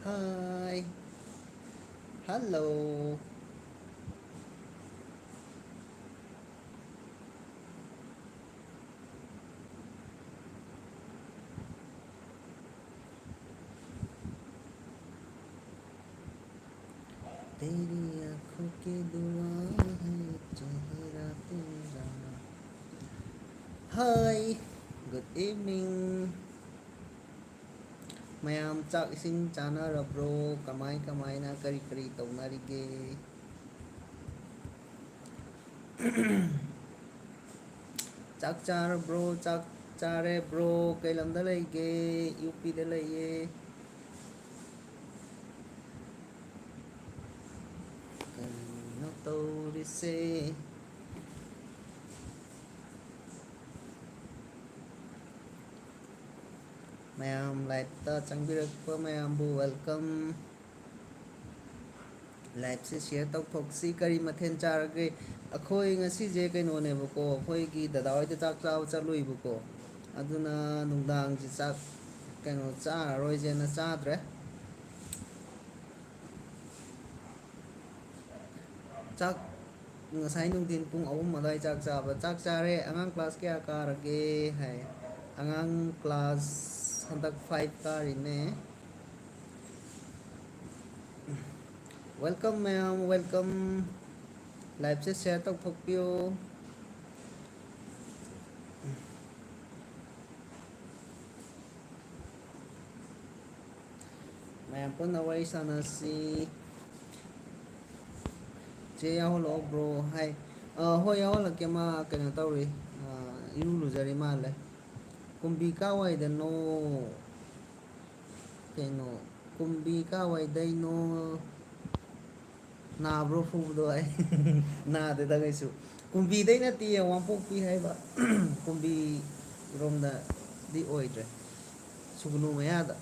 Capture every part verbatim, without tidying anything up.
Hi. Hello. तेरी आंखों की दुआ है, चेहरा तेरा. Hi, good evening. ꯃꯌꯥꯝ ꯆꯥꯛ ꯏꯁꯤꯡ ꯆꯥꯅꯔꯕ꯭ꯔꯣ? ꯀꯃꯥꯏ ꯀꯃꯥꯏꯅ, ꯀꯔꯤ ꯀꯔꯤ ꯇꯧꯅꯔꯤꯒꯦ? ꯆꯥꯛ ꯆꯥꯔꯕ꯭ꯔꯣ? ꯆꯥꯛ ꯆꯥꯔꯦ, ꯕ꯭ꯔꯣ. ꯀꯩ ꯂꯝꯗ ꯂꯩꯒꯦ? ꯌꯨ ꯄꯤꯗ ꯂꯩꯌꯦ. ꯀꯔꯤꯅꯣ ꯇꯧꯔꯤꯁꯦ? ꯃꯌꯥꯝ ꯂꯥꯏꯞꯇ ꯆꯪꯕꯤꯔꯛꯄ ꯃꯌꯥꯝꯕꯨ welcome. ꯂꯥꯏꯞꯁꯦ ꯁꯤꯌꯔ ꯇꯧꯊꯣꯛꯁꯤ꯫ ꯀꯔꯤ ꯃꯊꯦꯜ ꯆꯥꯔꯒꯦ? ꯑꯩꯈꯣꯏ ꯉꯁꯤꯁꯦ ꯀꯩꯅꯣꯅꯦꯕꯀꯣ, ꯑꯩꯈꯣꯏꯒꯤ ꯗꯗꯥ ꯍꯣꯏꯗ ꯆꯥꯛ ꯆꯥꯕ ꯆꯠꯂꯨꯏꯕꯀꯣ, ꯑꯗꯨꯅ ꯅꯨꯡꯗꯥꯡꯁꯦ ꯆꯥꯛ ꯀꯩꯅꯣ ꯆꯥꯔꯔꯣꯏꯁꯦꯅ ꯆꯥꯗ꯭ꯔꯦ꯫ ꯆꯥꯛ ꯉꯁꯥꯏ ꯅꯨꯡꯊꯤꯟ ꯄꯨꯡ ꯑꯍꯨꯝ ꯑꯗꯨꯋꯥꯏ ꯆꯥꯛ ꯆꯥꯕ꯫ "ꯆꯥꯛ ꯆꯥꯔꯦ, ꯑꯉꯥꯡ ꯀ꯭ꯂꯥꯁ ꯀꯌꯥ ꯀꯥꯔꯒꯦ?" ꯍꯥꯏ꯫ ꯑꯉꯥꯡ ꯀ꯭ꯂꯥꯁ ꯍꯟꯗꯛ ꯐꯥꯏꯚ ꯀꯥꯔꯤꯅꯦ꯫ Welcome ꯃꯌꯥꯝ, welcome. ꯂꯥꯏꯞꯁꯦ ꯁꯤꯌꯔ ꯇꯧꯊꯣꯛꯄꯤꯌꯨ꯫ ꯃꯌꯥꯝ ꯄꯨꯟꯅ ꯋꯥꯔꯤ ꯁꯥꯟꯅꯁꯤ꯫ ꯆꯦ ꯌꯥꯎꯍꯜꯂꯛꯑꯣ ꯕ꯭ꯔꯣ꯫ ꯍꯥꯏ꯫ ꯑ, ꯍꯣꯏ, ꯌꯥꯎꯍꯜꯂꯛꯀꯦ꯫ ꯃꯥ ꯀꯩꯅꯣ ꯇꯧꯔꯤ, ꯑ, ꯏꯔꯨ ꯂꯨꯖꯔꯤ ꯃꯥꯜꯂꯦ꯫ ꯀꯨꯝꯕꯤ ꯀꯥꯏꯋꯥꯏꯗꯅꯣ? ꯀꯩꯅꯣ, ꯀꯨꯝꯕꯤ ꯀꯥꯏꯋꯥꯏꯗꯩꯅꯣ? ꯅꯥꯕ꯭ꯔꯣ ꯐꯨꯕꯗꯣ? ꯑꯩ ꯅꯥꯗꯦꯗ ꯀꯩꯁꯨ꯫ ꯀꯨꯝꯕꯤꯗꯩ ꯅꯠꯇꯤꯌꯦ, ꯋꯥꯡꯄꯣꯛꯄꯤ ꯍꯥꯏꯕ꯫ ꯀꯨꯝꯕꯤ ꯔꯣꯝꯗꯗꯤ ꯑꯣꯏꯗ꯭ꯔꯦ꯫ ꯁꯨꯒꯅꯨ ꯃꯌꯥꯗ꯫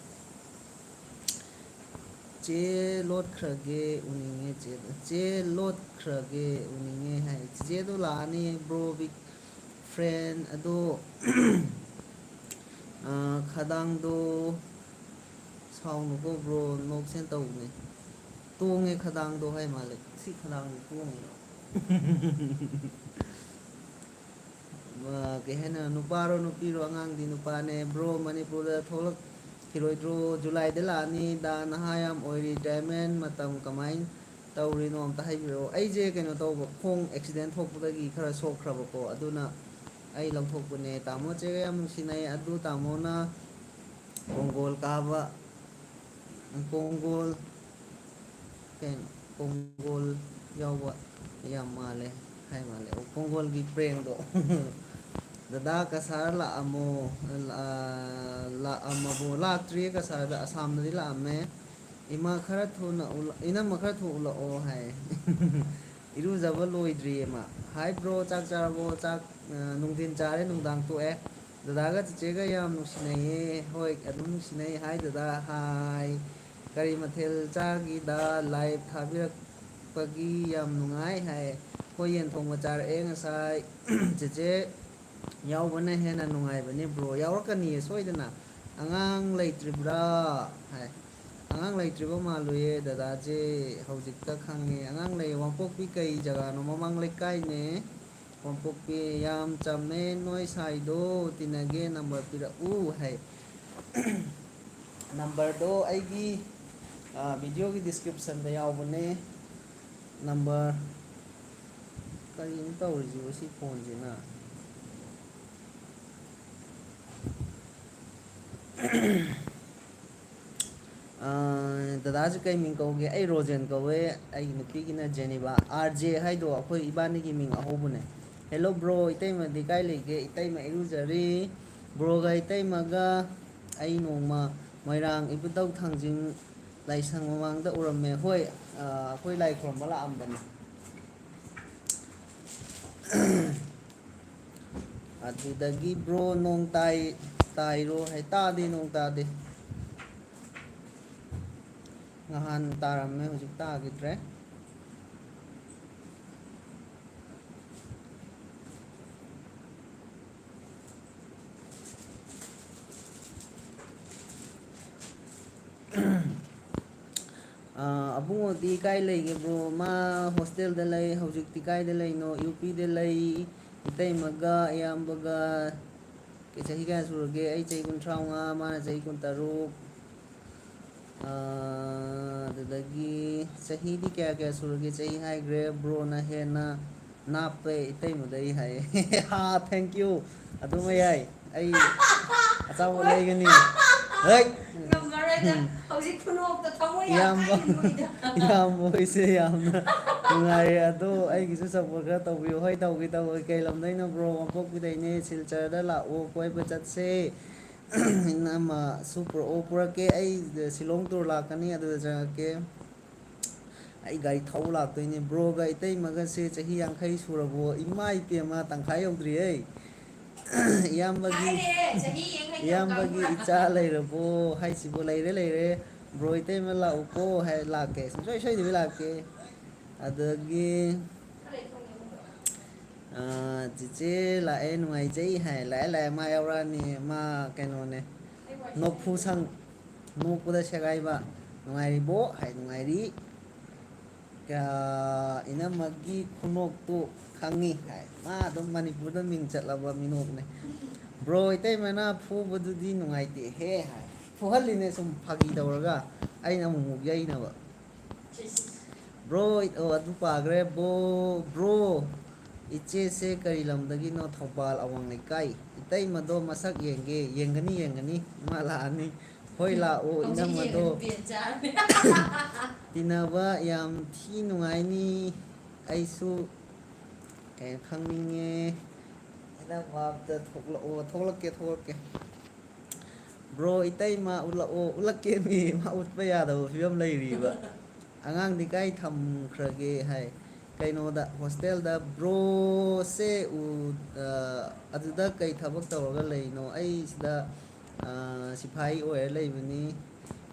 ꯆꯦ ꯂꯣꯠꯈ꯭ꯔꯒꯦ ꯎꯅꯤꯡꯉꯦ ꯆꯦꯗꯣ꯫ ꯆꯦ ꯂꯣꯠꯈ꯭ꯔꯒꯦ ꯎꯅꯤꯡꯉꯦ ꯍꯥꯏ꯫ ꯆꯤꯆꯦꯗꯣ ꯂꯥꯛꯑꯅꯤ, ꯕ꯭ꯔꯣ ꯕꯤꯛ ꯐ꯭ꯔꯦꯟ꯫ ꯑꯗꯣ, ꯑ, ꯈꯗꯥꯡꯗꯣ, ꯑꯁ, ꯁꯥꯎꯅꯨꯀꯣ ꯕ꯭ꯔꯣ, ꯅꯣꯛꯁꯦꯅ ꯇꯧꯕꯅꯦ꯫ ꯇꯣꯡꯉꯦ ꯈꯗꯥꯡꯗꯣ ꯍꯥꯏ ꯃꯥꯜꯂꯦ꯫ ꯁꯤ ꯈꯗꯥꯡꯗꯣ ꯇꯣꯡꯉꯦ꯫ ꯑ, ꯀꯩ ꯍꯥꯏꯅ, ꯅꯨꯄꯥꯔꯣ ꯅꯨꯄꯤꯔꯣ? ꯑꯉꯥꯡꯗꯤ ꯅꯨꯄꯥꯅꯦ꯫ ꯕ꯭ꯔꯣ, ꯃꯅꯤꯄꯨꯔꯗ ꯊꯣꯛꯂꯛꯈꯤꯔꯣꯏꯗ꯭ꯔꯣ? ꯖꯨꯂꯥꯏꯗ ꯂꯥꯛꯑꯅꯤ꯫ ꯗꯥ, ꯅꯍꯥ ꯌꯥꯝ ꯑꯣꯏꯔꯤ꯫ ꯔꯤꯇꯥꯌꯔꯃꯦꯟ ꯃꯇꯝ ꯀꯃꯥꯏꯅ ꯇꯧꯔꯤꯅꯣ ꯑꯝꯇ ꯍꯥꯏꯕꯤꯔꯛꯑꯣ꯫ ꯑꯩꯁꯦ ꯀꯩꯅꯣ ꯇꯧꯕ, ꯈꯣꯡ ꯑꯦꯛꯁꯤꯗꯦꯟ ꯊꯣꯛꯄꯗꯒꯤ ꯈꯔ ꯁꯣꯛꯈ꯭ꯔꯕꯀꯣ, ꯑꯗꯨꯅ ꯑꯩ ꯂꯧꯊꯣꯛꯄꯅꯦ꯫ ꯇꯥꯃꯣ ꯆꯦꯒ ꯌꯥꯝ ꯅꯨꯡꯁꯤꯅꯩ꯫ ꯑꯗꯨ ꯇꯥꯃꯣꯅ ꯀꯣꯡꯒꯣꯜ ꯀꯥꯕ, ꯀꯣꯡꯒꯣꯜ, ꯀꯩꯅꯣ, ꯀꯣꯡꯒꯣꯜ ꯌꯥꯎꯕ ꯌꯥꯝ ꯃꯥꯜꯂꯦ ꯍꯥꯏ ꯃꯥꯜꯂꯦ꯫ ꯑꯣ, ꯀꯣꯡꯒꯣꯜꯒꯤ ꯄ꯭ꯔꯦꯡꯗꯣ꯫ ꯗꯗꯥ, ꯀꯁꯥꯔ ꯂꯥꯛꯑꯝꯃꯣ꯫ ꯑ, ꯂꯥꯛꯑꯝꯃꯕꯣ? ꯂꯥꯛꯇ꯭ꯔꯤꯌꯦ ꯀꯁꯥꯔꯗ꯫ ꯑꯁꯥꯝꯗꯗꯤ ꯂꯥꯛꯑꯝꯃꯦ꯫ ꯏꯃꯥ ꯈꯔ ꯊꯨꯅ ꯎꯂ-, ꯏꯅꯝꯃ ꯈꯔ ꯊꯨꯅ ꯎꯠꯂꯛꯑꯣ ꯍꯥꯏ꯫ ꯏꯔꯨꯖꯕ ꯂꯣꯏꯗ꯭ꯔꯤꯌꯦ ꯃꯥ꯫ ꯍꯥꯏ ꯕ꯭ꯔꯣ, ꯆꯥꯛ ꯆꯥꯔꯕꯣ? ꯆꯥꯛ, ꯑ, ꯅꯨꯡꯊꯤꯟ ꯆꯥꯔꯦ, ꯅꯨꯡꯗꯥꯡ ꯇꯣꯛꯑꯦ꯫ ꯗꯗꯥꯒ ꯆꯤꯆꯦꯒ ꯌꯥꯝ ꯅꯨꯡꯁꯤꯅꯩꯌꯦ꯫ ꯍꯣꯏ, ꯑꯗꯨꯝ ꯅꯨꯡꯁꯤꯅꯩ꯫ ꯍꯥꯏ ꯗꯗꯥ, ꯍꯥꯏ꯫ ꯀꯔꯤ ꯃꯊꯦꯜ ꯆꯥꯈꯤꯗ? ꯂꯥꯏꯚ ꯊꯥꯕꯤꯔꯛꯄꯒꯤ ꯌꯥꯝ ꯅꯨꯡꯉꯥꯏ ꯍꯥꯏ꯫ ꯍꯣꯏ, ꯌꯦꯟ ꯊꯣꯡꯕ ꯆꯥꯔꯛꯑꯦ ꯉꯁꯥꯏ꯫ ꯆꯦꯆꯦ ꯌꯥꯎꯕꯅ ꯍꯦꯟꯅ ꯅꯨꯡꯉꯥꯏꯕꯅꯦ ꯕ꯭ꯔꯣ꯫ ꯌꯥꯎꯔꯛꯀꯅꯤꯌꯦ ꯁꯣꯏꯗꯅ꯫ ꯑꯉꯥꯡ ꯂꯩꯇ꯭ꯔꯤꯕ꯭ꯔꯥ ꯍꯥꯏ꯫ ꯑꯉꯥꯡ ꯂꯩꯇ꯭ꯔꯤꯕ ꯃꯥꯜꯂꯨꯌꯦ ꯗꯗꯥꯁꯦ, ꯍꯧꯖꯤꯛꯇ ꯈꯪꯉꯦ꯫ ꯑꯉꯥꯡ ꯂꯩ, ꯋꯥꯡꯄꯣꯛꯄꯤ ꯀꯩ ꯖꯒꯥꯅꯣ? ꯃꯃꯥꯡ ꯂꯩꯀꯥꯏꯅꯦ꯫ ꯀꯥꯡꯄꯣꯛꯄꯤ꯫ ꯌꯥꯝ ꯆꯝꯃꯦ ꯅꯣꯏ ꯁꯥꯏꯗꯣ, ꯇꯤꯟꯅꯒꯦ, ꯅꯝꯕꯔ ꯄꯤꯔꯛꯎ ꯍꯥꯏ꯫ ꯅꯝꯕꯔꯗꯣ ꯑꯩꯒꯤ, ꯑ, ꯚꯤꯗꯤꯑꯣꯒꯤ ꯗꯤꯁꯀ꯭ꯔꯤꯞꯁꯟꯗ ꯌꯥꯎꯕꯅꯦ, ꯅꯝꯕꯔ꯫ ꯀꯔꯤꯅꯣ ꯇꯧꯔꯤꯁꯤꯕꯣ ꯁꯤ ꯐꯣꯟꯁꯤꯅ? ꯑ, ꯗꯗꯥꯁꯦ ꯀꯩ ꯃꯤꯡ ꯀꯧꯒꯦ? ꯑꯩ ꯔꯣꯖꯦꯟ ꯀꯧꯋꯦ꯫ ꯑꯩꯒꯤ ꯅꯨꯄꯤꯒꯤꯅ ꯖꯦꯅꯤꯕꯥ꯫ ꯑꯥꯔ ꯖꯦ ꯍꯥꯏꯗꯣ ꯑꯩꯈꯣꯏ ꯏꯕꯥꯅꯤꯒꯤ ꯃꯤꯡ ꯑꯍꯧꯕꯅꯦ꯫ ꯍꯦꯜꯂꯣ ꯕ꯭ꯔꯣ, ꯏꯇꯩꯃꯗꯤ ꯀꯥꯏ ꯂꯩꯒꯦ? ꯏꯇꯩꯃ ꯏꯔꯨꯖꯔꯤ꯫ ꯕ꯭ꯔꯣꯒ ꯏꯇꯩꯃꯒ ꯑꯩ ꯅꯣꯡꯃ ꯃꯣꯏꯔꯥꯡ ꯏꯕꯨꯙꯧ ꯊꯥꯡꯖꯤꯡ ꯂꯥꯏꯁꯪ ꯃꯃꯥꯡꯗ ꯎꯔꯝꯃꯦ꯫ ꯍꯣꯏ, ꯑ, ꯑꯩꯈꯣꯏ ꯂꯥꯏ ꯈꯨꯔꯨꯝꯕ ꯂꯥꯛꯑꯝꯕꯅꯦ꯫ ꯑꯗꯨꯗꯒꯤ ꯕ꯭ꯔꯣ, ꯅꯣꯡ ꯇꯥꯏ, ꯇꯥꯏꯔꯣ ꯍꯥꯏ꯫ ꯇꯥꯗꯦ, ꯅꯣꯡ ꯇꯥꯗꯦ꯫ ꯅꯍꯥꯟ ꯇꯥꯔꯝꯃꯦ, ꯍꯧꯖꯤꯛ ꯇꯥꯈꯤꯗ꯭ꯔꯦ꯫ ꯏꯕꯨꯡꯉꯣꯗꯤ ꯀꯥꯏ ꯂꯩꯒꯦ ꯕ꯭ꯔꯣ? ꯃꯥ ꯍꯣꯁꯇꯦꯜꯗ ꯂꯩ꯫ ꯍꯧꯖꯤꯛꯇꯤ ꯀꯥꯏꯗ ꯂꯩꯅꯣ? ꯌꯨ ꯄꯤꯗ ꯂꯩ꯫ ꯏꯇꯩꯃꯒ ꯏꯌꯥꯝꯕꯒ꯫ ꯆꯍꯤ ꯀꯌꯥ ꯁꯨꯔꯒꯦ? ꯑꯩ ꯆꯍꯤ ꯀꯨꯟꯊ꯭ꯔꯥ ꯃꯉꯥ, ꯃꯥꯅ ꯆꯍꯤ ꯀꯨꯟꯇꯔꯨꯛ꯫ ꯑꯥ, ꯑꯗꯨꯗꯒꯤ ꯆꯍꯤꯗꯤ ꯀꯌꯥ ꯀꯌꯥ ꯁꯨꯔꯒꯦ? ꯆꯍꯤ ꯍꯥꯏꯈ꯭ꯔꯦ꯫ ꯕ꯭ꯔꯣꯅ ꯍꯦꯟꯅ ꯅꯥꯞꯄꯦ ꯏꯇꯩꯃꯗꯩ ꯍꯥꯏꯌꯦ꯫ ꯍꯥ, thank you꯫ ꯑꯗꯨꯃ ꯌꯥꯏ꯫ ꯑꯩ ꯑꯆꯥꯄꯣꯠ ꯂꯩꯒꯅꯤ꯫ ꯍꯦꯛ! ꯉꯝꯃꯔꯣꯏꯗ꯫ ꯎꯝ꯫ ꯍꯧꯖꯤꯛ ꯈꯨꯅꯣꯛꯇ ꯊꯃꯣꯏ ꯌꯥꯝ ꯏꯌꯥꯝꯕ, ꯀꯥꯏꯔꯤꯕꯅꯤꯗ꯫ ꯏꯌꯥꯝꯕ ꯍꯣꯏꯁꯦ ꯌꯥꯝꯅ ꯅꯨꯡꯉꯥꯏꯔꯦ꯫ ꯑꯗꯣ ꯑꯩꯒꯤꯁꯨ support ꯈꯔ ꯇꯧꯕꯤꯌꯨ꯫ ꯍꯣꯏ, ꯇꯧꯒꯦ, ꯇꯧꯒꯦ꯫ ꯀꯩ ꯂꯝꯗꯩꯅꯣ ꯕ꯭ꯔꯣ? ꯋꯥꯡꯄꯣꯛꯄꯤꯗꯩꯅꯦ꯫ ꯁꯤꯜꯆꯔꯗ ꯂꯥꯛꯑꯣ, ꯀꯣꯏꯕ ꯆꯠꯁꯦ꯫ ꯏꯅꯝꯃꯁꯨ ꯄꯨꯔꯛꯑꯣ꯫ ꯄꯨꯔꯛꯀꯦ꯫ ꯑꯩ ꯁꯤꯂꯣꯡ tour ꯂꯥꯛꯀꯅꯤ, ꯑꯗꯨꯗ ꯆꯪꯉꯛꯀꯦ꯫ ꯑꯩ ꯒꯥꯔꯤ ꯊꯧꯕ ꯂꯥꯛꯇꯣꯏꯅꯦ꯫ ꯕ꯭ꯔꯣꯒ ꯏꯇꯩꯃꯒꯁꯦ ꯆꯍꯤ ꯌꯥꯡꯈꯩ ꯁꯨꯔꯕꯣ? ꯏꯃꯥ ꯏꯄꯦꯝꯃ, ꯇꯪꯈꯥꯏ ꯌꯧꯗ꯭ꯔꯤꯌꯦ꯫ ꯏꯌꯥꯝꯕꯒꯤ, ꯍꯥꯏꯔꯦ, ꯆꯍꯤ ꯌꯥꯡꯈꯩ ꯏꯌꯥꯝꯕꯒꯤ ꯌꯧꯔꯀꯥꯟꯗ꯫ ꯏꯆꯥ ꯂꯩꯔꯕꯣ ꯍꯥꯏꯁꯤꯕꯨ? ꯂꯩꯔꯦ, ꯂꯩꯔꯦ꯫ ꯕ꯭ꯔꯣ ꯏꯇꯩꯃ ꯂꯥꯛꯎꯀꯣ ꯍꯥꯏ ꯂꯥꯛꯀꯦ꯫ ꯁꯨꯡꯁꯣꯏ ꯁꯣꯏꯗꯕꯤ ꯂꯥꯛꯀꯦ꯫ ꯑꯗꯒꯤ, ꯑꯥ, ꯆꯤꯆꯦ ꯂꯥꯛꯑꯦ, ꯅꯨꯡꯉꯥꯏꯖꯩ ꯍꯥꯏ꯫ ꯂꯥꯛꯑꯦ, ꯂꯥꯛꯑꯦ, ꯃꯥ ꯌꯥꯎꯔꯛꯑꯅꯤ꯫ ꯃꯥ ꯀꯩꯅꯣꯅꯦ, ꯅꯣꯛꯐꯨ ꯁꯪ, ꯅꯣꯛꯄꯗ ꯁꯦꯒꯥꯏꯕ꯫ "ꯅꯨꯡꯉꯥꯏꯔꯤꯕꯣ?" ꯍꯥꯏ, "ꯅꯨꯡꯉꯥꯏꯔꯤ꯫" ꯑꯥ, ꯏꯅꯝꯃꯒꯤ ꯈꯨꯅꯣꯛꯇꯨ ꯈꯪꯉꯤ ꯍꯥꯏ꯫ ꯃꯥ ꯑꯗꯨꯝ ꯃꯅꯤꯄꯨꯔꯗ ꯃꯤꯡ ꯆꯠꯂꯕ ꯃꯤꯅꯣꯛꯅꯦ꯫ "ꯕ꯭ꯔꯣ, ꯏꯇꯩꯃꯅ ꯐꯨꯕꯗꯨꯗꯤ ꯅꯨꯡꯉꯥꯏꯇꯦꯍꯦ" ꯍꯥꯏ꯫ ꯐꯨꯍꯜꯂꯤꯅꯦ ꯁꯨꯝ ꯐꯥꯒꯤ ꯇꯧꯔꯒ, ꯑꯩꯅ ꯑꯃꯨꯛ ꯑꯃꯨꯛ ꯌꯩꯅꯕ꯫ ꯕ꯭ꯔꯣ, ꯑꯣ, ꯑꯗꯨ ꯄꯥꯈ꯭ꯔꯦ꯫ ꯕ꯭ꯔꯣ, ꯕ꯭ꯔꯣ, ꯏꯆꯦꯁꯦ ꯀꯔꯤ ꯂꯝꯗꯒꯤꯅꯣ? ꯊꯧꯕꯥꯜ ꯑꯋꯥꯡ ꯂꯩꯀꯥꯏ꯫ ꯏꯇꯩꯃꯗꯣ ꯃꯁꯛ ꯌꯦꯡꯒꯦ꯫ ꯌꯦꯡꯒꯅꯤ, ꯌꯦꯡꯒꯅꯤ꯫ ꯃꯥ ꯂꯥꯛꯑꯅꯤ꯫ ꯍꯣꯏ, ꯂꯥꯛꯑꯣ, ꯍꯧꯖꯤꯛ ꯏꯅꯝꯃꯗꯣ꯫ ꯌꯦꯡꯉꯗꯤ ꯕꯦꯟ ꯆꯥꯔꯅꯤ꯫ ꯇꯤꯟꯅꯕ ꯌꯥꯝ ꯊꯤ ꯅꯨꯡꯉꯥꯏꯅꯤ꯫ ꯑꯩꯁꯨ ꯀꯩꯅꯣ ꯈꯪꯅꯤꯡꯉꯦ꯫ ꯏꯅꯝꯃ ꯑꯝꯇ ꯊꯣꯛꯂꯛꯑꯣ꯫ ꯊꯣꯛꯂꯛꯀꯦ, ꯊꯣꯛꯂꯛꯀꯦ꯫ ꯕ꯭ꯔꯣ, ꯏꯇꯩꯃ ꯎꯠꯂꯛꯑꯣ꯫ ꯎꯠꯂꯛꯀꯦꯃꯤ, ꯃꯥ ꯎꯠꯄ ꯌꯥꯗꯕ ꯐꯤꯕꯝ ꯂꯩꯔꯤꯕ꯫ "ꯑꯉꯥꯡꯗꯤ ꯀꯥꯏ ꯊꯝꯈ꯭ꯔꯒꯦ?" ꯍꯥꯏ꯫ "ꯀꯩꯅꯣꯗ, ꯍꯣꯁꯇꯦꯜꯗ꯫" ꯕ꯭ꯔꯣꯁꯦ ꯎ-, ꯑ, ꯑꯗꯨꯗ ꯀꯩ ꯊꯕꯛ ꯇꯧꯔꯒ ꯂꯩꯅꯣ? ꯑꯩ ꯁꯤꯗ, ꯑ, ꯁꯤꯐꯥꯏ ꯑꯣꯏꯔ ꯂꯩꯕꯅꯤ꯫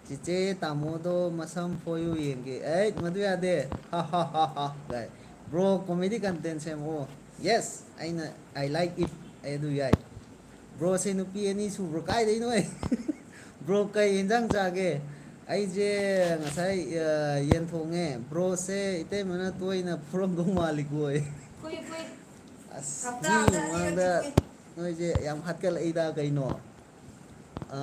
"ꯆꯤꯆꯦ, ꯇꯥꯃꯣꯗꯣ ꯃꯁꯝ ꯐꯣꯏꯌꯨ ꯌꯦꯡꯒꯦ꯫" ꯑꯩ, ꯃꯗꯨ ꯌꯥꯗꯦ꯫ ꯍꯥ, ꯍꯥ, ꯍꯥ, ꯍꯥ, ꯀꯥꯏ꯫ "Bro, comedy content ꯁꯦꯝꯃꯛꯑꯣ꯫" Yes, ꯑꯩꯅ, "I like it꯫" ꯑꯩ ꯑꯗꯨ ꯌꯥꯏ꯫ "ꯕ꯭ꯔꯣꯁꯦ ꯅꯨꯄꯤ ꯑꯅꯤ ꯁꯨꯕ꯭ꯔꯣ?" ꯀꯥꯏꯗꯩꯅꯣ ꯑꯩ? "ꯕ꯭ꯔꯣ, ꯀꯩ ꯌꯦꯟꯖꯥꯡ ꯆꯥꯒꯦ?" ꯑꯩꯁꯦ ꯉꯁꯥꯏ, ꯑ, ꯌꯦꯟ ꯊꯣꯡꯉꯦ꯫ ꯕ꯭ꯔꯣꯁꯦ ꯏꯇꯩꯃꯅ ꯇꯣꯏꯅ ꯐꯨꯔꯝꯗꯧ ꯃꯥꯜꯂꯤꯀꯣ꯫ ꯐꯨꯏ, ꯐꯨꯏ꯫ ꯑꯁ, ꯍꯞꯇꯥ ꯃꯤ ꯑꯃꯗ ꯃꯃꯥꯡꯗ ꯑꯅꯤꯔꯛꯇꯤ ꯐꯨꯏ꯫ ꯅꯣꯏꯁꯦ ꯌꯥꯝ ꯍꯥꯠꯀꯠꯂꯛꯏꯗ ꯀꯩꯅꯣ꯫ ꯑ,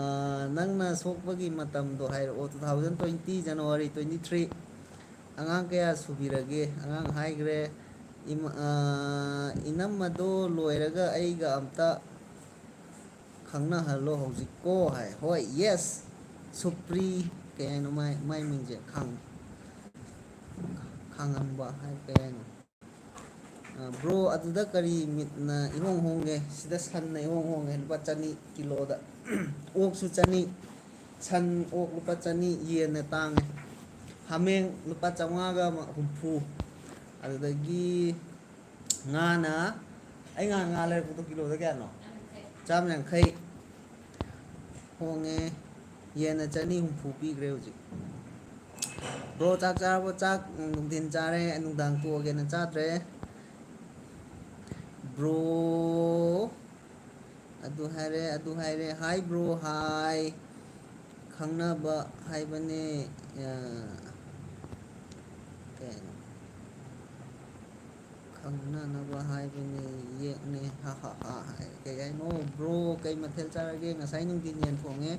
ꯅꯪꯅ ꯁꯣꯛꯄꯒꯤ ꯃꯇꯝꯗꯣ ꯍꯥꯏꯔꯛꯑꯣ, two thousand twenty January twenty three꯫ ꯑꯉꯥꯡ ꯀꯌꯥ ꯁꯨꯕꯤꯔꯒꯦ? ꯑꯉꯥꯡ ꯍꯥꯏꯈ꯭ꯔꯦ꯫ ꯏꯃ-, ꯑ, ꯏꯅꯝꯃꯗꯣ ꯂꯣꯏꯔꯒ ꯑꯩꯒ ꯑꯝꯇ ꯈꯪꯅꯍꯜꯂꯣ ꯍꯧꯖꯤꯛꯀꯣ ꯍꯥꯏ꯫ ꯍꯣꯏ, yes꯫ ꯁꯨꯄ꯭ꯔꯤ, ꯀꯩ ꯍꯥꯏꯅꯣ ꯃꯥꯏ, ꯃꯥꯏ ꯃꯤꯡꯁꯦ? ꯈꯥꯡ-, ꯈꯥꯡꯉꯝꯕ ꯍꯥꯏ, ꯀꯩ ꯍꯥꯏꯅꯣ? ꯑ, ꯕ꯭ꯔꯣ, ꯑꯗꯨꯗ ꯀꯔꯤ ꯃꯤꯠꯅ ꯏꯍꯣꯡ ꯍꯣꯡꯒꯦ? ꯁꯤꯗ ꯁꯟꯅ ꯏꯍꯣꯡ ꯍꯣꯡꯉꯦ, ꯂꯨꯄꯥ ꯆꯅꯤ ꯀꯤꯂꯣꯗ꯫ ꯑꯣꯛꯁꯨ ꯆꯅꯤ, ꯁꯟ, ꯑꯣꯛ ꯂꯨꯄꯥ ꯆꯅꯤ, ꯌꯦꯟꯅ ꯇꯥꯡꯉꯦ꯫ ꯍꯥꯃꯦꯡ ꯂꯨꯄꯥ ꯆꯥꯝꯃꯉꯥꯒ ꯍꯨꯝꯐꯨ꯫ ꯑꯗꯨꯗꯒꯤ ꯉꯥꯅ, ꯑꯩ ꯉꯍꯥꯟ ꯉꯥ ꯂꯩꯔꯛꯄꯗꯣ ꯀꯤꯂꯣꯗ ꯀꯌꯥꯅꯣ? ꯆꯥꯝ ꯌꯥꯡꯈꯩ꯫ ꯍꯣꯡꯉꯦ꯫ ꯌꯦꯟꯅ ꯆꯅꯤ ꯍꯨꯝꯐꯨ ꯄꯤꯈ꯭ꯔꯦ ꯍꯧꯖꯤꯛ꯫ ꯕ꯭ꯔꯣ, ꯆꯥꯛ ꯆꯥꯔꯕꯣ? ꯆꯥꯛ ꯅꯨꯡꯊꯤꯟ ꯆꯥꯔꯦ, ꯅꯨꯡꯗꯥꯡ ꯇꯣꯛꯑꯒꯦꯅ ꯆꯥꯗ꯭ꯔꯦ꯫ ꯕ꯭ꯔꯣ, ꯑꯗꯨ ꯍꯥꯏꯔꯦ, ꯑꯗꯨ ꯍꯥꯏꯔꯦ꯫ ꯍꯥꯏ ꯕ꯭ꯔꯣ, ꯍꯥꯏ꯫ ꯈꯪꯅꯕ ꯍꯥꯏꯕꯅꯦ, ꯑ, ꯀꯩꯅꯣ? ꯈꯪꯅꯅꯕ ꯍꯥꯏꯕꯅꯦ, ꯌꯦꯛꯅꯦ, ꯍꯥ, ꯍꯥ, ꯍꯥ, ꯍꯥꯏ꯫ ꯀꯩ ꯍꯥꯏꯅꯣ? ꯕ꯭ꯔꯣ, ꯀꯩ ꯃꯊꯦꯜ ꯆꯥꯔꯒꯦ? ꯉꯁꯥꯏ ꯅꯨꯡꯊꯤꯟ ꯌꯦꯟ ꯊꯣꯡꯉꯦ꯫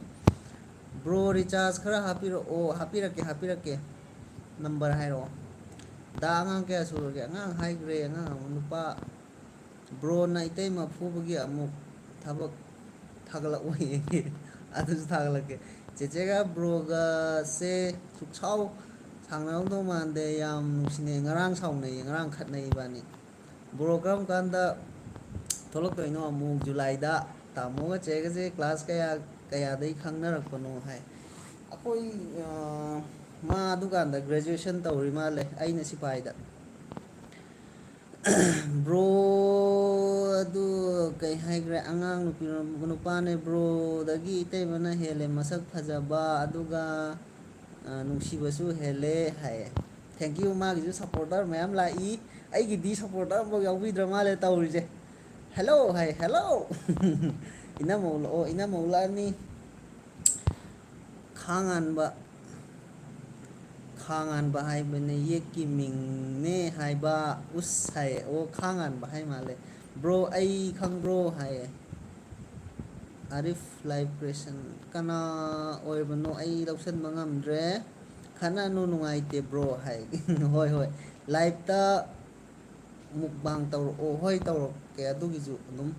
ꯕ꯭ꯔꯣ, ꯔꯤꯆꯥꯔꯖ ꯈꯔ ꯍꯥꯞꯄꯤꯔꯛꯑꯣ꯫ ꯍꯥꯞꯄꯤꯔꯛꯀꯦ, ꯍꯥꯞꯄꯤꯔꯛꯀꯦ꯫ ꯅꯝꯕꯔ ꯍꯥꯏꯔꯛꯑꯣ꯫ ꯗꯥ, ꯑꯉꯥꯡ ꯀꯌꯥ ꯁꯨꯔꯒꯦ? ꯑꯉꯥꯡ ꯍꯥꯏꯈ꯭ꯔꯦ, ꯑꯉꯥꯡ ꯑꯃ ꯅꯨꯄꯥ꯫ ꯕ꯭ꯔꯣꯅ ꯏꯇꯩꯃ ꯐꯨꯕꯒꯤ ꯑꯃꯨꯛ ꯊꯕꯛ ꯊꯥꯒꯠꯂꯛꯑꯣꯌꯦ꯫ ꯑꯗꯨꯁꯨ ꯊꯥꯒꯠꯂꯛꯀꯦ꯫ ꯆꯦꯆꯦꯒ ꯕ꯭ꯔꯣꯒꯁꯦ ꯁꯨꯛꯁꯥꯎ ꯁꯥꯎꯅꯔꯝꯗꯧ ꯃꯥꯟꯗꯦ, ꯌꯥꯝ ꯅꯨꯡꯁꯤꯅꯩ꯫ ꯉꯔꯥꯡ ꯁꯥꯎꯅꯩꯌꯦ, ꯉꯔꯥꯡ ꯈꯠꯅꯩ ꯏꯕꯥꯅꯤ꯫ ꯕ꯭ꯔꯣ, ꯀꯔꯝ ꯀꯥꯟꯗ ꯊꯣꯛꯂꯛꯇꯣꯏꯅꯣ ꯑꯃꯨꯛ? ꯖꯨꯂꯥꯏꯗ꯫ ꯇꯥꯃꯣꯒ ꯆꯦꯒꯁꯦ ꯀ꯭ꯂꯥꯁ ꯀꯌꯥ, ꯀꯌꯥꯗꯩ ꯈꯪꯅꯔꯛꯄꯅꯣ ꯍꯥꯏ꯫ ꯑꯩꯈꯣꯏ, ꯑ, ꯃꯥ ꯑꯗꯨꯀꯥꯟꯗ ꯒ꯭ꯔꯦꯖꯨꯑꯦꯁꯟ ꯇꯧꯔꯤ ꯃꯥꯜꯂꯦ, ꯑꯩꯅ ꯁꯤꯐꯥꯏꯗ꯫ ꯕ꯭ꯔꯣ, ꯑꯗꯨ ꯀꯩ ꯍꯥꯏꯈ꯭ꯔꯦ? ꯑꯉꯥꯡ ꯅꯨꯄꯤ, ꯅꯨꯄꯥꯅꯦ꯫ ꯕ꯭ꯔꯣꯗꯒꯤ ꯏꯇꯩꯃꯅ ꯍꯦꯜꯂꯦ ꯃꯁꯛ ꯐꯖꯕ, ꯑꯗꯨꯒ, ꯑ, ꯅꯨꯡꯁꯤꯕꯁꯨ ꯍꯦꯜꯂꯦ ꯍꯥꯏꯌꯦ꯫ Thank you꯫ ꯃꯥꯒꯤꯁꯨ ꯁꯞꯄꯣꯔꯇꯔ ꯃꯌꯥꯝ ꯂꯥꯛꯏ, ꯑꯩꯒꯤꯗꯤ ꯁꯞꯄꯣꯔꯇꯔ ꯑꯃꯐꯥꯎ ꯌꯥꯎꯕꯤꯗ꯭ꯔ ꯃꯥꯜꯂꯦ ꯇꯧꯔꯤꯁꯦ꯫ ꯍꯦꯜꯂꯣ ꯍꯥꯏ, ꯍꯦꯜꯂꯣ꯫ ꯏꯅꯝꯃ ꯂꯥꯛꯑꯣ, ꯏꯅꯝꯃ ꯂꯥꯛꯑꯅꯤ꯫ ꯈꯥꯉꯥꯟꯕ, ꯈꯥ ꯉꯥꯟꯕ ꯍꯥꯏꯕꯅꯦ, ꯌꯦꯛꯀꯤ ꯃꯤꯡꯅꯦ ꯍꯥꯏꯕ꯫ ꯎꯁ ꯍꯥꯏꯌꯦ꯫ ꯑꯣ, ꯈꯥ ꯉꯥꯟꯕ ꯍꯥꯏ ꯃꯥꯜꯂꯦ꯫ "ꯕ꯭ꯔꯣ, ꯑꯩ ꯈꯪꯕ꯭ꯔꯣ?" ꯍꯥꯏꯌꯦ꯫ Arif life creation. ꯀꯅꯥ ꯑꯣꯏꯕꯅꯣ? ꯑꯩ ꯂꯧꯁꯟꯕ ꯉꯝꯗ꯭ꯔꯦ꯫ "ꯈꯠꯅꯅꯨ, ꯅꯨꯡꯉꯥꯏꯇꯦ ꯕ꯭ꯔꯣ" ꯍꯥꯏ꯫ ꯍꯣꯏ, ꯍꯣꯏ꯫ ꯂꯥꯏꯐꯇ ꯃꯨꯛꯕꯥꯡ ꯇꯧꯔꯛꯑꯣ꯫ ꯍꯣꯏ, ꯇꯧꯔꯛꯀꯦ꯫ ꯑꯗꯨꯒꯤꯁꯨ ꯑꯗꯨꯝ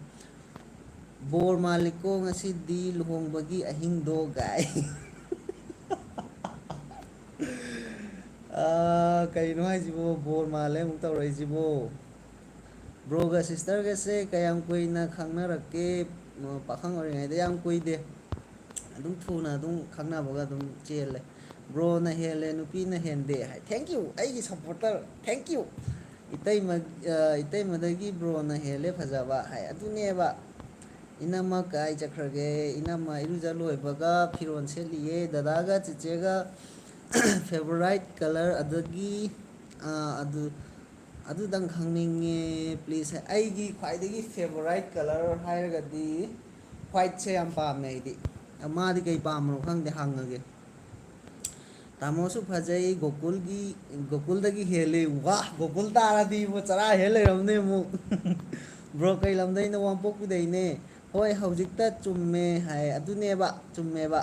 "ꯕꯣꯔ ꯃꯥꯜꯂꯤꯀꯣ ꯉꯁꯤꯗꯤ ꯂꯨꯍꯣꯡꯕꯒꯤ ꯑꯍꯤꯡꯗꯣ" ꯒꯥꯏ꯫ ꯑꯥ, ꯀꯩꯅꯣ ꯍꯥꯏꯁꯤꯕꯣ? ꯕꯣꯔ ꯃꯥꯜꯂꯦ ꯑꯃꯨꯛ ꯇꯧꯔꯛꯏꯁꯤꯕꯣ꯫ ꯕ꯭ꯔꯣꯒ ꯁꯤꯁꯇꯔꯒꯁꯦ ꯀꯌꯥꯝ ꯀꯨꯏꯅ ꯈꯪꯅꯔꯛꯀꯦ? ꯄꯥꯈꯪ ꯑꯣꯏꯔꯤꯉꯩꯗ ꯌꯥꯝ ꯀꯨꯏꯗꯦ꯫ ꯑꯗꯨꯝ ꯊꯨꯅ ꯑꯗꯨꯝ ꯈꯪꯅꯕꯒ ꯑꯗꯨꯝ ꯆꯦꯜꯂꯦ꯫ "ꯕ꯭ꯔꯣꯅ ꯍꯦꯜꯂꯦ, ꯅꯨꯄꯤꯅ ꯍꯦꯟꯗꯦ" ꯍꯥꯏ꯫ Thank you, ꯑꯩꯒꯤ supporter, thank you꯫ ꯏꯇꯩꯃ-, ꯑ, "ꯏꯇꯩꯃꯗꯒꯤ ꯕ꯭ꯔꯣꯅ ꯍꯦꯜꯂꯦ ꯐꯖꯕ" ꯍꯥꯏ꯫ ꯑꯗꯨꯅꯦꯕ꯫ "ꯏꯅꯝꯃ ꯀꯥꯏ ꯆꯠꯈ꯭ꯔꯒꯦ?" ꯏꯅꯝꯃ ꯏꯔꯨꯖ ꯂꯣꯏꯕꯒ ꯐꯤꯔꯣꯜ ꯁꯦꯠꯂꯤꯌꯦ꯫ ꯗꯗꯥꯒ ꯆꯤꯆꯦꯒ favourite colour ꯑꯗꯒꯤ, ꯑ, ꯑꯗꯨ, ꯑꯗꯨꯗꯪ ꯈꯪꯅꯤꯡꯉꯦ please꯫ ꯑꯩꯒꯤ ꯈ꯭ꯋꯥꯏꯗꯒꯤ favourite colour ꯍꯥꯏꯔꯒꯗꯤ whiteꯁꯦ ꯌꯥꯝ ꯄꯥꯝꯃꯦ ꯑꯩꯗꯤ꯫ ꯃꯥꯗꯤ ꯀꯩ ꯄꯥꯝꯕꯅꯣ ꯈꯪꯗꯦ, ꯍꯪꯉꯒꯦ꯫ "ꯇꯥꯃꯣꯁꯨ ꯐꯖꯩ, ꯒꯣꯀꯨꯜꯒꯤ, ꯒꯣꯀꯨꯜꯗꯒꯤ ꯍꯦꯜꯂꯤ"꯫ ꯋꯥ! ꯒꯣꯀꯨꯜ ꯇꯥꯔꯗꯤ ꯏꯕꯣ, ꯆꯔꯥ ꯍꯦꯜ ꯂꯩꯔꯝꯅꯦ ꯑꯃꯨꯛ꯫ "ꯕ꯭ꯔꯣ ꯀꯩ ꯂꯝꯗꯩꯅꯣ?" "ꯋꯥꯡꯄꯣꯛꯄꯤꯗꯩꯅꯦ"꯫ "ꯍꯣꯏ, ꯍꯧꯖꯤꯛꯇ ꯆꯨꯝꯃꯦ" ꯍꯥꯏ꯫ ꯑꯗꯨꯅꯦꯕ, ꯆꯨꯝꯃꯦꯕ꯫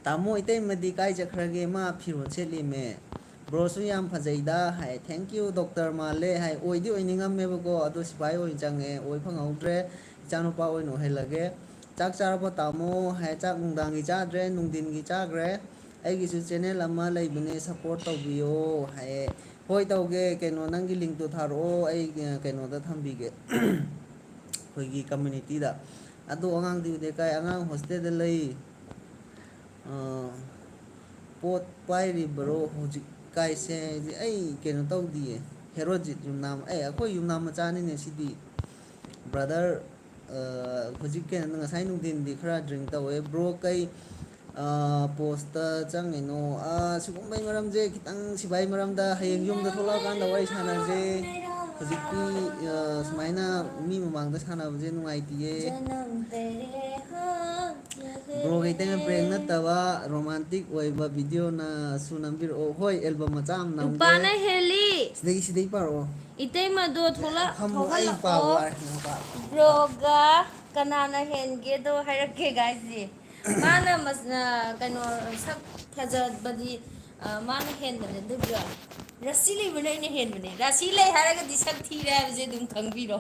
"ꯇꯥꯃꯣ, ꯏꯇꯩꯃꯗꯤ ꯀꯥꯏ ꯆꯠꯈ꯭ꯔꯒꯦ? ꯃꯥ ꯐꯤꯔꯣꯜ ꯁꯦꯠꯂꯤꯃꯦ"꯫ "ꯕ꯭ꯔꯣꯁꯨ ꯌꯥꯝ ꯐꯖꯩꯗ" ꯍꯥꯏ꯫ "Thank you, doctor ꯃꯥꯜꯂꯦ" ꯍꯥꯏ꯫ ꯑꯣꯏꯗꯤ ꯑꯣꯏꯅꯤꯡꯉꯝꯃꯦꯕꯀꯣ, ꯑꯗꯣ ꯁꯤꯐꯥꯏ ꯑꯣꯏꯅ ꯆꯪꯉꯦ, ꯑꯣꯏ ꯐꯪꯍꯧꯗ꯭ꯔꯦ꯫ "ꯏꯆꯥꯅꯨꯄꯥ ꯑꯣꯏꯅ ꯑꯣꯏꯍꯜꯂꯒꯦ"꯫ "ꯆꯥꯛ ꯆꯥꯔꯕꯣ ꯇꯥꯃꯣ?" ꯍꯥꯏ꯫ "ꯆꯥꯛ ꯅꯨꯡꯗꯥꯡꯒꯤ ꯆꯥꯗ꯭ꯔꯦ, ꯅꯨꯡꯊꯤꯟꯒꯤ ꯆꯥꯈ꯭ꯔꯦ꯫ ꯑꯩꯒꯤꯁꯨ channel ꯑꯃ ꯂꯩꯕꯅꯦ, support ꯇꯧꯕꯤꯌꯣ" ꯍꯥꯏꯌꯦ꯫ "ꯍꯣꯏ, ꯇꯧꯒꯦ꯫ ꯀꯩꯅꯣ, ꯅꯪꯒꯤ linkꯇꯣ ꯊꯥꯔꯛꯑꯣ, ꯑꯩ, ꯑ, ꯀꯩꯅꯣꯗ ꯊꯝꯕꯤꯒꯦ, ꯑꯩꯈꯣꯏꯒꯤ communityꯗ"꯫ "ꯑꯗꯣ ꯑꯉꯥꯡꯗꯤ ꯎꯗꯦ꯫ ꯀꯥꯏ? ꯑꯉꯥꯡ hostelꯗ ꯂꯩ"꯫ ꯑ, "ꯄꯣꯠ ꯄꯥꯏꯔꯤꯕꯔꯣ ꯍꯧꯖꯤꯛ ꯀꯥꯏꯁꯦ?" ꯍꯥꯏꯗꯤ ꯑꯩ ꯀꯩꯅꯣ ꯇꯧꯗꯤꯌꯦ꯫ ꯍꯦꯔꯣꯖꯤꯠ ꯌꯨꯝꯅꯥꯝ, ꯑꯦ, ꯑꯩꯈꯣꯏ ꯌꯨꯝꯅꯥꯝ ꯃꯆꯥꯅꯤꯅꯦ ꯁꯤꯗꯤ꯫ Brother, ꯑ, ꯍꯧꯖꯤꯛ ꯀꯩꯅꯣ, ꯉꯁꯥꯏ ꯅꯨꯡꯊꯤꯟꯗꯤ ꯈꯔ drink ꯇꯧꯋꯦ꯫ "Bro, ꯀꯩ, ꯑ, postꯇ ꯆꯪꯉꯤꯅꯣ?" ꯑ, ꯁꯤꯒꯨꯝꯕꯩ ꯃꯔꯝꯁꯦ ꯈꯤꯇꯪ, ꯁꯤꯐꯥꯏ ꯃꯔꯝꯗ ꯍꯌꯦꯡ ꯌꯨꯝꯗ ꯊꯣꯛꯂꯛꯑꯀꯥꯟꯗ ꯋꯥꯔꯤ ꯁꯥꯟꯅꯁꯦ꯫ ꯍꯧꯖꯤꯛꯇꯤ, ꯑ, ꯁꯨꯃꯥꯏꯅ ꯃꯤ ꯃꯃꯥꯡꯗ ꯁꯥꯟꯅꯕꯁꯦ ꯅꯨꯡꯉꯥꯏꯇꯤꯌꯦ꯫ Bro ꯒꯤ ꯏꯇꯩꯃ prank ꯅꯠꯇꯕ romantic ꯑꯣꯏꯕ video ꯅꯁꯨ ꯅꯝꯕꯤꯔꯛꯑꯣ꯫ ꯍꯣꯏ, album ꯃꯆꯥ ꯑꯃ ꯅꯝꯒꯦ꯫ ꯅꯨꯄꯥꯅ ꯍꯦꯜꯂꯤ꯫ ꯁꯤꯗꯒꯤ, ꯁꯤꯗꯒꯤ ꯄꯥꯔꯛꯑꯣ꯫ ꯏꯇꯩꯃꯗꯣ ꯊꯣꯛꯂꯛ-, ꯐꯝꯃꯣ, ꯑꯩ ꯄꯥꯕ ꯊꯣꯛꯍꯜꯂꯛꯑꯣ꯫ ꯋꯥꯔꯦ, ꯅꯪ ꯄꯥꯔꯣ꯫ Bro ꯒ ꯀꯅꯥꯅ ꯍꯦꯟꯒꯦꯗꯣ ꯍꯥꯏꯔꯛꯀꯦ, guys꯫ ꯃꯥꯅ ꯃꯁ-, ꯑ, ꯀꯩꯅꯣ, ꯁꯛ ꯐꯖꯕꯗꯤ, ꯑ, ꯃꯥꯅ ꯍꯦꯟꯕꯅꯦ, ꯑꯗꯨꯕꯨ ꯔꯥꯁꯤ ꯂꯩꯕꯅ ꯑꯩꯅ ꯍꯦꯟꯕꯅꯦ꯫ ꯔꯥꯁꯤ ꯂꯩ ꯍꯥꯏꯔꯒꯗꯤ ꯁꯛ ꯊꯤꯔꯦ ꯍꯥꯏꯕꯁꯦ ꯑꯗꯨꯝ ꯈꯪꯕꯤꯔꯣ꯫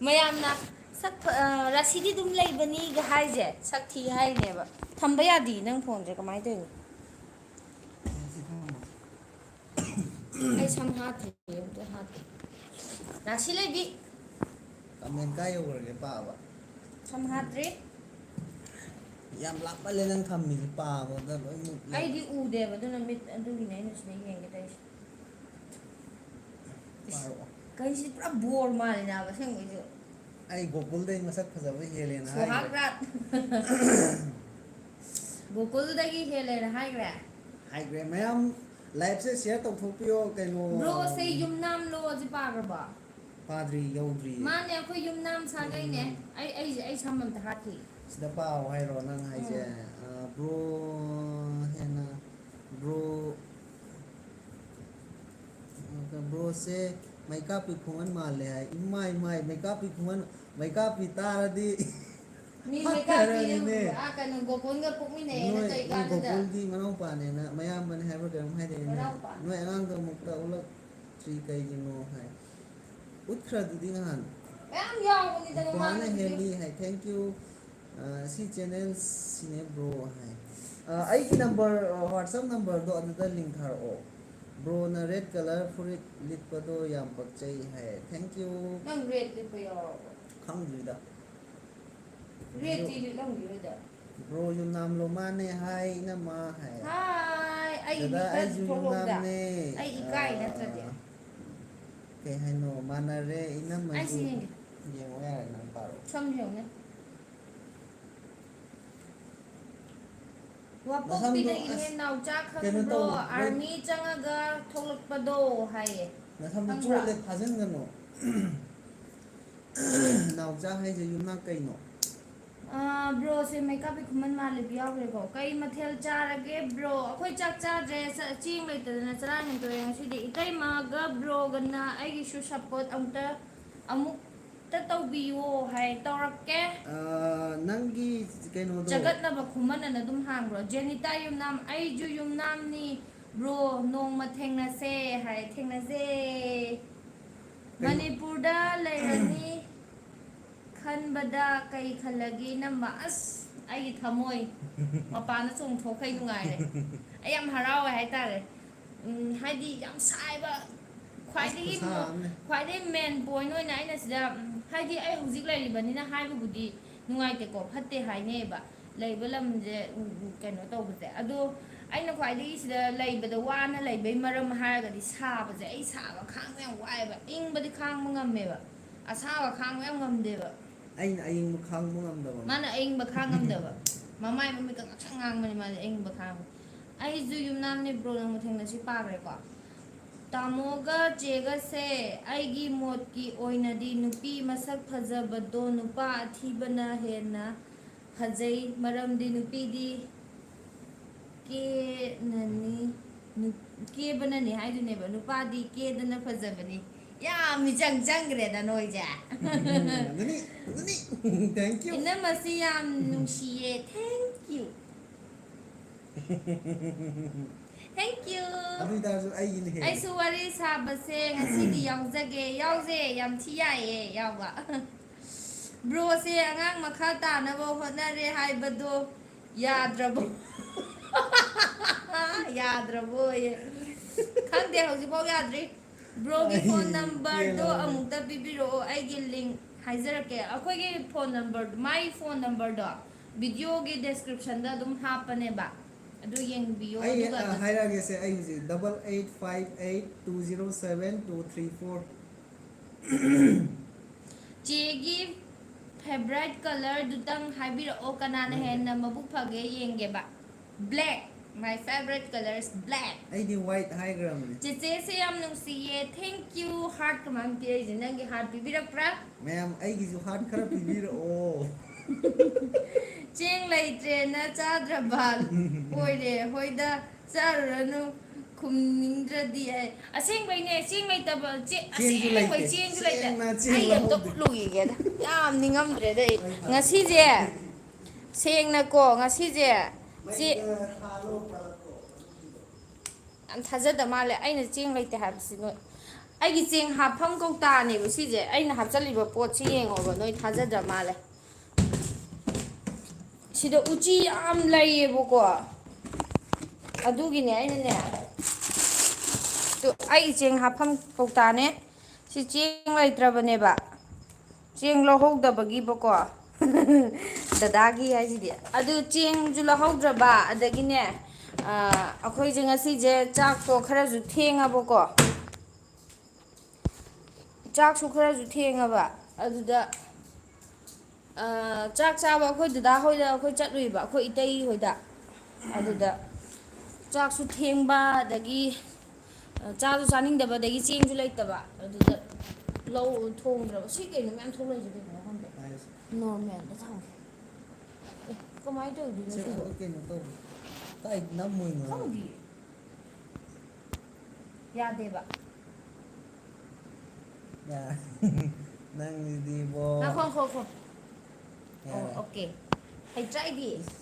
ꯃꯌꯥꯝꯅ ꯁꯛ ꯐ-, ꯑ, ꯔꯥꯁꯤꯗꯤ ꯑꯗꯨꯝ ꯂꯩꯕꯅꯤꯒ ꯍꯥꯏꯁꯦ ꯁꯛ ꯊꯤ ꯍꯥꯏꯔꯤꯅꯦꯕ꯫ ꯊꯝꯕ ꯌꯥꯗꯦ ꯅꯪ ꯐꯣꯟꯁꯦ, ꯀꯃꯥꯏꯅ ꯇꯧꯔꯤꯅꯣ? ꯑꯩ ꯁꯝ ꯍꯥꯠꯇ꯭ꯔꯤ, ꯑꯝꯇ ꯍꯥꯠꯀꯦ꯫ ꯔꯥꯁꯤ ꯂꯩꯕꯤ꯫ Comment ꯀꯥꯏ ꯌꯧꯈ꯭ꯔꯒꯦ ꯄꯥꯕ? ꯁꯝ ꯍꯥꯠꯇ꯭ꯔꯤ꯫ ꯌꯥꯝ ꯂꯥꯞꯃꯜꯂꯦ ꯅꯪ ꯊꯝꯃꯤꯁꯦ, ꯄꯥꯕꯗ ꯂꯣꯏ ꯃꯨꯠꯂꯦ꯫ ꯑꯩꯗꯤ ꯎꯗꯦꯕ, ꯑꯗꯨꯅ ꯃꯤꯠ ꯑꯗꯨꯒꯤꯅꯦ ꯑꯩꯅ ꯁꯤꯗ ꯌꯦꯡꯒꯦ ꯇꯧꯔꯤꯁꯦ꯫ ꯏꯁ, ꯄꯥꯔꯛꯑꯣ꯫ ꯀꯩꯅꯣꯁꯤꯗꯤ ꯄꯨꯔꯥ ꯕꯣꯔ ꯃꯥꯜꯂꯤꯅꯦ ꯍꯥꯏꯕ ꯑꯁꯦꯡꯕꯩꯁꯨ꯫ ꯑꯩ ꯒꯣꯀꯨꯜꯗꯩ ꯃꯁꯛ ꯐꯖꯕ ꯍꯦꯜꯂꯦꯅ ꯍꯥꯏꯈ꯭ꯔꯦ꯫ ꯁꯣꯍꯥꯒ ꯔꯥꯠ꯫ ꯒꯣꯀꯨꯜꯗꯒꯤ ꯍꯦꯜꯂꯦꯅ ꯍꯥꯏꯈ꯭ꯔꯦ꯫ ꯍꯥꯏꯈ꯭ꯔꯦ꯫ ꯃꯌꯥꯝ live ꯁꯦ share ꯇꯧꯊꯣꯛꯄꯤꯌꯣ ꯀꯩꯅꯣ꯫ Bro ꯁꯦ ꯌꯨꯝꯅꯥꯝꯂꯣ ꯁꯤ ꯄꯥꯈ꯭ꯔꯕꯣ? ꯄꯥꯗ꯭ꯔꯤ, ꯌꯧꯗ꯭ꯔꯤ꯫ ꯃꯥꯅꯦ, ꯑꯩꯈꯣꯏ ꯌꯨꯝꯅꯥꯝ ꯁꯥꯒꯩꯅꯦ꯫ ꯎꯝ꯫ ꯑꯩ, ꯑꯩ, ꯑꯩ ꯁꯝ ꯑꯝꯇ ꯍꯥꯠꯈꯤ꯫ ꯁꯤꯗ ꯄꯥꯎ ꯍꯥꯏꯔꯣ ꯅꯪ ꯍꯥꯏꯁꯦ? ꯎꯝ꯫ ꯑ, bro ꯍꯦꯟꯅ, bro, bro ꯁꯦ ꯃꯩꯀꯥꯞꯄꯤ ꯈꯨꯃꯟ ꯃꯥꯜꯂꯦ ꯍꯥꯏ꯫ ꯏꯃꯥꯏ, ꯏꯃꯥꯏ, ꯃꯩꯀꯥꯞꯄꯤ ꯈꯨꯃꯟ, ꯃꯩꯀꯥꯞꯄꯤ ꯇꯥꯔꯗꯤ ꯃꯤ ꯃꯩꯀꯥꯞꯄꯤꯅ ꯐꯠꯇꯔꯅꯤꯅꯦ꯫ ꯑꯥ, ꯀꯩꯅꯣ, ꯒꯣꯀꯨꯜꯒ ꯄꯣꯛꯃꯤꯟꯅꯩꯌꯦꯅ ꯅꯣꯏ, ꯇꯧꯔꯤ ꯅꯣꯏ ꯀꯥꯟꯗꯨꯗ꯫ ꯒꯣꯀꯨꯜꯒꯤ ꯃꯅꯥꯎꯄꯥꯅꯦꯅ ꯃꯌꯥꯝꯕꯅꯦ ꯍꯥꯏꯕ꯭ꯔꯥ ꯀꯩꯅꯣꯝ ꯍꯥꯏꯔꯛꯏꯅꯦ꯫ ꯃꯅꯥꯎꯄꯥ꯫ ꯅꯣꯏ ꯑꯉꯥꯡꯗꯣ ꯑꯃꯨꯛꯇ ꯎꯠꯂꯛꯇ꯭ꯔꯤ ꯀꯩꯒꯤꯅꯣ ꯍꯥꯏ꯫ ꯎꯠꯈ꯭ꯔꯗꯨꯗꯤ ꯅꯍꯥꯟ꯫ ꯃꯌꯥꯝ ꯌꯥꯎꯕꯅꯤꯗ ꯅꯨꯄꯥꯅ ꯃꯃꯥꯡꯗꯁꯨ꯫ ꯍꯦꯜꯂꯤ ꯍꯥꯏ꯫ Thank you꯫ ꯑ, ꯁꯤ channel ꯁꯤꯅꯦ bro ꯍꯥꯏ꯫ ꯑ, ꯑꯩꯒꯤ number, ꯑ, WhatsApp number ꯗꯣ ꯑꯗꯨꯗ link ꯊꯥꯔꯛꯑꯣ꯫ Bro ꯅ red colour ꯐꯨꯔꯤꯠ ꯂꯤꯠꯄꯗꯣ ꯌꯥꯝ ꯄꯛꯆꯩ ꯍꯥꯏ꯫ Thank you꯫ ꯅꯪ red ꯂꯤꯠꯄ ꯌꯥꯎꯔꯕꯣ? ꯈꯪꯗ꯭ꯔꯤꯗ꯫ Red ꯇꯤ ꯂꯤꯠꯂꯝꯈꯤꯔꯣꯏꯗ꯫ Bro ꯌꯨꯝꯅꯥꯝꯂꯣ? ꯃꯥꯅꯦ ꯍꯥꯏ, ꯏꯅꯝꯃ ꯍꯥꯏ꯫ ꯍꯥꯏ, ꯑꯩ ꯗꯗꯥ, ꯃꯤ ꯈꯔꯗꯤ ꯑꯩꯁꯨ ꯊꯣꯛꯂꯛꯎꯗ꯫ ꯌꯨꯝꯅꯥꯝꯅꯦ꯫ ꯑꯩ ꯏꯀꯥꯏ ꯑ, ꯅꯠꯇ꯭ꯔꯗꯤ꯫ ꯀꯩ ꯍꯥꯏꯅꯣ? ꯃꯥꯟꯅꯔꯦ, ꯏꯅꯝꯃꯁꯨ꯫ ꯑꯩ ꯁꯤ ꯌꯦꯡꯒꯦ꯫ ꯌꯦꯡꯉꯣ ꯌꯥꯔꯦ, ꯅꯪ ꯄꯥꯔꯣ꯫ ꯁꯝ ꯌꯦꯡꯉꯨꯅꯦ꯫ ꯅꯁꯝꯗꯣ ꯋꯥꯄꯣꯛꯄꯤꯗꯒꯤꯅꯦ ꯑꯁ, ꯅꯥꯎꯆꯥ ꯀꯩꯅꯣ ꯈꯪꯕ꯭ꯔꯣ? ꯇꯧ, ꯅꯣꯏ Army ꯆꯪꯉꯒ ꯊꯣꯛꯂꯛꯄꯗꯣ ꯍꯥꯏꯌꯦ꯫ ꯅꯁꯝꯗꯣ ꯈꯪꯕ꯭ꯔꯥ? ꯆꯣꯠꯂꯦ, ꯐꯥꯖꯤꯟꯒꯅꯨ꯫ ꯅꯥꯎꯆꯥ ꯍꯥꯏꯁꯦ ꯌꯨꯝꯅꯥꯛ ꯀꯩꯅꯣ? ꯑꯥ, ꯕ꯭ꯔꯣꯁꯦ ꯃꯦꯀꯞꯀꯤ ꯈꯨꯃꯟ ꯃꯥꯜꯂꯤꯕ ꯌꯥꯎꯈ꯭ꯔꯦꯀꯣ꯫ ꯀꯩ ꯃꯊꯦꯜ ꯆꯥꯔꯒꯦ ꯕ꯭ꯔꯣ? ꯑꯩꯈꯣꯏ ꯆꯥꯛ ꯆꯥꯗ꯭ꯔꯦ, ꯆ-, ꯆꯦꯡ ꯂꯩꯇꯗꯅ ꯆꯔꯥ ꯍꯦꯟꯇꯣꯛꯑꯦ ꯉꯁꯤꯗꯤ꯫ ꯏꯇꯩꯃꯒ ꯕ꯭ꯔꯣꯒꯅ ꯑꯩꯒꯤꯁꯨ ꯁꯞꯄꯣꯔꯠ ꯑꯃꯨꯛꯇ, ꯑꯃꯨꯛꯇ ꯇꯧꯕꯤꯌꯣ ꯍꯥꯏ꯫ ꯇꯧꯔꯛꯀꯦ꯫ ꯑꯥ, ꯅꯪꯒꯤ ꯀꯩꯅꯣꯗꯣ꯫ ꯆꯒꯠꯅꯕ ꯈꯨꯃꯟ ꯑꯅ ꯑꯗꯨꯝ ꯍꯥꯡꯕ꯭ꯔꯣ? ꯖꯦꯅꯤꯇꯥ ꯌꯨꯝꯅꯥꯝ, ꯑꯩꯁꯨ ꯌꯨꯝꯅꯥꯝꯅꯤ ꯕ꯭ꯔꯣ, ꯅꯣꯡꯃ ꯊꯦꯡꯅꯁꯦ ꯍꯥꯏ꯫ ꯊꯦꯡꯅꯁꯦ꯫ ꯀꯩꯅꯣ? ꯃꯅꯤꯄꯨꯔꯗ ꯂꯩꯔꯅꯤ ꯈꯟꯕꯗ ꯀꯩ ꯈꯜꯂꯒꯦ ꯏꯅꯝꯃ? ꯑꯁ, ꯑꯩꯒꯤ ꯊꯃꯣꯏ ꯃꯄꯥꯟꯗ ꯆꯣꯡꯊꯣꯛꯈꯩ ꯅꯨꯡꯉꯥꯏꯔꯦ꯫ ꯑꯩ ꯌꯥꯝ ꯍꯔꯥꯎꯋꯦ ꯍꯥꯏꯇꯥꯔꯦ꯫ ꯎꯝ, ꯍꯥꯏꯗꯤ ꯌꯥꯝ ꯁꯥꯏꯕ꯫ ꯈ꯭ꯋꯥꯏꯗꯒꯤ ꯑꯁ, ꯈꯨꯁꯥ ꯃꯣ-, ꯑꯃꯅꯦ꯫ ꯈ꯭ꯋꯥꯏꯗꯒꯤ main point ꯑꯣꯏꯅ ꯑꯩꯅ ꯁꯤꯗ, ꯎꯝ, ꯍꯥꯏꯗꯤ ꯑꯩ ꯍꯧꯖꯤꯛ ꯂꯩꯔꯤꯕꯅꯤꯅ ꯍꯥꯏꯕꯕꯨꯗꯤ ꯅꯨꯡꯉꯥꯏꯇꯦꯀꯣ, ꯐꯠꯇꯦ ꯍꯥꯏꯅꯩꯌꯦꯕ꯫ ꯂꯩꯕ ꯂꯝꯁꯦ, ꯎꯝ, ꯎꯝ, ꯀꯩꯅꯣ ꯇꯧꯕꯁꯦ꯫ ꯑꯗꯣ ꯑꯩꯅ ꯈ꯭ꯋꯥꯏꯗꯒꯤ ꯁꯤꯗ ꯂꯩꯕꯗ ꯋꯥꯅ ꯂꯩꯕꯩ ꯃꯔꯝ ꯍꯥꯏꯔꯒꯗꯤ ꯁꯥꯕꯁꯦ꯫ ꯑꯩ ꯁꯥꯕ ꯈꯥꯡꯕ ꯌꯥꯝ ꯋꯥꯏꯑꯦꯕ꯫ ꯏꯪꯕꯗꯤ ꯈꯥꯡꯕ ꯉꯝꯃꯦꯕ, ꯑꯁꯥꯕ ꯈꯥꯡꯕ ꯌꯥꯝ ꯉꯝꯗꯦꯕ꯫ ꯑꯩꯅ ꯑꯏꯪꯕ ꯈꯥꯡꯕ ꯉꯝꯗꯕ꯫ ꯃꯥꯅ ꯑꯏꯪꯕ ꯈꯥꯡ ꯉꯝꯗꯕ꯫ ꯃꯃꯥꯏ ꯃꯃꯤꯠꯀ ꯉꯥꯛꯁꯪ ꯉꯥꯡꯕꯅꯤ ꯃꯥꯗꯤ ꯑꯏꯪꯕ ꯈꯥꯡꯕ꯫ ꯑꯩꯁꯨ ꯌꯨꯝꯅꯥꯝꯅꯦ ꯕ꯭ꯔꯣ, ꯅꯪꯕꯨ ꯊꯦꯡꯅꯁꯤ ꯄꯥꯈ꯭ꯔꯦꯀꯣ꯫ ꯇꯥꯃꯣꯒ ꯆꯦꯒꯁꯦ ꯑꯩꯒꯤ ꯃꯣꯠꯀꯤ ꯑꯣꯏꯅꯗꯤ ꯅꯨꯄꯤ ꯃꯁꯛ ꯐꯖꯕꯗꯣ ꯅꯨꯄꯥ ꯑꯊꯤꯕꯅ ꯍꯦꯟꯅ ꯐꯖꯩ꯫ ꯃꯔꯝꯗꯤ ꯅꯨꯄꯤꯗꯤ ꯀꯦꯅꯅꯤ, ꯅꯨ-, ꯀꯦꯕꯅꯅꯤ ꯍꯥꯏꯗꯨꯅꯦꯕ, ꯅꯨꯄꯥꯗꯤ ꯀꯦꯗꯅ ꯐꯖꯕꯅꯤ꯫ ꯌꯥꯝ ꯃꯤꯆꯪ ꯆꯪꯈ꯭ꯔꯦꯗ ꯅꯣꯏꯁꯦ꯫ ꯎꯝ, ꯑꯗꯨꯅꯤ, ꯑꯗꯨꯅꯤ꯫ Thank you꯫ ꯏꯅꯝꯃꯁꯤ ꯌꯥꯝ ꯅꯨꯡꯁꯤꯌꯦ꯫ Thank you꯫ Thank you꯫ ꯑꯗꯨ ꯑꯣꯏꯇꯥꯔꯁꯨ ꯑꯩꯒꯤꯅ ꯍꯦꯜꯂꯦ꯫ ꯑꯩꯁꯨ ꯋꯥꯔꯤ ꯁꯥꯕꯁꯦ ꯉꯁꯤꯗꯤ ꯌꯥꯎꯖꯒꯦ꯫ ꯌꯥꯎꯖꯦ, ꯌꯥꯝ ꯊꯤ ꯌꯥꯏꯌꯦ ꯌꯥꯎꯕ꯫ ꯕ꯭ꯔꯣꯁꯦ ꯑꯉꯥꯡ ꯃꯈꯥ ꯇꯥꯅꯕ ꯍꯣꯠꯅꯔꯦ ꯍꯥꯏꯕꯗꯣ ꯌꯥꯗ꯭ꯔꯕꯣ? ꯌꯥꯗ꯭ꯔꯕꯣꯌꯦ꯫ ꯈꯪꯗꯦ, ꯍꯧꯖꯤꯛꯐꯥꯎ ꯌꯥꯗ꯭ꯔꯤ꯫ ꯕ꯭ꯔꯣꯒꯤ ꯑꯩ phone numberꯗꯣ ꯄꯦꯜꯂꯕꯅꯦ꯫ ꯑꯃꯨꯛꯇ ꯄꯤꯕꯤꯔꯛꯑꯣ, ꯑꯩꯒꯤ link ꯍꯥꯏꯖꯔꯛꯀꯦ꯫ ꯑꯩꯈꯣꯏꯒꯤ phone number, ꯃꯥꯏ phone numberꯗꯣ videoꯒꯤ descriptionꯗ ꯑꯗꯨꯝ ꯍꯥꯞꯄꯅꯦꯕ, ꯑꯗꯨ ꯌꯦꯡꯕꯤꯌꯣ꯫ ꯑꯩ, ꯑꯗꯨꯒ ꯑ, ꯑꯗꯨꯝ ꯍꯥꯏꯔꯛꯑꯒꯦꯁꯦ, ꯑꯩ ꯍꯧꯖꯤꯛ double eight five eight two zero seven two three four꯫ ꯆꯦꯒꯤ favourite colourꯗꯨꯇꯪ ꯍꯥꯏꯕꯤꯔꯛꯑꯣ, ꯀꯅꯥꯅ ꯅꯪꯒꯤ ꯍꯦꯟꯅ ꯃꯕꯨꯛ ꯐꯒꯦ ꯌꯦꯡꯒꯦꯕ꯫ Black, my favourite colour is black꯫ ꯑꯩꯗꯤ white ꯍꯥꯏꯈ꯭ꯔꯕꯅꯦ꯫ ꯆꯦꯆꯦꯁꯦ ꯌꯥꯝ ꯅꯨꯡꯁꯤꯌꯦ, thank you꯫ Heart ꯀꯃꯥꯏꯅ ꯄꯤꯔꯛꯏꯁꯦ? ꯅꯪꯒꯤ heart ꯄꯤꯕꯤꯔꯛꯄ꯭ꯔꯥ? ꯃꯌꯥꯝ, ꯑꯩꯒꯤꯁꯨ heart ꯈꯔ ꯄꯤꯕꯤꯔꯛꯑꯣ꯫ ꯆꯦꯡ ꯂꯩꯇ꯭ꯔꯦꯅ ꯆꯥꯗ꯭ꯔꯕ ꯑꯣꯏꯔꯦ꯫ ꯍꯣꯏꯗ, ꯆꯥꯔꯨꯔꯅꯨ, ꯈꯨꯝꯅꯤꯡꯗ꯭ꯔꯗꯤ꯫ ꯑꯩ ꯑꯁꯦꯡꯕꯩꯅꯦ, ꯆꯦꯡ ꯂꯩꯇꯕ, ꯆꯦ-, ꯆꯦꯡꯁꯨ ꯑꯁꯦꯡꯕꯩ ꯂꯩꯇꯦ꯫ ꯆꯦꯡꯁꯨ ꯂꯩꯇꯦ꯫ ꯁꯦꯡꯅ ꯆꯦꯡ ꯑꯩ ꯑꯝꯇ ꯂꯧꯍꯧꯗꯦ꯫ ꯎꯠꯂꯨꯈꯤꯒꯦꯗ꯫ ꯌꯥꯝ ꯅꯤꯡꯉꯝꯗ꯭ꯔꯦꯗ ꯑꯩ꯫ ꯉꯁꯤꯁꯦ, ꯁꯦꯡꯅꯀꯣ, ꯉꯁꯤꯁꯦ ꯆꯦ-, ꯌꯥꯝ ꯊꯥꯖꯗ ꯃꯥꯜꯂꯦ꯫ ꯑꯩꯅ ꯆꯦꯡ ꯂꯩꯇꯦ ꯍꯥꯏꯕꯁꯤ ꯅꯣꯏ꯫ ꯑꯩꯒꯤ ꯆꯦꯡ ꯍꯥꯞꯐꯝ ꯀꯧꯇꯥꯅꯦꯕ ꯁꯤꯁꯦ꯫ ꯑꯩꯅ ꯍꯥꯞꯆꯜꯂꯤꯕ ꯄꯣꯠꯁꯤ ꯌꯦꯡꯉꯣꯕ, ꯅꯣꯏ ꯊꯥꯖꯗ꯭ꯔ ꯃꯥꯜꯂꯦ꯫ ꯁꯤꯗ ꯎꯆꯤ ꯌꯥꯝ ꯂꯩꯌꯦꯕꯀꯣ꯫ ꯑꯗꯨꯒꯤꯅꯦ ꯑꯩꯅꯅꯦ, ꯇꯨ, ꯑꯩ ꯆꯦꯡ ꯍꯥꯞꯐꯝ ꯀꯧꯇꯥꯅꯦ꯫ ꯁꯤ ꯆꯦꯡ ꯂꯩꯇ꯭ꯔꯕꯅꯦꯕ꯫ ꯆꯦꯡ ꯂꯧꯍꯧꯗꯕꯒꯤꯕꯀꯣ꯫ ꯗꯗꯥꯒꯤ ꯍꯥꯏꯁꯤꯗꯤ꯫ ꯑꯗꯨ ꯆꯦꯡꯁꯨ ꯂꯧꯍꯧꯗ꯭ꯔꯕ, ꯑꯗꯒꯤꯅꯦ, ꯑ, ꯑꯩꯈꯣꯏꯁꯦ ꯉꯁꯤꯁꯦ ꯆꯥꯛꯇꯣ ꯈꯔꯁꯨ ꯊꯦꯡꯉꯕꯀꯣ꯫ ꯆꯥꯛꯁꯨ ꯈꯔꯁꯨ ꯊꯦꯡꯉꯕ꯫ ꯑꯗꯨꯗ, ꯑ, ꯆꯥꯛ ꯆꯥꯕ ꯑꯩꯈꯣꯏ ꯗꯗꯥ ꯍꯣꯏꯗ ꯑꯩꯈꯣꯏ ꯆꯠꯂꯨꯏꯕ, ꯑꯩꯈꯣꯏ ꯏꯇꯩ ꯍꯣꯏꯗ꯫ ꯑꯗꯨꯗ ꯆꯥꯛꯁꯨ ꯊꯦꯡꯕ, ꯑꯗꯒꯤ, ꯑ, ꯆꯥꯁꯨ ꯆꯥꯅꯤꯡꯗꯕ, ꯑꯗꯒꯤ ꯆꯦꯡꯁꯨ ꯂꯩꯇꯕ꯫ ꯑꯗꯨꯗ ꯂꯧ ꯊꯣꯡꯗ꯭ꯔꯕ꯫ ꯁꯤ ꯀꯩꯅꯣ ꯃꯌꯥꯝ ꯊꯣꯛꯂꯛꯏꯁꯦ ꯀꯩꯅꯣ ꯈꯪꯗꯦ꯫ ꯍꯥꯏꯁꯦ꯫ ꯅꯣꯔꯃꯦꯜꯗ ꯊꯝꯒꯦ꯫ ꯑꯦ, ꯀꯃꯥꯏꯅ ꯇꯧꯗꯣꯏꯅꯣ ꯁꯤ ꯁꯤꯕꯣ? ꯑꯃꯨꯛ ꯀꯩꯅꯣ ꯇꯧꯕ꯫ ꯀꯥꯏ ꯅꯝꯃꯣꯏꯅꯣ? ꯈꯪꯗꯤꯌꯦ꯫ ꯌꯥꯗꯦꯕ꯫ ꯌꯥ-, ꯅꯪꯁꯤꯗꯤꯕꯣ꯫ ꯉꯥꯏꯈꯣ, ꯉꯥꯏꯈꯣ, ꯉꯥꯏꯈꯣ꯫ ꯑꯣ, ꯌꯥꯔꯦ꯫ ꯑꯣꯀꯦ꯫ ꯍꯩꯇ꯭ꯔꯥ ꯑꯩꯗꯤ? ꯏꯁ,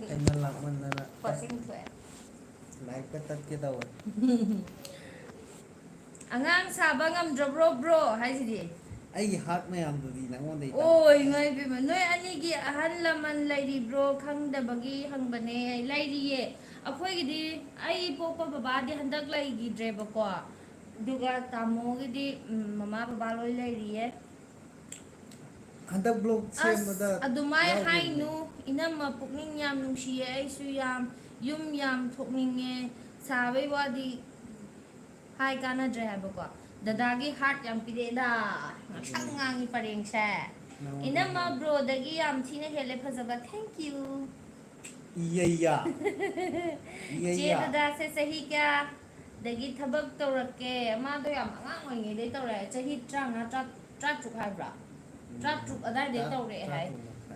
ꯍꯩꯃꯟ ꯂꯥꯛꯃꯟꯗꯅ ꯄꯥꯔꯁꯦꯟ ꯊꯣꯛꯑꯦ꯫ ꯂꯥꯏꯐꯀ ꯇꯠꯀꯦ ꯇꯧꯋꯦ꯫ ꯑꯉꯥꯡ ꯁꯥꯕ ꯉꯝꯗ꯭ꯔꯕ꯭ꯔꯣ, ꯕ꯭ꯔꯣ? ꯍꯥꯏꯁꯤꯗꯤ꯫ ꯑꯩꯒꯤ ꯍꯥꯔꯠ ꯃꯌꯥꯝꯗꯨꯗꯤ ꯅꯪꯉꯣꯟꯗꯩ ꯇꯞ-, ꯑꯣ, ꯏꯃꯥ ꯏꯕꯦꯝꯃ, ꯅꯣꯏ ꯑꯅꯤꯒꯤ ꯑꯍꯜ ꯂꯃꯟ ꯂꯩꯔꯤꯕ꯭ꯔꯣ ꯈꯪꯗꯕꯒꯤ ꯍꯪꯕꯅꯦ꯫ ꯂꯩꯔꯤꯌꯦ꯫ ꯑꯩꯈꯣꯏꯒꯤꯗꯤ ꯑꯩ ꯄꯣꯛꯄ ꯕꯕꯥꯗꯤ ꯍꯟꯗꯛ ꯂꯩꯈꯤꯗ꯭ꯔꯦꯕꯀꯣ꯫ ꯑꯗꯨꯒ ꯇꯥꯃꯣꯒꯤꯗꯤ, ꯎꯝ, ꯃꯃꯥ ꯕꯕꯥ ꯂꯣꯏ ꯂꯩꯔꯤꯌꯦ꯫ ꯍꯟꯗꯛ ꯕ꯭ꯂꯣꯛ ꯑꯁ, ꯁꯦꯝꯕꯗ ꯑꯗꯨꯃꯥꯏ ꯌꯥꯎꯈꯤꯕꯅꯦ꯫ ꯍꯥꯏꯅꯨ꯫ ꯏꯅꯝꯃ ꯄꯨꯛꯅꯤꯡ ꯌꯥꯝ ꯅꯨꯡꯁꯤꯌꯦ꯫ ꯑꯩꯁꯨ ꯌꯥꯝ, ꯌꯨꯝ ꯌꯥꯝ ꯊꯣꯛꯅꯤꯡꯉꯦ꯫ ꯁꯥꯕꯩ ꯋꯥꯗꯤ ꯍꯥꯏ ꯀꯥꯟꯅꯗ꯭ꯔꯦ ꯍꯥꯏꯕꯀꯣ꯫ ꯗꯗꯥꯒꯤ ꯍꯥꯔꯠ ꯌꯥꯝ ꯄꯤꯔꯛꯑꯦꯗ꯫ ꯉꯥꯡꯁꯪ ꯑꯗꯨꯅꯦ꯫ ꯉꯥꯡꯉꯤ ꯄꯔꯦꯡꯁꯦ꯫ ꯅꯉꯣꯟꯗ ꯏꯅꯝꯃ ꯍꯥꯔꯠ꯫ ꯕ꯭ꯔꯣꯗꯒꯤ ꯌꯥꯝ ꯊꯤꯅ ꯍꯦꯜꯂꯦ ꯐꯖꯕ꯫ Thank you꯫ ꯏꯌꯩꯌꯥ꯫ ꯆꯦ ꯏꯌꯩꯌꯥ꯫ ꯗꯗꯥꯁꯦ ꯆꯍꯤ ꯀꯌꯥꯗꯒꯤ ꯊꯕꯛ ꯇꯧꯔꯛꯀꯦ? ꯃꯥꯗꯣ ꯌꯥꯝ ꯑꯉꯥꯡ ꯑꯣꯏꯔꯤꯉꯩꯗꯩ ꯇꯧꯔꯛꯑꯦ꯫ ꯆꯍꯤ ꯇꯔꯥꯃꯉꯥ, ꯇꯔꯥ-, ꯇꯔꯥꯇꯔꯨꯛ ꯍꯥꯏꯕ꯭ꯔꯥ? ꯇꯔꯥꯇꯔꯨꯛ ꯑꯗꯥꯏꯗꯩ ꯇꯧꯔꯛꯑꯦ ꯍꯥꯏ꯫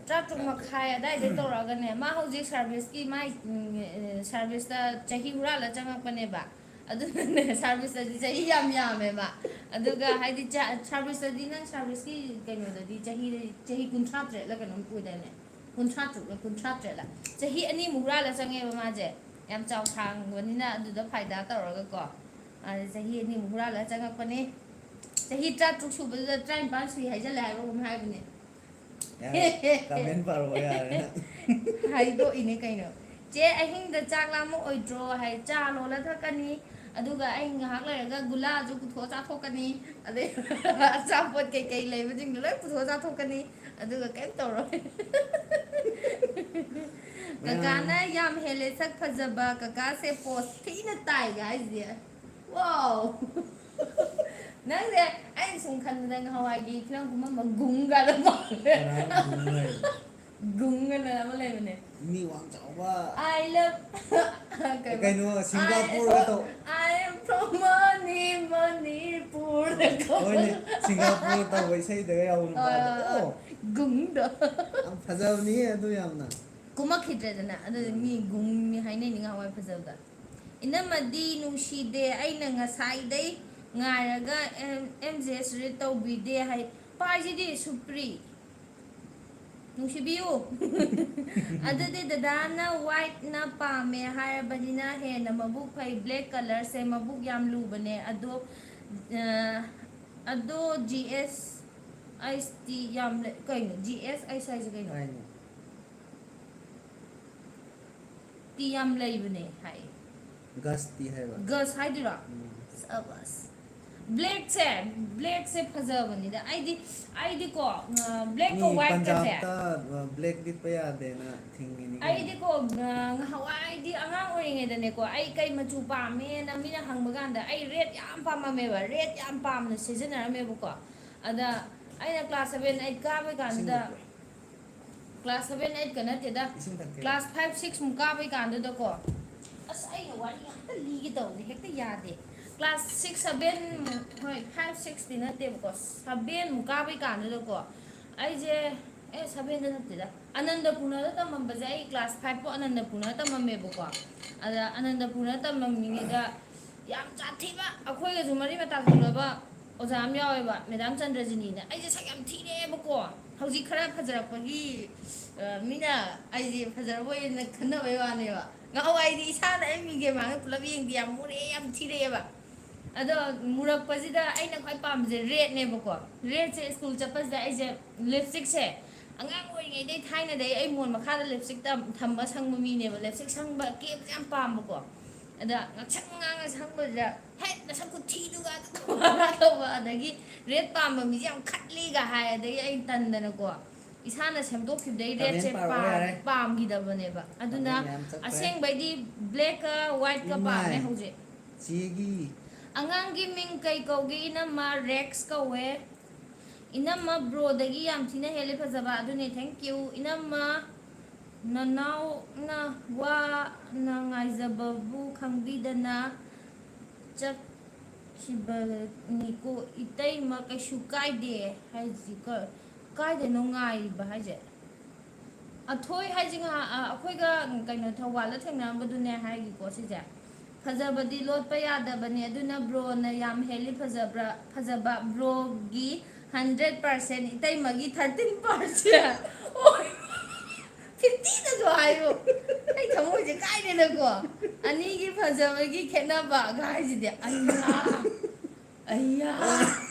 ꯇꯔꯥꯇꯔꯨꯛ ꯃꯈꯥꯏ ꯑꯗꯥꯏꯗꯩ ꯇꯧꯔꯛꯑꯒꯅꯦ, ꯃꯥ ꯍꯧꯖꯤꯛ ꯁꯥꯔꯚꯤꯁꯀꯤ, ꯃꯥꯏ, ꯎꯝ, ꯑ, ꯁꯥꯔꯚꯤꯁꯇ ꯆꯍꯤ ꯍꯨꯔꯥꯜꯂ ꯆꯪꯉꯛꯄꯅꯦꯕ꯫ ꯑꯗꯨꯅꯅꯦ, ꯁꯥꯔꯚꯤꯁꯇꯗꯤ ꯆꯍꯤ ꯌꯥꯝ ꯌꯥꯝꯃꯦꯕ꯫ ꯑꯗꯨꯒ ꯍꯥꯏꯗꯤ ꯆ-, ꯁꯥꯔꯚꯤꯁꯇꯗꯤ, ꯅꯪ ꯁꯥꯔꯚꯤꯁꯀꯤ ꯀꯩꯅꯣꯗꯗꯤ ꯆꯍꯤ, ꯆꯍꯤ ꯀꯨꯟꯊ꯭ꯔꯥ ꯇꯔꯦꯠꯂ ꯀꯩꯅꯣꯝ ꯑꯣꯏꯗꯥꯏꯅꯦ? ꯀꯨꯟꯊ꯭ꯔꯥ ꯇꯔꯨꯛꯂ ꯀꯨꯟꯊ꯭ꯔꯥ ꯇꯔꯦꯠꯂ? ꯆꯍꯤ ꯑꯅꯤꯃꯨꯛ ꯍꯨꯔꯥꯜꯂ ꯆꯪꯉꯦꯕ ꯃꯥꯁꯦ꯫ ꯌꯥꯝ ꯆꯥꯎ ꯁꯥꯡꯕꯅꯤꯅ ꯑꯗꯨꯗ ꯐꯥꯏꯗꯥ ꯇꯧꯔꯒꯀꯣ꯫ ꯑꯗ ꯆꯍꯤ ꯑꯅꯤꯃꯨꯛ ꯍꯨꯔꯥꯜꯂꯒ ꯆꯪꯉꯛꯄꯅꯦ꯫ ꯆꯍꯤ ꯇꯔꯥꯇꯔꯨꯛ ꯁꯨꯕꯗꯨꯗ ꯇꯔꯥꯅꯤꯄꯥꯟ ꯁꯨꯏ ꯍꯥꯏꯖꯜꯂꯦ ꯍꯥꯏꯕ ꯑꯃ ꯍꯥꯏꯕꯅꯦ꯫ ꯌꯥꯔꯦ, ꯀꯃꯦꯟ ꯄꯥꯔꯛꯑꯣ ꯌꯥꯔꯦ ꯅꯪ꯫ ꯍꯥꯏꯗꯣꯛꯏꯅꯦ ꯀꯩꯅꯣ꯫ "ꯆꯦ, ꯑꯍꯤꯡꯗ ꯆꯥꯛ ꯂꯥꯝꯃꯛꯑꯣꯏꯗ꯭ꯔꯣ?" ꯍꯥꯏ, "ꯆꯥ ꯂꯣꯜꯂ ꯊꯛꯀꯅꯤ, ꯑꯗꯨꯒ ꯑꯩ ꯉꯥꯏꯍꯥꯛ ꯂꯩꯔꯒ ꯒꯨꯂꯥꯁꯨ ꯄꯨꯊꯣꯛꯑ ꯆꯥꯊꯣꯛꯀꯅꯤ, ꯑꯗꯩ ꯑꯆꯥꯄꯣꯠ ꯀꯩꯀꯩ ꯂꯩꯕꯁꯤꯡꯗꯣ ꯂꯣꯏ ꯄꯨꯊꯣꯛꯑ ꯆꯥꯊꯣꯛꯀꯅꯤ, ꯑꯗꯨꯒ ꯀꯩꯝ ꯇꯧꯔꯣꯏ꯫" ꯀꯀꯥꯅ ꯌꯥꯝ ꯍꯦꯜꯂꯦ ꯁꯛ ꯐꯖꯕ, ꯀꯀꯥꯁꯦ ꯄꯣꯁ ꯊꯤꯅ ꯇꯥꯏꯒ ꯍꯥꯏꯁꯤꯗꯤ꯫ ꯋꯥꯎ! ꯅꯪꯁꯦ, ꯑꯩꯅ ꯁꯨꯝ ꯈꯟꯕꯗ ꯉꯍꯥꯟꯋꯥꯏꯒꯤ ꯐꯤꯂꯝ ꯀꯨꯝꯕ ꯒꯨꯡꯒꯥꯗ ꯃꯥꯜꯂꯦ꯫ ꯀꯅꯥꯅꯣ ꯒꯨꯡ ꯍꯥꯏꯁꯦ? ꯒꯨꯡ ꯑꯅ ꯑꯃ ꯂꯩꯕꯅꯦ꯫ ꯃꯤ ꯋꯥꯡ ꯆꯥꯎꯕ꯫ I love ꯀꯩꯅꯣ, ꯁꯤꯡꯒꯥꯄꯨꯔꯒ ꯇꯧ- I am from ꯃꯅꯤ-, ꯃꯅꯤꯄꯨꯔꯗ ꯍꯣꯏꯅꯦ, ꯁꯤꯡꯒꯥꯄꯨꯔ ꯇꯧꯕ ꯏꯁꯩꯗꯒ ꯌꯥꯎꯕ ꯅꯨꯄꯥꯗꯣ꯫ ꯍꯣꯏ, ꯍꯣꯏ, ꯍꯣꯏ꯫ ꯑꯣ꯫ ꯒꯨꯡꯗꯣ꯫ ꯌꯥꯝ ꯐꯖꯕꯅꯤꯍꯦ ꯑꯗꯨ ꯌꯥꯝꯅ꯫ ꯀꯨꯝꯃꯛꯈꯤꯗ꯭ꯔꯦꯗꯅ, ꯑꯗꯨꯗꯤ ꯃꯤ ꯒꯨꯡꯅꯤ ꯍꯥꯏꯅꯩꯅꯤ ꯉꯍꯥꯟꯋꯥꯏ ꯐꯖꯕꯗ꯫ "ꯏꯅꯝꯃꯗꯤ ꯅꯨꯡꯁꯤꯗꯦ, ꯑꯩꯅ ꯉꯁꯥꯏꯗꯩ ꯉꯥꯏꯔꯒ ꯑꯦꯝ-, ꯑꯦꯝ ꯖꯦ ꯑꯦꯁ ꯔꯤꯠ ꯇꯧꯕꯤꯗꯦ" ꯍꯥꯏ꯫ ꯄꯥꯏꯁꯤꯗꯤ ꯁꯨꯄ꯭ꯔꯤ꯫ ꯅꯨꯡꯁꯤꯕꯤꯌꯨ꯫ ꯑꯗꯨꯗꯤ ꯗꯗꯥꯅ ꯋꯥꯏꯠꯅ ꯄꯥꯝꯃꯦ ꯍꯥꯏꯔꯕꯅꯤꯅ ꯍꯦꯟꯅ ꯃꯕꯨꯛ ꯐꯩ꯫ ꯕ꯭ꯂꯦꯛ ꯀꯂꯔꯁꯦ ꯃꯕꯨꯛ ꯌꯥꯝ ꯂꯨꯕꯅꯦ꯫ ꯑꯗꯣ, ꯑ, ꯑꯗꯣ ꯖꯤ ꯑꯦꯁ ꯑꯩꯁ ꯇꯤ ꯌꯥꯝ ꯂꯩ-, ꯀꯩꯅꯣ? ꯖꯤ ꯑꯦꯁ ꯑꯩꯁ ꯍꯥꯏꯁꯦ ꯀꯩꯅꯣ? ꯀꯩꯅꯣ? ꯇꯤ ꯌꯥꯝ ꯂꯩꯕꯅꯦ ꯍꯥꯏ꯫ ꯒꯁꯇꯤ ꯍꯥꯏꯕ꯫ ꯒꯁ ꯍꯥꯏꯗꯣꯏꯔꯣ? ꯎꯝ꯫ ꯁꯕꯥꯁ꯫ ꯕ꯭ꯂꯦꯛꯁꯦ, ꯕ꯭ꯂꯦꯛꯁꯦ ꯐꯖꯕꯅꯤꯗ꯫ ꯑꯩꯗꯤ, ꯑꯩꯗꯤꯀꯣ, ꯑ, ꯕ꯭ꯂꯦꯛꯀ ꯃꯤ ꯋꯥꯏꯠꯀꯁꯦ꯫ ꯄꯟꯖꯥꯕꯇ, ꯑ, ꯕ꯭ꯂꯦꯛ ꯂꯤꯠꯄ ꯌꯥꯗꯦꯅ ꯊꯤꯡꯉꯤꯅꯤ ꯀꯩꯅꯣ꯫ ꯑꯩꯗꯤꯀꯣ, ꯑ, ꯉꯍꯥꯟꯋꯥꯏꯗꯤ ꯑꯉꯥꯡ ꯑꯣꯏꯔꯤꯉꯩꯗꯅꯦꯀꯣ, ꯑꯩ ꯀꯩ ꯃꯆꯨ ꯄꯥꯝꯃꯦꯅ ꯃꯤꯅ ꯍꯪꯕ ꯀꯥꯟꯗ ꯑꯩ ꯔꯦꯗ ꯌꯥꯝ ꯄꯥꯝꯃꯝꯃꯦꯕ, ꯔꯦꯗ ꯌꯥꯝ ꯄꯥꯝꯅ ꯁꯤꯖꯤꯟꯅꯔꯝꯃꯦꯕꯀꯣ꯫ ꯑꯗ ꯑꯩꯅ class seven, eight ꯀꯥꯕꯩ ꯀꯥꯟꯗꯨꯗ, ꯏꯁꯤꯡ ꯊꯛꯀꯦ꯫ Class seven, eight ꯀ ꯅꯠꯇꯦꯗ꯫ ꯏꯁꯤꯡ ꯊꯛꯀꯦ꯫ Class five, six ꯃꯨꯛ ꯀꯥꯕꯩ ꯀꯥꯟꯗꯨꯗꯀꯣ꯫ ꯑꯁ, ꯑꯩꯅ ꯋꯥꯔꯤ ꯉꯥꯛꯇ ꯂꯤꯒꯦ ꯇꯧꯕꯅꯦ, ꯍꯦꯛꯇ ꯌꯥꯗꯦ꯫ Class six, seven, ꯍꯣꯏ, five, six ꯇꯤ ꯅꯠꯇꯦꯕꯀꯣ, seven ꯃꯨꯛ ꯀꯥꯕꯩ ꯀꯥꯟꯗꯨꯗꯀꯣ, ꯑꯩꯁꯦ ꯑꯦ ꯁꯚꯦꯟꯗ ꯅꯠꯇꯦꯗ, ꯑꯅꯟꯗꯄꯨꯔꯅꯗ ꯇꯝꯃꯝꯕꯁꯦ, ꯑꯩ ꯀ꯭ꯂꯥꯁ ꯐꯥꯏꯚ ꯐꯥꯎ ꯑꯅꯟꯗꯄꯨꯔꯅꯗ ꯇꯝꯃꯝꯃꯦꯕꯀꯣ꯫ ꯑꯗ ꯑꯅꯟꯗꯄꯨꯔꯅꯗ ꯇꯝꯃꯝꯃꯤꯉꯩꯗ ꯌꯥꯝ ꯁꯥꯊꯤꯕ, ꯑꯩꯈꯣꯏꯒꯁꯨ ꯃꯔꯤ ꯃꯇꯥ ꯊꯣꯛꯅꯕ ꯑꯣꯖꯥ ꯑꯃ ꯌꯥꯎꯋꯦꯕ, ꯃꯦꯗꯥꯝ ꯆꯟꯗ꯭ꯔꯖꯤꯅꯤꯅ꯫ ꯑꯩꯁꯦ ꯁꯛ ꯌꯥꯝ ꯊꯤꯔꯛꯑꯦꯕꯀꯣ꯫ ꯍꯧꯖꯤꯛ ꯈꯔ ꯐꯖꯔꯛꯄꯒꯤ, ꯑ, ꯃꯤꯅ ꯑꯩꯁꯦ ꯐꯖꯔꯕꯣꯏꯅ ꯈꯟꯅꯕꯩ ꯋꯥꯅꯦꯕ꯫ ꯉꯍꯥꯟꯋꯥꯏꯗꯤ ꯏꯁꯥꯅ ꯑꯩ ꯃꯤꯡꯁꯦꯜ ꯃꯥꯡꯗ ꯄꯨꯂꯞ ꯌꯦꯡꯗꯦ, ꯌꯥꯝ ꯃꯨꯔꯛꯑꯦ, ꯌꯥꯝ ꯊꯤꯔꯛꯑꯦꯕ꯫ ꯑꯗꯣ ꯃꯨꯔꯛꯄꯁꯤꯗ ꯑꯩꯅ ꯈ꯭ꯋꯥꯏ ꯄꯥꯝꯕꯁꯦ ꯔꯦꯗꯅꯦꯕꯀꯣ꯫ ꯔꯦꯗꯁꯦ ꯁ꯭ꯀꯨꯜ ꯆꯠꯄꯁꯤꯗ ꯑꯩꯁꯦ ꯂꯤꯞꯁꯇꯤꯛꯁꯦ ꯑꯉꯥꯡ ꯑꯣꯏꯔꯤꯉꯩꯗꯩ, ꯊꯥꯏꯅꯗꯩ ꯑꯩ ꯃꯣꯟ ꯃꯈꯥꯗ ꯂꯤꯞꯁꯇꯤꯛ ꯊꯝꯕ ꯁꯪꯕ ꯃꯤꯅꯦꯕ꯫ ꯂꯤꯞꯁꯇꯤꯛ ꯁꯪꯕ, ꯀꯦꯕꯁꯦ ꯌꯥꯝ ꯄꯥꯝꯕꯀꯣ꯫ ꯑꯗ ꯉꯥꯡꯁꯪ ꯉꯥꯡꯅ ꯁꯪꯕꯁꯤꯗ "ꯍꯦꯠ, ꯅꯁꯛ ꯈꯨꯊꯤꯗꯨꯒ" ꯇꯧꯕ꯫ ꯑꯗꯒꯤ ꯔꯦꯗ ꯄꯥꯝꯕ ꯃꯤꯁꯦ ꯌꯥꯝ ꯈꯠꯂꯤꯒ ꯍꯥꯏ꯫ ꯑꯗꯒꯤ ꯑꯩ ꯇꯟꯗꯅꯀꯣ, ꯏꯁꯥꯅ ꯁꯦꯝꯗꯣꯛꯈꯤꯕꯗꯩ ꯔꯦꯗꯁꯦ ꯄꯥꯝ-, ꯌꯥꯔꯦ꯫ ꯄꯥꯝꯈꯤꯗꯕꯅꯦꯕ꯫ ꯑꯗꯨꯅ ꯑꯁꯦꯡꯕꯩꯗꯤ ꯕ꯭ꯂꯦꯛꯀ ꯋꯥꯏꯠꯀ ꯄꯥꯝꯃꯦ ꯍꯧꯖꯤꯛ꯫ ꯆꯦꯒꯤ꯫ ꯑꯉꯥꯡꯒꯤ ꯃꯤꯡ ꯀꯩ ꯀꯧꯒꯦ? ꯏꯅꯝꯃ ꯔꯦꯛꯁ ꯀꯧꯋꯦ꯫ ꯏꯅꯝꯃ ꯕ꯭ꯔꯣꯗꯒꯤ ꯌꯥꯝ ꯊꯤꯅ ꯍꯦꯜꯂꯦ ꯐꯖꯕ꯫ ꯑꯗꯨꯅꯦ, thank you꯫ ꯏꯅꯝꯃ ꯅꯅꯥꯎꯅ ꯋꯥꯅ ꯉꯥꯏꯖꯕꯕꯨ ꯈꯪꯕꯤꯗꯅ ꯆꯠꯈꯤꯕꯅꯤꯀꯣ꯫ ꯏꯇꯩꯃ ꯀꯩꯁꯨ ꯀꯥꯏꯗꯦ ꯍꯥꯏꯁꯤ ꯀ-, ꯀꯥꯏꯗꯅꯣ ꯉꯥꯏꯔꯤꯕ ꯍꯥꯏꯁꯦ? ꯑꯊꯣꯏ ꯍꯥꯏꯁꯦ ꯉꯍꯥ-, ꯑ, ꯑꯩꯈꯣꯏꯒ ꯀꯩꯅꯣ ꯊꯧꯕꯥꯜꯗ ꯊꯦꯡꯅꯔꯝꯕꯗꯨꯅꯦ ꯍꯥꯏꯔꯤꯀꯣ ꯁꯤꯁꯦ꯫ ꯐꯖꯕꯗꯤ ꯂꯣꯠꯄ ꯌꯥꯗꯕꯅꯦ, ꯑꯗꯨꯅ ꯕ꯭ꯔꯣꯅ ꯌꯥꯝ ꯍꯦꯜꯂꯤ ꯐꯖꯕ꯭ꯔꯥ, ꯐꯖꯕ꯫ ꯕ꯭ꯔꯣꯒꯤ ꯍꯟꯗ꯭ꯔꯦꯠ ꯄꯥꯔꯁꯦꯟ, ꯏꯇꯩꯃꯒꯤ ꯊꯥꯔꯇꯤꯟ ꯄꯥꯔꯁꯦꯟ꯫ ꯐꯤꯐꯇꯤꯗꯁꯨ ꯍꯥꯏꯌꯨ꯫ ꯑꯩ ꯊꯃꯣꯏꯁꯦ ꯀꯥꯏꯔꯦꯅꯀꯣ꯫ ꯑꯅꯤꯒꯤ ꯐꯖꯕꯒꯤ ꯈꯦꯠꯅꯕꯒ ꯍꯥꯏꯁꯤꯗꯤ꯫ ꯑꯩꯌꯥ꯫ ꯑꯩꯌꯥ꯫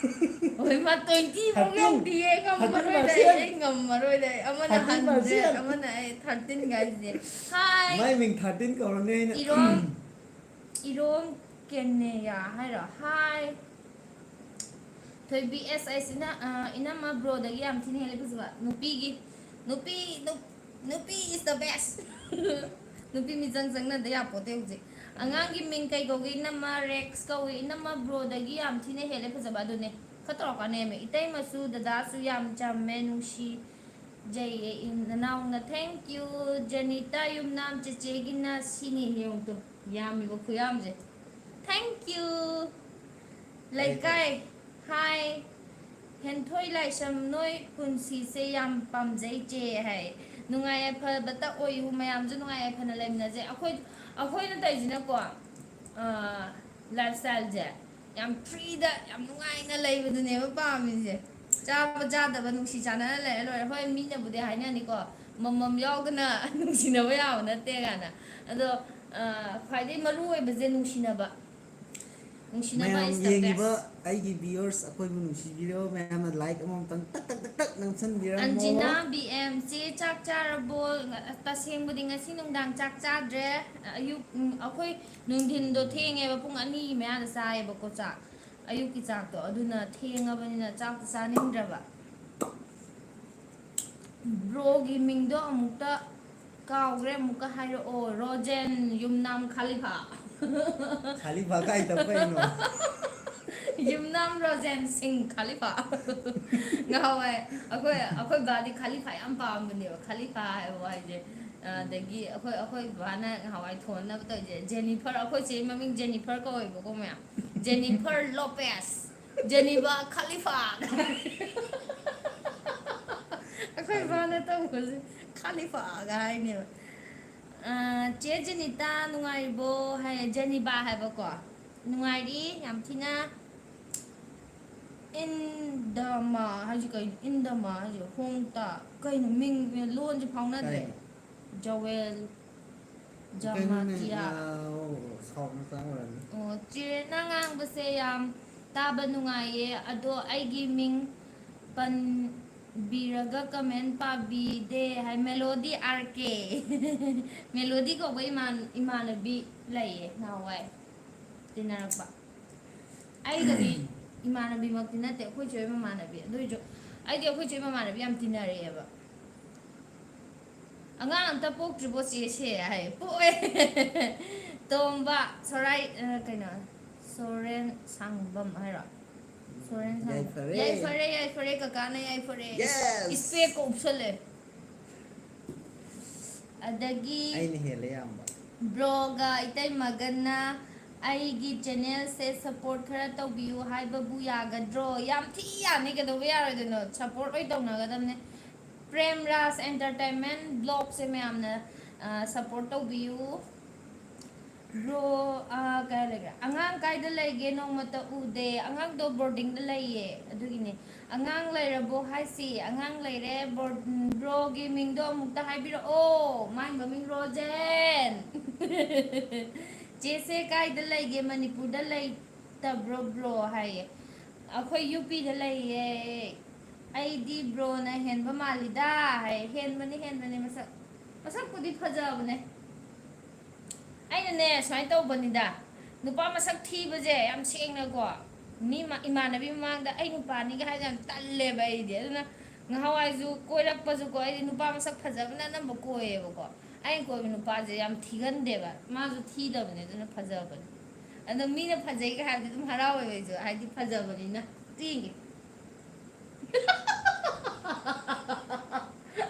ꯍꯣꯏ, ꯃꯥ twenty ꯐꯥꯎ ꯊꯥꯔꯇꯤꯟ꯫ ꯌꯧꯗꯤꯌꯦ, ꯉꯝꯃꯔꯣꯏꯗ ꯑꯩ, ꯊꯥꯔꯇꯤꯟ ꯄꯥꯔꯁꯦꯟ꯫ ꯑꯩ ꯉꯝꯃꯔꯣꯏꯗ ꯑꯩ꯫ ꯑꯃꯅ ꯊꯥꯔꯇꯤꯟ ꯍꯟꯗ꯭ꯔꯦꯠ, ꯄꯥꯔꯁꯦꯟ꯫ ꯑꯃꯅ ꯑꯩ ꯊꯥꯔꯇꯤꯟ ꯀꯥꯏꯁꯤꯗꯤ꯫ ꯍꯥꯏ꯫ ꯃꯥꯏ ꯃꯤꯡ ꯊꯥꯔꯇꯤꯟ ꯀꯧꯔꯅꯤ ꯑꯩꯅ꯫ ꯏꯔꯣꯝ, ꯏꯔꯣꯝ ꯀꯦꯅꯦꯌꯥ ꯍꯥꯏꯔꯣ? ꯍꯥꯏ꯫ ꯊꯣꯏꯕꯤ ꯑꯦꯁ ꯑꯩꯁ ꯏꯅ-, ꯑ, ꯏꯅꯝꯃ ꯕ꯭ꯔꯣꯗꯒꯤ ꯌꯥꯝ ꯊꯤꯅ ꯍꯦꯜꯂꯦ ꯐꯖꯕ꯫ ꯅꯨꯄꯤꯒꯤ, ꯅꯨꯄꯤ, ꯅꯨ-, ꯅꯨꯄꯤ is the best꯫ ꯅꯨꯄꯤ ꯃꯤꯆꯪ ꯆꯪꯅꯗ ꯌꯥꯄꯣꯠꯇꯦ ꯍꯧꯖꯤꯛ꯫ ꯑꯉꯥꯡꯒꯤ ꯃꯤꯡ ꯀꯩ ꯀꯧꯒꯦ? ꯏꯅꯝꯃ ꯔꯦꯛꯁ ꯀꯧꯏ꯫ ꯏꯅꯝꯃ ꯕ꯭ꯔꯣꯗꯒꯤ ꯌꯥꯝ ꯊꯤꯅ ꯍꯦꯜꯂꯦ ꯐꯖꯕ꯫ ꯑꯗꯨꯅꯦ꯫ ꯈꯔ ꯇꯧꯔꯛꯀꯅꯦꯃꯦ꯫ ꯏꯇꯩꯃꯁꯨ ꯗꯗꯥꯁꯨ ꯌꯥꯝ ꯆꯝꯃꯦ, ꯅꯨꯡꯁꯤꯖꯩꯌꯦ ꯏ-, ꯅꯅꯥꯎꯅ꯫ Thank you꯫ ꯖꯦꯅꯤꯇꯥ ꯌꯨꯝꯅꯥꯝ ꯆꯦꯆꯦꯒꯤꯅ ꯁꯤꯅꯤ꯫ ꯌꯦꯡꯉꯨ ꯇꯨ, ꯌꯥꯝꯃꯤꯕ ꯈꯨꯌꯥꯝꯁꯦ꯫ Thank you꯫ ꯂꯩꯀꯥꯏ꯫ ꯍꯥꯏ꯫ ꯍꯦꯟꯊꯣꯏ ꯂꯥꯏꯁ꯭ꯔꯝ, ꯅꯣꯏ ꯄꯨꯟꯁꯤꯁꯦ ꯌꯥꯝ ꯄꯥꯝꯖꯩ ꯆꯦ ꯍꯥꯏ꯫ ꯅꯨꯡꯉꯥꯏ ꯌꯥꯏꯐꯕꯇ ꯑꯣꯏꯌꯨ, ꯃꯌꯥꯝꯁꯨ ꯅꯨꯡꯉꯥꯏ ꯌꯥꯏꯐꯅ ꯂꯩꯃꯤꯟꯅꯁꯦ꯫ ꯑꯩꯈꯣꯏ, ꯑꯩꯈꯣꯏꯅ ꯇꯧꯔꯤꯁꯤꯅꯀꯣ, ꯂꯥꯏꯐ ꯁ꯭ꯇꯥꯏꯜꯁꯦ ꯌꯥꯝ ꯐ꯭ꯔꯤꯗ, ꯌꯥꯝ ꯅꯨꯡꯉꯥꯏꯅ ꯂꯩꯕꯗꯨꯅꯦꯕ ꯄꯥꯝꯃꯤꯁꯦ꯫ ꯆꯥꯕ ꯆꯥꯗꯕ ꯅꯨꯡꯁꯤ ꯆꯥꯟꯅꯅ ꯂꯩꯔ ꯂꯣꯏꯔꯦ꯫ ꯍꯣꯏ, ꯃꯤꯅꯕꯨꯗꯤ ꯍꯥꯏꯅꯅꯤꯀꯣ, ꯃꯃꯝ ꯌꯥꯎꯗꯅ ꯅꯨꯡꯁꯤꯅꯕ ꯌꯥꯕ ꯅꯠꯇꯦ ꯀꯥꯏꯅ꯫ ꯑꯗꯣ, ꯑ, ꯈ꯭ꯋꯥꯏꯗꯒꯤ ꯃꯔꯨ ꯑꯣꯏꯕꯁꯦ ꯅꯨꯡꯁꯤꯅꯕ꯫ ꯅꯨꯡꯁꯤꯅꯕ ꯃꯌꯥꯝ is the ꯌꯦꯡꯉꯤꯕ best꯫ ꯑꯩꯒꯤ viewers, ꯑꯩꯈꯣꯏꯕꯨ ꯅꯨꯡꯁꯤꯕꯤꯔꯣ, ꯃꯌꯥꯝꯅ like ꯑꯃꯃꯝꯇꯪ ꯇꯛ ꯇꯛ ꯇꯛ ꯇꯛ ꯅꯝꯁꯤꯟꯕꯤꯔꯝꯃꯣ꯫ ꯑꯟꯖꯤꯅꯥ ꯕꯤ ꯑꯦꯝ, "ꯆꯦ, ꯆꯥꯛ ꯆꯥꯔꯕꯣ?" ꯉ-, ꯇꯁꯦꯡꯕꯗꯤ ꯉꯁꯤ ꯅꯨꯡꯗꯥꯡ ꯆꯥꯛ ꯆꯥꯗ꯭ꯔꯦ꯫ ꯑꯌꯨꯛ, ꯎꯝ, ꯑꯩꯈꯣꯏ ꯅꯨꯡꯊꯤꯟꯗꯣ ꯊꯦꯡꯉꯦꯕ, ꯄꯨꯡ ꯑꯅꯤꯒꯤ ꯃꯌꯥꯗ ꯆꯥꯏꯌꯦꯕꯀꯣ ꯆꯥꯛ, ꯑꯌꯨꯛꯀꯤ ꯆꯥꯛꯇꯣ꯫ ꯑꯗꯨꯅ ꯊꯦꯡꯉꯕꯅꯤꯅ ꯆꯥꯛꯇꯣ ꯆꯥꯅꯤꯡꯗ꯭ꯔꯕ꯫ ꯕ꯭ꯔꯣꯒꯤ ꯃꯤꯡꯗꯣ ꯑꯃꯨꯛꯇ ꯀꯥꯎꯈ꯭ꯔꯦ, ꯑꯃꯨꯛꯀ ꯍꯥꯏꯔꯛꯑꯣ꯫ ꯔꯣꯖꯦꯟ ꯌꯨꯝꯅꯥꯝ ꯈꯥꯂꯤꯐꯥ꯫ ꯈꯥꯂꯤꯐꯥ ꯀꯥꯏ ꯇꯧ ꯀꯩꯅꯣ? ꯌꯨꯝꯅꯥꯝ ꯔꯣꯖꯦꯟ ꯁꯤꯡ ꯈꯥꯂꯤꯐꯥ꯫ ꯉꯍꯥꯟꯋꯥꯏ ꯑꯩꯈꯣꯏ, ꯑꯩꯈꯣꯏ ꯕꯥꯗꯤ ꯈꯥꯂꯤꯐꯥ ꯌꯥꯝ ꯄꯥꯝꯕꯅꯦꯕ꯫ ꯈꯥꯂꯤꯐꯥ ꯍꯥꯏꯕ ꯋꯥꯍꯩꯁꯦ꯫ ꯑꯗꯒꯤ ꯑꯩꯈꯣꯏ, ꯑꯩꯈꯣꯏ ꯕꯥꯅ ꯉꯍꯥꯟꯋꯥꯏ ꯊꯣꯟꯅꯕ ꯇꯧꯔꯤꯁꯦ, ꯖꯦꯅꯤꯐꯔ, ꯑꯩꯈꯣꯏ ꯆꯦ ꯃꯃꯤꯡ ꯖꯦꯅꯤꯐꯔ ꯀꯧꯋꯦꯕꯀꯣ ꯃꯌꯥꯝ꯫ ꯖꯦꯅꯤꯐꯔ ꯂꯣꯄꯦꯁ, ꯖꯦꯅꯤꯕꯥ ꯈꯥꯂꯤꯐꯥ꯫ ꯑꯩꯈꯣꯏ ꯕꯥꯅ ꯇꯧꯕꯁꯦ ꯈꯥꯂꯤꯐꯥꯒ ꯍꯥꯏꯅꯦꯕ꯫ ꯑ, "ꯆꯦ ꯖꯦꯅꯤꯇꯥ ꯅꯨꯡꯉꯥꯏꯔꯤꯕꯣ?" ꯍꯥꯏ, ꯖꯦꯅꯤꯕꯥ ꯍꯥꯏꯕꯀꯣ꯫ ꯅꯨꯡꯉꯥꯏꯔꯤ ꯌꯥꯝ ꯊꯤꯅ꯫ ꯏꯟꯗꯃꯥ ꯍꯥꯏꯁꯦ ꯀꯩꯅꯣ? ꯏꯟꯗꯃꯥ ꯍꯥꯏꯁꯦ ꯍꯣꯡꯇ ꯀꯩꯅꯣ? ꯃꯤꯡ, ꯂꯣꯟꯁꯦ ꯐꯥꯎꯅꯗ꯭ꯔꯦ꯫ ꯀꯩꯅꯣ? ꯖꯋꯦꯜ ꯀꯩꯅꯣꯅꯦ, ꯖꯃꯥꯇꯤꯌꯥ꯫ ꯑꯥ, ꯑꯣ, ꯑꯣ, ꯁꯥꯎꯠ ꯃꯆꯥ ꯑꯣꯏꯔꯝꯅꯤ꯫ ꯑꯣ, ꯆꯦꯅ ꯉꯥꯡꯕꯁꯦ ꯌꯥꯝ ꯇꯥꯕ ꯅꯨꯡꯉꯥꯏꯌꯦ, ꯑꯗꯣ ꯑꯩꯒꯤ ꯃꯤꯡ ꯄꯟꯕꯤꯔꯒ ꯀꯃꯦꯟ ꯄꯥꯕꯤꯗꯦ ꯍꯥꯏ꯫ ꯃꯦꯂꯣꯗꯤ ꯑꯥꯔ ꯀꯦ꯫ ꯃꯦꯂꯣꯗꯤ ꯀꯧꯕ ꯏꯃꯥꯟ-, ꯏꯃꯥꯟꯅꯕꯤ ꯂꯩꯌꯦ ꯅꯍꯥꯟꯋꯥꯏ ꯇꯤꯟꯅꯔꯛꯄ꯫ ꯑꯩꯒꯗꯤ ꯏꯃꯥꯟꯅꯕꯤꯃꯛꯇꯤ ꯅꯠꯇꯦ, ꯑꯩꯈꯣꯏ ꯆꯦ ꯍꯣꯏ ꯃꯃꯥꯟꯅꯕꯤ꯫ ꯑꯗꯨ ꯑꯣꯏꯔꯁꯨ ꯑꯩꯗꯤ ꯑꯩꯈꯣꯏ ꯆꯦ ꯍꯣꯏ ꯃꯃꯥꯟꯅꯕꯤ ꯌꯥꯝ ꯇꯤꯟꯅꯔꯛꯑꯦꯕ꯫ "ꯑꯉꯥꯡ ꯑꯝꯇ ꯄꯣꯛꯇ꯭ꯔꯤꯕꯣ ꯆꯦꯁꯦ?" ꯍꯥꯏ꯫ "ꯄꯣꯛꯑꯦ꯫" ꯇꯣꯝꯕ ꯁꯣꯔꯥꯏ, ꯑ, ꯀꯩꯅꯣ, ꯁꯣꯔꯦꯟ ꯁꯥꯡꯕꯝ ꯍꯥꯏꯔꯣ? ꯁꯣꯔꯦꯟ ꯁꯥꯡꯕꯝ꯫ ꯌꯥꯏꯐꯔꯦ꯫ ꯌꯥꯏꯐꯔꯦ, ꯌꯥꯏꯐꯔꯦ, ꯀꯀꯥꯅ ꯌꯥꯏꯐꯔꯦ꯫ Yes꯫ ꯏꯁꯄꯦꯛꯀ ꯎꯞꯁꯜꯂꯦ꯫ ꯑꯗꯒꯤ ꯑꯩꯅ ꯍꯦꯜꯂꯦ ꯌꯥꯝꯕ꯫ ꯕ꯭ꯔꯣꯒ ꯏꯇꯩꯃꯒꯅ ꯑꯩꯒꯤ ꯆꯦꯅꯦꯜꯁꯦ ꯁꯞꯄꯣꯔꯠ ꯈꯔ ꯇꯧꯕꯤꯌꯨ ꯍꯥꯏꯕꯕꯨ ꯌꯥꯒꯗ꯭ꯔꯣ? ꯌꯥꯝ ꯊꯤ ꯌꯥꯅꯤ, ꯀꯩꯗꯧꯕ ꯌꯥꯔꯣꯏꯗꯣꯏꯅꯣ? ꯁꯞꯄꯣꯔꯠ ꯂꯣꯏ ꯇꯧꯅꯒꯗꯕꯅꯦ꯫ ꯄ꯭ꯔꯦꯝ ꯔꯥꯖ ꯑꯦꯟꯇꯔꯇꯦꯟꯃꯦꯟ ꯕ꯭ꯂꯣꯛꯁꯦ ꯃꯌꯥꯝꯅ ꯁꯞꯄꯣꯔꯠ ꯇꯧꯕꯤꯌꯨ꯫ ꯕ꯭ꯔꯣ, ꯀꯥꯏ ꯂꯩꯈ꯭ꯔꯦ? ꯑꯉꯥꯡ ꯀꯥꯏꯗ ꯂꯩꯒꯦ? ꯅꯣꯡꯃꯇ ꯎꯗꯦ꯫ ꯑꯉꯥꯡꯗꯣ ꯕꯣꯔꯗꯤꯡꯗ ꯂꯩꯌꯦ, ꯑꯗꯨꯒꯤꯅꯦ꯫ ꯑꯉꯥꯡ ꯂꯩꯔꯕꯣ ꯍꯥꯏꯁꯤ? ꯑꯉꯥꯡ ꯂꯩꯔꯦ꯫ ꯕ꯭ꯔꯣꯒꯤ ꯃꯤꯡꯗꯣ ꯑꯃꯨꯛꯇ ꯍꯥꯏꯕꯤꯔꯛꯑꯣ꯫ ꯃꯥꯏ ꯃꯃꯤꯡ ꯔꯣꯖꯦꯟ꯫ ꯆꯦꯁꯦ ꯀꯥꯏꯗ ꯂꯩꯒꯦ? ꯃꯅꯤꯄꯨꯔꯗ ꯂꯩꯇꯕ꯭ꯔꯣ ꯕ꯭ꯔꯣ ꯍꯥꯏꯌꯦ꯫ ꯑꯩꯈꯣꯏ ꯌꯨ ꯄꯤꯗ ꯂꯩꯌꯦ꯫ ꯑꯩꯗꯤ ꯕ꯭ꯔꯣꯅ ꯍꯦꯟꯕ ꯃꯥꯜꯂꯤꯗ ꯍꯥꯏꯌꯦ꯫ ꯍꯦꯟꯕꯅꯤ, ꯍꯦꯟꯕꯅꯤ꯫ ꯃꯁꯛ, ꯃꯁꯛꯄꯨꯗꯤ ꯐꯖꯕꯅꯦ꯫ ꯑꯩꯅꯅꯦ ꯁꯨꯃꯥꯏꯅ ꯇꯧꯕꯅꯤꯗ, ꯅꯨꯄꯥ ꯃꯁꯛ ꯊꯤꯕꯁꯦ ꯌꯥꯝ ꯁꯦꯡꯅꯀꯣ, ꯃꯤ ꯏꯃꯥꯟꯅꯕꯤ ꯃꯃꯥꯡꯗ "ꯑꯩ ꯅꯨꯄꯥꯅꯤꯒ" ꯍꯥꯏꯁꯦ ꯌꯥꯝ ꯇꯜꯂꯦꯕ ꯑꯩꯗꯤ꯫ ꯑꯗꯨꯅ ꯉꯍꯥꯟꯋꯥꯏꯁꯨ ꯀꯣꯏꯔꯛꯄꯁꯨꯀꯣ, ꯑꯩꯗꯤ ꯅꯨꯄꯥ ꯃꯁꯛ ꯐꯖꯕꯅ ꯑꯅꯝꯕ ꯀꯣꯏꯌꯦꯕꯀꯣ꯫ ꯑꯩꯅ ꯀꯣꯏꯕ ꯅꯨꯄꯥꯁꯦ ꯌꯥꯝ ꯊꯤꯒꯟꯗꯦꯕ, ꯃꯥꯁꯨ ꯊꯤꯗꯕꯅꯦ, ꯑꯗꯨꯅ ꯐꯖꯕꯅꯦ꯫ ꯑꯗꯣ ꯃꯤꯅ ꯐꯖꯩꯒ ꯍꯥꯏꯕꯗꯤ ꯑꯗꯨꯝ ꯍꯔꯥꯎꯋꯦꯕ ꯑꯩꯁꯨ, ꯍꯥꯏꯗꯤ ꯐꯖꯕꯅꯤꯅ꯫ ꯌꯦꯡꯒꯦ꯫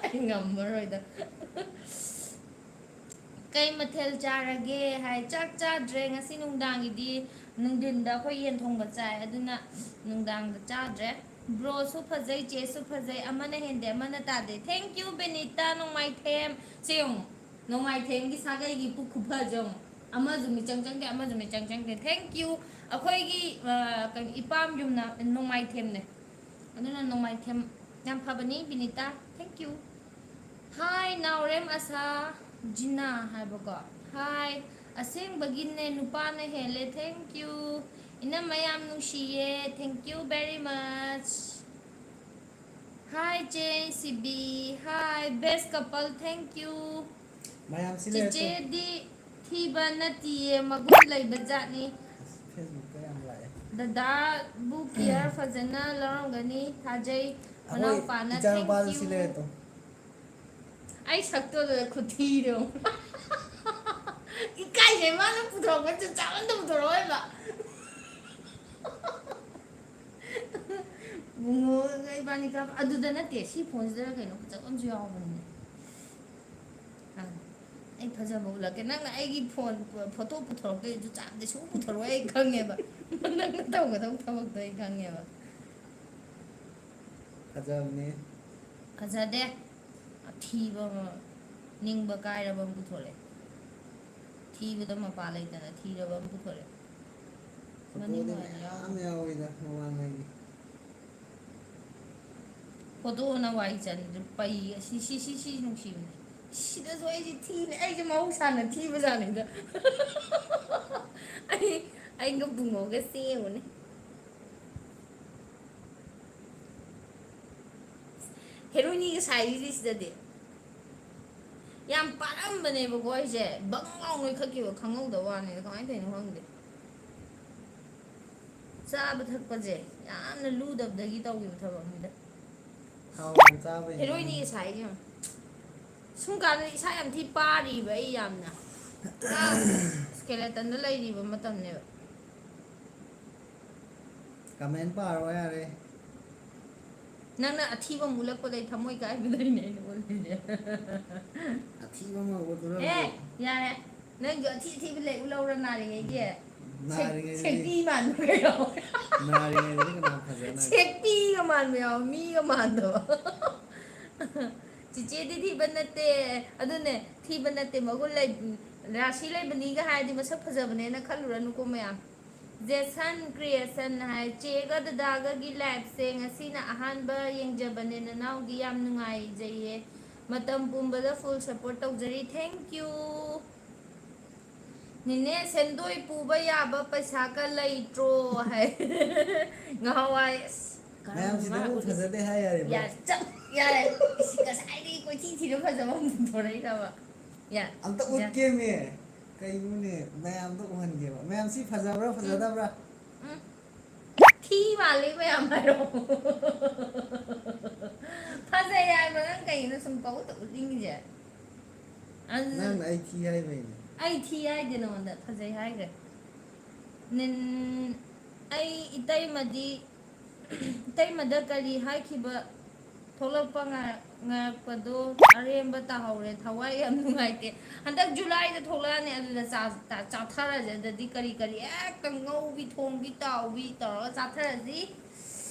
ꯑꯩ ꯉꯝꯃꯔꯣꯏꯗ꯫ "ꯀꯩ ꯃꯊꯦꯜ ꯆꯥꯔꯒꯦ?" ꯍꯥꯏ꯫ "ꯆꯥꯛ ꯆꯥꯗ꯭ꯔꯦ ꯉꯁꯤ ꯅꯨꯡꯗꯥꯡꯒꯤꯗꯤ, ꯅꯨꯡꯊꯤꯟꯗ ꯑꯩꯈꯣꯏ ꯌꯦꯟ ꯊꯣꯡꯕ ꯆꯥꯏ, ꯑꯗꯨꯅ ꯅꯨꯡꯗꯥꯡꯗ ꯆꯥꯗ꯭ꯔꯦ꯫ ꯕ꯭ꯔꯣꯁꯨ ꯐꯖꯩ, ꯆꯦꯁꯨ ꯐꯖꯩ, ꯑꯃꯅ ꯍꯦꯟꯗꯦ, ꯑꯃꯅ ꯇꯥꯗꯦ꯫ Thank you, ꯕꯦꯅꯤꯇꯥ ꯅꯣꯡꯃꯥꯏꯊꯦꯝ꯫ ꯁꯦ ꯌꯦꯡꯉꯨ, ꯅꯣꯡꯃꯥꯏꯊꯦꯝꯒꯤ ꯁꯥꯒꯩꯒꯤ ꯄꯨꯛ ꯈꯨꯐꯖꯦ ꯌꯦꯡꯉꯨ꯫ ꯑꯃꯁꯨ ꯃꯤꯆꯪ ꯆꯪꯗꯦ, ꯑꯃꯁꯨ ꯃꯤꯆꯪ ꯆꯪꯗꯦ꯫ Thank you꯫ ꯑꯩꯈꯣꯏꯒꯤ, ꯑ, ꯀꯩꯅꯣ, ꯏꯄꯥꯝ ꯌꯨꯝꯅ ꯅꯣꯡꯃꯥꯏꯊꯦꯝꯅꯦ꯫ ꯑꯗꯨꯅ ꯅꯣꯡꯃꯥꯏꯊꯦꯝ ꯌꯥꯝ ꯐꯕꯅꯤ, ꯕꯤꯅꯤꯇꯥ꯫ Thank you꯫ ꯍꯥꯏ, ꯅꯥꯎꯔꯦꯝ ꯑꯁꯥ, ꯖꯤꯅꯥ ꯍꯥꯏꯕꯀꯣ꯫ ꯍꯥꯏ, ꯑꯁꯦꯡꯕꯒꯤꯅꯦ, ꯅꯨꯄꯥꯅ ꯍꯦꯜꯂꯦ꯫ Thank you꯫ ꯏꯅꯝꯃ ꯌꯥꯝ ꯅꯨꯡꯁꯤꯌꯦ꯫ Thank you very much꯫ ꯍꯥꯏ, ꯆꯦ ꯁꯤꯕꯤ꯫ ꯍꯥꯏ, best couple꯫ Thank you꯫ ꯃꯌꯥꯝ ꯁꯤ ꯂꯩꯔꯦ ꯇꯨ꯫ ꯆꯤꯆꯦꯗꯤ ꯊꯤꯕ ꯅꯠꯇꯤꯌꯦ, ꯃꯒꯨꯟ ꯂꯩꯕ ꯖꯥꯠꯅꯤ꯫ ꯑꯁ, Facebook ꯇ ꯌꯥꯝ ꯂꯥꯛꯑꯦ꯫ ꯗꯗꯥꯕꯨ care ꯐꯖꯅ ꯂꯧꯔꯝꯒꯅꯤ ꯊꯥꯖꯩ꯫ ꯑꯩꯈꯣꯏ ꯃꯅꯥꯎꯄꯥꯅ ꯏꯆꯥꯅꯨꯄꯥꯗꯨ "Thank you"꯫ ꯁꯤ ꯂꯩꯔꯦ ꯇꯨ꯫ ꯑꯩ ꯁꯛꯇꯣ ꯑꯗꯨꯗ ꯈꯨꯊꯤꯗꯣ꯫ ꯏꯀꯥꯏꯖꯩ, ꯃꯥꯅ ꯄꯨꯊꯣꯔꯛꯄ ꯆꯞ ꯆꯥꯕ ꯑꯝꯇ ꯄꯨꯊꯣꯔꯛꯑꯣ ꯍꯥꯏꯕ꯫ ꯕꯨꯡꯉꯣꯒ ꯏꯕꯥꯅꯤ ꯀꯥꯞ-, ꯑꯗꯨꯗ ꯅꯠꯇꯦ, ꯁꯤ phone ꯁꯤꯗꯔ ꯀꯩꯅꯣ ꯐꯖꯕ ꯑꯃꯁꯨ ꯌꯥꯎꯕꯅꯤꯅꯦ꯫ ꯑꯥ, ꯑꯩ ꯐꯖꯕ ꯎꯠꯂꯛꯀꯦ꯫ ꯅꯪꯅ ꯑꯩꯒꯤ ꯐꯣꯟ ꯐꯣꯇꯣ ꯄꯨꯊꯣꯔꯛꯇꯣꯏ ꯖꯨꯠ ꯆꯥꯗꯤ ꯁꯨꯡꯄꯨ ꯄꯨꯊꯣꯔꯛꯑꯣꯏ, ꯑꯩ ꯈꯪꯉꯦꯕ꯫ ꯅꯪꯅ ꯇꯧꯒꯗꯧ ꯊꯕꯛꯇꯣ ꯑꯩ ꯈꯪꯉꯦꯕ꯫ ꯐꯖꯕꯅꯦ꯫ ꯐꯖꯗꯦ꯫ ꯑꯊꯤꯕ ꯑꯃ, ꯅꯤꯡꯕ ꯀꯥꯏꯔꯕ ꯑꯃ ꯄꯨꯊꯣꯔꯛꯑꯦ꯫ ꯊꯤꯕꯗ ꯃꯄꯥ ꯂꯩꯇꯅ ꯊꯤꯔꯕ ꯑꯃ ꯄꯨꯊꯣꯔꯛꯑꯦ꯫ ꯃꯅꯤꯡ ꯐꯣꯇꯣꯗꯤ ꯑꯣꯏꯅ ꯌꯥꯎ- ꯃꯌꯥꯝ ꯌꯥꯎꯋꯤꯗ ꯃꯃꯥꯡꯉꯩꯒꯤ꯫ ꯐꯣꯇꯣꯅ ꯋꯥꯏ ꯆꯟꯗ꯭ꯔꯦ꯫ ꯄꯩ, ꯑꯁꯤ, ꯁꯤ, ꯁꯤ, ꯁꯤ ꯅꯨꯡꯁꯤꯕꯅꯦ꯫ ꯁꯤꯗꯁꯨ ꯑꯩꯁꯦ ꯊꯤꯕꯅꯦ꯫ ꯑꯩꯁꯦ ꯃꯍꯧꯁꯥꯅ ꯊꯤꯕꯖꯥꯠꯅꯤꯗ꯫ ꯑꯩ, ꯑꯩꯒ ꯕꯨꯡꯉꯣꯒ ꯁꯦꯝꯃꯨꯅꯦ꯫ ꯍꯦꯔꯣꯏꯅꯤꯒ ꯁꯥꯏꯔꯤꯁꯤꯗꯗꯤ꯫ ꯌꯥꯝ ꯄꯥꯔꯝꯕꯅꯦꯕꯀꯣ ꯑꯩꯁꯦ꯫ ꯕꯪ ꯂꯥꯎ ꯅꯣꯏꯈꯠꯈꯤꯕ ꯈꯪꯍꯧꯗꯕ ꯋꯥꯅꯤꯗ꯫ ꯀꯃꯥꯏꯅ ꯇꯧꯔꯤꯅꯣ ꯈꯪꯗꯦ꯫ ꯆꯥꯕ ꯊꯛꯄꯁꯦ ꯌꯥꯝꯅ ꯂꯨꯗꯕꯗꯒꯤ ꯇꯧꯈꯤꯕ ꯊꯕꯛꯅꯤꯗ꯫ ꯊꯥꯎ ꯌꯥꯝ ꯆꯥꯕꯩꯅꯦ꯫ ꯍꯦꯔꯣꯏꯅꯤꯒ ꯁꯥꯏꯁꯦ ꯌꯦꯡꯉꯣ꯫ ꯁꯨꯝ ꯀꯥꯟꯗ ꯏꯁꯥ ꯌꯥꯝ ꯊꯤ ꯄꯥꯔꯤꯕ ꯑꯩ ꯌꯥꯝꯅ꯫ ꯄꯨꯔꯥ skeletonꯗ ꯂꯩꯔꯤꯕ ꯃꯇꯝꯅꯦꯕ꯫ Comment ꯄꯥꯔꯣ ꯌꯥꯔꯦ꯫ ꯅꯪꯅ ꯑꯊꯤꯕ ꯑꯃ ꯎꯠꯂꯛꯄꯗꯩ ꯊꯃꯣꯏ ꯀꯥꯏꯕꯗꯩꯅꯦ ꯑꯩꯅ ꯎꯠꯂꯤꯁꯦ꯫ ꯑꯊꯤꯕ ꯑꯃ ꯎꯠꯂꯨꯔꯕꯗꯤ꯫ ꯑꯦ, ꯌꯥꯔꯦ꯫ ꯅꯪꯁꯨ ꯑꯊꯤ ꯑꯊꯤꯕ ꯂꯩ ꯎꯠꯍꯧꯔ ꯅꯥꯔꯤꯉꯩꯒꯤ꯫ ꯁꯦꯛ-, ꯅꯥꯔꯤꯉꯩꯗꯗꯤ꯫ ꯁꯦꯛꯄꯤ ꯃꯥꯟꯕꯒ ꯌꯥꯎꯋꯦ꯫ ꯅꯥꯔꯤꯉꯩꯗꯗꯤ ꯀꯅꯥ ꯐꯖꯅ? ꯁꯦꯛꯄꯤꯒ ꯃꯥꯟꯕ ꯌꯥꯎꯋꯦ, ꯃꯤꯒ ꯃꯥꯟꯗꯕ꯫ ꯆꯤꯆꯦꯗꯤ ꯊꯤꯕ ꯅꯠꯇꯦ꯫ ꯑꯗꯨꯅꯦ, ꯊꯤꯕ ꯅꯠꯇꯦ, ꯃꯒꯨꯟ ꯂꯩ-, ꯔꯥꯁꯤ ꯂꯩꯕꯅꯤꯒ ꯍꯥꯏꯔꯗꯤ ꯃꯁꯛ ꯐꯖꯕꯅꯦꯅ ꯈꯜꯂꯨꯔꯅꯨꯀꯣ ꯃꯌꯥꯝ꯫ Jason Creation ꯍꯥꯏ, "ꯆꯦꯒ ꯗꯗꯥꯒꯒꯤ liveꯁꯦ ꯉꯁꯤꯅ ꯑꯍꯥꯟꯕ ꯌꯦꯡꯖꯕꯅꯦ, ꯅꯅꯥꯎꯗꯤ ꯌꯥꯝ ꯅꯨꯡꯉꯥꯏꯖꯩꯌꯦ, ꯃꯇꯝ ꯄꯨꯝꯕꯗ full support ꯇꯧꯖꯔꯤ, thank you꯫ ꯅꯦꯅꯦ, ꯁꯦꯟꯗꯣꯏ ꯄꯨꯕ ꯌꯥꯕ ꯄꯩꯁꯥꯒ ꯂꯩꯇ꯭ꯔꯣ?" ꯍꯥꯏ꯫ ꯉꯍꯥꯟꯋꯥꯏ, ꯑꯁ, ꯃꯌꯥꯝꯁꯤꯗꯕꯨ ꯀꯔꯝꯕ ꯐꯖꯗꯦ ꯍꯥꯏ ꯌꯥꯔꯤꯕ꯭ꯔꯣ? ꯌꯥꯔꯦ, ꯆꯞ ꯌꯥꯔꯦ꯫ ꯏꯁ, ꯉꯁꯥꯏꯗꯒꯤ ꯀꯣꯏꯊꯤ ꯊꯤꯔ ꯐꯖꯕ ꯑꯃ ꯄꯨꯊꯣꯔꯛꯏꯔꯕ? ꯌꯥ-, ꯑꯝꯇ ꯌꯥ-, ꯎꯠꯀꯦꯃꯤ꯫ ꯀꯩꯅꯣꯅꯦ, ꯃꯌꯥꯝꯗ ꯎꯍꯟꯒꯦꯕ꯫ ꯃꯌꯥꯝ ꯁꯤ ꯐꯖꯕ꯭ꯔꯥ, ꯎꯝ꯫ ꯐꯖꯗꯕ꯭ꯔꯥ? ꯎꯝ꯫ ꯊꯤ ꯃꯥꯜꯂꯤ ꯃꯌꯥꯝ ꯍꯥꯏꯔꯣ꯫ ꯐꯖꯩ ꯍꯥꯏꯕ ꯅꯪ ꯀꯩꯒꯤꯅꯣ ꯁꯨꯝ ꯄꯪꯎꯠꯇ ꯎꯠꯅꯤꯡꯉꯤꯁꯦ? ꯑꯗꯨ ꯅꯪꯅ ꯑꯩ ꯊꯤ ꯍꯥꯏꯕꯩꯅꯦ꯫ ꯑꯩ ꯊꯤ ꯍꯥꯏꯗꯦ ꯅꯉꯣꯟꯗ, ꯐꯖꯩ ꯍꯥꯏꯈ꯭ꯔꯦ꯫ ꯅꯤꯟ-, ꯑꯩ ꯏꯇꯩꯃꯗꯤ, ꯏꯇꯩꯃꯗ ꯀꯔꯤ ꯍꯥꯏꯈꯤꯕ ꯊꯣꯛꯂꯛꯄ ꯉꯥꯏ-, ꯉꯥꯏꯔꯛꯄꯗꯣ ꯑꯔꯦꯝꯕ ꯇꯥꯍꯧꯔꯦ, ꯊꯋꯥꯏ ꯌꯥꯝ ꯅꯨꯡꯉꯥꯏꯇꯦ꯫ ꯍꯟꯗꯛ ꯖꯨꯂꯥꯏꯗ ꯊꯣꯛꯂꯛꯑꯅꯤ, ꯑꯗꯨꯗ ꯆꯥ-, ꯆꯥ-, ꯆꯥꯊꯔꯁꯦ꯫ ꯑꯗꯗꯤ ꯀꯔꯤ ꯀꯔꯤ ꯍꯦꯛꯇ ꯉꯧꯕꯤ ꯊꯣꯡꯕꯤ ꯇꯥꯎꯕꯤ ꯇꯧꯔꯒ ꯆꯥꯊꯔꯁꯤ꯫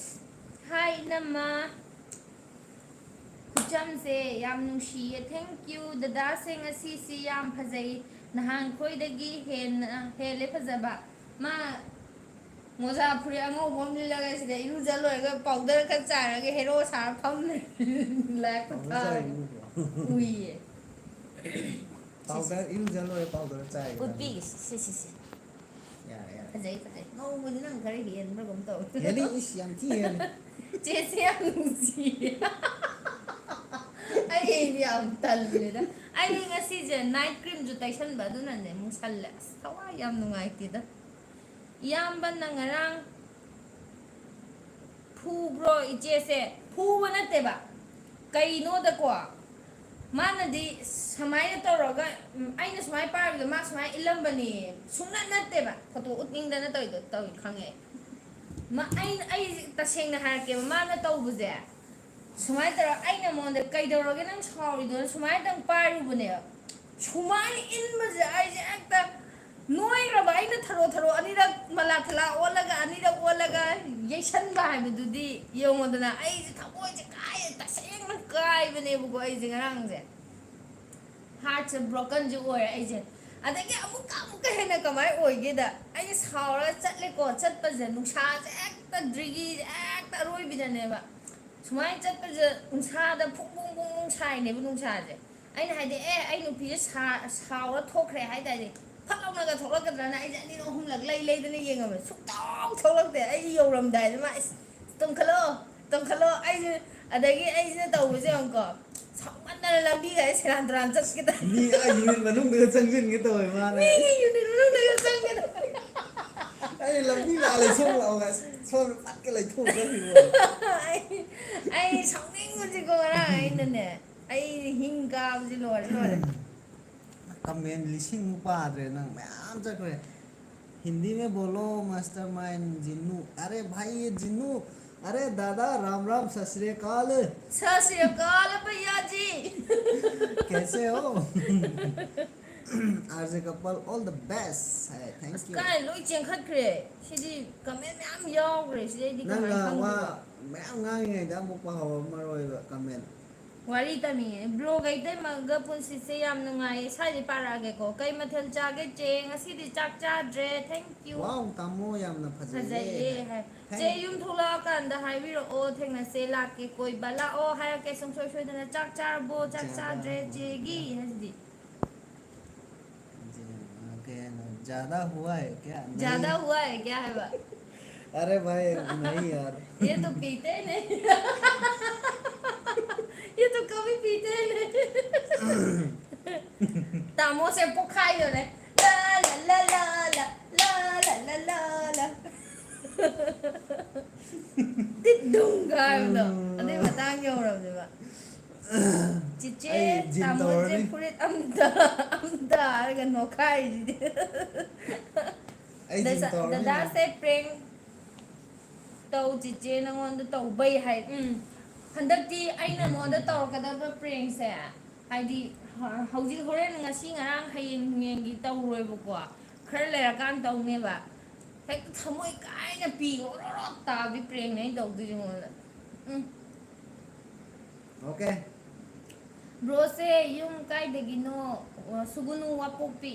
ꯍꯥꯏ ꯏꯅꯝꯃ꯫ ꯈꯨꯆꯝꯁꯦ ꯌꯥꯝ ꯅꯨꯡꯁꯤꯌꯦ꯫ Thank you꯫ ꯗꯗꯥꯁꯦ ꯉꯁꯤꯁꯤ ꯌꯥꯝ ꯐꯖꯩ꯫ ꯅꯍꯥꯟꯈꯣꯏꯗꯒꯤ ꯍꯦꯟꯅ, ꯍꯦꯜꯂꯦ ꯐꯖꯕ꯫ ꯃꯥ ꯃꯣꯖꯥ ꯐꯨꯔꯤꯠ ꯑꯉꯧꯕ ꯑꯃ ꯂꯤꯠꯂꯒ ꯁꯤꯗ ꯏꯔꯨꯖ ꯂꯣꯏꯔꯒ ꯄꯥꯎꯗꯔ ꯈꯔ ꯆꯥꯏꯔꯒ ꯍꯦꯔꯣ ꯁꯥꯔ ꯐꯝ ꯂꯩ꯫ ꯂꯥꯏ ꯄꯥꯎꯗꯔ ꯈꯨꯊꯥꯔꯒ꯫ ꯆꯥꯏꯔꯤꯕꯣ? ꯎꯏꯌꯦ꯫ ꯄꯥꯎꯗꯔ ꯏꯔꯨꯖ ꯂꯣꯏꯔꯦ, ꯄꯥꯎꯗꯔ ꯆꯥꯏꯔꯦ꯫ ꯎꯠꯄꯤꯒꯦ, ꯁꯤ, ꯁꯤ, ꯁꯤ, ꯁꯤ꯫ ꯌꯥꯔꯦ, ꯌꯥꯔꯦ꯫ ꯐꯖꯩ, ꯐꯖꯩ꯫ ꯉꯧꯕꯁꯤ ꯅꯪ ꯈꯔ ꯍꯦꯟꯕ꯭ꯔꯥ ꯀꯩꯅꯣꯝ ꯇꯧꯋꯦ꯫ ꯍꯦꯜꯂꯤ, ꯏꯁ, ꯌꯥꯝ ꯊꯤ ꯍꯦꯜꯂꯤ꯫ ꯆꯦꯁꯦ ꯌꯥꯝ ꯅꯨꯡꯁꯤꯌꯦ꯫ ꯑꯩ ꯌꯥꯝ ꯇꯜꯂꯦꯗ꯫ ꯑꯩ ꯉꯁꯤꯁꯦ night creamꯁꯨ ꯇꯩꯁꯟꯕ, ꯑꯗꯨꯅꯅꯦ ꯃꯨꯁꯜꯂꯦ꯫ ꯑꯁ, ꯊꯋꯥꯏ ꯌꯥꯝ ꯅꯨꯡꯉꯥꯏꯇꯦꯗ꯫ ꯏꯌꯥꯝꯕꯅ ꯉꯔꯥꯡ ꯐꯨꯕ꯭ꯔꯣ ꯏꯆꯦꯁꯦ? ꯐꯨꯕ ꯅꯠꯇꯦꯕ꯫ ꯀꯩꯅꯣꯗꯀꯣ, ꯃꯥꯅꯗꯤ ꯁꯨꯃꯥꯏꯅ ꯇꯧꯔꯒ, ꯎꯝ, ꯑꯩꯅ ꯁꯨꯃꯥꯏꯅ ꯄꯥꯏꯕꯗꯣ ꯃꯥ ꯁꯨꯃꯥꯏꯅ ꯏꯜꯂꯝꯕꯅꯦ꯫ ꯁꯨꯡꯅꯠ ꯅꯠꯇꯦꯕ꯫ ꯐꯣꯇꯣ ꯎꯠꯅꯤꯡꯗꯅ ꯇꯧꯔꯤꯗꯣ ꯇꯧꯏ ꯈꯪꯉꯦ ꯑꯩ꯫ ꯃꯥ-, ꯑꯩ, ꯑꯩ ꯇꯁꯦꯡꯅ ꯍꯥꯏꯔꯛꯀꯦꯕ, ꯃꯥꯅ ꯇꯧꯕꯁꯦ ꯁꯨꯃꯥꯏꯅ ꯇꯧꯔ ꯑꯩꯅ ꯃꯉꯣꯟꯗ "ꯀꯩꯗꯧꯔꯒꯦ ꯅꯪ ꯁꯥꯎꯔꯤꯗꯨꯅ?" ꯁꯨꯃꯥꯏꯅꯇꯪ ꯄꯥꯏꯔꯨꯕꯅꯦꯕ꯫ ꯁꯨꯃꯥꯏꯅ ꯏꯟꯕꯁꯦ ꯑꯩꯁꯦ ꯍꯦꯛꯇ ꯅꯣꯏꯈ꯭ꯔꯕ ꯑꯩꯅ ꯊꯔꯣ ꯊꯔꯣ ꯑꯅꯤꯔꯛ ꯃꯂꯥ ꯊꯂꯥ ꯑꯣꯜꯂꯒ, ꯑꯅꯤꯔꯛ ꯑꯣꯜꯂꯒ ꯌꯩꯁꯟꯕ ꯍꯥꯏꯕꯗꯨꯗꯤ ꯌꯦꯡꯉꯣꯗꯅ, ꯑꯩꯁꯦ ꯊꯃꯣꯏꯁꯦ ꯀꯥꯏ, ꯇꯁꯦꯡꯅ ꯀꯥꯏꯕꯅꯦꯕꯀꯣ ꯑꯩꯁꯦ ꯉꯔꯥꯡꯁꯦ꯫ Heartꯁꯦ brokenꯁꯦ ꯑꯣꯏꯔꯦ ꯑꯩꯁꯦ꯫ ꯑꯗꯒꯤ ꯑꯃꯨꯛꯀ, ꯑꯃꯨꯛꯀ ꯍꯦꯟꯅ ꯀꯃꯥꯏꯅ ꯑꯣꯏꯒꯦꯗ, ꯑꯩꯁꯦ ꯁꯥꯎꯔꯒ ꯆꯠꯂꯦꯀꯣ, ꯆꯠꯄꯁꯦ ꯅꯨꯡꯁꯥꯁꯦ ꯍꯦꯛꯇ ꯗ꯭ꯔꯤꯒꯤꯁꯦ ꯍꯦꯛꯇ ꯑꯔꯣꯏꯕꯤꯗꯅꯦꯕ꯫ ꯁꯨꯃꯥꯏꯅ ꯆꯠꯄꯁꯦ ꯎꯟꯁꯥꯗ ꯐꯨꯡ ꯐꯨꯡ ꯐꯨꯡ ꯐꯨꯡ ꯁꯥꯏꯅꯦꯕ ꯅꯨꯡꯁꯥꯁꯦ꯫ ꯑꯩꯅ ꯍꯥꯏꯗꯤ, "ꯑꯦ, ꯑꯩ ꯅꯨꯄꯤꯁꯦ ꯁꯥ-, ꯁꯥꯎꯔ ꯊꯣꯛꯈ꯭ꯔꯦ" ꯍꯥꯏ ꯇꯥꯔꯗꯤ, ꯐꯠ ꯂꯥꯎꯅꯒ ꯊꯣꯛꯂꯛꯀꯗ꯭ꯔꯅ ꯑꯩꯁꯦ ꯑꯅꯤꯔꯛ ꯑꯍꯨꯝꯂꯛ ꯂꯩ ꯂꯩꯗꯅ ꯌꯦꯡꯉꯝꯃꯦ꯫ ꯁꯨꯡꯊꯣꯛ ꯊꯣꯛꯂꯛꯇꯦ꯫ ꯑꯩ ꯌꯧꯔꯝꯗꯥꯏꯗ ꯃꯥ, "ꯏꯁ, ꯇꯣꯡꯈꯠꯂꯣ, ꯇꯣꯡꯈꯠꯂꯣ", ꯑꯩꯁꯦ, ꯑꯗꯒꯤ ꯑꯩꯁꯤꯅ ꯇꯧꯕꯁꯦ ꯌꯦꯡꯉꯨꯀꯣ, ꯁꯥꯎꯃꯟꯗꯅ ꯂꯝꯕꯤꯒꯁꯦ ꯁꯦꯔꯥꯟ ꯇꯨꯔꯥꯟ ꯆꯠꯀꯦ ꯇꯧꯋꯦ꯫ ꯃꯤ ꯑꯥ unit ꯃꯅꯨꯡꯗꯒ ꯆꯪꯁꯤꯟꯒꯦ ꯇꯧꯋꯦ ꯃꯥꯅ꯫ ꯃꯤꯒꯤ unit ꯃꯅꯨꯡꯗꯒ ꯆꯪꯒꯦ ꯇꯧꯋꯦ꯫ ꯑꯩ ꯂꯝꯕꯤ ꯂꯥꯜꯂꯦ ꯁꯣꯝ ꯂꯥꯛꯑꯣꯒ ꯁꯣꯝꯗ ꯐꯠꯀ ꯂꯩꯊꯣꯛꯑ ꯆꯠꯈꯤꯕ ꯋꯥꯅꯤ꯫ ꯑꯩ, ꯑꯩ ꯁꯥꯎꯅꯤꯡꯕꯁꯤꯀꯣ ꯉꯔꯥꯡ ꯑꯩꯅꯅꯦ, ꯑꯩ ꯍꯤꯡ ꯀꯥꯕꯁꯤ ꯂꯣꯏꯔꯦ, ꯂꯣꯏꯔꯦ꯫ Comment ꯂꯤꯁꯤꯡꯃꯨꯛ ꯄꯥꯗ꯭ꯔꯦ ꯅꯪ, ꯃꯌꯥꯝ ꯆꯠꯈ꯭ꯔꯦ꯫ हिंदी में बोलो mastermind जिन्नू। अरे भाई, ये जिन्नू अरे दादा, राम राम, सत श्री अकाल। सत श्री अकाल भैया जी। कैसे हो? RJ couple, all the best ꯍꯥꯏ꯫ Thank you꯫ ꯀꯥꯏ ꯂꯣꯏ ꯆꯦꯟꯈꯠꯈ꯭ꯔꯦ? ꯁꯤꯗꯤ comment ꯃꯌꯥꯝ ꯌꯥꯎꯈ꯭ꯔꯦ꯫ ꯁꯤꯗꯩꯗꯤ ꯀꯃꯥꯏꯅ ꯈꯪꯗꯣꯏꯕ? ꯃꯌꯥꯝ ꯉꯥꯡꯉꯤꯉꯩꯗ ꯑꯃꯨꯛ ꯄꯥꯍꯧꯔꯝꯃꯔꯣꯏꯕ comment꯫ ꯋꯥꯔꯤ ꯇꯝꯃꯤꯉꯩ꯫ Bro ꯒ ꯏꯇꯩꯃꯒ ꯄꯨꯟꯁꯤꯁꯦ ꯌꯥꯝ ꯅꯨꯡꯉꯥꯏꯌꯦ꯫ ꯁ꯭ꯋꯥꯏꯗꯩ ꯄꯥꯔꯛꯑꯒꯦꯀꯣ꯫ ꯀꯩ ꯃꯊꯦꯜ ꯆꯥꯒꯦ ꯆꯦ? ꯉꯁꯤꯗꯤ ꯆꯥꯛ ꯆꯥꯗ꯭ꯔꯦ꯫ Thank you꯫ Wow, ꯇꯥꯃꯣ ꯌꯥꯝꯅ ꯐꯖꯩꯌꯦ ꯐꯖꯩꯌꯦ ꯍꯥꯏ꯫ ꯍꯥꯏ꯫ Thank ꯆꯦ, you꯫ ꯌꯨꯝ ꯊꯣꯛꯂꯛꯑꯀꯥꯟꯗ ꯍꯥꯏꯕꯤꯔꯛꯑꯣ, ꯊꯦꯡꯅꯁꯦ, ꯂꯥꯛꯀꯦ ꯀꯣꯏꯕ꯫ ꯂꯥꯛꯑꯣ ꯍꯥꯏꯔꯛꯀꯦ ꯁꯨꯡꯁꯣꯏ ꯁꯣꯏꯗꯅ꯫ ꯆꯥꯛ ꯆꯥꯔꯕꯣ? ꯆꯥꯛ ꯆꯥꯗ꯭ꯔꯦ ꯆꯦꯒꯤ ꯍꯥꯏꯁꯤꯗꯤ꯫ ꯀꯩ ꯍꯥꯏꯅꯣ? ज़्यादा हुआ है क्या? नहीं। ज़्यादा हुआ है क्या ꯍꯥꯏꯕ? अरे भाई, नहीं यार। ये तो पीते ही नहीं। ये तो कभी पीते ही नहीं। ꯇꯥꯃꯣꯁꯦ ꯄꯣꯛꯈꯥꯏꯗꯣꯔꯦ꯫ ꯂꯥ, ꯂꯥ, ꯂꯥ, ꯂꯥ, ꯂꯥ꯫ ꯇꯤꯠ ꯗꯨꯝ ꯀꯥꯏꯕꯗꯣ꯫ ꯑꯗꯨꯏ ꯃꯇꯥꯡ ꯌꯧꯔꯕꯅꯦꯕ꯫ ꯆꯤꯆꯦ, ꯑꯩ gym ꯇꯥꯃꯣꯁꯦ ꯇꯧꯔꯅꯤ꯫ ꯐꯨꯔꯤꯠ ꯑꯝꯇ, ꯑꯝꯇ ꯍꯥꯏꯔꯒ ꯅꯣꯛꯈꯥꯏꯔꯤꯁꯤꯗꯤ꯫ ꯑꯩ gym ꯗꯁ-, ꯇꯧꯔꯅꯤ꯫ ꯗꯗꯥꯁꯦ prank ꯇꯧ ꯆꯤꯆꯦ, ꯅꯉꯣꯟꯗ ꯇꯧꯕꯩ ꯍꯥꯏ꯫ ꯎꯝ꯫ ꯍꯟꯗꯛꯇꯤ ꯑꯩꯅ ꯅꯉꯣꯟꯗ ꯇꯧꯔꯛꯀꯗꯕ prank ꯁꯦ, ꯍꯥꯏꯗꯤ, ꯍ-, ꯍꯧꯖꯤꯛ ꯍꯣꯔꯦꯟ ꯉꯁꯤ ꯉꯔꯥꯡ ꯍꯌꯦꯡ ꯅꯨꯡꯌꯦꯡꯒꯤ ꯇꯧꯔꯣꯏꯕꯀꯣ꯫ ꯈꯔ ꯂꯩꯔꯀꯥꯟꯗ ꯇꯧꯅꯦꯕ꯫ ꯍꯦꯛꯇ ꯊꯃꯣꯏ ꯀꯥꯏꯅ ꯄꯤ ꯑꯣꯔꯣꯔꯣ ꯇꯥꯕꯤ prank ꯅꯦ ꯑꯩꯅ ꯇꯧꯗꯣꯏꯁꯦ ꯃꯉꯣꯟꯗ꯫ ꯎꯝ꯫ Okay꯫ Bro ꯁꯦ ꯌꯨꯝ ꯀꯥꯏꯗꯒꯤꯅꯣ? ꯑ, ꯁꯨꯒꯨꯅꯨ ꯋꯥꯄꯣꯛꯄꯤ꯫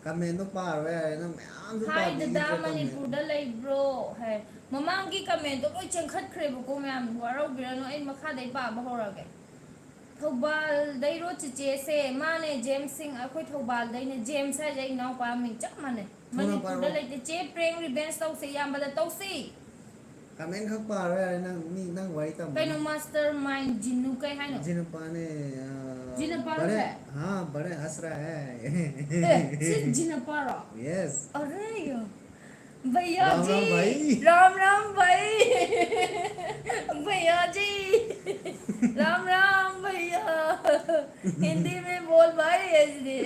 Comment ꯗꯣ ꯄꯥꯔꯣ ꯌꯥꯔꯦ, ꯅꯪ ꯃꯌꯥꯝꯁꯨ Hi ꯗꯗꯥ, ꯄꯥꯕꯤꯈꯤꯗ꯭ꯔꯦ comment꯫ ꯃꯅꯤꯄꯨꯔꯗ ꯂꯩꯕ꯭ꯔꯣ? ꯍꯥꯏ꯫ ꯃꯃꯥꯡꯒꯤ comment ꯇꯣ ꯂꯣꯏ ꯆꯦꯟꯈꯠꯈ꯭ꯔꯦꯕꯀꯣ ꯃꯌꯥꯝ, ꯋꯥꯔꯧꯕꯤꯔꯅꯨ, ꯑꯩ ꯃꯈꯥꯗꯩ ꯄꯥꯕ ꯍꯧꯔꯒꯦ꯫ ꯊꯧꯕꯥꯜꯗꯩꯔꯣ ꯆꯤꯆꯦꯁꯦ? ꯃꯥꯅꯦ, ꯖꯦꯝꯁ ꯁꯤꯡ, ꯑꯩꯈꯣꯏ ꯊꯧꯕꯥꯜꯗꯩꯅꯦ꯫ ꯖꯦꯝꯁ ꯍꯥꯏꯁꯦ ꯑꯩ ꯏꯅꯥꯎꯄꯥ ꯃꯤꯡ ꯆꯞ ꯃꯥꯟꯅꯩ꯫ ꯊꯨꯅ ꯃꯅꯤꯄꯨꯔꯗ ꯄꯥꯔꯛꯑꯣ꯫ ꯂꯩꯇꯦ꯫ ꯆꯦ, prank revenge ꯇꯧꯁꯦ, ꯏꯌꯥꯝꯕꯗ ꯇꯧꯁꯤ꯫ Comment ꯈꯛ ꯄꯥꯔꯣ ꯌꯥꯔꯦ, ꯅꯪ ꯃꯤ, ꯅꯪ ꯋꯥꯔꯤ ꯇꯝꯃꯣ꯫ ꯀꯩꯅꯣ mastermind ꯖꯤꯅꯨ ꯀꯩ ꯍꯥꯏꯅꯣ? ꯖꯤꯅꯄꯥꯅꯦ, ꯑ, ꯖꯤꯅꯄꯥꯔꯣ ꯕꯔꯦ-, ꯁꯦ? हाँ, बड़े हंस रहा है। ꯑꯦ, ꯁꯤ ꯖꯤꯅꯄꯥꯔꯣ? Yes। अरे यो, भैया राम जी, राम भाई। राम राम भाई। भैया जी, राम राम भैया। हिंदी में बोल भाई, ऐसे।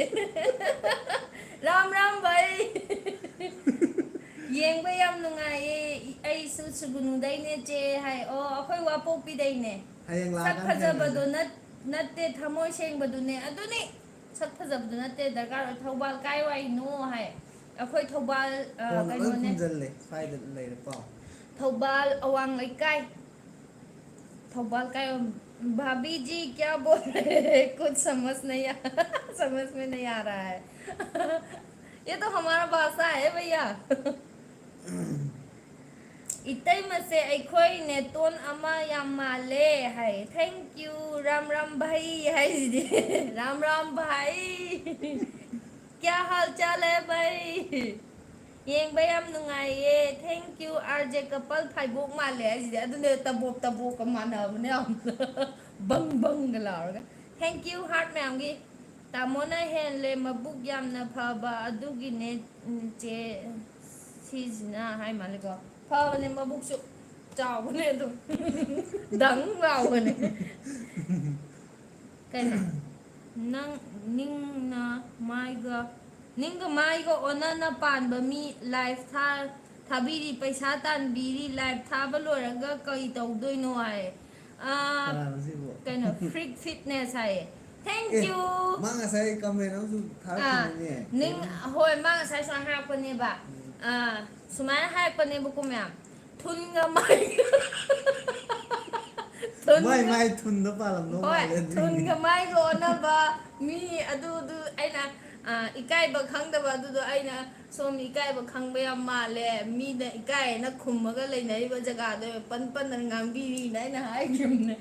राम राम भाई। ꯌꯦꯡꯕ ꯌꯥꯝ ꯅꯨꯡꯉꯥꯏꯌꯦ꯫ ꯑꯩꯁꯨ ꯁꯨꯒꯨꯅꯨꯗꯩꯅꯦ ꯆꯦ ꯍꯥꯏ꯫ ꯑꯣ, ꯑꯩꯈꯣꯏ ꯋꯥꯄꯣꯛꯄꯤꯗꯩꯅꯦ꯫ ꯍꯌꯦꯡ ꯁꯛ ꯂꯥꯛꯑꯀꯥꯟꯗ ꯐꯖꯕꯗꯣ ꯊꯦꯡꯅꯁꯦ꯫ ꯅꯠ-, ꯅꯠꯇꯦ, ꯊꯃꯣꯏ ꯁꯦꯡꯕꯗꯨꯅꯦ꯫ ꯑꯗꯨꯅꯤ, ꯁꯛ ꯐꯖꯕꯗꯨ ꯅꯠꯇꯦ ꯗꯔꯀꯥꯔ ꯑꯣꯏ꯫ ꯊꯧꯕꯥꯜ ꯀꯥꯏ ꯋꯥꯏꯅꯣ ꯍꯥꯏ꯫ ꯑꯩꯈꯣꯏ ꯊꯧꯕꯥꯜ, ꯑ, ꯐꯣꯟꯅ ꯂꯣꯏ ꯀꯩꯅꯣꯅꯦ꯫ ꯈꯨꯝꯖꯜꯂꯦ, ꯁ꯭ꯋꯥꯏꯗ ꯂꯩꯔꯦꯀꯣ꯫ ꯊꯧꯕꯥꯜ ꯑꯋꯥꯡ ꯂꯩꯀꯥꯏ꯫ ꯊꯧꯕꯥꯜ ꯀꯥꯏ, ꯚꯥꯕꯤ ꯖꯤ ꯀꯌꯥ ꯕꯣꯜ ꯔꯍꯦ ꯍꯦ? ꯀꯨꯆ ꯁꯃꯖ ꯅꯍꯤ ꯑꯥ, ꯁꯃꯖ ꯃꯦ ꯅꯍꯤ ꯑꯥ ꯔꯍꯥ ꯍꯥꯏ꯫ ꯌꯦ ꯇꯣ ꯍꯃꯥꯔꯥ ꯚꯥꯁꯥ ꯍꯦ ꯚꯩꯌꯥ꯫ ꯏꯇꯩꯃꯁꯦ ꯑꯩꯈꯣꯏ ꯅꯦꯇꯣꯟ ꯑꯃ ꯌꯥꯝ ꯃꯥꯜꯂꯦ ꯍꯥꯏ꯫ Thank you, ꯔꯥꯝ ꯔꯥꯝ ꯚꯥꯏ ꯍꯥꯏꯁꯤꯗꯤ꯫ ꯔꯥꯝ ꯔꯥꯝ ꯚꯥꯏ꯫ ꯀꯌꯥ ꯍꯥꯜ ꯆꯥꯜ ꯍꯦ ꯚꯥꯏ? ꯌꯦꯡꯕ ꯌꯥꯝ ꯅꯨꯡꯉꯥꯏꯌꯦ꯫ Thank you, R J couple ꯐꯥꯏꯕꯣꯛ ꯃꯥꯜꯂꯦ ꯍꯥꯏꯁꯤꯗꯤ꯫ ꯑꯗꯨꯅꯦ ꯇꯕꯣꯞ ꯇꯕꯣꯞꯀ ꯃꯥꯟꯅꯕꯅꯦ ꯌꯥꯝꯅ꯫ ꯕꯪ ꯕꯪꯒ ꯂꯥꯎꯔꯒ꯫ Thank you, heart ꯃꯌꯥꯝꯒꯤ꯫ ꯇꯥꯃꯣꯅ ꯍꯦꯜꯂꯦ ꯃꯕꯨꯛ ꯌꯥꯝꯅ ꯐꯕ ꯑꯗꯨꯒꯤꯅꯦ, ꯎꯝ, ꯆꯦ ꯁꯤꯁꯤꯅ ꯍꯥꯏ ꯃꯥꯜꯂꯦꯀꯣ꯫ ꯐꯕꯅꯦ ꯃꯕꯨꯛꯁꯨ ꯆꯥꯎꯕꯅꯦ ꯑꯗꯨꯝ꯫ ꯗꯪ ꯂꯥꯎꯕꯅꯦ꯫ ꯀꯩꯅꯣ? ꯅꯪ ꯅꯤꯡꯅ ꯃꯥꯏꯒ, ꯅꯤꯡꯒ ꯃꯥꯏꯒ ꯑꯣꯟꯅꯅ ꯄꯥꯟꯕ ꯃꯤ ꯂꯥꯏꯐ ꯊꯥ-, ꯊꯥꯕꯤꯔꯤ, ꯄꯩꯁꯥ ꯇꯥꯟꯕꯤꯔꯤ, ꯂꯥꯏꯐ ꯊꯥꯕ ꯂꯣꯏꯔꯒ ꯀꯩ ꯇꯧꯗꯣꯏꯅꯣ ꯍꯥꯏ꯫ ꯑꯥ, ꯀꯅꯥꯅꯣ ꯁꯤꯕꯨ? ꯀꯩꯅꯣ, ꯐ꯭ꯔꯤꯛ ꯐꯤꯠꯅꯦꯁ ꯍꯥꯏꯌꯦ꯫ Thank A, you꯫ ꯃꯥ ꯉꯁꯥꯏ ꯀꯃꯦꯟ ꯑꯃꯁꯨ ꯑꯥ, ꯊꯥꯔꯛꯈꯤꯕꯅꯤꯅꯦ꯫ ꯅꯤꯡ-, ꯀꯩꯅꯣ? ꯍꯣꯏ, ꯃꯥ ꯉꯁꯥꯏ ꯁꯨꯃꯥꯏꯅ ꯍꯥꯏꯔꯛꯄꯅꯦꯕ꯫ ꯎꯝ꯫ ꯑꯥ, ꯁꯨꯃꯥꯏꯅ ꯍꯥꯏꯔꯛꯄꯅꯦꯕꯀꯣ ꯃꯌꯥꯝ꯫ ꯊꯨꯟꯒ ꯃꯥꯏꯒ ꯃꯥꯏ ꯊꯨꯟꯒ ꯃꯥꯏ ꯊꯨꯟꯗ ꯄꯥꯜꯂꯝꯗꯧ ꯍꯣꯏ, ꯃꯥꯜꯂꯦ ꯑꯗꯨꯒꯤ꯫ ꯊꯨꯟꯒ ꯃꯥꯏꯒ ꯑꯣꯟꯅꯕ ꯃꯤ ꯑꯗꯨꯗꯨ ꯑꯩꯅ, ꯑ, ꯏꯀꯥꯏꯕ ꯈꯪꯗꯕ ꯑꯗꯨꯗꯣ ꯑꯩꯅ ꯁꯣꯝ ꯏꯀꯥꯏꯕ ꯈꯪꯕ ꯌꯥꯝ ꯃꯥꯜꯂꯦ, ꯃꯤꯅ ꯏꯀꯥꯏꯌꯦꯅ ꯈꯨꯝꯃꯒ ꯂꯩꯅꯔꯤꯕ ꯖꯒꯥꯗꯣ ꯄꯟ ꯄꯟꯗꯅ ꯉꯥꯡꯕꯤꯔꯤꯅ ꯑꯩꯅ ꯍꯥꯏꯈꯤꯕꯅꯦ꯫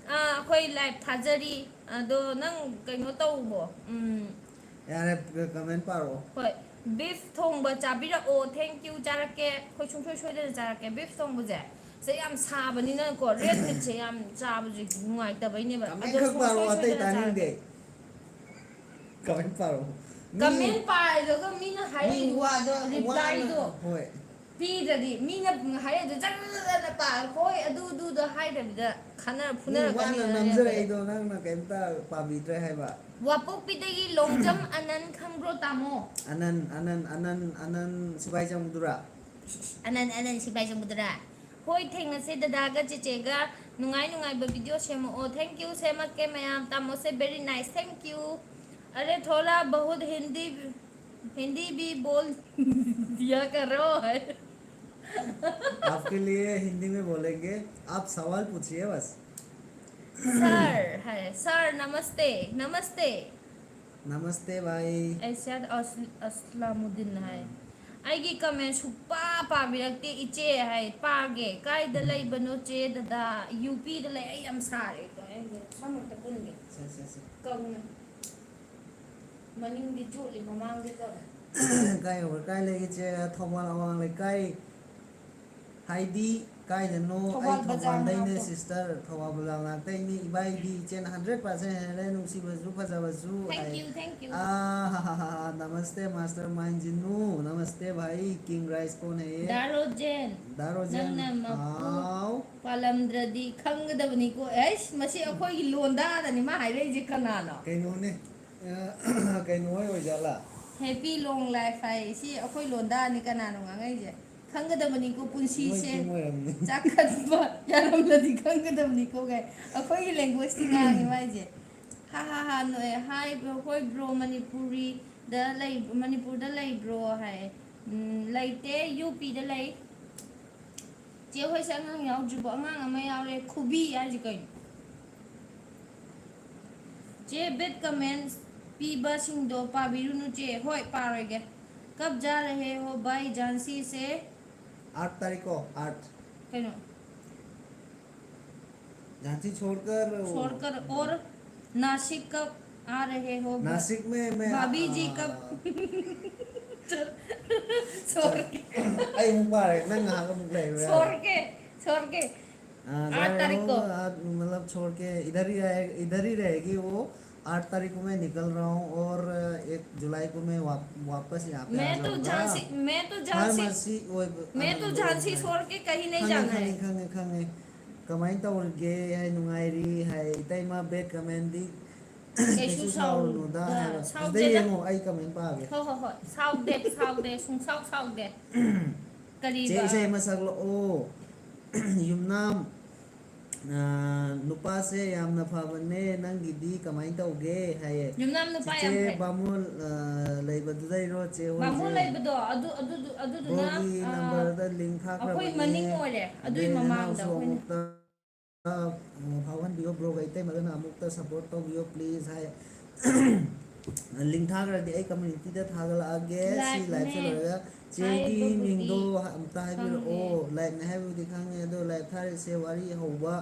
ꯑ, ꯑꯩꯈꯣꯏ ꯂꯥꯏꯚ ꯊꯥꯖꯔꯤ꯫ ꯑꯗꯣ ꯅꯪ ꯀꯩꯅꯣ ꯇꯧꯕꯣ? ꯎꯝ, ꯌꯥꯔꯦ, ꯀꯃꯦꯟ ꯄꯥꯔꯛꯑꯣ꯫ ꯍꯣꯏ, ꯕꯤꯐ ꯊꯣꯡꯕ ꯆꯥꯕꯤꯔꯛꯑꯣ꯫ Thank you, ꯆꯥꯔꯛꯀꯦ꯫ ꯑꯩꯈꯣꯏ ꯁꯨꯡꯁꯣꯏ ꯁꯣꯏꯗꯅ ꯆꯥꯔꯛꯀꯦ꯫ ꯕꯤꯐ ꯊꯣꯡꯕꯁꯦ, ꯁꯦ ꯌꯥꯝ ꯁꯥꯕꯅꯤꯅꯀꯣ, ꯔꯦꯗ ꯃꯤꯠꯁꯦ ꯌꯥꯝ ꯆꯥꯕꯁꯦ ꯅꯨꯡꯉꯥꯏꯇꯕꯩꯅꯦꯕ꯫ ꯀꯃꯦꯟ ꯑꯗꯣ ꯈꯛ ꯁꯨꯡꯁꯣꯏ ꯄꯥꯔꯛꯑꯣ, ꯑꯇꯩ ꯁꯣꯏꯗꯅ ꯇꯥꯅꯤꯡꯗꯦ꯫ ꯆꯥꯔꯛꯀꯦ꯫ ꯀꯃꯦꯟ ꯄꯥꯔꯛꯑꯣ꯫ ꯃꯤ ꯀꯃꯦꯟ ꯄꯥꯏꯔꯒ ꯃꯤꯅ ꯃꯤ ꯍꯥꯏꯔꯛꯏ ꯋꯥ-, ꯋꯥꯗꯣ, ꯋꯥꯅ, ꯔꯤꯄ꯭ꯂꯥꯏꯗꯣ꯫ ꯍꯣꯏ꯫ ꯄꯤꯗ꯭ꯔꯗꯤ ꯃꯤꯅ ꯍꯥꯏꯔꯛꯏꯗꯣ ꯖꯔ ꯖꯔ ꯖꯔ ꯄꯥ-, ꯍꯣꯏ, ꯑꯗꯨ ꯑꯗꯨꯗꯣ ꯍꯥꯏꯗꯕꯤꯗ ꯈꯟꯅꯔ ꯃꯤ ꯋꯥꯅ ꯐꯨꯅꯔꯛꯀꯅꯤꯅ ꯍꯥꯏꯔꯛꯄꯗꯣ꯫ ꯅꯝꯖꯔꯛꯏꯗꯣ ꯅꯪꯅ ꯀꯩꯝꯇ ꯄꯥꯕꯤꯗ꯭ꯔꯦ ꯍꯥꯏꯕ꯫ ꯋꯥꯄꯣꯛꯄꯤꯗꯒꯤ ꯂꯣꯡꯖꯝ ꯑꯅꯟ ꯈꯪꯕ꯭ꯔꯣ, ꯇꯥꯃꯣ? ꯑꯅꯟ ꯑꯅꯟ ꯑꯅꯟ ꯑꯅꯟ ꯁꯤꯐꯥꯏ ꯆꯪꯕꯗꯨꯔꯥ? ꯑꯅꯟ, ꯑꯅꯟ ꯁꯤꯐꯥꯏ ꯆꯪꯕꯗꯨꯔꯥ? ꯍꯣꯏ, ꯊꯦꯡꯅꯁꯦ ꯗꯗꯥꯒ ꯆꯦꯆꯦꯒ꯫ ꯅꯨꯡꯉꯥꯏ ꯅꯨꯡꯉꯥꯏꯕ ꯚꯤꯗꯤꯑꯣ ꯁꯦꯝꯃꯛꯑꯣ꯫ Thank you, ꯁꯦꯝꯃꯛꯀꯦ ꯃꯌꯥꯝ꯫ ꯇꯥꯃꯣꯁꯦ very nice, thank you. अरे थोड़ा बहुत हिंदी, हिंदी भी बोल दिया करो है। आपके लिए हिंदी में बोलेंगे, आप सवाल पूछिए बस। सर है, सर नमस्ते, नमस्ते। नमस्ते भाई। ꯑꯩꯁꯥꯗ ꯑꯁ-, ꯑꯁꯂꯥꯃꯨꯗꯤꯟ ꯍꯥꯏ꯫ ꯑꯩꯒꯤ ꯀꯃꯦꯟ ꯁꯨꯛꯄꯥ ꯄꯥꯕꯤꯔꯛꯇꯦ ꯏꯆꯦ ꯍꯥꯏ꯫ ꯄꯥꯒꯦ꯫ ꯀꯥꯏꯗ ꯂꯩꯕꯅꯣ ꯆꯦ ꯗꯗꯥ? ꯌꯨꯄꯤꯗ ꯂꯩ꯫ ꯑꯩ ꯌꯥꯝ ꯁꯥꯔꯦ꯫ ꯑꯩ ꯁꯝ ꯑꯝꯇ ꯄꯨꯟꯒꯦ꯫ ꯁꯦ, ꯁꯦ, ꯁꯦ꯫ ꯀꯪꯅ꯫ ꯃꯅꯤꯡꯗꯤ ꯆꯣꯠꯂꯤ, ꯃꯃꯥꯡꯗꯤ ꯀꯪꯉꯦ꯫ ꯀꯥꯏ ꯌꯧꯈ꯭ꯔꯦ? ꯀꯥꯏ ꯂꯩꯒꯦ ꯆꯦ? ꯊꯧꯕꯥꯜ ꯑꯋꯥꯡ ꯂꯩꯀꯥꯏ ꯍꯥꯏꯗꯤ ꯀꯥꯏꯗꯅꯣ? ꯑꯩ ꯊꯧꯕꯥꯜ ꯕꯖꯥꯔ ꯊꯧꯕꯥꯜꯗꯩꯅꯦ ꯃꯅꯥꯛꯇ꯫ ꯁꯤꯁꯇꯔ꯫ ꯊꯧꯕꯥꯜ ꯕꯖꯥꯔ ꯃꯅꯥꯛꯇꯩꯅꯦ꯫ ꯏꯕꯥꯏꯗꯤ ꯏꯆꯦꯅ ꯍꯟꯗ꯭ꯔꯦꯠ ꯄꯥꯔꯁꯦꯟ ꯍꯦꯜꯂꯦ꯫ ꯅꯨꯡꯁꯤꯕꯁꯨ ꯐꯖꯕꯁꯨ Thank ꯍꯥꯏ꯫ you, thank you. ꯑꯥ, ꯅꯃꯁꯇꯦ ꯃꯥꯁꯇꯔ ꯃꯥꯏꯟ ꯖꯤꯅꯨ꯫ ꯅꯃꯁꯇꯦ ꯚꯥꯏ꯫ ꯀꯤꯡ ꯔꯥꯏꯁ ꯀꯣꯟ ꯍꯦ? ꯗꯥ ꯔꯣꯖꯦꯟ, ꯗꯥ ꯔꯣꯖꯦꯟ꯫ ꯅꯪꯅ ꯃꯄꯨ ꯍꯥꯎ꯫ ꯄꯥꯜꯂꯝꯗ꯭ꯔꯗꯤ ꯈꯪꯒꯗꯕꯅꯤꯀꯣ꯫ ꯑꯩꯁ, ꯃꯁꯤ ꯑꯩꯈꯣꯏꯒꯤ ꯂꯣꯟꯗꯥꯗꯅꯤ ꯃꯥ ꯍꯥꯏꯔꯛꯏꯁꯦ, ꯀꯅꯥꯅꯣ? ꯀꯩꯅꯣꯅꯦ, ꯑ, ꯀꯩꯅꯣ ꯍꯣꯏ ꯑꯣꯏꯖꯥꯠꯂꯥ? Happy long life ꯍꯥꯏ꯫ ꯁꯤ ꯑꯩꯈꯣꯏ ꯂꯣꯟꯗꯥꯅꯤ, ꯀꯅꯥꯅꯣ ꯉꯥꯡꯉꯛꯏꯁꯦ? ꯈꯪꯒꯗꯕꯅꯤꯀꯣ ꯃꯣꯏ ꯄꯨꯟꯁꯤꯁꯦ꯫ ꯆꯤꯡ ꯑꯣꯏꯔꯝꯅꯤ꯫ ꯆꯥꯛꯈꯠꯄ ꯌꯥꯔꯝꯂꯗꯤ ꯈꯪꯒꯗꯕꯅꯤꯀꯣ ꯀꯥꯏ꯫ ꯑꯩꯈꯣꯏꯒꯤ language ꯇꯤ ꯉꯥꯡꯉꯦ ꯃꯥꯏꯁꯦ꯫ ꯍꯥ ꯍꯥ ꯍꯥ ꯅꯣꯛꯑꯦ꯫ ꯍꯥꯏ ꯕ꯭ꯔꯣ, ꯍꯣꯏ ꯕ꯭ꯔꯣ, ꯃꯅꯤꯄꯨꯔꯤꯗ ꯂꯩ-, ꯃꯅꯤꯄꯨꯔꯗ ꯂꯩꯕ꯭ꯔꯣ ꯍꯥꯏ꯫ ꯎꯝ, ꯂꯩꯇꯦ, ꯌꯨ ꯄꯤꯗ ꯂꯩ꯫ ꯆꯦ ꯍꯣꯏꯁꯦ ꯑꯉꯥꯡ ꯌꯥꯎꯗ꯭ꯔꯤꯕꯣ? ꯑꯉꯥꯡ ꯑꯃ ꯌꯥꯎꯔꯦ꯫ ꯈꯨꯕꯤ ꯍꯥꯏꯁꯦ ꯀꯩꯅꯣ? ꯆꯦ, bad comments ꯄꯤꯕꯁꯤꯡꯗꯣ ꯄꯥꯕꯤꯔꯨꯅꯨ ꯆꯦ꯫ ꯍꯣꯏ, ꯄꯥꯔꯣꯏꯒꯦ꯫ कब जा रहे हो भाई झांसी से? आठ तारीख को, आठ। ꯀꯩꯅꯣ? झांसी छोड़कर वो छोड़कर और नासिक कब आ रहे हो? नासिक में मैं, भाभी जी आ, कब? छोड़ के। ꯑꯩ ꯑꯃꯨꯛ ꯄꯥꯔꯦ, ꯅꯪ ꯉꯥꯏꯍꯥꯛ ꯑꯃꯨꯛ ꯂꯩꯔꯣ, ꯌꯥꯔꯦ꯫ छोड़ के, छोड़ के। आ, जा आठ रहे तारीख हो, को। आ, मतलब छोड़ के इधर ही रहे, इधर ही रहेगी वो। आठ तारीख को मैं निकल रहा हूँ और एक जुलाई को मैं वाप, वापस यहाँ पे आ मैं तो जाऊंगा। झांसी मैं तो हाँ, झांसी मसी ꯑꯣꯏꯕ मैं तो झांसी छोड़ के कहीं नहीं ꯈꯪꯉꯦ जाना ꯈꯪꯉꯦ है। ꯈꯪꯉꯦ ꯈꯪꯉꯦ꯫ ꯀꯃꯥꯏꯅ ꯇꯧꯔꯤꯒꯦ? ꯍꯥꯏ, ꯅꯨꯡꯉꯥꯏꯔꯤ ꯍꯥꯏ꯫ ꯏꯇꯩꯃ bad commentꯗꯤ ꯀꯩꯁꯨ ꯀꯩꯁꯨ ꯁꯥꯎꯔꯨꯅꯨꯗ ꯁꯥꯎꯔꯨꯅꯨꯗ, ꯍꯥꯏꯕ꯫ ꯁꯥꯎꯗꯦꯗ꯫ ꯁꯤꯗ ꯌꯦꯡꯉꯣ, ꯑꯩ comment ꯄꯥꯒꯦ꯫ ꯍꯣꯏ ꯍꯣꯏ ꯍꯣꯏ, ꯁꯥꯎꯗꯦ ꯁꯥꯎꯗꯦ, ꯁꯨꯡꯁꯥꯎ ꯁꯥꯎꯗꯦ꯫ ꯆꯦ ꯀꯔꯤꯕ? ꯏꯁꯩ ꯑꯃ ꯁꯛꯂꯛꯑꯣ꯫ ꯌꯨꯝꯅꯥꯝ, ꯑ, ꯅꯨꯄꯥꯁꯦ ꯌꯥꯝꯅ ꯐꯕꯅꯦ, ꯅꯪꯒꯤꯗꯤ ꯀꯃꯥꯏꯅ ꯇꯧꯒꯦ? ꯍꯥꯏꯌꯦ꯫ ꯌꯨꯝꯅꯥꯝ ꯅꯨꯄꯥ ꯌꯥꯝ ꯆꯤꯆꯦ ꯐꯩ꯫ ꯕꯥꯃꯣꯜ, ꯑ, ꯂꯩꯕꯗꯨꯗꯩꯔꯣ ꯆꯦ ꯍꯣꯏꯁꯦ? ꯕꯥꯃꯣꯜ ꯂꯩꯕꯗꯣ ꯑꯗꯨ ꯑꯗꯨ ꯑꯗꯨꯗꯨꯅ, ꯕ꯭ꯔꯣꯒꯤ ꯑ, numberꯗ link ꯑꯩꯈꯣꯏ ꯊꯥꯈ꯭ꯔꯕꯅꯦ꯫ ꯃꯅꯤꯡ ꯑꯣꯏꯔꯦ, ꯑꯗꯨꯏ ꯑꯗꯩ ꯃꯃꯥꯡꯗ ꯅꯅꯥꯎꯁꯨ ꯑꯩꯈꯣꯏꯅ ꯑꯃꯨꯛꯇ, ꯑ, ꯐꯥꯎꯍꯟꯕꯤꯌꯣ꯫ ꯕ꯭ꯔꯣꯒ ꯏꯇꯩꯃꯒꯅ ꯑꯃꯨꯛꯇ support ꯇꯧꯕꯤꯌꯣ please ꯍꯥꯏ꯫ Link ꯊꯥꯈ꯭ꯔꯗꯤ ꯑꯩ communityꯗ ꯊꯥꯒꯠꯂꯛꯑꯒꯦ꯫ ꯁꯤ Liveꯅꯦ꯫ Liveꯁꯦ ꯂꯣꯏꯔꯒ ꯆꯦꯒꯤ ꯍꯥꯏꯕꯕꯨꯗꯤ ꯃꯤꯡꯗꯣ ꯑꯝꯇ ꯍꯥꯏꯕꯤꯔꯛꯑꯣ꯫ ꯈꯪꯉꯦ꯫ Liveꯅꯦ ꯍꯥꯏꯕꯕꯨꯗꯤ ꯈꯪꯉꯦ, ꯑꯗꯣ live ꯊꯥꯔꯤꯁꯦ ꯋꯥꯔꯤ ꯍꯧꯕ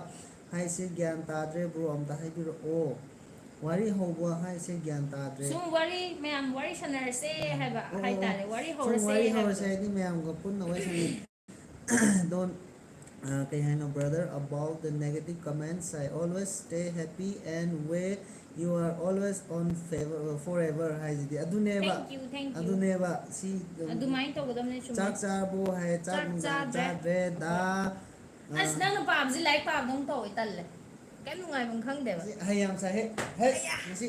ꯍꯥꯏꯁꯦ ꯒ꯭ꯌꯥꯟ ꯇꯥꯗ꯭ꯔꯦ ꯕ꯭ꯔꯣ, ꯑꯝꯇ ꯍꯥꯏꯕꯤꯔꯛꯑꯣ꯫ ꯋꯥꯔꯤ ꯍꯧꯕ ꯍꯥꯏꯁꯦ ꯒ꯭ꯌꯥꯟ ꯇꯥꯗ꯭ꯔꯦ꯫ ꯁꯨꯝ ꯋꯥꯔꯤ ꯃꯌꯥꯝ ꯋꯥꯔꯤ ꯁꯥꯟꯅꯔꯁꯦ ꯍꯥꯏꯕ ꯑꯣ, ꯍꯥꯏꯇꯥꯔꯦ, ꯋꯥꯔꯤ ꯁꯨꯝ ꯍꯧꯔꯁꯦ ꯋꯥꯔꯤ ꯍꯥꯏꯕꯗꯣ꯫ ꯍꯧꯔꯁꯦ ꯍꯥꯏꯗꯤ ꯃꯌꯥꯝꯒ ꯄꯨꯟꯅ ꯋꯥꯔꯤ ꯁꯥꯟꯅꯩ꯫ Don't, ꯑ, ꯀꯩ ꯍꯥꯏꯅꯣ, brother, about the negative comments, I always stay happy and way you are always on favor, forever ꯍꯥꯏꯁꯤꯗꯤ ꯑꯗꯨꯅꯦꯕ꯫ Thank you, thank you. ꯑꯗꯨꯅꯦꯕ ꯁꯤ, ꯑꯗꯨꯃꯥꯏꯅ ꯇꯧꯒꯗꯕꯅꯦ, ꯆꯨꯝꯃꯦ꯫ ꯆꯥꯛ ꯆꯥꯔꯕꯣ ꯍꯥꯏ, ꯆꯥꯛ ꯆꯥꯛ ꯅꯨꯡꯗꯥꯡ ꯆꯥꯗ꯭ꯔꯦ꯫ ꯆꯥꯗ꯭ꯔꯦ ꯗꯥ꯫ ꯑ, ꯑꯁ, ꯅꯪꯅ ꯄꯥꯕꯁꯤ ꯂꯥꯏꯔꯤꯛ ꯄꯥꯕꯗꯧꯅ ꯇꯧꯋꯦ, ꯇꯜꯂꯦ꯫ ꯀꯩꯝ ꯅꯨꯡꯉꯥꯏꯕ ꯑꯃ ꯈꯪꯗꯦꯕ꯫ ꯁꯤ ꯍꯩ ꯌꯥꯝ ꯁꯥꯏꯍꯦ꯫ ꯍꯦ, ꯃꯁꯤ꯫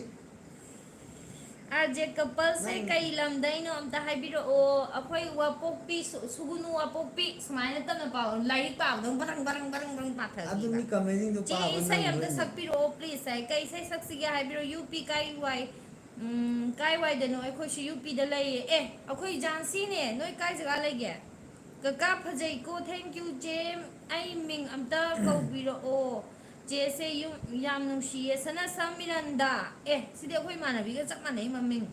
ꯑꯥꯔ ꯖꯦ ꯀꯄꯜꯁꯦ ꯅꯪ ꯀꯩ ꯂꯝꯗꯩꯅꯣ ꯑꯝꯇ ꯍꯥꯏꯕꯤꯔꯛꯑꯣ꯫ ꯑꯩꯈꯣꯏ ꯋꯥꯄꯣꯛꯄꯤ, ꯁꯨ-, ꯁꯨꯒꯨꯅꯨ ꯋꯥꯄꯣꯛꯄꯤ, ꯁꯨꯃꯥꯏꯅ ꯇꯞꯅ ꯄꯥꯎ꯫ ꯂꯥꯏꯔꯤꯛ ꯄꯥꯕꯗꯧꯅ ꯕꯔꯪ ꯕꯔꯪ ꯕꯔꯪ ꯕꯔꯪ ꯄꯥꯊꯈꯤꯕ꯫ ꯑꯗꯨꯅꯤ commentꯁꯤꯡꯗꯣ ꯆꯦ, ꯄꯥꯕ ꯏꯁꯩ ꯑꯝꯇ ꯅꯪꯗꯣꯏꯅꯦ꯫ ꯁꯛꯄꯤꯔꯛꯑꯣ please ꯍꯥꯏ꯫ ꯀꯩ ꯏꯁꯩ ꯁꯛꯁꯤꯒꯦ ꯍꯥꯏꯕꯤꯔꯛꯑꯣ꯫ ꯌꯨ ꯄꯤ ꯀꯥꯏ ꯋꯥꯏ? ꯎꯝ, ꯀꯥꯏ ꯋꯥꯏꯗꯅꯣ? ꯑꯩꯈꯣꯏꯁꯨ ꯌꯨ ꯄꯤꯗ ꯂꯩꯌꯦ꯫ ꯑꯦ, ꯑꯩꯈꯣꯏ ꯖꯥꯟꯁꯤꯅꯦ꯫ ꯅꯣꯏ ꯀꯥꯏ ꯖꯒꯥ ꯂꯩꯒꯦ? ꯀꯀꯥ ꯐꯖꯩꯀꯣ, thank you ꯆꯦ꯫ ꯑꯩ ꯃꯤꯡ ꯑꯝꯇ ꯀꯧꯕꯤꯔꯛꯑꯣ꯫ ꯆꯦꯁꯦ ꯌꯨꯝ ꯌꯥꯝ ꯅꯨꯡꯁꯤꯌꯦ꯫ ꯁꯅꯥꯁꯝ ꯃꯤꯔꯟꯗꯥ꯫ ꯑꯦ, ꯁꯤꯗꯤ ꯑꯩꯈꯣꯏ ꯏꯃꯥꯟꯅꯕꯤꯒ ꯆꯞ ꯃꯥꯟꯅꯩ ꯃꯃꯤꯡ꯫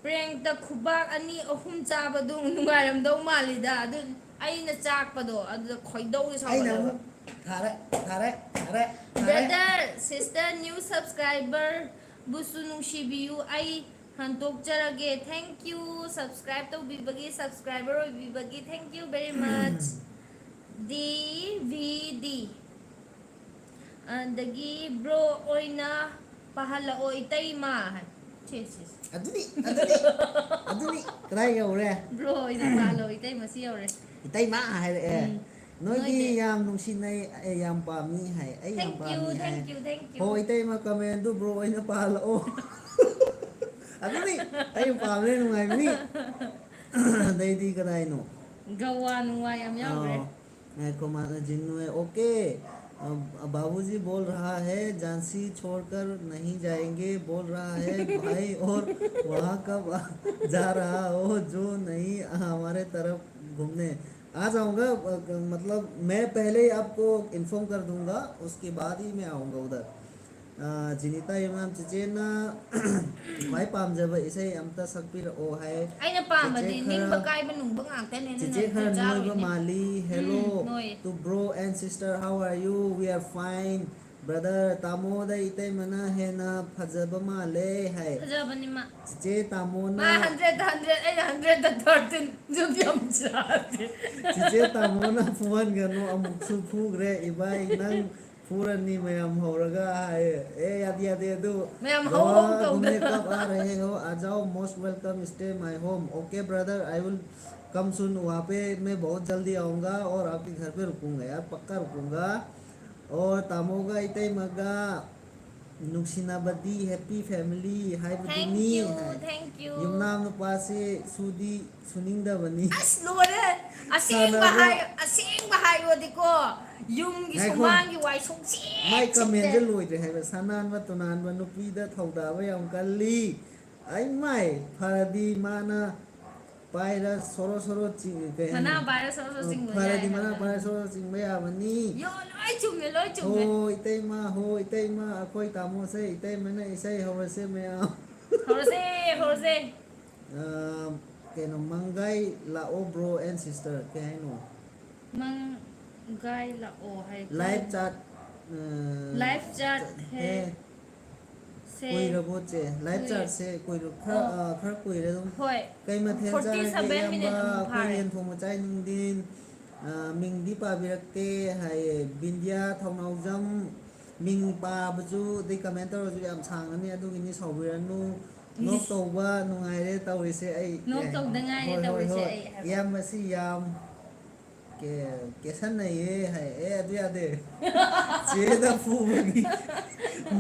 ꯄ꯭ꯔꯦꯡꯇ ꯈꯨꯕꯥꯛ ꯑꯅꯤ ꯑꯍꯨꯝ ꯆꯥꯕꯗꯨ ꯅꯨꯡꯉꯥꯏꯔꯝꯗꯧ ꯃꯥꯜꯂꯤꯗ꯫ ꯑꯗꯨ ꯑꯩꯅ ꯆꯥꯛꯄꯗꯣ, ꯑꯗꯨꯗ ꯈꯣꯏꯗꯧꯁꯦ ꯑꯩꯅ ꯁꯥꯎꯒꯠꯂꯒ꯫ ꯑꯃꯨꯛ ꯊꯥꯔꯦ, ꯊꯥꯔꯦ, ꯊꯥꯔꯦ, ꯊꯥꯔꯦ꯫ Brother, sister, new subscriber ꯕꯨꯁꯨ ꯅꯨꯡꯁꯤꯕꯤꯌꯨ꯫ ꯑꯩ ꯍꯟꯗꯣꯛꯆꯔꯒꯦ꯫ Thank you, subscribe ꯇꯧꯕꯤꯕꯒꯤ, subscriber ꯑꯣꯏꯕꯤꯕꯒꯤ, thank you very much꯫ D V D. ꯑꯗꯒꯤ bro ꯑꯣꯏꯅ ꯄꯥꯍꯜꯂꯛꯑꯣ ꯏꯇꯩꯃ ꯍꯥꯏ꯫ ꯁꯦ, ꯁꯦ, ꯁꯦ꯫ ꯑꯗꯨꯅꯤ, ꯑꯗꯨꯅꯤ, ꯑꯗꯨꯅꯤ꯫ ꯀꯗꯥꯏ ꯌꯧꯔꯦ? Bro ꯍꯣꯏꯅ ꯄꯥꯍꯜꯂꯣ ꯏꯇꯩꯃ ꯁꯤ ꯌꯧꯔꯦ꯫ ꯏꯇꯩꯃ ꯍꯥꯏꯔꯛꯑꯦ꯫ ꯎꯝ꯫ ꯅꯣꯏꯗꯤ ꯅꯣꯏꯗꯤ ꯌꯥꯝ ꯅꯨꯡꯁꯤꯅꯩ, ꯑꯦ, ꯌꯥꯝ ꯄꯥꯝꯃꯤ ꯍꯥꯏ꯫ ꯑꯩ ꯌꯥꯝ Thank you, ꯄꯥꯝꯃꯤ ꯍꯥꯏ꯫ thank you, thank you꯫ ꯍꯣ, ꯏꯇꯩꯃ comment ꯗꯨ bro ꯍꯣꯏꯅ ꯄꯥꯍꯜꯂꯛꯑꯣ꯫ ꯑꯗꯨꯅꯤ ꯑꯩ ꯄꯥꯝꯃꯦ, ꯅꯨꯡꯉꯥꯏꯕꯅꯤ꯫ ꯑꯗꯩꯗꯤ ꯀꯗꯥꯏꯅꯣ? ꯒꯋꯥ ꯅꯨꯡꯋꯥ ꯌꯥꯝ ꯌꯥꯎꯈ꯭ꯔꯦ꯫ ꯑꯥ, ꯉꯥꯏꯈꯣ, ꯃꯥꯅ ꯖꯤꯟꯅꯨ ꯑꯦ, okay꯫ अब बाबूजी बोल रहा है, झांसी छोड़कर नहीं जाएंगे बोल रहा है भाई, और वहाँ कब जा रहा हो जो नहीं हमारे तरफ घूमने। आ जाऊंगा, अ, मतलब मैं पहले ही आपको inform कर दूंगा, उसके बाद ही मैं आऊंगा उधर। ꯑ, ꯖꯤꯅꯤꯇꯥ ꯌꯨꯝꯅꯥꯝ ꯆꯤꯆꯦꯅ ꯈ꯭ꯋꯥꯏ ꯄꯥꯝꯖꯕ ꯏꯁꯩ ꯑꯝꯇ ꯁꯛꯄꯤꯔꯛꯑꯣ ꯍꯥꯏ꯫ ꯑꯩꯅ ꯄꯥꯝꯕꯗꯤ ꯆꯤꯆꯦ ꯅꯤꯡꯕ ꯈꯔ ꯀꯥꯏꯕ ꯅꯨꯡꯕ ꯉꯥꯛꯇꯅꯦ, ꯑꯗꯨꯅ ꯆꯤꯆꯦ ꯍꯦꯛꯇ ꯈꯔ ꯅꯣꯏꯕ ꯆꯥꯔꯨꯏꯅꯦ꯫ ꯃꯥꯜꯂꯤ꯫ Hello ꯎꯝ, ꯅꯣꯏ꯫ To bro and sister, how are you? We are fine, brother. ꯇꯥꯃꯣꯗ ꯏꯇꯩꯃꯅ ꯍꯦꯟꯅ ꯐꯖꯕ ꯃꯥꯜꯂꯦ ꯍꯥꯏ꯫ ꯐꯖꯕꯅꯤ ꯃꯥ꯫ ꯆꯤꯆꯦ ꯇꯥꯃꯣꯅ ꯃꯥ hundred ꯗ hundred, ꯑꯩꯅ hundred ꯗ thirteen꯫ ꯑꯗꯨꯝ ꯌꯥꯝ ꯆꯥꯗꯦ꯫ ꯆꯤꯆꯦ ꯇꯥꯃꯣꯅ ꯐꯨꯍꯟꯒꯅꯨ, ꯑꯃꯨꯛꯁꯨ ꯐꯨꯈ꯭ꯔꯦ ꯏꯕꯥꯏ, ꯅꯪ ꯐꯨꯔꯅꯤ ꯃꯌꯥꯝ ꯍꯧꯔꯒ ꯍꯥꯏꯌꯦ꯫ ꯑꯦ, ꯌꯥꯗꯦ, ꯌꯥꯗꯦ ꯑꯗꯨ꯫ ꯃꯌꯥꯝ Goa ꯍꯧ ꯍꯧ ꯇꯧꯗꯅ꯫ घूमने कब आ रहे हो? आ जाओ, most welcome, stay my home। Okay brother, I will come soon। वहाँ पे मैं बहुत जल्दी आऊँगा और आपके घर पे रुकूंगा यार, पक्का रुकूंगा। और ꯇꯥꯃꯣꯒ ꯏꯇꯩꯃꯒ ꯅꯨꯡꯁꯤꯅꯕꯗꯤ happy family ꯍꯥꯏꯕꯗꯨꯅꯤ꯫ Thank you, high. thank you꯫ ꯌꯨꯝꯅꯥꯝ ꯅꯨꯄꯥꯁꯦ ꯁꯨꯗꯤ ꯁꯨꯅꯤꯡꯗꯕꯅꯤ꯫ ꯑꯁ, ꯂꯣꯏꯔꯦ꯫ ꯑꯁꯦꯡꯕ ꯁꯥꯟꯅꯕ ꯍꯥꯏ-, ꯑꯁꯦꯡꯕ ꯍꯥꯏꯌꯣꯗꯤꯀꯣ, ꯌꯨꯝꯒꯤ ꯉꯥꯏꯈꯣ꯫ ꯁꯨꯃꯥꯡꯒꯤ ꯋꯥꯏ ꯁꯨꯡꯁꯤꯠ ꯃꯥꯏ comment ꯁꯦ ꯁꯤꯠꯇꯦ꯫ ꯂꯣꯏꯗ꯭ꯔꯦ ꯍꯥꯏꯕ꯫ ꯁꯅꯥꯟꯕ ꯇꯨꯅꯥꯟꯕ ꯅꯨꯄꯤꯗ ꯊꯧꯗꯥꯕ ꯌꯥꯝ ꯀꯜꯂꯤ꯫ ꯑꯩ ꯃꯥꯏ ꯐꯔꯗꯤ ꯃꯥꯅ ꯄꯥꯏꯔ ꯁꯣꯔꯣ ꯁꯣꯔꯣ ꯆꯤꯡ-, ꯀꯩ ꯍꯥꯏꯅꯤ? ꯃꯅꯥ ꯄꯥꯏꯔ ꯁꯣꯔꯣ ꯁꯣꯔꯣ ꯆꯤꯡꯕ ꯐꯔꯗꯤ ꯌꯥꯏ ꯃꯅꯥ ꯍꯥꯏꯕ꯫ ꯄꯥꯏꯔ ꯁꯣꯔꯣ ꯁꯣꯔꯣ ꯆꯤꯡꯕ ꯌꯥꯕꯅꯤ꯫ ꯌꯣ, ꯂꯣꯏ ꯆꯨꯝꯃꯦ, ꯂꯣꯏ ꯆꯨꯝꯃꯦ꯫ ꯍꯣ ꯏꯇꯩꯃ, ꯍꯣ ꯏꯇꯩꯃ, ꯑꯩꯈꯣꯏ ꯇꯥꯃꯣꯁꯦ ꯏꯇꯩꯃꯅ ꯏꯁꯩ ꯍꯧꯔꯁꯦ ꯃꯌꯥꯝ꯫ ꯍꯧꯔꯁꯦ, ꯍꯧꯔꯁꯦ꯫ ꯑ, ꯀꯩꯅꯣ, ꯃꯪꯒꯥꯏ ꯂꯥꯛꯑꯣ bro and sister, ꯀꯩ ꯍꯥꯏꯅꯣ? ꯃꯪꯒꯥꯏ ꯂꯥꯛꯑꯣ ꯍꯥꯏ꯫ Live chat, ꯑ, Live chat ꯆꯠ-, ꯍꯦ꯫ ꯍꯦ꯫ ꯁꯦ꯫ ꯀꯨꯏꯔꯕꯣ ꯆꯦ? Live ꯀꯨꯏ-, chat ꯁꯦ ꯀꯨꯏꯔ-, ꯈꯔ, ꯑꯣ꯫ ꯑ, ꯈꯔ ꯀꯨꯏꯔꯦ ꯑꯗꯨꯝ꯫ ꯍꯣꯏ꯫ ꯀꯩ ꯃꯊꯦꯜ Forty ꯆꯥꯔꯒꯦ seven minute ꯏꯌꯥꯝꯕ? ꯑꯃꯨꯛ ꯑꯩꯈꯣꯏ ꯐꯥꯔꯦ꯫ ꯌꯦꯟ ꯊꯣꯡꯕ ꯆꯥꯏ ꯅꯨꯡꯊꯤꯟ꯫ ꯑ, ꯃꯤꯡꯗꯤ ꯄꯥꯕꯤꯔꯛꯇꯦ ꯍꯥꯏꯌꯦ꯫ ꯕꯤꯟꯗꯤꯌꯥ ꯊꯧꯅꯥꯎꯖꯝ꯫ ꯃꯤꯡ ꯄꯥꯕꯁꯨ ꯑꯗꯩ ꯀꯃꯦꯟ ꯇꯧꯔꯁꯨ ꯌꯥꯝ ꯁꯥꯡꯉꯅꯤ, ꯑꯗꯨꯒꯤꯅꯤ, ꯁꯥꯎꯕꯤꯔꯅꯨ꯫ ꯅꯣꯛ ꯇꯧꯕ ꯅꯨꯡꯉꯥꯏꯔꯦ ꯇꯧꯔꯤꯁꯦ ꯑꯩ꯫ ꯅꯣꯛ ꯑꯦ, ꯇꯧꯗ ꯉꯥꯏꯔꯦ ꯍꯣꯏ, ꯍꯣꯏ, ꯇꯧꯔꯤꯁꯦ ꯍꯣꯏ꯫ ꯑꯩ ꯍꯥꯏꯕ꯫ ꯏꯌꯥꯝꯕꯁꯤ ꯌꯥꯝ ꯀꯦ-, ꯀꯦꯁꯟꯅꯩꯌꯦ ꯍꯥꯏ꯫ ꯑꯦ, ꯑꯗꯨ ꯌꯥꯗꯦ꯫ ꯆꯦꯗ ꯐꯨꯕꯒꯤ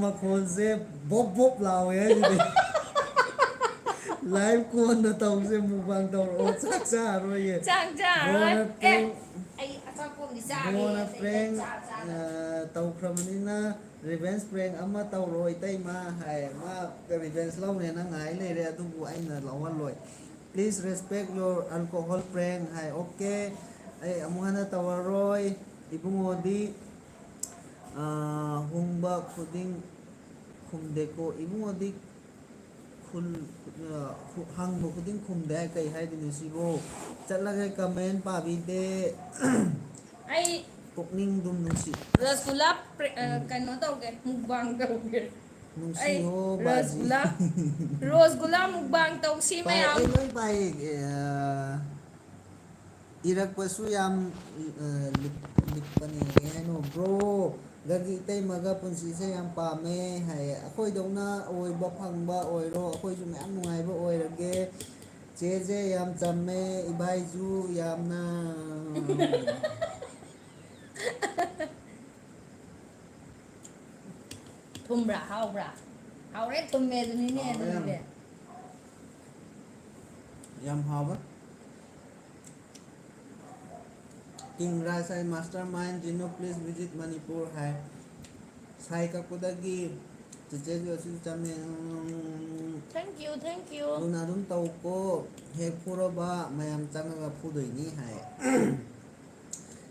ꯃꯈꯣꯜꯁꯦ ꯕꯣꯞ ꯕꯣꯞ ꯂꯥꯎꯋꯦ ꯍꯥꯏꯁꯤꯗꯤ꯫ ꯂꯥꯏꯚ ꯀꯣꯟꯅ ꯇꯧꯁꯦ, mukbang ꯇꯧꯔꯛꯑꯣ, ꯆꯥꯛ ꯆꯥꯔꯔꯣꯏꯌꯦ꯫ ꯆꯥꯛ ꯆꯥꯔꯔꯣꯏ꯫ ꯕ꯭ꯔꯣꯅ ꯑꯦ, prank, ꯑꯩ ꯑꯆꯥꯄꯣꯠ ꯑꯃꯗꯤ ꯆꯥꯒꯦ꯫ ꯕ꯭ꯔꯣꯅ ꯑꯇꯩ prank, ꯆꯥ-, ꯆꯥ-, ꯑ, ꯇꯧꯈ꯭ꯔꯕꯅꯤꯅ revenge prank ꯑꯃ ꯇꯧꯔꯣ ꯏꯇꯩꯃ ꯍꯥꯏ꯫ ꯃꯥ revenge ꯂꯧꯅꯦꯅ ꯉꯥꯏ ꯂꯩꯔꯦ, ꯑꯗꯨꯕꯨ ꯑꯩꯅ ꯂꯧꯍꯜꯂꯣꯏ꯫ Please respect your alcohol prank high. Okay, ꯑꯩ ꯑꯃꯨꯛ ꯍꯟꯅ ꯇꯧꯔꯔꯣꯏ꯫ ꯏꯕꯨꯡꯉꯣꯗꯤ, ꯑ, ꯍꯨꯡꯕ ꯈꯨꯗꯤꯡ ꯈꯨꯝꯗꯦꯀꯣ꯫ ꯏꯕꯨꯡꯉꯣꯗꯤ ꯈꯨꯜ-, ꯑ, ꯈꯨ-, ꯍꯪꯕ ꯈꯨꯗꯤꯡ ꯈꯨꯝꯗꯦ ꯍꯥꯏ, ꯀꯩ ꯍꯥꯏꯗꯣꯏꯅꯣ ꯁꯤꯕꯣ? ꯆꯠꯂꯒꯦ, comment ꯄꯥꯕꯤꯗꯦ꯫ ꯑꯩ ꯄꯨꯛꯅꯤꯡꯗꯨꯝ ꯅꯨꯡꯁꯤ꯫ ꯔꯁꯒꯨꯂꯥ ꯄ꯭ꯔꯦ-, ꯑ, ꯀꯩꯅꯣ ꯇꯧꯒꯦ, mukbang ꯇꯧꯒꯦ꯫ ꯑꯩ ꯅꯨꯡꯁꯤꯌꯣ ꯕꯥꯖꯤ꯫ ꯔꯁꯒꯨꯂꯥ, ꯔꯁꯒꯨꯂꯥ mukbang ꯇꯧꯁꯤ ꯄꯥꯏ, ꯃꯌꯥꯝ꯫ ꯑꯩ ꯂꯣꯏ ꯄꯥꯏꯌꯦ꯫ ꯑ, ꯏꯔꯛꯄꯁꯨ ꯌꯥꯝ, ꯑ, ꯂꯤꯛ-, ꯂꯤꯛꯄꯅꯦ꯫ ꯀꯩ ꯍꯥꯏꯅꯣ? Bro ꯒꯒꯤ ꯏꯇꯩꯃꯒ ꯄꯨꯟꯁꯤꯁꯦ ꯌꯥꯝ ꯄꯥꯝꯃꯦ ꯍꯥꯏꯌꯦ꯫ ꯑꯩꯈꯣꯏꯗꯧꯅ ꯑꯣꯏꯕ ꯐꯪꯕ ꯑꯣꯏꯔꯣ, ꯑꯩꯈꯣꯏꯁꯨ ꯃꯌꯥꯝ ꯅꯨꯡꯉꯥꯏꯕ ꯑꯣꯏꯔꯒꯦ꯫ ꯆꯦꯁꯦ ꯌꯥꯝ ꯆꯝꯃꯦ, ꯏꯕꯥꯏꯁꯨ ꯌꯥꯝꯅ꯫ ꯊꯨꯝꯕ꯭ꯔꯥ? ꯍꯥꯎꯕ꯭ꯔꯥ? ꯍꯥꯎꯔꯦ, ꯊꯨꯝꯃꯦ ꯑꯗꯨꯅꯤꯅꯦ, ꯍꯥꯎꯔꯦ ꯌꯥꯝ꯫ ꯑꯗꯨꯅꯤꯅꯦ꯫ ꯌꯥꯝ ꯍꯥꯎꯕ꯫ King Raj high, Mastermind Gino, please visit Manipur ꯍꯥꯏ꯫ ꯁꯥꯏ ꯀꯛꯄꯗꯒꯤ ꯆꯤꯆꯦꯁꯨ ꯑꯁꯤ ꯆꯝꯃꯦ꯫ ꯎꯝ, Thank you, thank you꯫ ꯊꯨꯅ ꯑꯗꯨꯝ ꯇꯧꯀꯣ, ꯍꯦꯛ ꯐꯨꯔꯕ ꯃꯌꯥꯝ ꯆꯪꯉꯒ ꯐꯨꯗꯣꯏꯅꯤ ꯍꯥꯏ꯫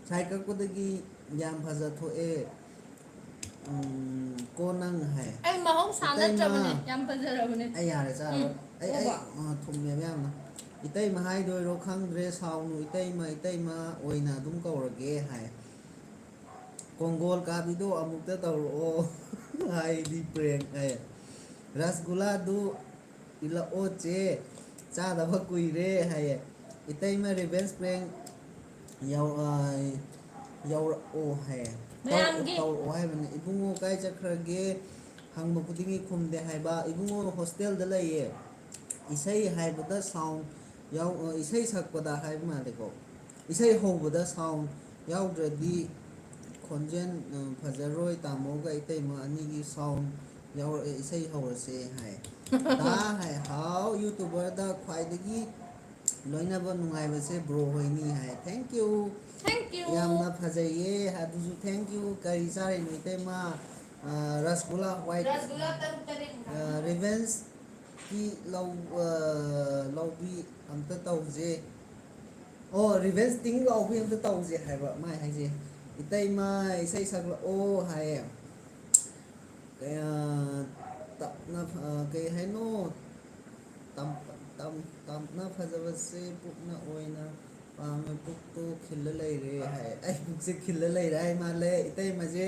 ꯁꯥꯏ ꯀꯛꯄꯗꯒꯤ ꯌꯥꯝ ꯐꯖ ꯊꯣꯛꯑꯦ꯫ ꯎꯝ, ꯀꯣ ꯅꯪ ꯍꯥꯏ꯫ ꯑꯩ ꯃꯍꯧꯁꯥ ꯏꯇꯩꯃ꯫ ꯅꯠꯇ꯭ꯔꯕꯅꯦ, ꯌꯥꯝ ꯐꯖꯔꯕꯅꯦ꯫ ꯑꯩ ꯌꯥꯔꯦ ꯆꯥꯔꯣꯏ꯫ ꯎꯝ, ꯑꯩ, ꯑꯩ, ꯑꯣꯕ꯫ ꯑ, ꯊꯨꯝꯃꯦꯕ ꯌꯥꯝꯅ꯫ ꯏꯇꯩꯃ ꯍꯥꯏꯗꯣꯏꯔꯣ ꯈꯪꯗ꯭ꯔꯦ, ꯁꯥꯎꯅꯨ ꯏꯇꯩꯃ, ꯏꯇꯩꯃ ꯑꯣꯏꯅ ꯑꯗꯨꯝ ꯀꯧꯔꯒꯦ ꯍꯥꯏ꯫ ꯀꯣꯡꯒꯣꯜ ꯀꯥꯕꯤꯗꯣ ꯑꯃꯨꯛꯇ ꯇꯧꯔꯛꯑꯣ꯫ ꯍꯥꯏꯗꯤ prank ꯍꯥꯏ꯫ ꯔꯁꯒꯨꯂꯥꯗꯨ ꯏꯜꯂꯛꯑꯣ ꯆꯦ, ꯆꯥꯗꯕ ꯀꯨꯏꯔꯦ ꯍꯥꯏꯌꯦ꯫ ꯏꯇꯩꯃ revenge prank ꯌꯥꯎ-, ꯑ, ꯌꯧꯔꯛꯑꯣ ꯍꯥꯏꯌꯦ꯫ ꯃꯌꯥꯝꯒꯤ ꯇꯧꯔꯛꯑꯣ ꯍꯥꯏꯕꯅꯤ꯫ "ꯏꯕꯨꯡꯉꯣ ꯀꯥꯏ ꯆꯠꯈ꯭ꯔꯒꯦ? ꯍꯪꯕ ꯈꯨꯗꯤꯡꯒꯤ ꯈꯨꯝꯗꯦ" ꯍꯥꯏꯕ꯫ "ꯏꯕꯨꯡꯉꯣ ꯍꯣꯁꯇꯦꯜꯗ ꯂꯩꯌꯦ꯫ ꯏꯁꯩ ꯍꯥꯏꯕꯗ ꯁꯥꯎꯟ ꯌꯥꯎ-, ꯑ, ꯏꯁꯩ ꯁꯛꯄꯗ ꯍꯥꯏꯕ ꯃꯥꯜꯂꯦꯀꯣ꯫ ꯏꯁꯩ ꯍꯧꯕꯗ ꯁꯥꯎꯟ ꯌꯥꯎꯗ꯭ꯔꯗꯤ ꯈꯣꯟꯖꯦꯜ, ꯑ, ꯐꯖꯔꯣꯏ꯫ ꯇꯥꯃꯣꯒ ꯏꯇꯩꯃ ꯑꯅꯤꯒꯤ ꯁꯥꯎꯟ ꯌꯥꯎꯔꯛꯑꯦ, ꯏꯁꯩ ꯍꯧꯔꯁꯦ" ꯍꯥꯏ꯫ ꯗꯥ ꯍꯥꯏ, "ꯍꯥꯎ, ꯌꯨꯇꯨꯕꯔꯗ ꯈ꯭ꯋꯥꯏꯗꯒꯤ ꯂꯣꯏꯅꯕ ꯅꯨꯡꯉꯥꯏꯕꯁꯦ ꯕ꯭ꯔꯣ ꯍꯣꯏꯅꯤ" ꯍꯥꯏ꯫ Thank you꯫ Thank you꯫ ꯌꯥꯝꯅ ꯐꯖꯩꯌꯦ꯫ ꯑꯗꯨꯁꯨ thank you꯫ "ꯀꯔꯤ ꯆꯥꯔꯤꯅꯣ ꯏꯇꯩꯃ?" ꯑ, ꯔꯁꯒꯨꯂꯥ white꯫ ꯔꯁꯒꯨꯂꯥ ꯇꯔꯨꯛ ꯇꯔꯦꯠ꯫ ꯑ, ꯔꯤꯚꯦꯟꯁꯀꯤ ꯂꯧ-, ꯑ, ꯂꯧꯕꯤ ꯑꯝꯇ ꯇꯧꯁꯦ꯫ ꯑꯣ, ꯔꯤꯚꯦꯟꯁ ꯇꯤꯡ ꯂꯧꯕꯤ ꯑꯝꯇ ꯇꯧꯁꯦ ꯍꯥꯏꯕ ꯃꯥꯏ ꯍꯥꯏꯁꯦ꯫ "ꯏꯇꯩꯃ ꯏꯁꯩ ꯁꯛꯂꯛꯑꯣ" ꯍꯥꯏꯌꯦ꯫ ꯀꯌꯥ ꯇꯞꯅ, ꯑ, ꯀꯩ ꯍꯥꯏꯅꯣ? ꯇꯝ-, ꯇꯝ-, ꯇꯞꯅ ꯐꯖꯕꯁꯦ ꯄꯨꯛꯅ ꯑꯣꯏꯅ ꯄꯥꯝꯃꯦ, ꯄꯨꯛꯇꯣ ꯈꯤꯜꯂ ꯂꯩꯔꯦ ꯍꯥꯏ꯫ ꯑꯩ ꯄꯨꯛꯁꯦ ꯈꯤꯜꯂ ꯂꯩꯔꯦ ꯍꯥꯏ ꯃꯥꯜꯂꯦ꯫ ꯏꯇꯩꯃꯁꯦ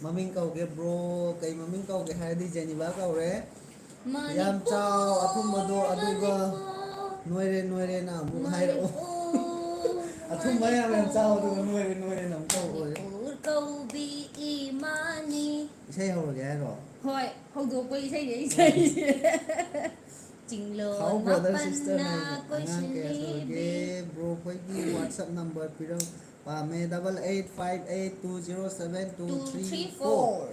ꯃꯃꯤꯡ ꯀꯧꯒꯦ ꯕ꯭ꯔꯣ, ꯀꯩ ꯃꯃꯤꯡ ꯀꯧꯒꯦ ꯍꯥꯏꯔꯗꯤ ꯖꯦꯅꯤꯕꯥ ꯀꯧꯔꯦ꯫ ꯌꯥꯝ ꯆꯥꯎ ꯑꯊꯨꯝꯕꯗꯣ, ꯑꯗꯨꯒ ꯅꯣꯏꯔꯦ ꯅꯣꯏꯔꯦꯅ ꯑꯃꯨꯛ ꯍꯥꯏꯔꯛꯑꯣ꯫ ꯑꯊꯨꯝꯕ ꯌꯥꯝ ꯌꯥꯝ ꯆꯥꯎ, ꯑꯗꯨꯒ ꯅꯣꯏꯔꯦ ꯅꯣꯏꯔꯦꯅ ꯑꯃꯨꯛ ꯇꯧꯔꯛꯑꯣ꯫ ꯃꯅꯤꯄꯨꯔ ꯀꯧꯕꯤ ꯏꯃꯥꯅꯤ꯫ ꯏꯁꯩ ꯍꯧꯔꯒꯦ ꯍꯥꯏꯔꯣ? ꯍꯣꯏ, ꯍꯧꯗꯣꯛꯄ ꯏꯁꯩꯅꯦ ꯑꯩ ꯁꯛꯏꯁꯦ꯫ ꯆꯤꯡꯂꯣꯟ ꯍꯥꯎ ꯕ꯭ꯔꯗꯔ ꯁꯤꯁꯇꯔ ꯃꯥꯄꯟꯅ ꯍꯥꯏꯔꯒ ꯑꯉꯥꯡ ꯀꯌꯥ ꯁꯨꯔꯒꯦ? ꯀꯣꯏꯁꯤꯜꯂꯤꯕꯤ꯫ ꯕ꯭ꯔꯣ ꯑꯩꯈꯣꯏꯒꯤ ꯋꯥꯠꯁꯑꯞ ꯅꯝꯕꯔ ꯄꯤꯔꯝ ꯄꯥꯝꯃꯦ꯫ Double eight five eight two zero seven two three four꯫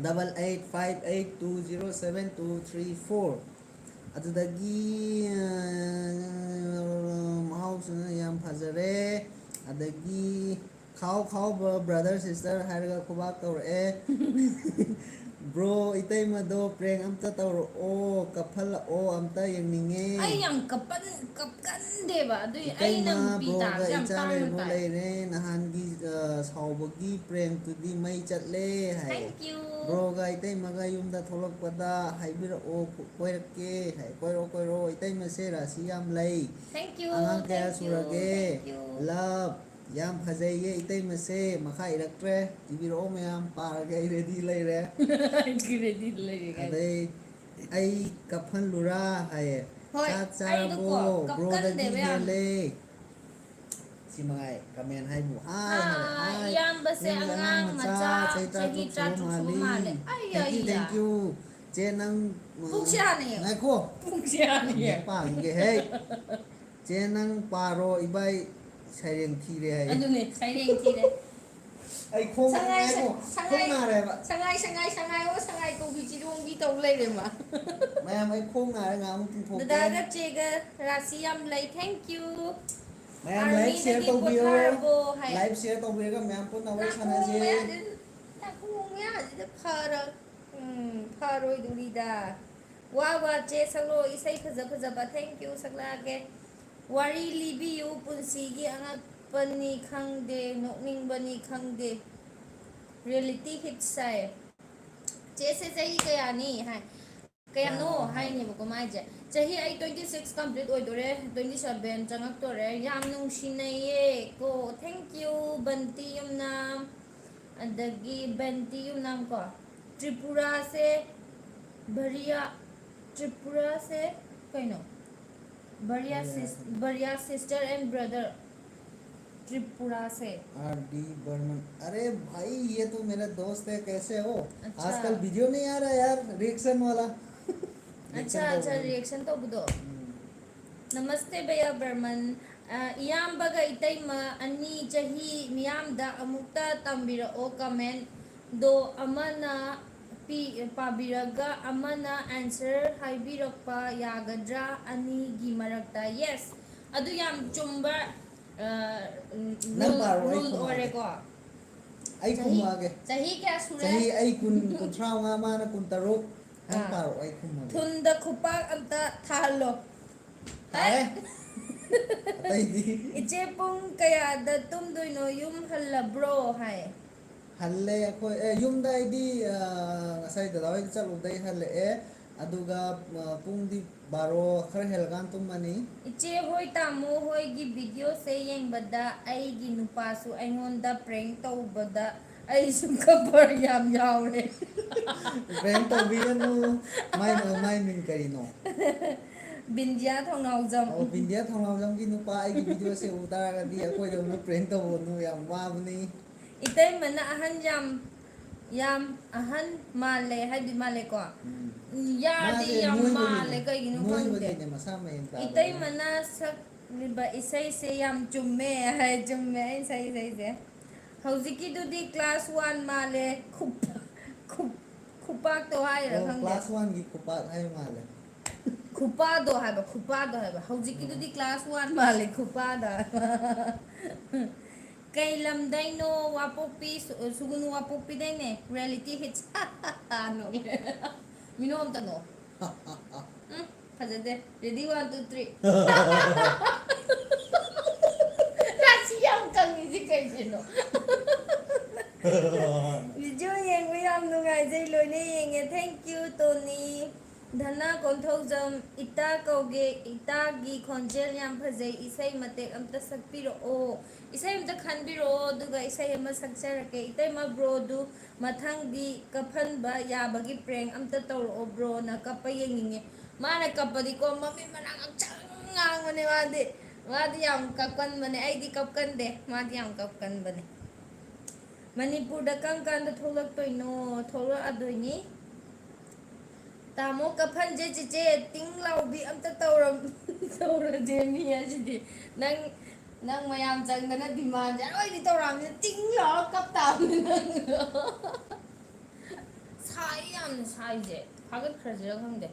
Double eight five eight two zero seven two three four꯫ ꯑꯗꯨꯗꯒꯤ, ꯑ, ꯃꯍꯥꯎꯁꯤꯅ ꯌꯥꯝ ꯐꯖꯔꯦ꯫ ꯑꯗꯒꯤ ꯈꯥꯎ ꯈꯥꯎꯕ ꯕ꯭ꯔꯗꯔ ꯁꯤꯁꯇꯔ ꯍꯥꯏꯔꯒ ꯈꯨꯕꯥꯛ ꯇꯧꯔꯛꯑꯦ꯫ ꯕ꯭ꯔꯣ, ꯏꯇꯩꯃꯗꯣ ꯄ꯭ꯔꯦꯡ ꯑꯝꯇ ꯇꯧꯔꯛꯑꯣ, ꯀꯞꯍꯜꯂꯛꯑꯣ, ꯑꯝꯇ ꯌꯦꯡꯅꯤꯡꯉꯦ꯫ ꯑꯩ ꯌꯥꯝ ꯀꯞꯄꯟ-, ꯀꯞꯀꯟꯗꯦꯕ, ꯑꯗꯨꯏ ꯑꯩꯅ ꯏꯇꯩꯃ, ꯅꯨꯄꯤ ꯕ꯭ꯔꯣꯒ ꯇꯥꯕꯁꯦ ꯌꯥꯝ ꯏꯆꯥ ꯇꯥꯡꯅ ꯂꯩꯔꯕꯣ? ꯇꯥꯏ꯫ ꯂꯩꯔꯦ꯫ ꯅꯍꯥꯟꯒꯤ, ꯑ, ꯁꯥꯎꯕꯒꯤ ꯄ꯭ꯔꯦꯡꯇꯨꯗꯤ ꯃꯩ ꯆꯠꯂꯦ ꯍꯥꯏ꯫ Thank you꯫ ꯕ꯭ꯔꯣꯒ ꯏꯇꯩꯃꯒ ꯌꯨꯝꯗ ꯊꯣꯛꯂꯛꯄꯗ ꯍꯥꯏꯕꯤꯔꯛꯑꯣ, ꯀꯣꯏꯔꯛꯀꯦ ꯍꯥꯏ꯫ ꯀꯣꯏꯔꯛꯑꯣ, ꯀꯣꯏꯔꯛꯑꯣ꯫ ꯏꯇꯩꯃꯁꯦ ꯔꯥꯁꯤ ꯌꯥꯝ ꯂꯩ꯫ Thank you, ꯑꯉꯥꯡ ꯀꯌꯥ thank you, ꯁꯨꯔꯒꯦ? thank you꯫ Love꯫ ꯌꯥꯝ ꯐꯖꯩꯌꯦ ꯏꯇꯩꯃꯁꯦ꯫ ꯃꯈꯥ ꯏꯔꯛꯇ꯭ꯔꯦ꯫ ꯏꯕꯤꯔꯛꯑꯣ ꯃꯌꯥꯝ꯫ ꯄꯥꯔꯒꯦ, ꯑꯩ ꯔꯦꯗꯤ ꯂꯩꯔꯦ꯫ ꯑꯩꯒꯤ ꯔꯦꯗꯤꯗ ꯂꯩꯔꯦ ꯀꯥꯏꯅ꯫ ꯑꯗꯩ ꯑꯩ ꯀꯞꯍꯜꯂꯨꯔꯥ ꯍꯥꯏꯌꯦ꯫ ꯍꯣꯏ, ꯆꯥꯛ ꯑꯩꯗꯣꯀꯣ, ꯆꯥꯔꯕꯣ? ꯕ꯭ꯔꯣꯗꯒꯤ ꯀꯞꯀꯟꯗꯦꯕ ꯌꯥꯝ꯫ ꯍꯦꯜꯂꯦ꯫ ꯁꯤ ꯃꯉꯥꯏ ꯀꯃꯦꯟ ꯍꯥꯏꯕꯨ ꯍꯥꯏ ꯍꯥꯏꯔꯦ꯫ ꯑꯥ, ꯍꯥꯏ꯫ ꯏꯌꯥꯝꯕꯁꯦ ꯅꯪꯒꯤ ꯑꯉꯥꯡ ꯑꯉꯥꯡ ꯃꯆꯥ ꯃꯆꯥ ꯆꯍꯤ ꯆꯍꯤ ꯇꯔꯥꯇꯔꯨꯛ ꯁꯨꯕ ꯇꯔꯥꯇꯔꯨꯛ ꯁꯨꯕ ꯃꯥꯜꯂꯤ꯫ ꯃꯥꯜꯂꯦ꯫ ꯑꯩ, Thank you, ꯑꯩ, thank you꯫ ꯆꯦ ꯅꯪ, ꯑ, ꯄꯨꯡ ꯀꯌꯥꯅꯤ? ꯉꯥꯏꯈꯣ꯫ ꯄꯨꯡ ꯀꯌꯥꯅꯤ? ꯑꯃꯨꯛ ꯄꯥꯈꯤꯒꯦ ꯍꯦ꯫ ꯆꯦ ꯅꯪ ꯄꯥꯔꯣ ꯏꯕꯥꯏ ꯁꯩꯔꯦꯡ ꯊꯤꯔꯦ ꯍꯥꯏꯌꯦ꯫ ꯑꯗꯨꯅꯦ, ꯁꯩꯔꯦꯡ ꯊꯤꯔꯦ꯫ ꯑꯩ ꯈꯣꯡ ꯁꯉꯥꯏ, ꯉꯥꯏꯈꯣ꯫ ꯁꯉꯥꯏ, ꯈꯣꯡ ꯅꯥꯔꯦꯕ꯫ ꯁꯉꯥꯏ, ꯁꯉꯥꯏ, ꯁꯉꯥꯏ, ꯑꯣ, ꯁꯉꯥꯏ ꯀꯧꯕꯤ ꯆꯤꯔꯣꯡꯕꯤ ꯇꯧ ꯂꯩꯔꯦ ꯃꯥ꯫ ꯃꯌꯥꯝ ꯑꯩ ꯈꯣꯡ ꯅꯥꯔꯦ ꯉꯥꯏꯍꯥꯛ ꯑꯃꯨꯛ ꯇꯤꯡꯊꯣꯛꯀꯦ꯫ ꯗꯗꯥꯒ ꯆꯦꯒ ꯔꯥꯁꯤ ꯌꯥꯝ ꯂꯩ, thank you꯫ ꯃꯌꯥꯝ like, share ꯑꯥꯔꯃꯤꯗꯒꯤ ꯇꯧꯕꯤꯌꯣ꯫ ꯄꯣꯊꯥꯔꯕꯣ ꯍꯥꯏ꯫ Like, share ꯇꯧꯕꯤꯔꯒ ꯃꯌꯥꯝ ꯄꯨꯟꯅ ꯋꯥꯔꯤ ꯅꯥꯀꯣꯡ ꯁꯥꯟꯅꯁꯦ꯫ ꯃꯌꯥꯁꯤꯗ, ꯅꯥꯀꯣꯡ ꯃꯌꯥꯁꯤꯗ ꯐꯔ-, ꯎꯝ, ꯐꯔꯣꯏꯗꯣꯔꯤꯗ꯫ ꯋꯥ ꯋꯥ ꯆꯦ ꯁꯛꯂꯣ, ꯏꯁꯩ ꯐꯖ ꯐꯖꯕ, thank you, ꯁꯛꯂꯛꯑꯒꯦ꯫ ꯋꯥꯔꯤ ꯂꯤꯕꯤꯌꯨ, ꯄꯨꯟꯁꯤꯒꯤ ꯑꯉꯛꯄꯅꯤ ꯈꯪꯗꯦ, ꯅꯣꯛꯅꯤꯡꯕꯅꯤ ꯈꯪꯗꯦ, reality hits ꯍꯥꯏ꯫ ꯆꯦꯁꯦ ꯆꯍꯤ ꯀꯌꯥꯅꯤ ꯍꯥꯏ꯫ ꯀꯌꯥꯅꯣ ꯍꯥꯏꯅꯦꯕꯀꯣ ꯃꯥꯏꯁꯦ꯫ ꯆꯍꯤ ꯑꯩ twenty six complete ꯑꯣꯏꯗꯣꯔꯦ, twenty seven ꯆꯪꯉꯛꯇꯣꯔꯦ꯫ ꯌꯥꯝ ꯅꯨꯡꯁꯤꯅꯩꯌꯦ ꯀꯣ, thank you ꯕꯟꯇꯤ ꯌꯨꯝꯅꯥꯝ꯫ ꯑꯗꯒꯤ ꯕꯟꯇꯤ ꯌꯨꯝꯅꯥꯝ ꯀꯣ꯫ ꯇ꯭ꯔꯤꯄꯨꯔꯥꯁꯦ ꯚꯔꯤꯌꯥ, ꯇ꯭ꯔꯤꯄꯨꯔꯥꯁꯦ ꯀꯩꯅꯣ? ꯕꯔꯤꯌꯥ ꯁꯤꯁ-, ꯕꯔꯤꯌꯥ sister and brother, ꯇ꯭ꯔꯤꯄꯨꯔꯥꯁꯦ꯫ R D Burman, अरे भाई, ये तो मेरा दोस्त है, कैसे हो? अच्छा। आजकल वीडियो नहीं आ रहा यार, रिएक्शन वाला। अच्छा, अच्छा, reaction ꯇꯧꯕꯗꯣ꯫ ꯎꯝ꯫ ꯅꯃꯁꯇꯦ ꯕꯌꯥ ꯕꯔꯃꯟ꯫ ꯑ, ꯏꯌꯥꯝꯕꯒ ꯏꯇꯩꯃ ꯑꯅꯤ ꯆꯍꯤ ꯃꯤꯌꯥꯝꯗ ꯑꯃꯨꯛꯇ ꯇꯝꯕꯤꯔꯛꯑꯣ comment꯫ ꯗꯣ ꯑꯃꯅ ꯄꯤ-, ꯄꯥꯕꯤꯔꯒ ꯑꯃꯅ answer ꯍꯥꯏꯕꯤꯔꯛꯄ ꯌꯥꯒꯗ꯭ꯔꯥ? ꯑꯅꯤꯒꯤ ꯃꯔꯛꯇ꯫ Yes, ꯑꯗꯨ ꯌꯥꯝ ꯆꯨꯝꯕ, ꯑ, ꯅꯪ ꯄꯥꯔꯣ, ꯑꯩ rule ꯈꯨꯝꯃꯛꯑꯒꯦ꯫ ꯑꯣꯏꯔꯦꯀꯣ꯫ ꯑꯩ ꯆꯍꯤ, ꯈꯨꯝꯃꯛꯑꯒꯦ꯫ ꯆꯍꯤ ꯀꯌꯥ ꯁꯨꯔꯦ? ꯆꯍꯤ ꯑꯩ ꯀꯨꯟ, ꯀꯨꯟꯊ꯭ꯔꯥ ꯃꯉꯥ, ꯃꯥꯅ ꯀꯨꯟꯇꯔꯨꯛ꯫ ꯅꯪ ꯑꯥ꯫ ꯄꯥꯔꯣ, ꯑꯩ ꯈꯨꯝꯃꯒꯦ꯫ ꯊꯨꯟꯗ ꯈꯨꯄꯥꯛ ꯑꯝꯇ ꯊꯥꯍꯜꯂꯣ꯫ ꯇꯥꯔꯦ꯫ ꯑꯇꯩꯗꯤ? ꯏꯆꯦ, ꯄꯨꯡ ꯀꯌꯥꯗ ꯇꯨꯝꯗꯣꯏꯅꯣ? ꯌꯨꯝ ꯍꯜꯂꯕ꯭ꯔꯣ? ꯍꯥꯏ꯫ ꯍꯜꯂꯦ ꯑꯩꯈꯣꯏ, ꯑꯦ, ꯌꯨꯝꯗ ꯑꯩꯗꯤ, ꯑ, ꯉꯁꯥꯏ ꯗꯗꯥ ꯍꯣꯏꯗ ꯆꯠꯂꯨꯕꯗꯩ ꯍꯜꯂꯛꯑꯦ꯫ ꯑꯗꯨꯒ, ꯑ, ꯄꯨꯡꯗꯤ ꯕꯥꯔꯣ ꯈꯔ ꯍꯦꯜꯂꯀꯥꯟ ꯇꯨꯝꯃꯅꯤ꯫ ꯏꯆꯦ ꯍꯣꯏ, ꯇꯥꯃꯣ ꯍꯣꯏꯒꯤ videoꯁꯦ ꯌꯦꯡꯕꯗ ꯑꯩꯒꯤ ꯅꯨꯄꯥꯁꯨ ꯑꯩꯉꯣꯟꯗ prank ꯇꯧꯕꯗ ꯑꯩꯁꯨ ꯈꯕꯔ ꯌꯥꯝ ꯌꯥꯎꯔꯦ꯫ Prank ꯇꯧꯕꯤꯒꯅꯨ꯫ ꯃꯥꯏ, ꯃꯥꯏ ꯃꯤꯡ ꯀꯔꯤꯅꯣ? ꯕꯤꯟꯗꯤꯌꯥ ꯊꯧꯅꯥꯎꯖꯝ꯫ ꯑꯣ, ꯕꯤꯟꯗꯤꯌꯥ ꯊꯧꯅꯥꯎꯖꯝꯒꯤ ꯅꯨꯄꯥ ꯑꯩꯒꯤ ꯚꯤꯗꯤꯑꯣꯁꯦ ꯎ ꯇꯥꯔꯒꯗꯤ ꯑꯩꯈꯣꯏꯗꯧꯅ ꯄ꯭ꯔꯦꯡ ꯇꯧꯒꯅꯨ, ꯌꯥꯝ ꯋꯥꯕꯅꯤ꯫ ꯏꯇꯩꯃꯅ ꯑꯍꯟ ꯌꯥꯝ, ꯌꯥꯝ ꯑꯍꯟ ꯃꯥꯜꯂꯦ ꯍꯥꯏꯗꯤ ꯃꯥꯜꯂꯦꯀꯣ꯫ ꯎꯝ꯫ ꯎꯝ, ꯌꯥꯗꯤ ꯃꯥꯁꯦ ꯌꯥꯝ ꯅꯣꯏꯕꯒꯤꯅꯦ, ꯃꯥꯜꯂꯦ, ꯀꯩꯒꯤꯅꯣ ꯈꯪꯗꯦ꯫ ꯅꯣꯏꯕꯒꯤꯅꯦ, ꯃꯁꯥ ꯃꯌꯦꯡ ꯇꯥꯕꯒꯤꯅꯦ꯫ ꯏꯇꯩꯃꯅ ꯁꯛꯂꯤꯕ ꯏꯁꯩꯁꯦ ꯌꯥꯝ ꯆꯨꯝꯃꯦ ꯍꯥꯏ, ꯆꯨꯝꯃꯦ ꯑꯩꯅ ꯁꯛꯏ ꯏꯁꯩꯁꯦ꯫ ꯍꯧꯖꯤꯛꯀꯤꯗꯨꯗꯤ class one ꯃꯥꯜꯂꯦ꯫ ꯈꯨꯞ-, ꯈꯨꯞ-, ꯈꯨꯄꯥꯛꯇꯣ ꯍꯥꯏꯔ ꯑꯣ, ꯈꯪꯗꯦ꯫ class one ꯒꯤ ꯈꯨꯄꯥꯛ ꯍꯥꯏꯕ ꯃꯥꯜꯂꯦ꯫ ꯈꯨꯄꯥꯗꯣ ꯍꯥꯏꯕ, ꯈꯨꯄꯥꯗꯣ ꯍꯥꯏꯕ꯫ ꯍꯧꯖꯤꯛꯀꯤꯗꯨꯗꯤ class one ꯃꯥꯜꯂꯦ, ꯈꯨꯄꯥꯗꯣ ꯍꯥꯏꯕ꯫ ꯀꯩ ꯂꯝꯗꯩꯅꯣ? ꯋꯥꯄꯣꯛꯄꯤ, ꯁꯨ-, ꯁꯨꯒꯨꯅꯨ ꯋꯥꯄꯣꯛꯄꯤꯗꯩꯅꯦ꯫ Reality hits꯫ ꯅꯣꯛꯑꯦ꯫ ꯃꯤꯅꯣꯛ ꯑꯝꯇ ꯅꯣꯛꯑꯣ꯫ ꯎꯝ, ꯐꯖꯗꯦ꯫ Ready, one, two, three꯫ ꯔꯥꯁꯤ ꯌꯥꯝ ꯀꯪꯉꯤꯁꯤ ꯀꯩꯒꯤꯅꯣ? Video ꯌꯦꯡꯕ ꯌꯥꯝ ꯅꯨꯡꯉꯥꯏꯖꯩ, ꯂꯣꯏꯅ ꯌꯦꯡꯉꯦ꯫ Thank you, ꯇꯣꯅꯤ꯫ ꯙꯅꯥ ꯀꯣꯟꯊꯧꯖꯝ, ꯏꯇꯥ ꯀꯧꯒꯦ, ꯏꯇꯥꯒꯤ ꯈꯣꯟꯖꯦꯜ ꯌꯥꯝ ꯐꯖꯩ, ꯏꯁꯩ ꯃꯇꯦꯛ ꯑꯝꯇ ꯁꯛꯄꯤꯔꯛꯑꯣ꯫ ꯏꯁꯩ ꯑꯝꯇ ꯈꯟꯕꯤꯔꯛꯑꯣ, ꯑꯗꯨꯒ ꯏꯁꯩ ꯑꯃ ꯁꯛꯆꯔꯛꯀꯦ꯫ ꯏꯇꯩꯃ, ꯕ꯭ꯔꯣꯗꯨ ꯃꯊꯪꯗꯤ ꯀꯞꯍꯟꯕ ꯌꯥꯕꯒꯤ prank ꯑꯝꯇ ꯇꯧꯔꯛꯑꯣ, ꯕ꯭ꯔꯣꯅ ꯀꯞꯄ ꯌꯦꯡꯅꯤꯡꯉꯦ꯫ ꯃꯥꯅ ꯀꯞꯄꯗꯤꯀꯣ, ꯃꯃꯤꯠ ꯃꯅꯥ ꯉꯥꯡꯁꯪ ꯉꯥꯡꯕꯅꯦ ꯃꯥꯗꯤ꯫ ꯃꯥꯗꯤ ꯌꯥꯝ ꯀꯞꯀꯟꯕꯅꯦ, ꯑꯩꯗꯤ ꯀꯞꯀꯟꯗꯦ, ꯃꯥꯗꯤ ꯌꯥꯝ ꯀꯞꯀꯟꯕꯅꯦ꯫ ꯃꯅꯤꯄꯨꯔꯗ ꯀꯔꯝ ꯀꯥꯟꯗ ꯊꯣꯛꯂꯛꯇꯣꯏꯅꯣ? ꯊꯣꯛꯂꯛꯑꯗꯣꯏꯅꯤ꯫ ꯇꯥꯃꯣ ꯀꯐꯟꯁꯦ ꯆꯤꯆꯦ ꯇꯤꯡ ꯂꯥꯎꯕꯤ ꯑꯝꯇ ꯇꯧꯔꯝ-, ꯇꯧꯔꯁꯦ ꯃꯤ ꯑꯁꯤꯗꯤ꯫ ꯅꯪ, ꯅꯪ ꯃꯌꯥꯝ ꯆꯪꯗꯅ demandꯁꯦ ꯑꯔꯣꯏꯕꯤ ꯇꯧꯔꯛꯑꯕꯅꯤꯅ ꯇꯤꯡ ꯂꯥꯎꯔ ꯀꯞ ꯇꯥꯕꯅꯤ ꯅꯪ꯫ ꯁꯥꯏ ꯌꯥꯝꯅ ꯁꯥꯏꯁꯦ꯫ ꯐꯥꯒꯠꯈ꯭ꯔꯁꯤꯔ ꯈꯪꯗꯦ꯫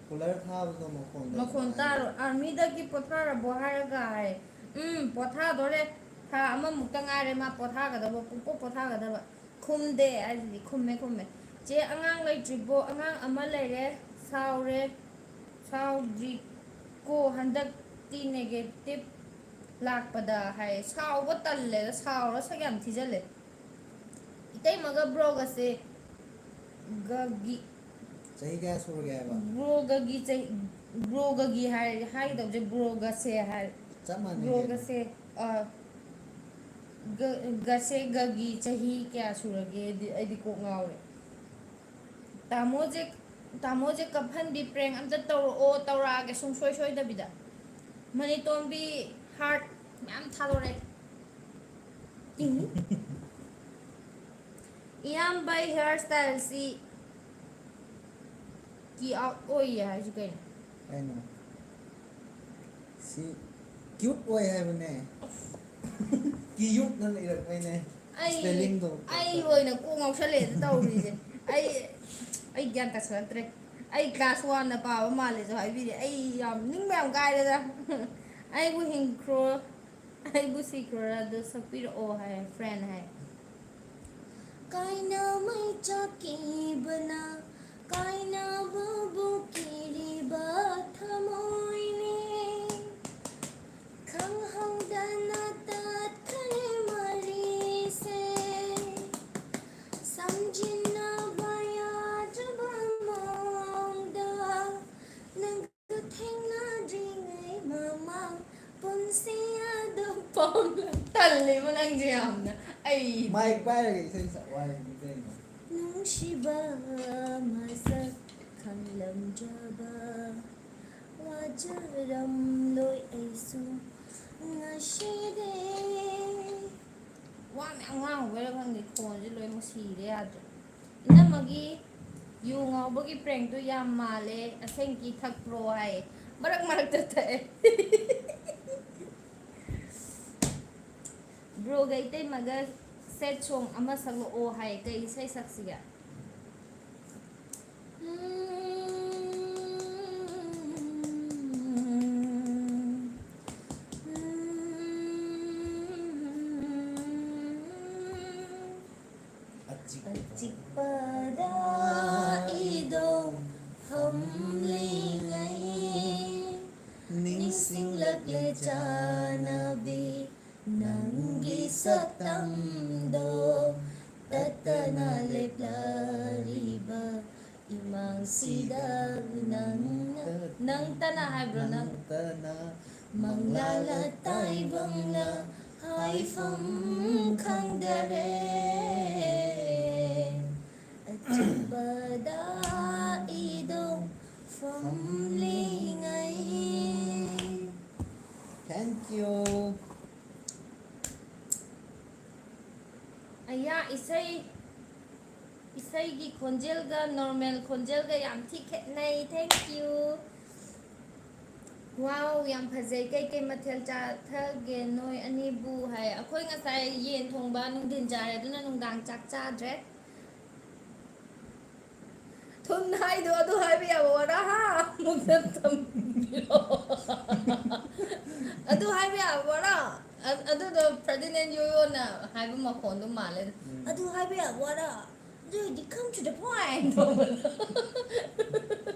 Cooler ꯊꯥꯕꯗꯣ ꯃꯈꯣꯟꯗꯣ ꯃꯈꯣꯟ ꯇꯥꯏ꯫ ꯇꯥꯔꯣ꯫ Armyꯗꯒꯤ ꯄꯣꯊꯥꯔꯕꯣ ꯍꯥꯏꯔꯒ ꯍꯥꯏ꯫ ꯎꯝ, ꯄꯣꯊꯥꯗꯣꯔꯦ꯫ ꯊꯥ ꯑꯃꯃꯨꯛꯇ ꯉꯥꯏꯔꯦ ꯃꯥ ꯄꯣꯊꯥꯒꯗꯕ, ꯄꯨꯡꯄꯣ ꯄꯣꯊꯥꯒꯗꯕ꯫ ꯈꯨꯝꯗꯦ ꯍꯥꯏꯁꯤꯗꯤ, ꯈꯨꯝꯃꯦ, ꯈꯨꯝꯃꯦ꯫ "ꯆꯦ, ꯑꯉꯥꯡ ꯂꯩꯇ꯭ꯔꯤꯕꯣ?" "ꯑꯉꯥꯡ ꯑꯃ ꯂꯩꯔꯦ, ꯁꯥꯎꯔꯦ, ꯁꯥꯎꯗ꯭ꯔꯤꯀꯣ, ꯍꯟꯗꯛꯇꯤ negative ꯂꯥꯛꯄꯗ" ꯍꯥꯏ꯫ ꯁꯥꯎꯕ ꯇꯜꯂꯦꯗ, ꯁꯥꯎꯔ ꯁꯛ ꯌꯥꯝ ꯊꯤꯖꯜꯂꯦ꯫ ꯏꯇꯩꯃꯒ ꯕ꯭ꯔꯣꯒꯁꯦ ꯒꯒꯤ꯫ ꯆꯍꯤ ꯀꯌꯥ ꯁꯨꯔꯒꯦ ꯍꯥꯏꯕ? ꯕ꯭ꯔꯣꯒꯒꯤ ꯆꯍꯤ, ꯕ꯭ꯔꯣꯒꯒꯤ ꯍꯥꯏ, ꯍꯥꯏꯒꯗꯕꯁꯦ ꯕ꯭ꯔꯣꯒꯁꯦ ꯍꯥꯏ꯫ ꯆꯞ ꯃꯥꯟꯅꯩ ꯀꯩꯅꯣ꯫ ꯕ꯭ꯔꯣꯒꯁꯦ, ꯑ, ꯒ-, ꯒꯁꯦ ꯒꯒꯤ ꯆꯍꯤ ꯀꯌꯥ ꯁꯨꯔꯒꯦꯗꯤ ꯑꯩꯗꯤ ꯀꯣꯛ ꯉꯥꯎꯔꯦ꯫ ꯇꯥꯃꯣꯁꯦ ꯇꯥꯃꯣꯁꯦ ꯀꯞꯍꯟꯕꯤ prank ꯑꯝꯇ ꯇꯧꯔꯛꯑꯣ, ꯇꯧꯔꯛꯑꯒꯦ ꯁꯨꯡꯁꯣꯏ ꯁꯣꯏꯗꯕꯤꯗ꯫ ꯃꯅꯤꯇꯣꯝꯕꯤ heart ꯃꯌꯥꯝ ꯊꯥꯗꯣꯔꯛꯑꯦ꯫ ꯇꯤꯡ꯫ ꯏꯌꯥꯝꯕ hair styleꯁꯤ key out ꯑꯣꯏꯌꯦ ꯍꯥꯏꯁꯤ ꯀꯩꯅꯣ? ꯀꯩꯅꯣ? ꯁꯤ cute ꯑꯣꯏ ꯍꯥꯏꯕꯅꯦ꯫ Cute ꯅ ꯏꯔꯛꯄꯩꯅꯦ꯫ ꯑꯩ Spellingꯗꯣ ꯑꯩ ꯑꯣꯏꯅ ꯀꯣꯛ ꯉꯥꯎꯁꯜꯂꯛꯑꯦꯗ ꯇꯧꯔꯤꯁꯦ꯫ ꯑꯩ ꯑꯩ ꯒ꯭ꯌꯥꯟ ꯇꯥꯁꯜꯂꯛꯇ꯭ꯔꯦ꯫ ꯑꯩ class oneꯅ ꯄꯥꯕ ꯃꯥꯜꯂꯦꯁꯨ ꯍꯥꯏꯕꯤꯔꯦ꯫ ꯑꯩ ꯌꯥꯝ ꯅꯤꯡꯕ ꯌꯥꯝ ꯀꯥꯏꯔꯦꯗ꯫ ꯑꯩꯕꯨ ꯍꯤꯡꯈ꯭ꯔꯣ, ꯑꯩꯕꯨ ꯁꯤꯈ꯭ꯔꯣꯔꯥ ꯑꯗꯨ ꯁꯛꯄꯤꯔꯛꯑꯣ ꯍꯥꯏ friend ꯍꯥꯏ꯫ ꯀꯥꯏꯅ ꯃꯩꯆꯥꯛ ꯀꯤꯕꯅ ꯀꯥꯏꯅꯕꯕꯨ ꯀꯤꯔꯤꯕ ꯊꯃꯣꯏꯅꯦ꯫ ꯈꯪꯍꯧꯗꯅ ꯇꯠꯈ꯭ꯔꯦ ꯃꯔꯤꯁꯦ꯫ ꯁꯝꯖꯤꯟꯅꯕ ꯌꯥꯗ꯭ꯔꯕ ꯃꯑꯣꯡꯗ ꯅꯪꯒ ꯊꯦꯡꯅꯗ꯭ꯔꯤꯉꯩ ꯃꯃꯥꯡ ꯄꯨꯟꯁꯤ ꯑꯗꯨꯝ ꯄꯥꯝꯂ-꯫ ꯇꯜꯂꯦꯕ ꯅꯪꯁꯦ ꯌꯥꯝꯅ꯫ ꯑꯩ ꯃꯥꯏꯛ ꯄꯥꯏꯔꯒ ꯏꯁꯩ ꯁꯛꯑꯣ ꯍꯥꯏꯕꯅꯤ ꯀꯩꯅꯣ꯫ ꯅꯨꯡꯁꯤꯕ ꯃꯁꯛ ꯈꯪꯂꯝꯗ꯭ꯔꯕ ꯋꯥꯖꯔꯝꯂꯣꯏ ꯑꯩꯁꯨ ꯉꯁꯤꯗꯤ꯫ ꯋꯥ ꯃꯌꯥꯝ ꯉꯥꯡꯉꯨꯕꯩꯔꯥ ꯈꯪꯗꯦ, ꯈꯣꯟꯁꯦ ꯂꯣꯏꯅꯃꯛ ꯁꯤꯔꯦ, ꯌꯥꯗ꯭ꯔꯦ꯫ ꯏꯅꯝꯃꯒꯤ ꯌꯨ ꯉꯥꯎꯕꯒꯤ prankꯇꯣ ꯌꯥꯝ ꯃꯥꯜꯂꯦ, ꯑꯁꯦꯡꯀꯤ ꯊꯛꯄ꯭ꯔꯣ ꯍꯥꯏ꯫ ꯃꯔꯛ ꯃꯔꯛꯇ ꯊꯛꯑꯦ꯫ Broꯒ ꯏꯇꯩꯃꯒ sad song ꯑꯃ ꯁꯛꯂꯛꯑꯣ ꯍꯥꯏ꯫ ꯀꯩ ꯏꯁꯩ ꯁꯛꯁꯤꯒꯦ? ꯑꯆꯤꯛꯄꯗ ꯑꯩꯗꯣ ꯐꯝꯂꯤꯉꯩ ꯅꯤꯡꯁꯤꯡꯂꯛꯂꯦ ꯆꯥꯅꯕꯤ ꯅꯪꯒꯤ ꯁꯛꯇꯝꯗꯣ ꯇꯠꯇꯅ ꯂꯦꯞꯂꯔꯤꯕ ꯏꯃꯥꯡꯁꯤꯗ ꯅꯪꯅ, ꯅꯪꯇꯅ ꯍꯥꯏꯕ꯭ꯔꯣ ꯅꯪ? ꯅꯪꯇꯅ ꯃꯪꯂꯥꯂ ꯇꯥꯏꯕꯪꯂ ꯍꯥꯏꯐꯝ ꯈꯪꯗꯔꯦ꯫ ꯑꯆꯤꯛꯄꯗ ꯐꯝꯂꯤꯉꯩ꯫ Thank you. ꯑꯌꯥ, ꯏꯁꯩ, ꯏꯁꯩꯒꯤ ꯈꯣꯟꯖꯦꯜꯒ normal ꯈꯣꯟꯖꯦꯜꯒ ꯌꯥꯝ ꯊꯤ ꯈꯦꯠꯅꯩ꯫ Thank you. Wow, ꯌꯥꯝ ꯐꯖꯩ꯫ ꯀꯩꯀꯩ ꯃꯊꯦꯜ ꯆꯥꯊꯒꯦ ꯅꯣꯏ ꯑꯅꯤꯕꯨ? ꯍꯥꯏ꯫ ꯑꯩꯈꯣꯏ ꯉꯁꯥꯏ ꯌꯦꯟ ꯊꯣꯡꯕ ꯅꯨꯡꯊꯤꯟ ꯆꯥꯔꯦ, ꯑꯗꯨꯅ ꯅꯨꯡꯗꯥꯡ ꯆꯥꯛ ꯆꯥꯗ꯭ꯔꯦ꯫ ꯊꯨꯝ ꯍꯥꯏꯗꯣ ꯑꯗꯨ ꯍꯥꯏꯕ ꯌꯥꯕ ꯋꯥꯔꯥ? ꯍꯥ? ꯑꯃꯨꯛꯇ ꯊꯝꯕꯤꯔꯣ꯫ ꯑꯗꯨ ꯍꯥꯏꯕ ꯌꯥꯕ ꯋꯥꯔꯥ? ꯑ-, ꯑꯗꯨꯗꯣ ꯐꯔꯗꯤꯅꯦꯟ ꯌꯣꯌꯣꯅ ꯍꯥꯏꯕ ꯃꯈꯣꯟꯗꯣ ꯃꯥꯜꯂꯦ꯫ ꯎꯝ꯫ ꯑꯗꯨ ꯍꯥꯏꯕ ꯌꯥꯕ ꯋꯥꯔꯥ? ꯑꯗꯨ ꯑꯣꯏꯔꯗꯤ come to the point ꯇꯧꯕꯗꯣ꯫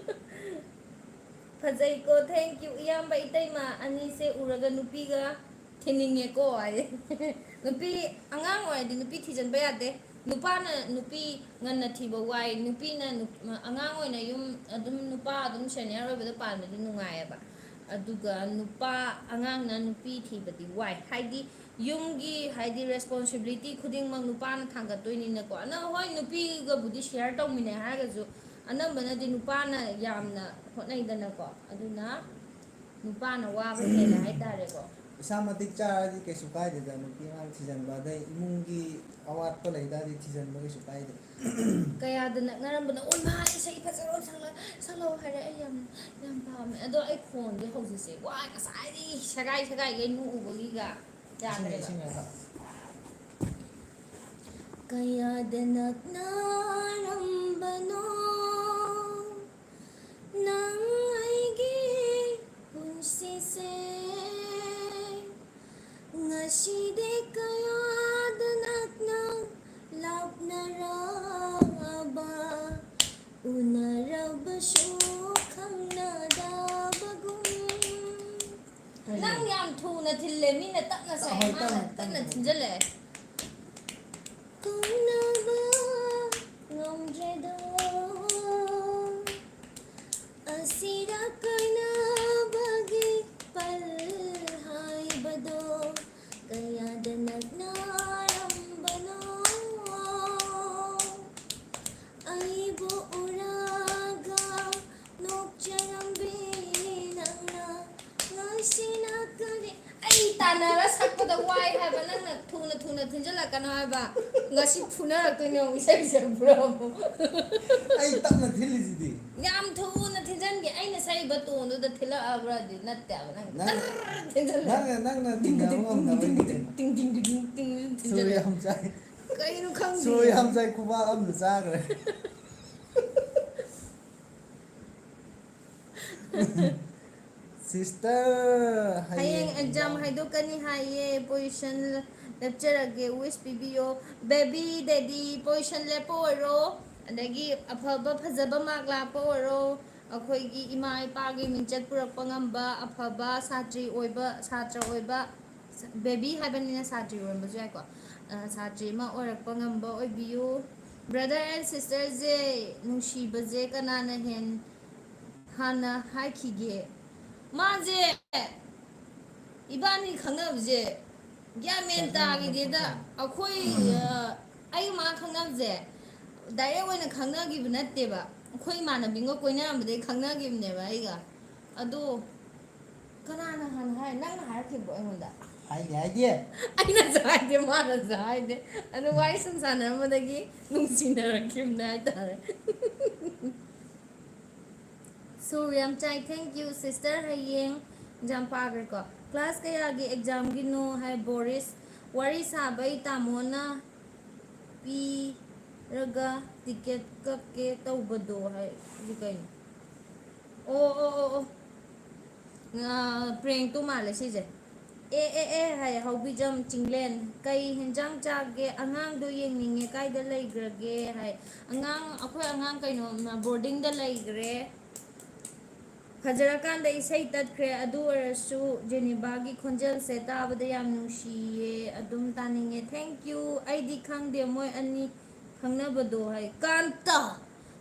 ꯐꯖꯩꯀꯣ, thank you꯫ ꯏꯌꯥꯝꯕ ꯏꯇꯩꯃ ꯑꯅꯤꯁꯦ ꯎꯔꯒ ꯅꯨꯄꯤꯒ ꯊꯤꯅꯤꯡꯉꯦꯀꯣ ꯍꯥꯏꯌꯦ꯫ ꯅꯨꯄꯤ ꯑꯉꯥꯡ ꯑꯣꯏꯔꯗꯤ ꯅꯨꯄꯤ ꯊꯤꯖꯤꯟꯕ ꯌꯥꯗꯦ꯫ ꯅꯨꯄꯥꯅ ꯅꯨꯄꯤ ꯉꯟꯅ ꯊꯤꯕ ꯋꯥꯏ꯫ ꯅꯨꯄꯤꯅ ꯅꯨ-, ꯑꯉꯥꯡ ꯑꯣꯏꯅ ꯌꯨꯝ ꯑꯗꯨꯝ ꯅꯨꯄꯥ ꯑꯗꯨꯝ senior ꯑꯣꯏꯕꯗ ꯄꯥꯟꯕꯗꯤ ꯅꯨꯡꯉꯥꯏꯌꯦꯕ꯫ ꯑꯗꯨꯒ ꯅꯨꯄꯥ ꯑꯉꯥꯡꯅ ꯅꯨꯄꯤ ꯊꯤꯕꯗꯤ ꯋꯥꯏ꯫ ꯍꯥꯏꯗꯤ ꯌꯨꯝꯒꯤ ꯍꯥꯏꯗꯤ responsibility ꯈꯨꯗꯤꯡꯃꯛ ꯅꯨꯄꯥꯅ ꯊꯥꯡꯒꯠꯇꯣꯏꯅꯤꯅꯀꯣ꯫ ꯑꯅ-, ꯍꯣꯏ, ꯅꯨꯄꯤꯒꯕꯨꯗꯤ share ꯇꯧꯃꯤꯟꯅꯩ ꯍꯥꯏꯔꯒꯁꯨ ꯑꯅꯝꯕꯅꯗꯤ ꯅꯨꯄꯥꯅ ꯌꯥꯝꯅ ꯍꯣꯠꯅꯩꯗꯅꯀꯣ꯫ ꯑꯗꯨꯅ ꯅꯨꯄꯥꯅ ꯋꯥꯕ ꯍꯦꯜꯂꯦ ꯍꯥꯏꯇꯥꯔꯦꯀꯣ꯫ ꯏꯁꯥ ꯃꯇꯤꯛ ꯆꯥꯔꯗꯤ ꯀꯩꯁꯨ ꯀꯥꯏꯗꯦꯗ, ꯅꯨꯄꯤ ꯑꯉꯥꯡ ꯊꯤꯖꯤꯟꯕ, ꯑꯗꯩ ꯏꯃꯨꯡꯒꯤ ꯑꯋꯥꯠꯄ ꯂꯩꯇꯥꯔꯗꯤ ꯊꯤꯖꯤꯟꯕ ꯀꯩꯁꯨ ꯀꯥꯏꯗꯦ꯫ ꯀꯌꯥꯗ ꯅꯛꯅꯔꯝꯕꯅꯣ? ꯑꯣ ꯏꯃꯥ, ꯏꯁꯩ ꯐꯖꯕ ꯑꯃ ꯁꯛꯂ-, ꯁꯛꯂꯛꯑꯣ ꯍꯥꯏꯔꯦ꯫ ꯑꯩ ꯌꯥꯝ, ꯌꯥꯝ ꯄꯥꯝꯃꯦ꯫ ꯑꯗꯣ ꯑꯩ ꯈꯣꯟꯁꯦ ꯍꯧꯖꯤꯛꯁꯦ ꯋꯥ ꯉꯁꯥꯏꯗꯒꯤ ꯁꯦꯒꯥꯏ ꯁꯦꯒꯥꯏꯒꯩ ꯅꯣꯛꯎꯕꯒꯤꯒ ꯏꯁꯤꯡ, ꯌꯥꯗ꯭ꯔꯦꯕ꯫ ꯏꯁꯤꯡ ꯉꯥꯏꯈꯣ꯫ ꯀꯌꯥꯗ ꯅꯛꯅꯔꯝꯕꯅꯣ ꯅꯪ ꯑꯩꯒꯤ ꯄꯨꯟꯁꯤꯁꯦ, ꯉꯁꯤꯗꯤ ꯀꯌꯥꯗ ꯅꯛꯅ ꯂꯥꯞꯅꯔꯕ, ꯎꯅꯔꯕꯁꯨ ꯈꯪꯅꯗꯕꯒꯨꯝ꯫ ꯅꯪ ꯌꯥꯝ ꯊꯨꯅ ꯊꯤꯜꯂꯦ, ꯃꯤꯅ ꯇꯞꯅ ꯁꯛꯑꯦ, ꯍꯣꯏ, ꯃꯥꯅ ꯇꯞꯅ, ꯀꯟꯅ ꯇꯞꯅ꯫ ꯊꯤꯟꯖꯜꯂꯛꯑꯦ꯫ ꯀꯨꯝꯅꯕ ꯉꯝꯗ꯭ꯔꯦꯗꯣ, ꯑꯁꯤꯔ ꯀꯥꯏꯅꯕꯒꯤ ꯄꯜ ꯍꯥꯏꯕꯗꯣ, ꯀꯌꯥꯗ ꯅꯛꯅꯔꯝꯕꯅꯣ, ꯑꯩꯕꯨ ꯎꯔꯒ ꯅꯣꯛꯆ ꯊꯤꯟꯖꯜꯂꯛꯀꯅꯣ ꯍꯥꯏꯕ꯫ ꯉꯁꯤ ꯐꯨꯅꯔꯛꯇꯣꯏꯅꯦ ꯑꯃꯨꯛ ꯏꯁꯩ ꯁꯛꯄ꯭ꯔꯥ ꯑꯃꯨꯛ꯫ ꯑꯩ ꯇꯞꯅ ꯊꯤꯜꯂꯤꯁꯤꯗꯤ꯫ ꯌꯥꯝ ꯊꯨꯅ ꯊꯤꯟꯖꯟꯒꯦ꯫ ꯑꯩꯅ ꯁꯛꯏꯕ ꯇꯣꯟꯗꯨꯗ ꯊꯤꯜꯂꯛꯑꯕ꯭ꯔꯥꯗꯤ ꯅꯠꯇꯦꯕ꯫ ꯅꯪ ꯅꯪ- ꯇꯔꯔ ꯊꯤꯟꯖꯜꯂꯦ꯫ ꯅꯪꯅ ꯅꯪꯅ ꯇꯤꯡ ꯊꯤꯡꯅꯕ ꯇꯤꯡ ꯉꯝꯗꯕꯩꯅꯦ꯫ ꯇꯤꯡ ꯇꯤꯡ ꯇꯤꯡ ꯇꯤꯡ ꯁꯣꯔ ꯊꯤꯟꯖꯜꯂꯦ꯫ ꯌꯥꯝ ꯆꯥꯏ꯫ ꯀꯩꯅꯣ ꯈꯪꯗꯦ꯫ ꯁꯣꯔ ꯌꯥꯝ ꯆꯥꯏ, ꯈꯨꯕꯥꯛ ꯑꯃꯁꯨ ꯆꯥꯈ꯭ꯔꯦ꯫ Sister, ꯍꯌꯦꯡ ꯑꯦꯛꯖꯥꯝ ꯍꯥꯏꯗꯣꯛꯀꯅꯤ ꯍꯥꯏꯌꯦ꯫ ꯄꯣꯖꯤꯁꯟ ꯂꯦꯞꯆꯔꯒꯦ, ꯋꯤꯁ ꯄꯤꯕꯤꯌꯣ꯫ ꯕꯦꯕꯤ ꯗꯦꯗꯤ ꯄꯣꯖꯤꯁꯟ ꯂꯦꯞꯄ ꯑꯣꯏꯔꯣ, ꯑꯗꯒꯤ ꯑꯐꯕ ꯐꯖꯕ ꯃꯥꯔꯛ ꯂꯥꯛꯄ ꯑꯣꯏꯔꯣ, ꯑꯩꯈꯣꯏꯒꯤ ꯏꯃꯥ ꯏꯄꯥꯒꯤ ꯃꯤꯡꯆꯠ ꯄꯨꯔꯛꯄ ꯉꯝꯕ ꯑꯐꯕ ꯁꯥꯇ꯭ꯔꯤ ꯑꯣꯏꯕ, ꯁꯥꯇ꯭ꯔ ꯑꯣꯏꯕ, ꯕꯦꯕꯤ ꯍꯥꯏꯕꯅꯤꯅ ꯁꯥꯇ꯭ꯔꯤ ꯑꯣꯏꯔꯝꯕꯁꯨ ꯌꯥꯏꯀꯣ꯫ ꯑ, ꯁꯥꯇ꯭ꯔꯤ ꯑꯃ ꯑꯣꯏꯔꯛꯄ ꯉꯝꯕ ꯑꯣꯏꯕꯤꯌꯨ꯫ Brother and sisterꯁꯦ ꯅꯨꯡꯁꯤꯕꯁꯦ ꯀꯅꯥꯅ ꯍꯦꯟ ꯍꯥꯟꯅ ꯍꯥꯏꯈꯤꯒꯦ? ꯃꯥꯁꯦ, ꯏꯕꯥꯅꯤ ꯈꯪꯅꯕꯁꯦ ꯒ꯭ꯌꯥꯟ ꯃꯦꯟ ꯇꯥꯈꯤꯗꯦꯗ꯫ ꯑꯩꯈꯣꯏ, ꯑ, ꯑꯩ ꯃꯥ ꯈꯪꯅꯕꯁꯦ ꯗꯥꯏꯔꯦꯛ ꯑꯣꯏꯅ ꯈꯪꯅꯈꯤꯕ ꯅꯠꯇꯦꯕ꯫ ꯑꯩꯈꯣꯏ ꯏꯃꯥꯟꯅꯕꯤꯒ ꯀꯣꯏꯅꯔꯝꯕꯗꯒꯤ ꯈꯪꯅꯈꯤꯕꯅꯦꯕ ꯑꯩꯒ꯫ ꯑꯗꯣ ꯀꯅꯥꯅ ꯍꯥꯟꯅ ꯍꯥꯏ? ꯅꯪꯅ ꯍꯥꯏꯔꯛꯈꯤꯕ꯭ꯔꯣ ꯑꯩꯉꯣꯟꯗ? ꯍꯥꯏꯗꯦ, ꯍꯥꯏꯗꯦ꯫ ꯑꯩꯅꯁꯨ ꯍꯥꯏꯗꯦ, ꯃꯥꯅꯁꯨ ꯍꯥꯏꯗꯦ꯫ ꯑꯗꯣ ꯋꯥꯔꯤ ꯁꯨꯝ ꯁꯥꯟꯅꯔꯝꯕꯗꯒꯤ ꯅꯨꯡꯁꯤꯅꯔꯛꯈꯤꯕꯅꯦ ꯍꯥꯏꯇꯥꯔꯦ꯫ ꯁꯨꯔ ꯌꯥꯝ ꯆꯥꯏ꯫ Thank you sister꯫ ꯍꯌꯦꯡ ꯑꯦꯛꯖꯥꯝ ꯄꯥꯈ꯭ꯔꯦꯀꯣ꯫ ꯀ꯭ꯂꯥꯁ ꯀꯌꯥꯒꯤ ꯑꯦꯛꯖꯥꯝꯒꯤꯅꯣ ꯍꯥꯏ ꯕꯣꯔꯤꯁ꯫ ꯋꯥꯔꯤ ꯁꯥꯕꯩ ꯇꯥꯃꯣꯅ ꯄꯤꯔꯒ ꯇꯤꯀꯦꯠ ꯀꯛꯀꯦ ꯇꯧꯕꯗꯣ ꯍꯥꯏꯗꯤ ꯀꯩꯅꯣ? ꯑꯣ, ꯑꯣ, ꯑꯣ, ꯑꯣ꯫ ꯑ, ꯄ꯭ꯔꯦꯡꯛꯇꯣ ꯃꯥꯜꯂꯦ ꯁꯤꯁꯦ꯫ ꯑꯦ, ꯑꯦ, ꯑꯦ ꯍꯥꯏ, ꯍꯥꯎꯕꯤꯖꯝ ꯆꯤꯡꯂꯦꯟ꯫ "ꯀꯩ ꯍꯦꯟꯖꯥꯡ ꯆꯥꯒꯦ? ꯑꯉꯥꯡꯗꯣ ꯌꯦꯡꯅꯤꯡꯉꯦ, ꯀꯥꯏꯗ ꯂꯩꯈ꯭ꯔꯒꯦ?" ꯍꯥꯏ꯫ ꯑꯉꯥꯡ, ꯑꯩꯈꯣꯏ ꯑꯉꯥꯡ ꯀꯩꯅꯣ, ꯕꯣꯔꯗꯤꯡꯗ ꯂꯩꯈ꯭ꯔꯦ꯫ ꯐꯖꯔꯀꯥꯟꯗ ꯏꯁꯩ ꯇꯠꯈ꯭ꯔꯦ꯫ ꯑꯗꯨ ꯑꯣꯏꯔꯁꯨ ꯖꯦꯅꯤꯕꯥꯒꯤ ꯈꯣꯟꯖꯦꯜꯁꯦ ꯇꯥꯕꯗ ꯌꯥꯝ ꯅꯨꯡꯁꯤꯌꯦ꯫ ꯑꯗꯨꯝ ꯇꯥꯅꯤꯡꯉꯦ꯫ Thank you꯫ ꯑꯩꯗꯤ ꯈꯪꯗꯦ ꯃꯣꯏ ꯑꯅꯤ ꯈꯪꯅꯕꯗꯣ ꯍꯥꯏ꯫ ꯀꯥꯟꯇ!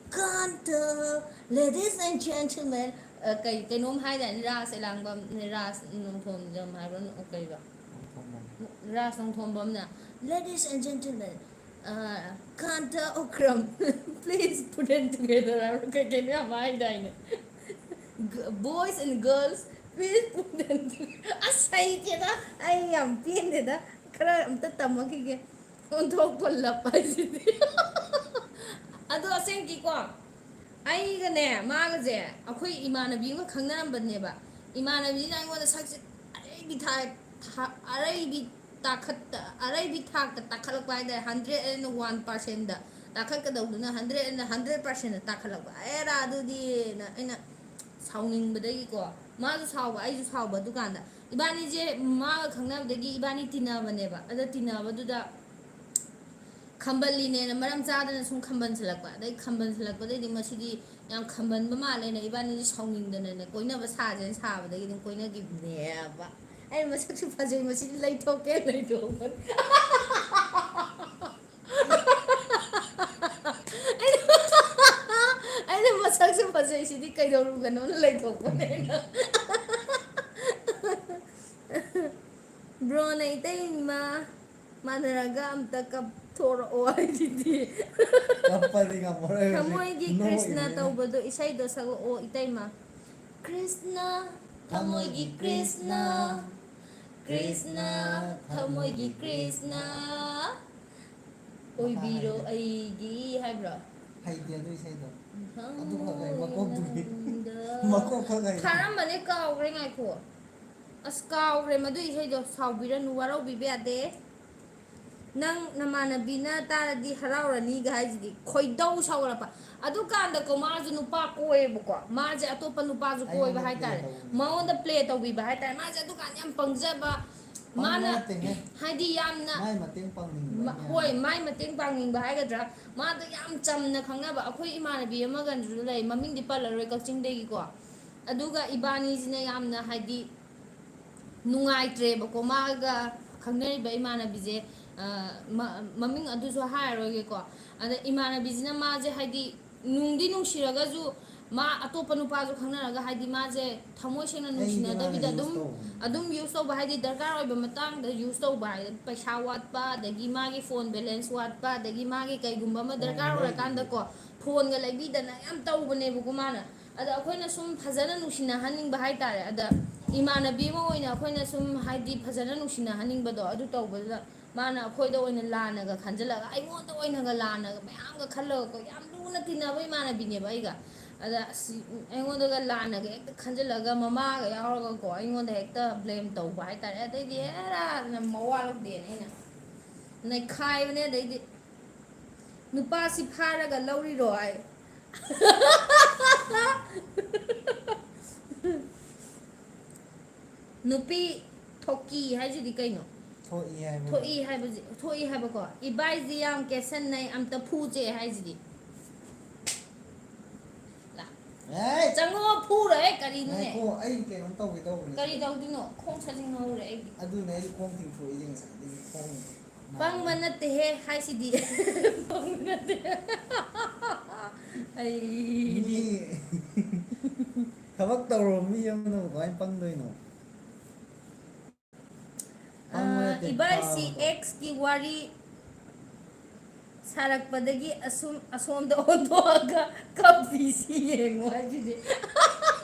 ꯀꯥꯟꯇ! Ladies and gentlemen꯫ ꯑ, ꯀꯩ, ꯀꯩꯅꯣꯝ ꯍꯥꯏꯗꯥꯏꯅꯦ? ꯔꯥꯁ ꯑꯦꯂꯥꯡꯕꯝ, ꯔꯥꯁ ꯅꯣꯡꯊꯣꯝꯖꯝ ꯍꯥꯏꯕ꯭ꯔꯣ? ꯀꯩꯕ? ꯔꯥꯁ ꯅꯣꯡꯊꯣꯝꯕꯝꯅ, "Ladies and gentlemen, ꯑ, ꯀꯥꯟꯇ Okram, please put them together" ꯍꯥꯏꯕ꯭ꯔꯣ? ꯀꯩ ꯀꯩꯅꯣ ꯌꯥꯝ ꯍꯥꯏꯗꯥꯏꯅꯦ? "Boys and girls, please put them together." ꯑꯁ, ꯍꯩꯇꯦꯗ꯫ ꯑꯩ ꯌꯥꯝ ꯄꯦꯟꯗꯦꯗ꯫ ꯈꯔ ꯑꯝꯇ ꯇꯝꯃꯛꯈꯤꯒꯦ꯫ ꯑꯣꯟꯊꯣꯛꯄ ꯂꯞ ꯍꯥꯏꯁꯤꯗꯤ꯫ ꯑꯗꯣ ꯑꯁꯦꯡꯀꯤꯀꯣ, ꯑꯩꯒꯅꯦ ꯃꯥꯒꯁꯦ ꯑꯩꯈꯣꯏ ꯏꯃꯥꯟꯅꯕꯤ ꯑꯃꯒ ꯈꯪꯅꯔꯝꯕꯅꯦꯕ꯫ ꯏꯃꯥꯟꯅꯕꯤꯁꯤꯅ ꯑꯩꯉꯣꯟꯗ ꯁꯛꯁꯦ ꯑꯔꯩꯕꯤ ꯊꯥ-, ꯊꯥ-, ꯑꯔꯩꯕꯤ ꯇꯥꯈꯠꯇ-, ꯑꯔꯩꯕꯤ ꯊꯥꯛꯇ ꯇꯥꯈꯠꯂꯛꯄ ꯍꯥꯏꯇꯥꯔꯦ, ꯍꯟꯗ꯭ꯔꯦꯠ ꯑꯦꯟ ꯋꯥꯟ ꯄꯥꯔꯁꯦꯟꯗ ꯇꯥꯈꯠꯀꯗꯧꯗꯨꯅ ꯍꯟꯗ꯭ꯔꯦꯠ ꯑꯦꯟ ꯍꯟꯗ꯭ꯔꯦꯠ ꯄꯥꯔꯁꯦꯟꯗ ꯇꯥꯈꯠꯂꯛꯄ꯫ ꯑꯦꯔꯥ ꯑꯗꯨꯗꯤꯅ ꯑꯩꯅ ꯁꯥꯎꯅꯤꯡꯕꯗꯒꯤꯀꯣ, ꯃꯥꯁꯨ ꯁꯥꯎꯕ, ꯑꯩꯁꯨ ꯁꯥꯎꯕ꯫ ꯑꯗꯨꯀꯥꯟꯗ ꯏꯕꯥꯅꯤꯁꯦ ꯃꯥꯒ ꯈꯪꯅꯕꯗꯒꯤ ꯏꯕꯥꯅꯤ ꯇꯤꯟꯅꯕꯅꯦꯕ꯫ ꯑꯗ ꯇꯤꯟꯅꯕꯗꯨꯗ ꯈꯝꯕꯜꯂꯤꯅꯦꯅ ꯃꯔꯝ ꯆꯥꯗꯅ ꯁꯨꯝ ꯈꯝꯕꯟꯁꯤꯜꯂꯛꯄ꯫ ꯑꯗꯩ ꯈꯝꯕꯟꯁꯤꯜꯂꯛꯄꯗꯩꯗꯤ ꯃꯁꯤꯗꯤ ꯌꯥꯝ ꯈꯝꯕꯟꯕ ꯃꯥꯜꯂꯦꯅ ꯏꯕꯥꯅꯤꯁꯦ ꯁꯥꯎꯅꯤꯡꯗꯅꯅꯦ ꯀꯣꯏꯅꯕ ꯁꯥꯁꯦꯅ ꯁꯥꯕꯗꯒꯤ ꯑꯗꯨꯝ ꯀꯣꯏꯅꯈꯤꯕꯅꯦꯕ꯫ ꯑꯩꯅ ꯃꯁꯛꯁꯨ ꯐꯖꯩ, ꯃꯁꯤꯗꯤ ꯂꯩꯊꯣꯛꯀꯦ, ꯂꯩꯊꯣꯛꯄꯅꯦ꯫ ꯑꯩꯅ, ꯑꯩꯅ ꯃꯁꯛꯁꯨ ꯐꯖꯩ ꯁꯤꯗꯤ ꯀꯩꯗꯧꯔꯨꯒꯅꯣꯅ ꯂꯩꯊꯣꯛꯄꯅꯦ ꯑꯩꯅ꯫ ꯕ꯭ꯔꯣꯅ ꯏꯇꯩꯃ ꯃꯥꯟꯅꯔꯒ ꯑꯝꯇ ꯀꯞꯊꯣꯔꯛꯑꯣ ꯍꯥꯏꯁꯤꯗꯤ꯫ ꯀꯞꯄꯗꯤ ꯉꯝꯃꯔꯣꯏ ꯍꯧꯖꯤꯛ꯫ ꯊꯃꯣꯏꯒꯤ ꯅꯣꯛꯏꯅꯦ꯫ ꯀ꯭ꯔꯤꯁꯅ ꯇꯧꯕꯗꯣ ꯏꯁꯩꯗꯣ ꯁꯛꯂꯛꯑꯣ ꯏꯇꯩꯃ꯫ ꯀ꯭ꯔꯤꯁꯅ, ꯊꯃꯣꯏꯒꯤ ꯀ꯭ꯔꯤꯁꯅ, ꯀ꯭ꯔꯤꯁꯅ, ꯊꯃꯣꯏꯒꯤ ꯀ꯭ꯔꯤꯁꯅ, ꯑꯣꯏꯕꯤꯔꯣ ꯑꯩꯒꯤ ꯍꯥꯏꯕ꯭ꯔꯣ? ꯍꯩꯇꯦ ꯑꯗꯨ ꯏꯁꯩꯗꯣ꯫ ꯑꯗꯨꯈꯛ ꯍꯩ, ꯃꯀꯣꯛꯇꯨꯗꯤ꯫ ꯅꯪꯗ ꯃꯀꯣꯛ ꯈꯛ ꯍꯩ꯫ ꯊꯥꯔꯝꯕꯅꯦ, ꯀꯥꯎꯈ꯭ꯔꯦ, ꯉꯥꯏꯈꯣ꯫ ꯑꯁ, ꯀꯥꯎꯈ꯭ꯔꯦ ꯃꯗꯨ ꯏꯁꯩꯗꯣ, ꯁꯥꯎꯕꯤꯔꯅꯨ, ꯋꯥꯔꯧꯕꯤꯕ ꯌꯥꯗꯦ꯫ ꯅꯪ ꯅꯃꯥꯟꯅꯕꯤꯅ ꯇꯥꯔꯗꯤ ꯍꯔꯥꯎꯔꯅꯤꯒ ꯍꯥꯏꯁꯤꯗꯤ ꯈꯣꯏꯗꯧ ꯁꯥꯎꯒꯠꯂꯛꯄ꯫ ꯑꯗꯨꯀꯥꯟꯗꯀꯣ ꯃꯥꯁꯨ ꯅꯨꯄꯥ ꯀꯣꯏꯌꯦꯕꯀꯣ, ꯃꯥꯁꯦ ꯑꯇꯣꯞꯄ ꯅꯨꯄꯥꯁꯨ ꯀꯣꯏꯕ ꯑꯩꯉꯣꯟꯗ play ꯍꯥꯏꯇꯥꯔꯦ꯫ ꯇꯧꯕꯅꯦ꯫ ꯃꯉꯣꯟꯗ play ꯇꯧꯕꯤꯕ ꯍꯥꯏꯇꯥꯔꯦ꯫ ꯃꯥꯁꯦ ꯑꯗꯨꯀꯥꯟꯗ ꯌꯥꯝ ꯄꯪꯖꯕ, ꯄꯪꯕ ꯃꯥꯅ ꯅꯠꯇꯦꯍꯦ꯫ ꯍꯥꯏꯗꯤ ꯌꯥꯝꯅ ꯃꯥꯏ ꯃꯇꯦꯡ ꯄꯥꯡꯅꯤꯡꯕ ꯃ-, ꯑꯩꯅ ꯍꯣꯏ, ꯍꯥꯏꯕ꯫ ꯃꯥꯏ ꯃꯇꯦꯡ ꯄꯥꯡꯅꯤꯡꯕ ꯍꯥꯏꯒꯗ꯭ꯔꯥ, ꯃꯥꯗꯣ ꯌꯥꯝ ꯆꯝꯅ ꯈꯪꯅꯕ ꯑꯩꯈꯣꯏ ꯏꯃꯥꯟꯅꯕꯤ ꯑꯃꯒꯁꯨ ꯂꯩ, ꯃꯃꯤꯡꯗꯤ ꯄꯜꯂꯔꯣꯏ, ꯀꯛꯆꯤꯡꯗꯒꯤꯀꯣ꯫ ꯑꯗꯨꯒ ꯏꯕꯥꯅꯤꯁꯤꯅ ꯌꯥꯝꯅ ꯍꯥꯏꯗꯤ ꯅꯨꯡꯉꯥꯏꯇ꯭ꯔꯦꯕꯀꯣ, ꯃꯥꯒ ꯈꯪꯅꯔꯤꯕ ꯏꯃꯥꯟꯅꯕꯤꯁꯦ, ꯑ, ꯃ-, ꯃꯃꯤꯡ ꯑꯗꯨꯁꯨ ꯍꯥꯏꯔꯔꯣꯏꯒꯦꯀꯣ꯫ ꯑꯗ ꯏꯃꯥꯟꯅꯕꯤꯁꯤꯅ ꯃꯥꯁꯦ ꯍꯥꯏꯗꯤ ꯅꯨꯡꯗꯤ ꯅꯨꯡꯁꯤꯔꯒꯁꯨ ꯃꯥ ꯑꯇꯣꯞꯄ ꯅꯨꯄꯥꯁꯨ ꯈꯪꯅꯔꯒ ꯍꯥꯏꯗꯤ ꯃꯥꯁꯦ ꯊꯃꯣꯏ ꯁꯦꯡꯅ ꯑꯩꯒꯤ ꯅꯨꯡꯁꯤꯅꯗꯕꯤꯗ ꯀꯅꯥꯅ ꯑꯗꯨꯝ, use ꯇꯧꯕꯅꯣ? ꯑꯗꯨꯝ use ꯇꯧꯕ ꯍꯥꯏꯗꯤ ꯗꯔꯀꯥꯔ ꯑꯣꯏꯕ ꯃꯇꯥꯡꯗ use ꯇꯧꯕ ꯍꯥꯏꯗꯤ ꯄꯩꯁꯥ ꯋꯥꯠꯄ, ꯑꯗꯒꯤ ꯃꯥꯒꯤ phone balance ꯋꯥꯠꯄ, ꯑꯗꯒꯤ ꯃꯥꯒꯤ ꯀꯩꯒꯨꯝꯕ ꯑꯃ ꯗꯔꯀꯥꯔ ꯍꯣꯏ, ꯍꯣꯏ꯫ ꯑꯣꯏꯔꯀꯥꯟꯗꯀꯣ phoneꯒ ꯂꯩꯕꯤꯗꯅ ꯌꯥꯝ ꯇꯧꯕꯅꯦꯕꯀꯣ ꯃꯥꯅ꯫ ꯑꯗ ꯑꯩꯈꯣꯏꯅ ꯁꯨꯝ ꯐꯖꯅ ꯅꯨꯡꯁꯤꯅꯍꯟꯅꯤꯡꯕ ꯍꯥꯏꯇꯥꯔꯦ꯫ ꯑꯗ ꯏꯃꯥꯟꯅꯕꯤ ꯑꯃ ꯑꯣꯏꯅ ꯑꯩꯈꯣꯏꯅ ꯁꯨꯝ, ꯍꯥꯏꯗꯤ, ꯐꯖꯅ ꯅꯨꯡꯁꯤꯅꯍꯟꯅꯤꯡꯕꯗꯣ, ꯑꯗꯨ ꯇꯧꯕꯗꯨꯗ ꯃꯥꯅ ꯑꯩꯈꯣꯏꯗ ꯑꯣꯏꯅ ꯂꯥꯟꯅꯒ ꯈꯟꯖꯤꯜꯂꯒ, ꯑꯩꯉꯣꯟꯗ ꯑꯣꯏꯅꯒ ꯂꯥꯟꯅꯒ ꯃꯌꯥꯝꯒ ꯈꯜꯂꯒꯀꯣ, ꯌꯥꯝ ꯂꯨꯅ ꯇꯤꯟꯅꯕ ꯏꯃꯥꯟꯅꯕꯤꯅꯦꯕ ꯑꯩꯒ꯫ ꯑꯗ ꯑꯁ, ꯑꯩꯉꯣꯟꯗꯒ ꯂꯥꯟꯅꯒ ꯍꯦꯛꯇ ꯈꯟꯖꯤꯜꯂꯒ, ꯃꯃꯥꯒ ꯌꯥꯎꯔꯒꯀꯣ, ꯑꯩꯉꯣꯟꯗ ꯍꯦꯛꯇ ꯕ꯭ꯂꯦꯝ ꯇꯧꯕ ꯍꯥꯏꯇꯥꯔꯦ꯫ ꯑꯗꯩꯗꯤ ꯍꯦꯔꯥ ꯃꯋꯥ ꯂꯧꯗꯦꯅ ꯑꯩꯅ ꯅꯩꯈꯥꯏꯕꯅꯦ꯫ ꯑꯗꯩꯗꯤ, "ꯅꯨꯄꯥꯁꯤ ꯐꯥꯔꯒ ꯂꯧꯔꯤꯔꯣ?" ꯍꯥꯏ꯫ ꯅꯨꯄꯤ ꯊꯣꯛꯀꯤ ꯍꯥꯏꯁꯤꯗꯤ ꯀꯩꯅꯣ? ꯊꯣꯛꯏ ꯍꯥꯏꯕ꯫ ꯊꯣꯛꯏ ꯍꯥꯏꯕꯁꯤ, ꯊꯣꯛꯏ ꯍꯥꯏꯕꯀꯣ꯫ "ꯏꯕꯥꯏꯁꯤ ꯌꯥꯝ ꯀꯦꯁꯟꯅꯩ, ꯑꯝꯇ ꯐꯨꯁꯦ" ꯍꯥꯏꯁꯤꯗꯤ꯫ ꯂꯥ꯫ ꯑꯦ! ꯆꯪꯉꯣ, ꯐꯨꯔꯣꯏ, ꯀꯔꯤꯅꯣꯅꯦ? ꯉꯥꯏꯈꯣ, ꯑꯩ ꯀꯩꯅꯣꯝ ꯇꯧꯒꯦ ꯇꯧꯕꯅꯦ꯫ ꯀꯔꯤ ꯇꯧꯗꯣꯏꯅꯣ? ꯈꯣꯡ ꯁꯥꯖꯤꯟ ꯍꯧꯔꯦ ꯑꯩꯗꯤ꯫ ꯑꯗꯨꯅꯦ ꯑꯩ ꯈꯣꯡ ꯇꯤꯡꯊꯣꯛꯏꯁꯦ ꯉꯁꯥꯏꯗꯒꯤ ꯈꯣꯡ ꯄꯪꯕ ꯅꯠꯇꯦꯍꯦ ꯍꯥꯏꯁꯤꯗꯤ꯫ ꯄꯪꯕ ꯅꯠꯇꯦ꯫ ꯑꯩ ꯃꯤ ꯊꯕꯛ ꯇꯧꯔꯕ ꯃꯤ ꯑꯃꯅꯕꯨ ꯀꯃꯥꯏꯅ ꯄꯪꯗꯣꯏꯅꯣ? ꯄꯪꯕ ꯅꯠꯇꯦ, ꯏꯕꯥꯏꯁꯤ ꯐꯥꯕꯗꯣ꯫ Ex ꯀꯤ ꯋꯥꯔꯤ ꯁꯥꯔꯛꯄꯗꯒꯤ ꯑꯁꯨꯝ, ꯑꯁꯣꯝꯗ ꯑꯣꯟꯊꯣꯛꯑꯒ ꯀꯞꯄꯤꯁꯤ ꯌꯦꯡꯉꯣ ꯍꯥꯏꯁꯤꯗꯤ꯫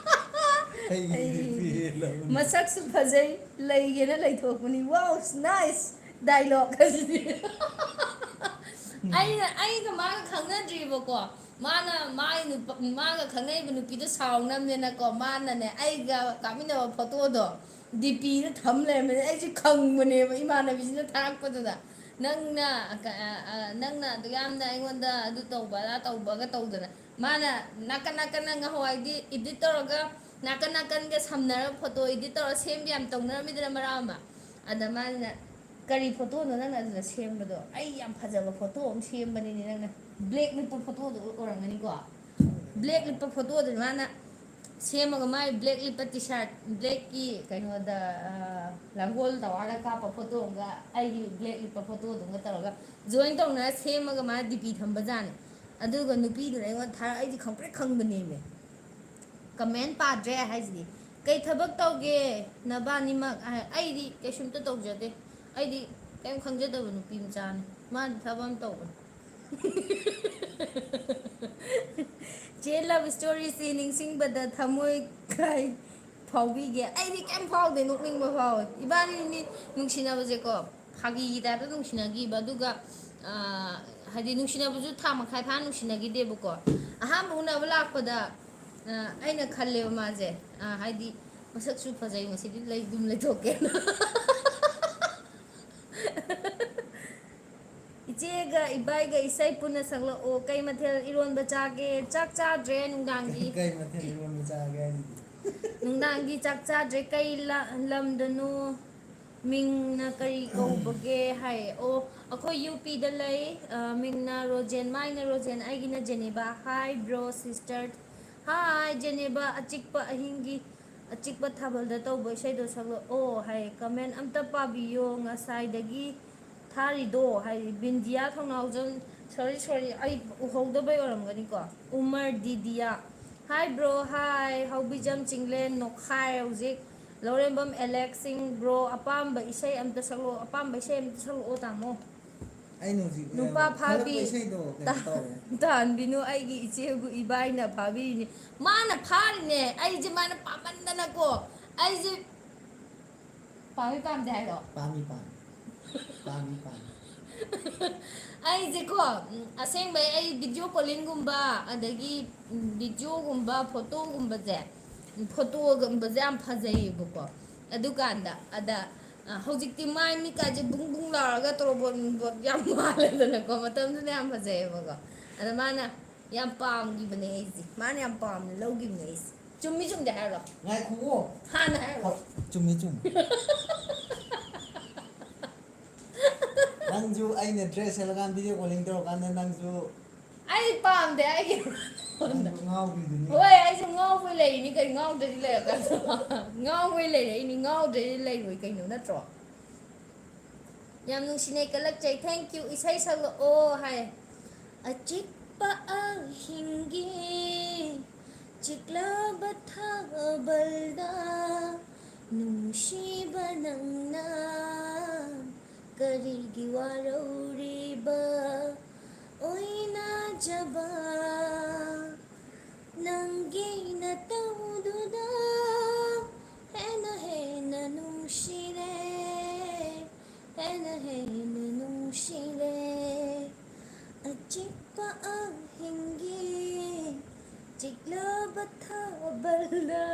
ꯑꯩꯒꯤꯗꯤ ꯑꯩ ꯄꯦꯜꯂꯕꯅꯤ꯫ ꯃꯁꯛꯁꯨ ꯐꯖꯩ, ꯂꯩꯒꯦꯅ ꯂꯩꯊꯣꯛꯄꯅꯤ꯫ Wow, nice dialogue ꯍꯥꯏꯁꯤꯗꯤ꯫ ꯑꯩꯅ, ꯑꯩꯒ ꯃꯥꯒ ꯈꯪꯅꯗ꯭ꯔꯤꯕꯀꯣ꯫ ꯃꯥꯅ ꯃꯥꯒꯤ ꯅꯨꯄꯥ, ꯃꯥꯒ ꯈꯪꯅꯔꯤꯕ ꯅꯨꯄꯤꯗꯣ ꯁꯥꯎꯅꯕꯅꯦꯅꯀꯣ, ꯃꯥꯅꯅꯦ ꯑꯩꯒ ꯀꯥꯞꯃꯤꯟꯅꯕ ꯐꯣꯇꯣꯗꯣ ꯗꯤ ꯄꯤꯗ ꯊꯝ ꯂꯩꯔꯝꯃꯦ꯫ ꯑꯩꯁꯦ ꯈꯪꯕꯅꯦꯕ ꯏꯃꯥꯟꯅꯕꯤꯁꯤꯅ ꯊꯥꯔꯛꯄꯗꯨꯗ꯫ "ꯅꯪꯅ ꯀ-, ꯑ, ꯑ, ꯅꯪꯅ ꯑꯗꯨꯛ ꯌꯥꯝꯅ ꯑꯩꯉꯣꯟꯗ ꯑꯗꯨ ꯇꯧꯕ, ꯑꯗꯥ ꯇꯧꯕꯒ ꯇꯧꯗꯅ", ꯃꯥꯅ ꯅꯥꯀꯟ ꯅꯥꯀꯟꯅ ꯉꯍꯥꯟꯋꯥꯏꯗꯤ edit ꯇꯧꯔꯒ ꯅꯥꯀꯟ ꯅꯥꯀꯟꯒ ꯁꯝꯅꯔꯒ ꯐꯣꯇꯣ edit ꯇꯧꯔꯒ ꯁꯦꯝꯕ ꯌꯥꯝ ꯇꯧꯅꯔꯝꯃꯤꯗꯅ ꯃꯔꯛ ꯑꯃ꯫ ꯑꯗ ꯃꯥꯅ, "ꯀꯔꯤ ꯐꯣꯇꯣꯅꯣ ꯅꯪꯅ ꯑꯗꯨꯗ ꯁꯦꯝꯕꯗꯣ? ꯑꯩ ꯌꯥꯝ ꯐꯖꯕ ꯐꯣꯇꯣ ꯑꯃ ꯁꯦꯝꯕꯅꯤꯅꯦ ꯅꯪꯅ"꯫ Black ꯂꯤꯠꯄ ꯐꯣꯇꯣꯗꯣ ꯑꯣꯏꯔꯝꯒꯅꯤꯀꯣ꯫ Black ꯂꯤꯠꯄ ꯐꯣꯇꯣꯗꯨ ꯃꯥꯅ ꯁꯦꯝꯃꯒ, ꯃꯥꯏ black ꯂꯤꯠꯄ T-shirt, black ꯀꯤ ꯀꯩꯅꯣꯗ, ꯑ, ꯂꯥꯡꯒꯣꯜ ꯇꯋꯥꯔꯗ ꯀꯥꯞꯄ ꯐꯣꯇꯣ ꯑꯃꯒ, ꯑꯩꯒꯤ black ꯂꯤꯠꯄ ꯐꯣꯇꯣꯗꯨꯒ ꯇꯧꯔꯒ join ꯇꯧꯅꯔ ꯁꯦꯝꯃꯒ ꯃꯥ D P ꯊꯝꯕꯖꯥꯠꯅꯤ꯫ ꯑꯗꯨꯒ ꯅꯨꯄꯤꯗꯨꯅ ꯑꯩꯉꯣꯟꯗ ꯊꯥꯔꯛ-, ꯑꯩꯗꯤ ꯈꯪꯄ꯭ꯔꯦꯛ ꯈꯪꯕꯅꯦꯃꯦ꯫ Comment ꯄꯥꯗ꯭ꯔꯦ ꯍꯥꯏꯁꯤꯗꯤ꯫ "ꯀꯩ ꯊꯕꯛ ꯇꯧꯒꯦ ꯅꯕꯥꯅꯤꯃꯛ?" ꯍꯥꯏ꯫ ꯑꯩꯗꯤ ꯀꯩꯁꯨꯝꯇ ꯇꯧꯖꯗꯦ꯫ ꯑꯩꯗꯤ ꯀꯩꯝ ꯈꯪꯖꯗꯕ ꯅꯨꯄꯤ ꯃꯆꯥꯅꯤ꯫ ꯃꯥꯗꯤ ꯊꯕꯛ ꯑꯃ ꯇꯧꯕꯅꯤ꯫ ꯆꯦ love story ꯁꯤ ꯅꯤꯡꯁꯤꯡꯕꯗ ꯊꯃꯣꯏ ꯀꯥꯏ꯫ ꯐꯥꯎꯕꯤꯒꯦ? ꯑꯩꯗꯤ ꯀꯩꯝ ꯐꯥꯎꯗꯦ, ꯅꯣꯛꯅꯤꯡꯕ ꯐꯥꯎꯋꯦ꯫ ꯏꯕꯥꯅꯤ ꯅꯨꯡꯁꯤꯅꯕꯁꯦꯀꯣ, ꯐꯥꯒꯤꯒꯤ ꯇꯥꯏꯞꯇ ꯅꯨꯡꯁꯤꯅꯈꯤꯕ, ꯑꯗꯨꯒ, ꯑ, ꯍꯥꯏꯗꯤ ꯅꯨꯡꯁꯤꯅꯕꯁꯨ ꯊꯥ ꯃꯈꯥꯏ ꯐꯥꯅ ꯅꯨꯡꯁꯤꯅꯈꯤꯗꯦꯕꯀꯣ꯫ ꯑꯍꯥꯟꯕ ꯎꯅꯕ ꯂꯥꯛꯄꯗ, ꯑ, ꯑꯩꯅ ꯈꯜꯂꯦꯕ ꯃꯥꯁꯦ, ꯑ, ꯍꯥꯏꯗꯤ ꯃꯁꯛꯁꯨ ꯐꯖꯩ, ꯉꯁꯤꯗꯤ ꯂꯩ ꯑꯗꯨꯝ ꯂꯩꯊꯣꯛꯀꯦꯅ꯫ ꯏꯆꯦꯒ ꯏꯕꯥꯏꯒ ꯏꯁꯩ ꯄꯨꯟꯅ ꯁꯛꯂꯛꯑꯣ꯫ ꯀꯩ ꯃꯊꯦꯜ ꯏꯔꯣꯟꯕ ꯆꯥꯒꯦ? ꯆꯥꯛ ꯆꯥꯗ꯭ꯔꯦ ꯅꯨꯡꯗꯥꯡꯒꯤ꯫ ꯀꯩ ꯃꯊꯦꯜ ꯏꯔꯣꯟꯕ ꯆꯥꯒꯦ ꯍꯥꯏꯁꯤꯗꯤ? ꯅꯨꯡꯗꯥꯡꯒꯤ ꯆꯥꯛ ꯆꯥꯗ꯭ꯔꯦ꯫ ꯀꯩ ꯂ-, ꯂꯝꯗꯅꯣ? ꯃꯤꯡꯅ ꯀꯔꯤ ꯀꯧꯕꯒꯦ ꯍꯥꯏ꯫ ꯑꯣ, ꯑꯩꯈꯣꯏ ꯌꯨ ꯄꯤꯗ ꯂꯩ꯫ ꯑ, ꯃꯤꯡꯅ ꯔꯣꯖꯦꯟ, ꯃꯥꯏꯅ ꯔꯣꯖꯦꯟ, ꯑꯩꯒꯤꯅ ꯖꯦꯅꯦꯕꯥ꯫ Hi bro, sister. Hi ꯖꯦꯅꯦꯕꯥ, ꯑꯆꯤꯛꯄ ꯑꯍꯤꯡꯒꯤ ꯑꯆꯤꯛꯄ ꯊꯥꯕꯜꯗ ꯇꯧꯕ ꯏꯁꯩꯗꯣ ꯁꯛꯂꯛꯑꯣ ꯍꯥꯏ꯫ Comment ꯑꯝꯇ ꯄꯥꯕꯤꯌꯣ, ꯉꯁꯥꯏꯗꯒꯤ ꯊꯥꯔꯤꯗꯣ ꯍꯥꯏ꯫ ꯕꯤꯟꯗꯤꯌꯥ ꯊꯧꯅꯥꯎꯖꯝ, sorry, sorry, ꯑꯩ ꯎꯍꯧꯗꯕꯩ ꯑꯣꯏꯔꯝꯒꯅꯤꯀꯣ꯫ Umar ꯗꯤꯗꯤꯌꯥ, hi bro, hi꯫ ꯍꯧꯕꯤꯖꯝ Chinglen ꯅꯣꯛꯈꯥꯏ ꯍꯧꯖꯤꯛ꯫ ꯂꯧꯔꯦꯝꯕꯝ ꯑꯦꯂꯦꯛꯁ ꯁꯤꯡ, bro, ꯑꯄꯥꯝꯕ ꯏꯁꯩ ꯑꯝꯇ ꯁꯛꯂꯛꯑꯣ, ꯑꯄꯥꯝꯕ ꯏꯁꯩ ꯑꯝꯇ ꯁꯛꯂꯛꯑꯣ ꯇꯥꯃꯣ꯫ ꯑꯩꯅ ꯍꯧꯖꯤꯛ, ꯅꯨꯄꯥ ꯑ, ꯐꯥꯕꯤ꯫ ꯈꯜꯂꯛꯄ ꯏꯁꯩꯗꯣ ꯀꯩꯅꯣ ꯇꯧꯔꯦ꯫ ꯇꯥꯍꯟꯕꯤꯅꯨ, ꯑꯩꯒꯤ ꯏꯆꯦꯕꯨ ꯏꯕꯥꯏꯅ ꯐꯥꯕꯤꯔꯤꯅꯤ꯫ ꯃꯥꯅ ꯐꯥꯔꯤꯅꯦ ꯑꯩꯁꯦ, ꯃꯥꯅ ꯄꯥꯝꯃꯟꯗꯅꯀꯣ꯫ ꯑꯩꯁꯦ ꯄꯥꯝꯃꯤ ꯄꯥꯝꯗꯦ ꯍꯥꯏꯔꯣ? ꯄꯥꯝꯃꯤ, ꯄꯥꯝꯃꯤ꯫ ꯄꯥꯝꯃꯤ, ꯄꯥꯝꯃꯤ꯫ ꯑꯩꯁꯦꯀꯣ, ꯎꯝ, ꯑꯁꯦꯡꯕꯩ ꯑꯩ video callingꯒꯨꯝꯕ, ꯑꯗꯒꯤ, ꯎꯝ, videoꯒꯨꯝꯕ, photoꯒꯨꯝꯕꯁꯦ, ꯎꯝ, photoꯒꯨꯝꯕꯁꯦ ꯌꯥꯝ ꯐꯖꯩꯌꯦꯕꯀꯣ꯫ ꯑꯗꯨꯀꯥꯟꯗ, ꯑꯗ, ꯑ, ꯍꯧꯖꯤꯛꯇꯤ ꯃꯥꯏ ꯃꯤꯠꯀꯥꯁꯦ ꯕꯨꯡ ꯕꯨꯡ ꯂꯥꯎꯔꯒ ꯇꯣꯔꯣꯕꯣꯠ ꯅꯨꯡꯕꯣꯠ ꯌꯥꯝ ꯃꯥꯜꯂꯦꯗꯅꯀꯣ꯫ ꯃꯇꯝꯗꯨꯅ ꯌꯥꯝ ꯐꯖꯩꯌꯦꯕꯀꯣ꯫ ꯑꯗ ꯃꯥꯅ ꯌꯥꯝ ꯄꯥꯝꯈꯤꯕꯅꯦ ꯑꯩꯁꯦ꯫ ꯃꯥꯅ ꯌꯥꯝ ꯄꯥꯝꯅ ꯂꯧꯈꯤꯕꯅꯦ ꯑꯩꯁꯦ꯫ ꯆꯨꯝꯃꯤ ꯆꯨꯝꯗꯦ ꯍꯥꯏꯔꯣ? ꯉꯥꯏꯈꯨꯑꯣ꯫ ꯍꯥꯟꯅ ꯍꯥꯏꯔꯣ꯫ ꯍꯣꯏ, ꯆꯨꯝꯃꯤ, ꯆꯨꯝꯃꯤ꯫ ꯅꯪꯁꯨ ꯑꯩꯅ dress ꯁꯦꯠꯂꯀꯥꯟꯗ video calling ꯇꯧꯔꯀꯥꯟꯗ ꯅꯪꯁꯨ ꯑꯩ ꯄꯥꯝꯗꯦ ꯑꯩꯒꯤ꯫ ꯅꯪꯁꯨ ꯉꯥꯎꯈ꯭ꯔꯤꯗꯨꯅꯤ꯫ ꯍꯣꯏ, ꯑꯩꯁꯨ ꯉꯥꯎꯕꯩ ꯂꯩꯔꯤꯅꯤ ꯀꯩꯅꯣ, ꯉꯥꯎꯗ꯭ꯔꯗꯤ ꯂꯩꯔꯛꯀꯗ꯭ꯔꯣ? ꯉꯥꯎꯕꯩ ꯂꯩꯔꯛꯏꯅꯤ, ꯉꯥꯎꯗ꯭ꯔꯗꯤ ꯂꯩꯔꯣꯏ ꯀꯩꯅꯣ, ꯅꯠꯇ꯭ꯔꯣ? ꯌꯥꯝ ꯅꯨꯡꯁꯤꯅꯩ, ꯀꯜꯂꯛꯆꯩ, thank you꯫ ꯏꯁꯩ ꯁꯛꯂꯛꯑꯣ ꯍꯥꯏ꯫ ꯑꯆꯤꯛꯄ ꯑꯍꯤꯡꯒꯤ ꯆꯤꯛꯂꯕ ꯊꯥꯕꯜꯗ ꯅꯨꯡꯁꯤꯕ ꯅꯪꯅ ꯀꯔꯤꯒꯤ ꯋꯥꯔꯧꯔꯤꯕ ꯑꯣꯏꯅꯖꯕ ꯅꯪꯒꯤ ꯅꯇꯧꯗꯨꯗ ꯆꯤꯛꯄ ꯑꯍꯤꯡꯒꯤ ꯆꯤꯛꯂꯕ ꯊꯥꯕꯜꯗ꯫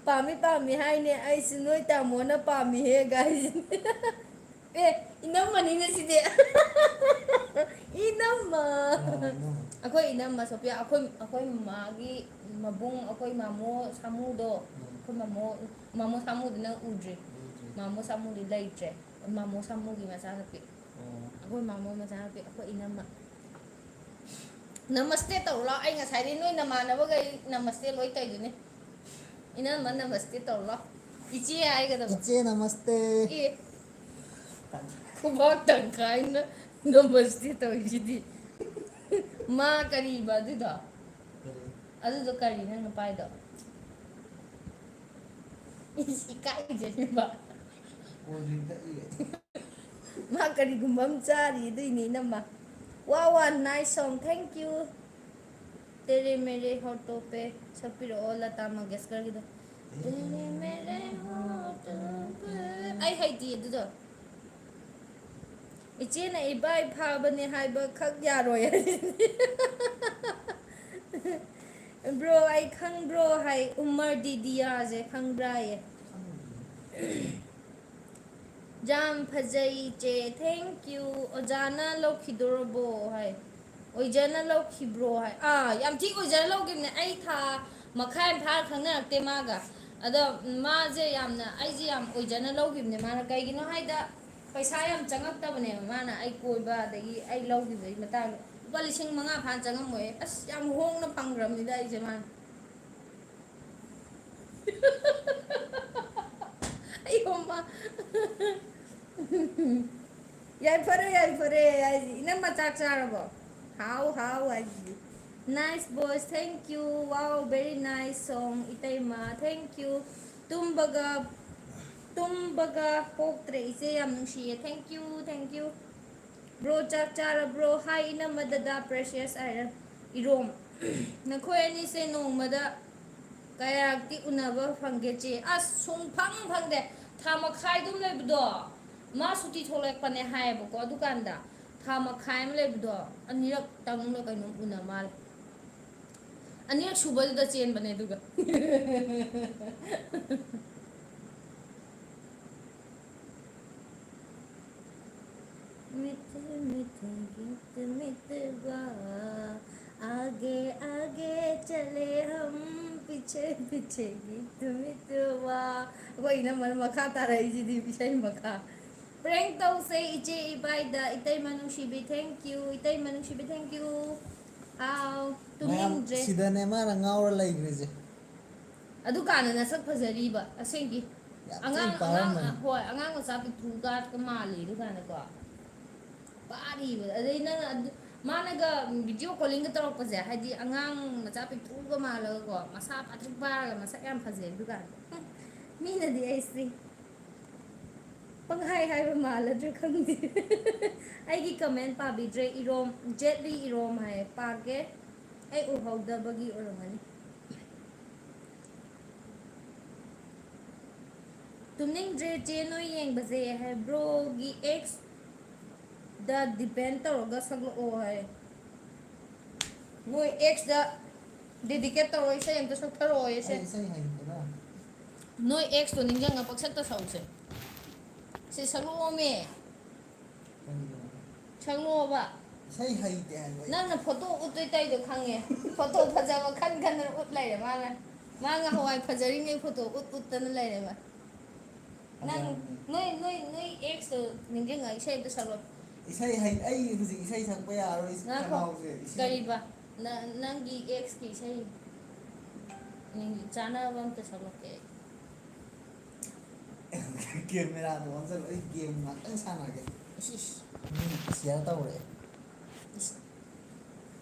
ꯄꯥꯝꯃꯤ, ꯄꯥꯝꯃꯤ ꯍꯥꯏꯅꯦ ꯑꯩꯁꯨ, ꯅꯣꯏ ꯇꯥꯃꯣꯅ ꯄꯥꯝꯃꯤꯍꯦ, guys꯫ ꯑꯦ, ꯏꯅꯝꯃꯅꯤꯅꯦ ꯁꯤꯗꯤ꯫ ꯏꯅꯝꯃ꯫ ꯀꯅꯥꯅꯣ ꯏꯅꯝꯃ? ꯑꯩꯈꯣꯏ ꯏꯅꯝꯃ ꯁꯣꯐꯤꯌꯥ, ꯑꯩꯈꯣꯏ, ꯑꯩꯈꯣꯏ ꯃꯥꯒꯤ ꯃꯕꯨꯡ, ꯑꯩꯈꯣꯏ ꯃꯥꯃꯣ ꯁꯥꯃꯨꯗꯣ, ꯎꯝ꯫ ꯑꯩꯈꯣꯏ ꯃꯥꯃꯣ, ꯃꯥꯃꯣ ꯁꯥꯃꯨꯗꯨ ꯅꯪ ꯎꯗ꯭ꯔꯤ? ꯎꯗ꯭ꯔꯤ꯫ ꯃꯥꯃꯣ ꯁꯥꯃꯨꯗꯤ ꯂꯩꯇ꯭ꯔꯦ꯫ ꯃꯥꯃꯣ ꯁꯥꯃꯨꯒꯤ ꯃꯆꯥꯅꯨꯄꯤ꯫ ꯑꯣ꯫ ꯑꯩꯈꯣꯏ ꯃꯥꯃꯣ ꯃꯆꯥꯅꯨꯄꯤ, ꯑꯩꯈꯣꯏ ꯏꯅꯝꯃ꯫ ꯅꯃꯁꯇꯦ ꯇꯧꯔꯣ ꯂꯥꯎ꯫ ꯑꯩ ꯉꯁꯥꯏꯗꯩ ꯅꯣꯏ ꯅꯃꯥꯟꯅꯕꯈꯩ ꯅꯃꯁꯇꯦ ꯂꯣꯏ ꯇꯧꯏꯗꯨꯅꯤ꯫ ꯏꯅꯝꯃ ꯅꯃꯁꯇꯦ ꯇꯧꯔꯣ ꯂꯥꯎ꯫ ꯏꯆꯦ ꯍꯥꯏꯒꯗꯕ꯫ ꯏꯆꯦ ꯅꯃꯁꯇꯦ꯫ ꯑꯦ꯫ ꯈꯨꯕꯥꯛ ꯇꯪꯈꯥꯏꯅ ꯅꯃꯁꯇꯦ ꯇꯧꯔꯤꯁꯤꯗꯤ꯫ ꯃꯥ ꯀꯔꯤꯕ ꯑꯗꯨꯗꯣ? ꯀꯔꯤ? ꯑꯗꯨꯗꯣ ꯀꯔꯤ ꯅꯪꯅ ꯄꯥꯏꯗꯣ? ꯏꯁ, ꯏꯀꯥꯏꯖꯔꯤꯕ꯫ Cold drink ꯊꯛꯏꯌꯦ꯫ ꯃꯥ ꯀꯔꯤꯒꯨꯝꯕ ꯑꯃ ꯆꯥꯔꯤ ꯑꯗꯨꯏꯅꯦ, ꯏꯅꯝꯃ꯫ ꯋꯥ, ꯋꯥ, nice song, thank you꯫ Tere ꯃꯦꯔꯦ ꯍꯣꯇꯣ ꯄꯦ ꯁꯛꯄꯤꯔꯛꯑꯣ, ꯂꯇꯥ ꯃꯪꯒꯦꯁꯀꯔꯒꯤꯗꯣ꯫ ꯇꯦꯔꯦ ꯃꯦꯔꯦ ꯍꯣꯇꯣ ꯄꯦ꯫ ꯑꯩ ꯍꯩꯇꯦ ꯑꯗꯨꯗꯣ꯫ ꯏꯆꯦꯅ ꯏꯕꯥꯏ ꯐꯥꯕꯅꯦ ꯍꯥꯏꯕ ꯈꯛ ꯌꯥꯔꯣꯏ ꯍꯥꯏꯁꯤꯗꯤ꯫ Bro, ꯑꯩ ꯈꯪꯕ꯭ꯔꯣ ꯍꯥꯏ, ꯎꯃꯔ ꯗꯤꯗꯤꯌꯥꯁꯦ ꯈꯪꯕ꯭ꯔꯥꯌꯦ? ꯌꯥꯝ ꯐꯖꯩ ꯏꯆꯦ, thank you꯫ ꯑꯣꯖꯥꯅ ꯂꯧꯈꯤꯗꯣꯔꯕꯣ ꯍꯥꯏ꯫ ꯑꯣꯏꯖꯅ ꯂꯧꯈꯤꯕ꯭ꯔꯣ ꯍꯥꯏ꯫ ꯑꯥ, ꯌꯥꯝ ꯊꯤ ꯑꯣꯏꯖꯅ ꯂꯧꯈꯤꯕꯅꯦ꯫ ꯑꯩ ꯊꯥ ꯃꯈꯥꯏ ꯑꯃ ꯐꯥꯅ ꯈꯪꯅꯔꯛꯇꯦ ꯃꯥꯒ꯫ ꯑꯗꯣ ꯃꯥꯁꯦ ꯌꯥꯝꯅ, ꯑꯩꯁꯦ ꯌꯥꯝ ꯑꯣꯏꯖꯅ ꯂꯧꯈꯤꯕꯅꯦ ꯃꯥꯅ꯫ ꯀꯩꯒꯤꯅꯣ ꯍꯥꯏꯗ, ꯄꯩꯁꯥ ꯌꯥꯝ ꯆꯪꯉꯛꯇꯕꯅꯦꯕ ꯃꯥꯅ ꯑꯩ ꯀꯣꯏꯕ ꯑꯗꯒꯤ ꯑꯩ ꯂꯧꯈꯤꯕꯒꯤ ꯃꯇꯥꯡꯗ꯫ ꯂꯨꯄꯥ ꯂꯤꯁꯤꯡ ꯃꯉꯥ ꯐꯥꯅ ꯆꯪꯉꯝꯃꯣꯏ꯫ ꯑꯁ, ꯌꯥꯝ ꯍꯣꯡꯅ ꯐꯪꯈ꯭ꯔꯕꯅꯤꯗ ꯑꯩꯁꯦ ꯃꯥꯅ꯫ ꯑꯩ ꯍꯣꯃ-, ꯌꯥꯏꯐꯔꯦ, ꯌꯥꯏꯐꯔꯦ ꯍꯥꯏꯁꯤ꯫ ꯏꯅꯝꯃ ꯆꯥꯛ ꯆꯥꯔꯕꯣ? ꯍꯥꯎ, ꯍꯥꯎ ꯍꯥꯏꯁꯤꯗꯤ꯫ Nice voice, thank you. Wow, very nice song, ꯏꯇꯩꯃ, thank you꯫ ꯇꯨꯝꯕꯒ, ꯇꯨꯝꯕꯒ ꯄꯣꯛꯇ꯭ꯔꯦ ꯏꯆꯦ, ꯌꯥꯝ ꯅꯨꯡꯁꯤꯌꯦ, thank you, thank you꯫ Bro, ꯆꯥꯛ ꯆꯥꯔꯕ꯭ꯔꯣ? Hi, ꯏꯅꯝꯃ, ꯗꯗꯥ, Precious ꯍꯥꯏꯔ ꯏꯔꯣꯝ꯫ ꯅꯈꯣꯏ ꯑꯅꯤꯁꯦ ꯅꯣꯡꯃꯗ ꯀꯌꯥꯔꯛꯇꯤ ꯎꯅꯕ ꯐꯪꯒꯦ, ꯆꯦ? ꯑꯁ, ꯁꯨꯡꯐꯪ ꯐꯪꯗꯦ꯫ ꯊꯥ ꯃꯈꯥꯏꯗꯨꯝ ꯂꯩꯕꯗꯣ, ꯃꯥ ꯁꯨꯇꯤ ꯊꯣꯛꯂꯛꯄꯅꯦ ꯍꯥꯏꯌꯦꯕꯀꯣ, ꯑꯗꯨꯀꯥꯟꯗ꯫ ꯊꯥ ꯃꯈꯥꯏ ꯑꯃ ꯂꯩꯕꯗꯣ ꯑꯅꯤꯔꯛꯇꯪꯂ ꯀꯩꯅꯣꯝ ꯎꯅ ꯃꯥꯜꯂꯦ꯫ ꯑꯅꯤꯔꯛ ꯁꯨꯕꯗꯨꯗ ꯆꯦꯟꯕꯅꯦ ꯑꯗꯨꯒ꯫ ꯃꯤꯠꯇ ꯃꯤꯠꯇ ꯒꯤꯠꯇ ꯃꯤꯠꯇ ꯋꯥ, ꯑꯥꯒꯦ ꯑꯥꯒꯦ ꯆꯂꯦ ꯍꯝ, ꯄꯤꯆꯦ ꯄꯤꯆꯦ ꯒꯤꯠꯇ ꯃꯤꯠꯇ ꯋꯥ꯫ ꯑꯩꯈꯣꯏ ꯏꯅꯝꯃꯅ ꯃꯈꯥ ꯇꯥꯔꯛꯏꯁꯤꯗꯤ ꯏꯁꯩ ꯃꯈꯥ꯫ Prank ꯇꯧꯁꯦ ꯏꯆꯦ ꯏꯕꯥꯏꯗ, ꯏꯇꯩꯃ ꯅꯨꯡꯁꯤꯕꯤ, thank you, ꯏꯇꯩꯃ ꯅꯨꯡꯁꯤꯕꯤ, thank you꯫ ꯍꯥꯎ, ꯃꯌꯥꯝ ꯇꯨꯝꯅꯤꯡꯗ꯭ꯔꯦ꯫ ꯁꯤꯗꯅꯦ ꯃꯥꯅ ꯉꯥꯎꯔ ꯂꯩꯈ꯭ꯔꯤꯁꯦ꯫ ꯑꯗꯨꯀꯥꯟꯗ ꯅꯁꯛ ꯐꯖꯔꯤꯕ, ꯑꯁꯦꯡꯒꯤ꯫ ꯌꯥꯝ ꯊꯤ ꯑꯉꯥꯡ, ꯑꯉꯥꯡ, ꯄꯥꯔꯝꯕꯅꯤ꯫ ꯍꯣꯏ, ꯑꯉꯥꯡ ꯃꯆꯥ ꯄꯤꯛꯇ꯭ꯔꯨ ꯀꯥꯠꯀ ꯃꯥꯜꯂꯤ ꯑꯗꯨꯀꯥꯟꯗꯀꯣ꯫ ꯄꯥꯔꯤꯕ꯫ ꯑꯗꯩ ꯅꯪ ꯑꯗꯨ, ꯃꯥꯅꯒ video calling ꯒ ꯇꯧꯔꯛꯄꯁꯦ, ꯍꯥꯏꯗꯤ ꯑꯉꯥꯡ ꯃꯆꯥ ꯄꯤꯛꯇ꯭ꯔꯨꯒ ꯃꯥꯜꯂꯒꯀꯣ, ꯃꯁꯥ ꯄꯥꯇ꯭ꯔꯤꯛ ꯄꯥꯔꯒ ꯃꯁꯛ ꯌꯥꯝ ꯐꯖꯩ ꯑꯗꯨꯀꯥꯟꯗ꯫ ꯍꯨꯝ, ꯃꯤꯅꯗꯤ ꯑꯩꯁꯦ ꯄꯪꯍꯥꯏ ꯍꯥꯏꯕ ꯃꯥꯜꯂꯗ꯭ꯔꯥ ꯈꯪꯗꯦ꯫ ꯑꯩꯒꯤ comment ꯄꯥꯕꯤꯗ꯭ꯔꯦ, ꯏꯔꯣꯝ, ꯖꯦꯠꯂꯤ ꯏꯔꯣꯝ ꯍꯥꯏꯌꯦ, ꯄꯥꯒꯦ꯫ ꯑꯩ ꯎꯍꯧꯗꯕꯒꯤ ꯑꯣꯏꯔꯝꯒꯅꯤ꯫ ꯇꯨꯝꯅꯤꯡꯗ꯭ꯔꯦ ꯆꯦ ꯅꯣꯏ ꯌꯦꯡꯕꯁꯦ ꯍꯥꯏ, bro ꯒꯤ ex ꯗ depend ꯇꯧꯔꯒ ꯁꯛꯂꯛꯑꯣ ꯍꯥꯏ꯫ ꯅꯣꯏ ex ꯇ dedicate ꯇꯧꯔꯣ, ꯏꯁꯩ ꯑꯝꯇ ꯁꯛꯊꯔꯛꯑꯣ ꯏꯁꯩ꯫ ꯑꯩ ꯏꯁꯩ ꯍꯩꯇꯦꯗ꯫ ꯅꯣꯏ ex ꯇꯣ ꯅꯤꯡꯁꯤꯡꯉ ꯄꯛꯁꯛꯇ ꯁꯛꯎꯁꯦ꯫ ꯁꯤ ꯁꯛꯂꯛꯑꯣꯃꯦ꯫ ꯀꯔꯤꯒꯤꯅꯣ? ꯁꯛꯂꯛꯑꯣꯕ꯫ ꯏꯁꯩ ꯍꯩꯇꯦ ꯍꯥꯏꯕ ꯑꯩ꯫ ꯅꯪꯅ photo ꯎꯠꯇꯣꯏ ꯇꯧꯔꯤꯗꯣ ꯈꯪꯉꯦ꯫ Photo ꯐꯖꯕ ꯈꯟ ꯈꯟꯗꯅ ꯎꯠ ꯂꯩꯔꯦ ꯃꯥꯅ꯫ ꯃꯥ ꯉꯍꯥꯟꯋꯥꯏ ꯐꯖꯔꯤꯉꯩ photo ꯎꯠ ꯎꯠꯇꯅ ꯂꯩꯔꯦꯕ꯫ ꯅꯪ, ꯐꯖꯕꯅꯦ꯫ ꯅꯣꯏ, ꯅꯣꯏ, ꯅꯣꯏ ex ꯇꯣ ꯅꯤꯡꯁꯤꯡꯉ ꯏꯁꯩ ꯑꯝꯇ ꯁꯛꯂꯛꯑꯣ꯫ ꯏꯁꯩ ꯍꯩ-, ꯑꯩ ꯍꯧꯖꯤꯛ ꯏꯁꯩ ꯁꯛꯄ ꯌꯥꯔꯣꯏ, ꯉꯥꯏꯈꯣ꯫ ꯈꯅꯥꯎꯁꯦ ꯏꯁꯤꯡ꯫ ꯀꯔꯤꯕ? ꯅ-, ꯅꯪꯒꯤ ex ꯀꯤ ꯏꯁꯩ ꯅꯤꯡ-, ꯆꯥꯟꯅꯕ ꯑꯝꯇ ꯁꯛꯂꯛꯀꯦ ꯑꯩ꯫ Camera ꯗꯣ ꯑꯣꯟꯁꯤꯜꯂꯣ, ꯑꯩ game ꯉꯥꯛꯇꯪ ꯁꯥꯟꯅꯒꯦ꯫ ꯏꯁ, ꯏꯁ꯫ ꯃꯤ share ꯇꯧꯔꯦ꯫ ꯏꯁ꯫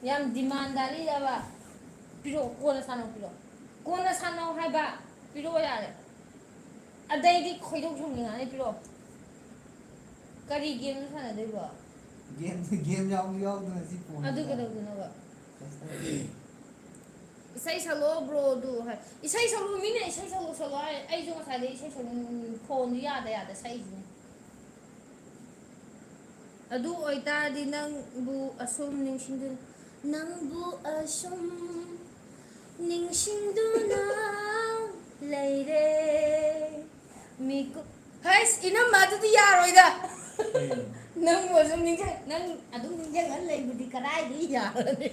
ꯌꯥꯝ demandꯗꯥꯔꯤꯔꯕ? ꯄꯤꯔꯛꯑꯣ, ꯀꯣꯟꯅ ꯁꯥꯟꯅꯧ, ꯄꯤꯔꯛꯑꯣ꯫ ꯀꯣꯟꯅ ꯁꯥꯟꯅꯧ ꯍꯥꯏꯕ, ꯄꯤꯔꯛꯑꯣ ꯌꯥꯔꯦ꯫ ꯑꯗꯩꯗꯤ ꯈꯣꯏꯗꯧ ꯁꯥꯎꯅꯤꯡꯉꯛꯑꯅꯤ, ꯄꯤꯔꯛꯑꯣ꯫ ꯀꯔꯤ game ꯅꯣ ꯁꯥꯟꯅꯗꯣꯏꯕꯣ? Game, game ꯌꯥꯎꯁꯨ ꯌꯥꯎꯗꯅ ꯁꯤ phone ꯑꯗꯨ ꯗ꯫ ꯀꯩꯗꯧꯗꯣꯏꯅꯣꯕ? Just ꯏꯁꯩ ꯁꯛꯂꯛꯑꯣ bro ꯗꯨ ꯍꯥꯏ꯫ ꯏꯁꯩ ꯁꯛꯂꯛꯑꯣ, ꯃꯤꯅ ꯏꯁꯩ ꯁꯛꯂꯛꯑꯣ ꯁꯛꯂꯛꯑꯣ ꯍꯥꯏ꯫ ꯑꯩꯁꯨ ꯉꯁꯥꯏꯗꯩ ꯏꯁꯩ ꯁꯛꯅꯤꯡ-, phone ꯗꯨ ꯌꯥꯗ ꯌꯥꯗ ꯁꯛꯏꯁꯤꯅꯤ꯫ ꯑꯗꯨ ꯑꯣꯏꯇꯥꯔꯗꯤ ꯅꯪꯕꯨ ꯑꯁꯨꯝ ꯅꯤꯡꯁꯤꯡꯗꯨꯅ, ꯅꯪꯕꯨ ꯑꯁꯨꯝ ꯅꯤꯡꯁꯤꯡꯗꯨꯅ ꯂꯩꯔꯦ꯫ ꯃꯤꯀꯨꯞ, ꯍꯩꯁ, ꯏꯅꯝꯃ, ꯑꯗꯨꯗꯤ ꯌꯥꯔꯣꯏꯗ꯫ ꯀꯩꯅꯣ? ꯅꯪꯕꯨ ꯑꯗꯨꯝ ꯅꯤꯡꯁꯤꯡ-, ꯅꯪ ꯑꯗꯨꯝ ꯅꯤꯡꯁꯤꯡꯉ ꯂꯩꯕꯗꯤ ꯀꯗꯥꯏꯗꯒꯤ ꯌꯥꯔꯅꯤ?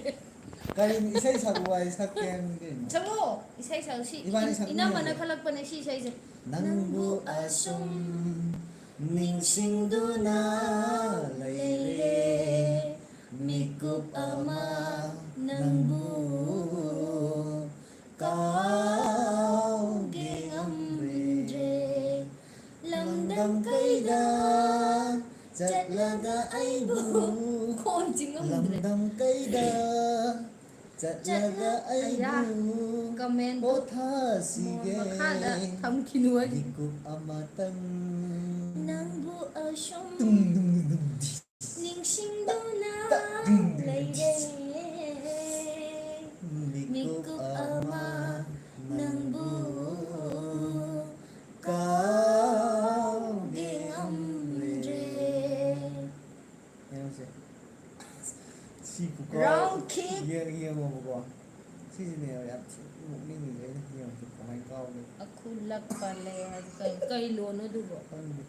ꯀꯔꯤꯅꯣ, ꯏꯁꯩ ꯁꯛꯎ ꯍꯥꯏ ꯁꯛꯀꯦ ꯍꯥꯏꯕꯅꯤ ꯀꯩꯅꯣ? ꯁꯛꯂꯣ, ꯏꯁꯩ ꯁꯛꯎ꯫ ꯁꯤ ꯏꯕꯥꯅꯤ ꯏꯟ-, ꯏꯅꯝꯃꯅ ꯁꯛꯃꯤꯟꯅꯁꯦ꯫ ꯈꯜꯂꯛꯄꯅꯦ ꯁꯤ ꯏꯁꯩꯁꯦ꯫ ꯅꯪꯕꯨ ꯑꯁꯨꯝ ꯅꯤꯡꯁꯤꯡꯗꯨꯅ ꯂꯩꯔꯦ꯫ ꯃꯤꯀꯨꯞ ꯑꯃ ꯅꯪꯕꯨ ꯀꯥꯎꯒꯦ ꯉꯝꯗ꯭ꯔꯦ꯫ ꯂꯝꯗꯝ ꯀꯩꯗ ꯆꯠꯂꯒ ꯑꯩꯕꯨ ꯈꯣꯟꯁꯤ ꯉꯝꯗ꯭ꯔꯦ꯫ ꯂꯝꯗꯝ ꯀꯩꯗ ꯆꯠꯂꯒ ꯑꯌꯥ, ꯑꯩꯕꯨ comment ꯄꯣꯊꯥꯁꯤꯒꯦ꯫ ꯃꯈꯥꯗ ꯊꯝꯈꯤꯅꯨ ꯍꯥꯏꯁꯤꯅꯤ꯫ ꯃꯤꯀꯨꯞ ꯑꯃꯇꯪ ꯅꯪꯕꯨ ꯑꯁꯨꯝ ꯇꯨꯡ ꯗꯨꯡ ꯗꯨꯡ ꯗꯨꯡ꯫ ꯅꯤꯡꯁꯤꯡꯗꯨꯅ ꯂꯩꯔꯦ꯫ ꯃꯤꯀꯨꯞ ꯑꯃ ꯅꯪꯕꯨ ꯀꯥꯎꯒꯦ ꯉꯝꯗ꯭ꯔꯦ꯫ ꯌꯦꯡꯉꯨꯁꯦ꯫ ꯁꯤ ꯈꯨꯀꯥꯎ round kick꯫ ꯌꯦꯡ-, ꯌꯦꯡꯉꯣꯕꯀꯣ꯫ ꯁꯤꯁꯤꯅꯦꯕ ꯌꯥꯝ ꯊꯤ ꯅꯣꯛꯅꯤꯡꯉꯤꯁꯦ꯫ ꯑꯩꯅ ꯌꯦꯡꯉꯨꯁꯦ ꯀꯃꯥꯏꯅ ꯀꯥꯎꯒꯦ꯫ ꯑꯈꯨꯂꯛ ꯄꯜꯂꯦ ꯍꯥꯏꯗꯤ ꯀꯩ, ꯀꯩ ꯂꯣꯟꯅꯣ ꯑꯗꯨꯕꯣ? ꯈꯪꯗꯦ꯫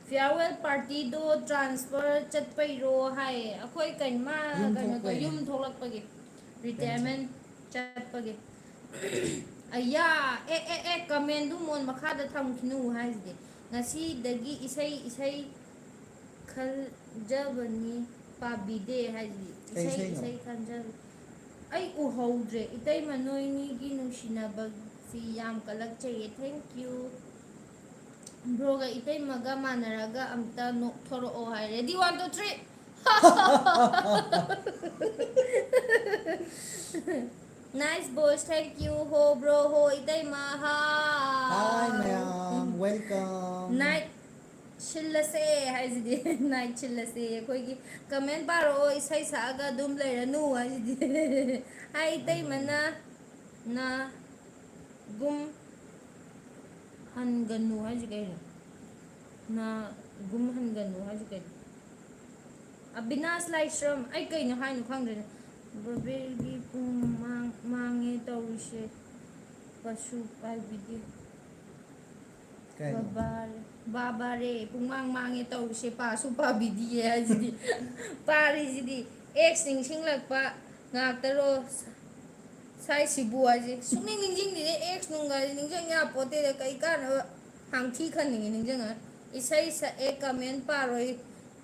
Farewell partyꯗꯣ transfer ꯆꯠꯄꯩꯔꯣ ꯍꯥꯏ꯫ ꯑꯩꯈꯣꯏ ꯀꯩꯅꯣ, ꯃꯥ ꯌꯨꯝ ꯀꯩꯅꯣ ꯇꯧ-, ꯊꯣꯛꯄꯩꯅꯦ꯫ ꯌꯨꯝ ꯊꯣꯛꯂꯛꯄꯒꯤ, retirement ꯆꯠꯄꯒꯤ꯫ ꯑꯌꯥ, ꯑꯦ, ꯑꯦ, ꯑꯦ, commentꯗꯨ ꯃꯣꯟ ꯃꯈꯥꯗ ꯊꯝꯈꯤꯅꯨ ꯍꯥꯏꯁꯤꯗꯤ꯫ ꯉꯁꯤꯗꯒꯤ ꯏꯁꯩ, ꯏꯁꯩ ꯈꯟꯖꯕꯅꯤ ꯄꯥꯕꯤꯗꯦ ꯍꯥꯏꯁꯤꯗꯤ꯫ ꯀꯩ ꯏꯁꯩ, ꯏꯁꯩꯅꯣ? ꯏꯁꯩ ꯈꯟꯖꯕ-, ꯑꯩ ꯎꯍꯧꯗ꯭ꯔꯦ꯫ ꯏꯇꯩꯃ ꯅꯣꯏꯅꯤꯒꯤ ꯅꯨꯡꯁꯤꯅꯕꯁꯤ ꯌꯥꯝ ꯀꯜꯂꯛꯆꯩꯌꯦ꯫ Thank you꯫ Broꯒ ꯏꯇꯩꯃꯒ ꯃꯥꯟꯅꯔꯒ ꯑꯝꯇ ꯅꯣꯛꯊꯣꯔꯛꯑꯣ ꯍꯥꯏ꯫ Ready, one, two, three꯫ Nice boys, thank you꯫ ꯍꯣ bro, ꯍꯣ ꯏꯇꯩꯃ, hi꯫ Hi ꯃꯌꯥꯝ, welcome꯫ Night ꯁꯤꯜꯂꯁꯦ ꯍꯥꯏꯁꯤꯗꯤ꯫ Night ꯁꯤꯜꯂꯁꯦ꯫ ꯑꯩꯈꯣꯏꯒꯤ comment ꯄꯥꯔꯛꯑꯣ, ꯏꯁꯩ ꯁꯛꯑꯒ ꯑꯗꯨꯝ ꯂꯩꯔꯅꯨ ꯍꯥꯏꯁꯤꯗꯤ꯫ Hi ꯏꯇꯩꯃꯅ꯫ ꯅꯥꯒꯨꯝ ꯍꯟꯒꯅꯨ ꯍꯥꯏꯁꯤ ꯀꯩꯅꯣ? ꯅꯥꯒꯨꯝ ꯍꯟꯒꯅꯨ ꯍꯥꯏꯁꯤ ꯀꯩꯅꯣ? ꯑꯕꯤꯅꯥꯁ ꯂꯥꯏꯁ꯭ꯔꯝ, ꯑꯩ ꯀꯩꯅꯣ ꯍꯥꯏꯅꯣ ꯈꯪꯗ꯭ꯔꯦꯅꯦ꯫ ꯕꯕꯦꯜꯒꯤ ꯄꯨꯡ ꯃꯥꯡ-, ꯃꯥꯡꯉꯦ ꯇꯧꯔꯤꯁꯦ꯫ ꯄꯁꯨ ꯄꯥꯏꯕꯤꯗꯦ꯫ ꯀꯩꯅꯣ? ꯕꯕꯥꯔꯦ, ꯕꯥꯕꯥꯔꯦ, ꯄꯨꯡꯃꯥꯡ ꯃꯥꯡꯉꯦ ꯇꯧꯔꯤꯁꯦ, ꯄꯥꯁꯨ ꯄꯥꯕꯤꯗꯤꯌꯦ ꯍꯥꯏꯁꯤꯗꯤ꯫ ꯄꯥꯔꯤꯁꯤꯗꯤ꯫ ꯑꯦꯛꯁ ꯅꯤꯡꯁꯤꯡꯂꯛꯄ ꯉꯥꯛꯇꯔꯣ? ꯁꯥꯏꯁꯤꯕꯨ ꯍꯥꯏꯁꯦ ꯁꯨꯡꯅꯤꯡ ꯅꯤꯡꯁꯤꯡꯗꯦꯅꯦ꯫ ꯑꯦꯛꯁ ꯅꯨꯡꯒ ꯍꯥꯏꯁꯦ ꯅꯤꯡꯁꯤꯡ ꯌꯥꯄꯣꯠꯇꯦꯗ꯫ ꯀꯩ ꯀꯥꯟꯅꯕ? ꯍꯥꯡꯊꯤ ꯈꯟꯅꯤꯡꯉꯦ ꯅꯤꯡꯁꯤꯡꯉ꯫ ꯏꯁꯩ ꯁꯛꯑꯦ, ꯀꯃꯦꯟ ꯄꯥꯔꯣꯏ꯫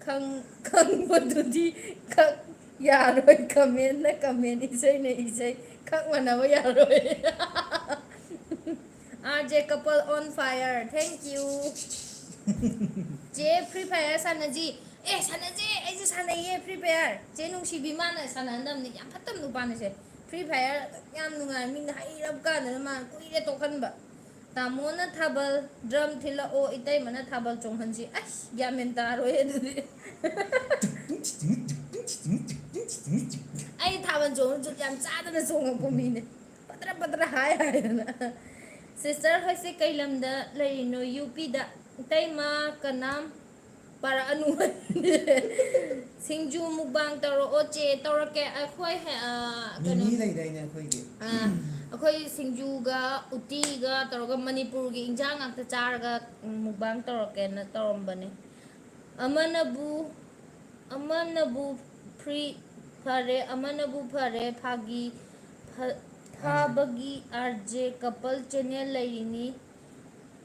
ꯈꯪ-, ꯈꯪꯕꯗꯨꯗꯤ ꯈꯛ ꯌꯥꯔꯣꯏ꯫ ꯀꯃꯦꯟꯅ ꯀꯃꯦꯟ, ꯏꯁꯩꯅ ꯏꯁꯩ ꯈꯛ ꯃꯥꯟꯅꯕ ꯌꯥꯔꯣꯏ꯫ RJ couple on fire, thank you. ꯆꯦ, Free Fire ꯁꯥꯟꯅꯁꯤ꯫ ꯑꯦ, ꯁꯥꯟꯅꯁꯦ, ꯑꯩꯁꯨ ꯁꯥꯟꯅꯩꯌꯦ Free Fire꯫ ꯆꯦ ꯅꯨꯡꯁꯤꯕꯤ ꯃꯥꯅ ꯁꯥꯟꯅꯍꯟꯗꯕꯅꯤ, ꯌꯥꯝ ꯐꯠꯇꯕ ꯅꯨꯄꯥꯅꯤꯁꯦ꯫ Free Fire ꯌꯥꯝ ꯅꯨꯡꯉꯥꯏ, ꯃꯤꯅ ꯍꯩꯔꯕ ꯀꯥꯟꯗꯅ ꯃꯥꯅ ꯀꯨꯏꯔꯦ ꯇꯣꯛꯍꯟꯕ꯫ ꯇꯥꯃꯣꯅ ꯊꯥꯕꯜ ꯗ꯭ꯔꯝ ꯊꯤꯜꯂꯛꯑꯣ, ꯏꯇꯩꯃꯅ ꯊꯥꯕꯜ ꯆꯣꯡꯍꯟꯁꯤ꯫ ꯑꯁ, ꯒ꯭ꯌꯥꯟ ꯃꯦꯟ ꯇꯥꯔꯣꯏ ꯑꯗꯨꯗꯤ꯫ ꯑꯩ ꯊꯥꯕꯜ ꯆꯣꯡꯕ ꯖꯨꯠ ꯌꯥꯝ ꯆꯥꯗꯅ ꯆꯣꯡꯉꯛꯄ ꯃꯤꯅꯦ꯫ ꯄꯗ꯭ꯔ ꯄꯗ꯭ꯔ ꯍꯥꯏ ꯍꯥꯏꯗꯅ꯫ ꯁꯤꯁꯇꯔ ꯍꯣꯏꯁꯦ ꯀꯩ ꯂꯝꯗ ꯂꯩꯔꯤꯅꯣ? UPꯗ꯫ ꯏꯇꯩꯃ ꯀꯅꯥꯝ ꯄꯥꯔꯛꯑꯅꯨ꯫ ꯁꯤꯡꯖꯨ ꯃꯨꯛꯕꯥꯡ ꯇꯧꯔꯛꯑꯣ ꯆꯦ꯫ ꯇꯧꯔꯛꯀꯦ꯫ ꯑꯩꯈꯣꯏ ꯍꯦ-, ꯑ, ꯀꯩꯅꯣ, ꯃꯤꯃꯤ ꯂꯩꯗꯥꯏꯅꯦ ꯑꯩꯈꯣꯏꯒꯤ? ꯑ, ꯑꯩꯈꯣꯏ ꯁꯤꯡꯖꯨꯒ ꯎꯇꯤꯒ ꯇꯧꯔꯒ ꯃꯅꯤꯄꯨꯔꯒꯤ ꯏꯟꯖꯥꯡ ꯉꯥꯛꯇ ꯆꯥꯔꯒ, ꯎꯝ, ꯃꯨꯛꯕꯥꯡ ꯇꯧꯔꯛꯀꯦꯅ ꯇꯧꯔꯝꯕꯅꯦ꯫ ꯑꯃꯅꯕꯨ, ꯑꯃꯅꯕꯨ free ꯐꯔꯦ, ꯑꯃꯅꯕꯨ ꯐꯔꯦ, ꯐꯥꯒꯤ ꯐ-, ꯐꯥꯕꯒꯤ RJ couple channel ꯂꯩꯔꯤꯅꯤ꯫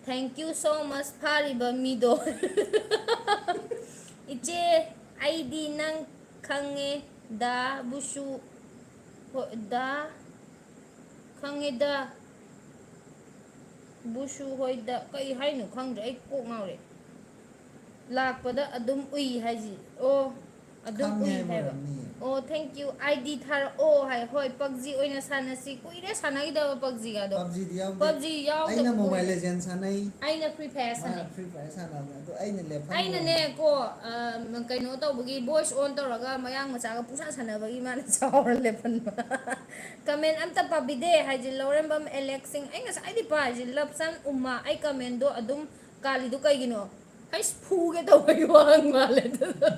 Thank you so much ꯐꯥꯔꯤꯕ ꯃꯤꯗꯣ꯫ ꯏꯆꯦ, ꯑꯩꯗꯤ ꯅꯪ ꯈꯪꯉꯦ, ꯗꯥ ꯕꯨꯁꯨ, ꯍꯣ-, ꯗꯥ ꯈꯪꯉꯦꯗ꯫ ꯕꯨꯁꯨ ꯍꯣꯏꯗ ꯀꯩ ꯍꯥꯏꯅꯣ ꯈꯪꯗ꯭ꯔꯦ, ꯑꯩ ꯀꯣꯛ ꯉꯥꯎꯔꯦ꯫ ꯂꯥꯛꯄꯗ ꯑꯗꯨꯝ ꯎꯏ ꯍꯥꯏꯁꯤ꯫ ꯑꯣ, ꯑꯗꯨꯝ ꯈꯪꯉꯦ ꯎꯏ ꯍꯥꯏꯕ ꯍꯥꯏꯕ꯫ ꯑꯣꯏꯔꯝꯅꯤꯌꯦ꯫ ꯑꯣ, thank you꯫ ID ꯊꯥꯔꯛꯑꯣ ꯍꯥꯏ꯫ ꯍꯣꯏ, PUBG ꯑꯣꯏꯅ ꯁꯥꯟꯅꯁꯤ꯫ ꯀꯨꯏꯔꯦ ꯁꯥꯟꯅꯈꯤꯗꯕ PUBGꯒꯗꯣ꯫ PUBGꯗꯤ ꯌꯥꯎꯗꯦ꯫ PUBG ꯌꯥꯎꯗꯕ ꯑꯩꯅ Mobile ꯀꯨꯏꯔꯦ꯫ Legend ꯁꯥꯟꯅꯩ꯫ ꯑꯩꯅ Free Fire ꯃꯥꯅ ꯁꯥꯟꯅꯩ꯫ Free Fire ꯁꯥꯟꯅꯕꯅꯦ꯫ ꯑꯗꯣ ꯑꯩꯅ ꯂꯦꯞꯍꯟꯕꯅꯦ꯫ ꯑꯩꯅꯅꯦꯀꯣ, ꯑ, ꯀꯩꯅꯣ ꯇꯧꯕꯒꯤ, voice on ꯇꯧꯔꯒ ꯃꯌꯥꯡ ꯃꯆꯥꯒ ꯄꯨꯡꯁꯥꯟ ꯁꯥꯟꯅꯕꯒꯤ ꯃꯥꯅ ꯆꯥꯎꯔ ꯂꯦꯞꯍꯟꯕ꯫ Comment ꯑꯝꯇ ꯄꯥꯕꯤꯗꯦ ꯍꯥꯏꯁꯦ ꯂꯧꯔꯦꯝꯕꯝ ꯑꯦꯂꯦꯛꯁ ꯁꯤꯡ꯫ ꯑꯩ ꯉꯁꯥꯏꯗꯤ ꯄꯥꯏꯁꯦ, ꯂꯞꯁꯟ ꯎꯃꯥ, ꯑꯩ commentꯗꯣ ꯑꯗꯨꯝ ꯀꯥꯜꯂꯤꯗꯣ ꯀꯩꯒꯤꯅꯣ? ꯑꯩꯁ, ꯐꯨꯒꯦ ꯇꯧꯕꯒꯤ ꯋꯥꯍꯪ ꯃꯥꯜꯂꯦ ꯑꯗꯨꯗꯣ꯫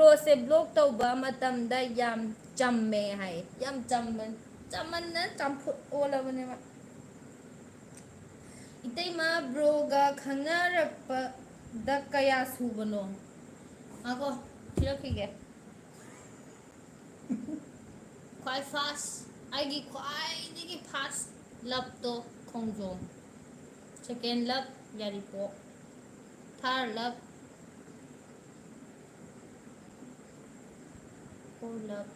ꯕ꯭ꯔꯣꯁꯦ ꯕ꯭ꯂꯣꯛ ꯇꯧꯕ ꯃꯇꯝꯗ ꯌꯥꯝ ꯆꯝꯃꯦ ꯍꯥꯏ꯫ ꯌꯥꯝ ꯆꯝꯃꯟ-, ꯆꯝꯃꯟꯗꯅ ꯆꯝꯐꯨꯠ ꯑꯣꯜꯂꯕꯅꯦꯕ꯫ ꯏꯇꯩꯃ, ꯕ꯭ꯔꯣꯒ ꯈꯪꯅꯔꯛꯄꯗ ꯀꯌꯥ ꯁꯨꯕꯅꯣ? ꯉꯥꯏꯈꯣ, ꯊꯤꯔꯛꯈꯤꯒꯦ꯫ ꯈ꯭ꯋꯥꯏ ꯐꯥꯔꯁ, ꯑꯩꯒꯤ ꯈ꯭ꯋꯥꯏꯗꯒꯤ ꯐꯥꯔꯁ ꯂꯞꯇꯣ ꯈꯣꯡꯖꯣꯝ, ꯁꯦꯀꯦꯟ ꯂꯞ ꯌꯥꯏꯔꯤꯄꯣꯛ, ꯊꯥꯔ ꯂꯞ ꯐꯣꯔ ꯂꯞ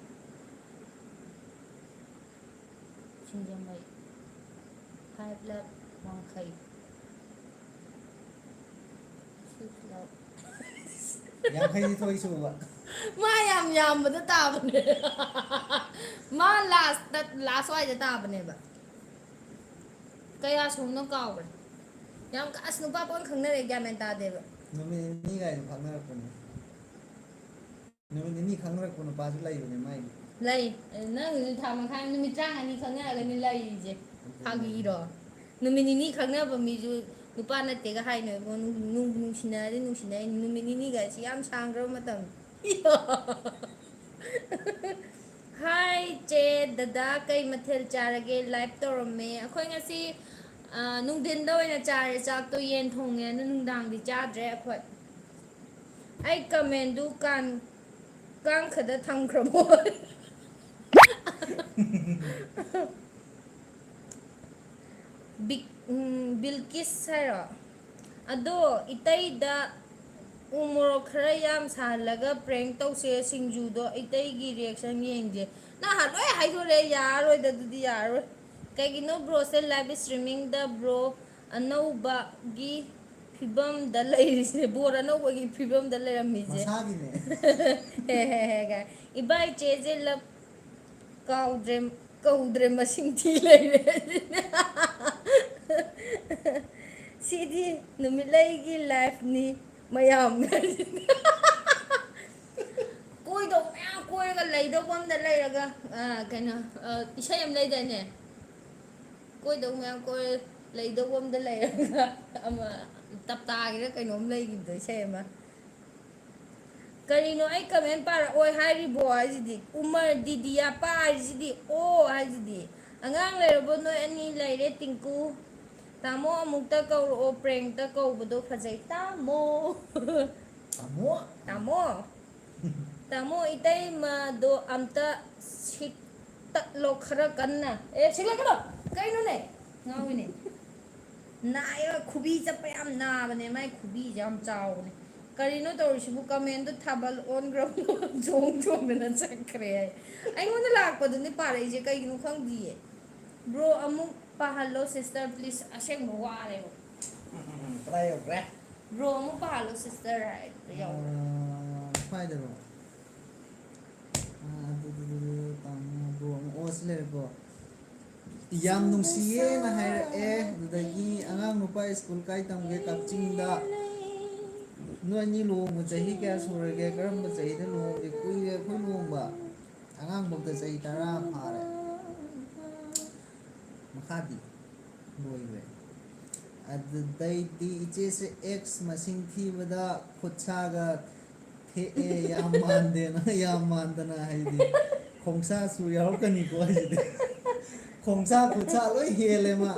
ꯁꯤꯡꯖꯃꯩ, ꯐꯥꯏꯚ ꯂꯞ ꯋꯥꯡꯈꯩ, ꯁꯤꯛꯁ ꯂꯞ꯫ ꯌꯥꯡꯈꯩꯅꯤꯊꯣꯏ ꯁꯨꯕ꯫ ꯃꯥ ꯌꯥꯝ ꯌꯥꯝꯕꯗ ꯇꯥꯕꯅꯦ꯫ ꯃꯥ ꯂꯥꯁꯇ, ꯂꯥꯁ ꯋꯥꯏꯗ ꯇꯥꯕꯅꯦꯕ꯫ ꯀꯌꯥ ꯁꯨꯕꯅꯣ ꯀꯥꯎꯈ꯭ꯔꯦ꯫ ꯌꯥꯝ ꯀ-, ꯑꯁ, ꯅꯨꯄꯥ ꯄꯪ ꯈꯪꯅꯔꯦ, ꯒ꯭ꯌꯥꯟ ꯃꯦꯟ ꯇꯥꯗꯦꯕ꯫ ꯅꯨꯃꯤꯠ ꯅꯤꯅꯤ ꯀꯥꯏꯅ ꯈꯪꯅꯔꯛꯄꯅꯦ꯫ ꯅꯨꯃꯤꯠ ꯅꯤꯅꯤ ꯈꯪꯅꯔꯛꯄ ꯅꯨꯄꯥꯁꯨ ꯂꯩꯕꯅꯦ ꯃꯥꯏꯗꯤ꯫ ꯂꯩ꯫ ꯅꯪꯒꯤꯁꯨ ꯊꯥ ꯃꯈꯥꯏ, ꯅꯨꯃꯤꯠ ꯇꯔꯥꯃꯉꯥꯅꯤ ꯈꯪꯅꯔꯒꯅꯤ ꯂꯩꯔꯤꯁꯦ꯫ ꯑꯗꯨꯅꯦ꯫ ꯐꯥꯒꯤꯔꯣ? ꯅꯨꯃꯤꯠ ꯅꯤꯅꯤ ꯈꯪꯅꯕ ꯃꯤꯁꯨ ꯅꯨꯄꯥ ꯅꯠꯇꯦꯒ ꯍꯥꯏꯅꯣꯏꯕꯣ꯫ ꯅꯨꯡ-, ꯅꯨꯡꯕꯨ ꯅꯨꯡꯁꯤꯅꯔꯗꯤ ꯅꯨꯡꯁꯤꯅꯩ꯫ ꯅꯨꯃꯤꯠ ꯅꯤꯅꯤꯒ ꯍꯥꯏꯁꯤ ꯌꯥꯝ ꯁꯥꯡꯈ꯭ꯔꯕ ꯃꯇꯝ꯫ ꯍꯥꯏ ꯆꯦ, ꯗꯗꯥ ꯀꯩ ꯃꯊꯦꯜ ꯆꯥꯔꯒꯦ? ꯂꯥꯏꯚ ꯇꯧꯔꯝꯃꯦ꯫ ꯑꯩꯈꯣꯏ ꯉꯁꯤ, ꯑ, ꯅꯨꯡꯊꯤꯟꯗ ꯑꯣꯏꯅ ꯆꯥꯔꯦ ꯆꯥꯛꯇꯣ, ꯌꯦꯟ ꯊꯣꯡꯉꯦ, ꯑꯗꯨ ꯅꯨꯡꯗꯥꯡꯗꯤ ꯆꯥꯗ꯭ꯔꯦ ꯑꯩꯈꯣꯏ꯫ ꯑꯩ ꯀꯃꯦꯟꯗꯨ ꯀꯥꯟ-, ꯀꯥꯡꯈꯗ ꯊꯝꯈ꯭ꯔꯕꯣ? ꯕꯤꯛ-, ꯎꯝ, ꯕꯤꯜꯀꯤꯁ ꯍꯥꯏꯔꯣ? ꯑꯗꯣ ꯏꯇꯩꯗ ꯎ ꯃꯣꯔꯣꯛ ꯈꯔ ꯌꯥꯝ ꯁꯥꯍꯜꯂꯒ prank ꯇꯧꯁꯦ, ꯁꯤꯡꯖꯨꯗꯣ ꯏꯇꯩꯒꯤ reaction ꯌꯦꯡꯁꯦ꯫ ꯅꯪ ꯍꯥ-, ꯂꯣꯏ ꯍꯥꯏꯗꯣꯔꯦ, ꯌꯥꯔꯔꯣꯏꯗ, ꯑꯗꯨꯗꯤ ꯌꯥꯔꯔꯣꯏ꯫ ꯀꯩꯒꯤꯅꯣ ꯕ꯭ꯔꯣꯁꯦ live streamingꯗ ꯕ꯭ꯔꯣ ꯑꯅꯧꯕꯒꯤ ꯐꯤꯕꯝꯗ ꯂꯩꯔꯤꯁꯦ, ꯕꯣꯔ ꯑꯅꯧꯕꯒꯤ ꯐꯤꯕꯝꯗ ꯂꯩꯔꯝꯃꯤꯁꯦ? ꯃꯁꯥꯒꯤꯅꯦ꯫ ꯍꯦ, ꯍꯦ, ꯍꯦ, ꯀꯥꯏ꯫ ꯏꯕꯥꯏ ꯆꯦꯁꯦ ꯂꯞ ꯀꯥꯎꯗ꯭ꯔꯦ, ꯀꯧꯗ꯭ꯔꯦ, ꯃꯁꯤꯡ ꯊꯤ ꯂꯩꯔꯦ꯫ ꯁꯤꯗꯤ ꯅꯨꯃꯤꯠꯂꯩꯒꯤ liveꯅꯤ ꯃꯌꯥꯝ꯫ ꯀꯣꯏꯗꯧ ꯃꯌꯥꯝ ꯀꯣꯏꯔꯒ ꯂꯩꯗꯧꯕ ꯑꯝꯗ ꯂꯩꯔꯒ, ꯑ, ꯀꯩꯅꯣ, ꯑ, ꯏꯁꯩ ꯑꯃ ꯂꯩꯗꯥꯏꯅꯦ? ꯀꯣꯏꯗꯧ ꯃꯌꯥꯝ ꯀꯣꯏ, ꯂꯩꯗꯧꯕ ꯑꯝꯗ ꯂꯩꯔꯒ ꯑꯃ ꯇꯞꯇꯥꯒꯤꯔ ꯀꯩꯅꯣꯝ ꯂꯩꯈꯤꯕꯗꯣ, ꯏꯁꯩ ꯑꯃ꯫ ꯀꯔꯤꯅꯣ ꯑꯩ ꯀꯃꯦꯟ ꯄꯥꯔꯛꯑꯣꯏ ꯍꯥꯏꯔꯤꯕꯣ ꯍꯥꯏꯁꯤꯗꯤ? ꯎꯃꯔ ꯗꯤꯗꯤꯌꯥ ꯄꯥꯔꯤꯁꯤꯗꯤ ꯑꯣ ꯍꯥꯏꯁꯤꯗꯤ꯫ ꯑꯉꯥꯡ ꯂꯩꯔꯕꯣ ꯅꯣꯏ ꯑꯅꯤ? ꯂꯩꯔꯦ ꯇꯤꯡꯀꯨ꯫ ꯇꯥꯃꯣ ꯑꯃꯨꯛꯇ ꯀꯧꯔꯛꯑꯣ, ꯄ꯭ꯔꯦꯡꯇ ꯀꯧꯕꯗꯣ ꯐꯖꯩ꯫ ꯇꯥꯃꯣ꯫ ꯇꯥꯃꯣ? ꯇꯥꯃꯣ? ꯇꯥꯃꯣ ꯏꯇꯩꯃꯗꯣ ꯑꯝꯇ ꯁꯤꯠ ꯇꯠꯂꯣ ꯈꯔ ꯀꯟꯅ꯫ ꯑꯦ, ꯁꯤꯠꯂꯛꯀꯅꯣ! ꯀꯩꯅꯣꯅꯦ? ꯉꯥꯎꯋꯤꯅꯦ꯫ ꯅꯥꯏꯌꯦꯕ, ꯈꯨꯕꯤ ꯆꯠꯄ ꯌꯥꯝ ꯅꯥꯕꯅꯦ, ꯃꯥꯏ ꯈꯨꯕꯤꯁꯦ ꯌꯥꯝ ꯆꯥꯎꯕꯅꯦ꯫ ꯀꯔꯤꯅꯣ ꯇꯧꯔꯤꯁꯤꯕꯨ? ꯀꯃꯦꯟꯗꯣ ꯊꯥꯕꯜ ꯑꯣꯟꯈ꯭ꯔꯕꯣ? ꯆꯣꯡ ꯆꯣꯡꯗꯅ ꯆꯠꯈ꯭ꯔꯦ ꯍꯥꯏ꯫ ꯑꯩꯉꯣꯟꯗ ꯂꯥꯛꯄꯗꯨꯅꯦ ꯄꯥꯔꯛꯏꯁꯦ, ꯀꯩꯒꯤꯅꯣ ꯈꯪꯗꯤꯌꯦ꯫ ꯕ꯭ꯔꯣ ꯑꯃꯨꯛ ꯄꯥꯍꯜꯂꯣ ꯁꯤꯁꯇꯔ ꯄ꯭ꯂꯤꯁ꯫ ꯑꯁꯦꯡꯕ ꯋꯥꯔꯦꯕ꯫ ꯎꯝ, ꯀꯗꯥꯏ ꯌꯧꯈ꯭ꯔꯦ? ꯕ꯭ꯔꯣ ꯑꯃꯨꯛ ꯄꯥꯍꯜꯂꯣ ꯁꯤꯁꯇꯔ ꯍꯥꯏꯗ ꯌꯧꯈ꯭ꯔꯦ꯫ ꯑꯥ, ꯁ꯭ꯋꯥꯏꯗꯔꯣ? ꯑꯥ, ꯑꯗꯨ, ꯑꯗꯨ, ꯑꯗꯨ, ꯑꯗꯨ, ꯇꯥꯃꯣ, ꯕ꯭ꯔꯣ ꯑꯃꯨꯛ, ꯑꯣ, ꯁꯤ ꯂꯩꯔꯦꯀꯣ꯫ ꯌꯥꯝ ꯅꯨꯡꯁꯤꯌꯦꯅ ꯍꯥꯏꯔꯛꯑꯦ꯫ ꯑꯗꯨꯗꯒꯤ ꯑꯉꯥꯡ ꯅꯨꯄꯥ ꯁ꯭ꯀꯨꯜ ꯀꯥꯏ ꯇꯝꯒꯦ? ꯀꯛꯆꯤꯡꯗ꯫ ꯅꯣꯏ ꯑꯅꯤ ꯂꯨꯍꯣꯡꯕ ꯆꯍꯤ ꯀꯌꯥ ꯁꯨꯔꯒꯦ? ꯀꯔꯝꯕ ꯆꯍꯤꯗ ꯂꯨꯍꯣꯡꯒꯦ? ꯀꯨꯏꯔꯦ ꯑꯩꯈꯣꯏ ꯂꯨꯍꯣꯡꯕ꯫ ꯑꯉꯥꯡꯐꯧꯗ ꯆꯍꯤ ꯇꯔꯥ ꯐꯥꯔꯦ꯫ ꯃꯈꯥꯗꯤ ꯂꯣꯏꯈ꯭ꯔꯦ꯫ ꯑꯗꯨꯗꯩꯗꯤ ꯏꯆꯦꯁꯦ ꯑꯦꯛꯁ ꯃꯁꯤꯡ ꯊꯤꯕꯗ ꯈꯨꯠꯁꯥꯒ ꯊꯦꯛꯑꯦ, ꯌꯥꯝ ꯃꯥꯟꯗꯦꯅ, ꯌꯥꯝ ꯃꯥꯟꯗꯅ ꯍꯥꯏꯗꯤ ꯈꯣꯡꯁꯥꯁꯨ ꯌꯥꯎꯔꯛꯀꯅꯤꯀꯣ ꯍꯥꯏꯁꯤꯗꯤ꯫ ꯈꯣꯡꯁꯥ ꯈꯨꯠꯁꯥ ꯂꯣꯏ ꯍꯦꯜꯂꯦ ꯃꯥ꯫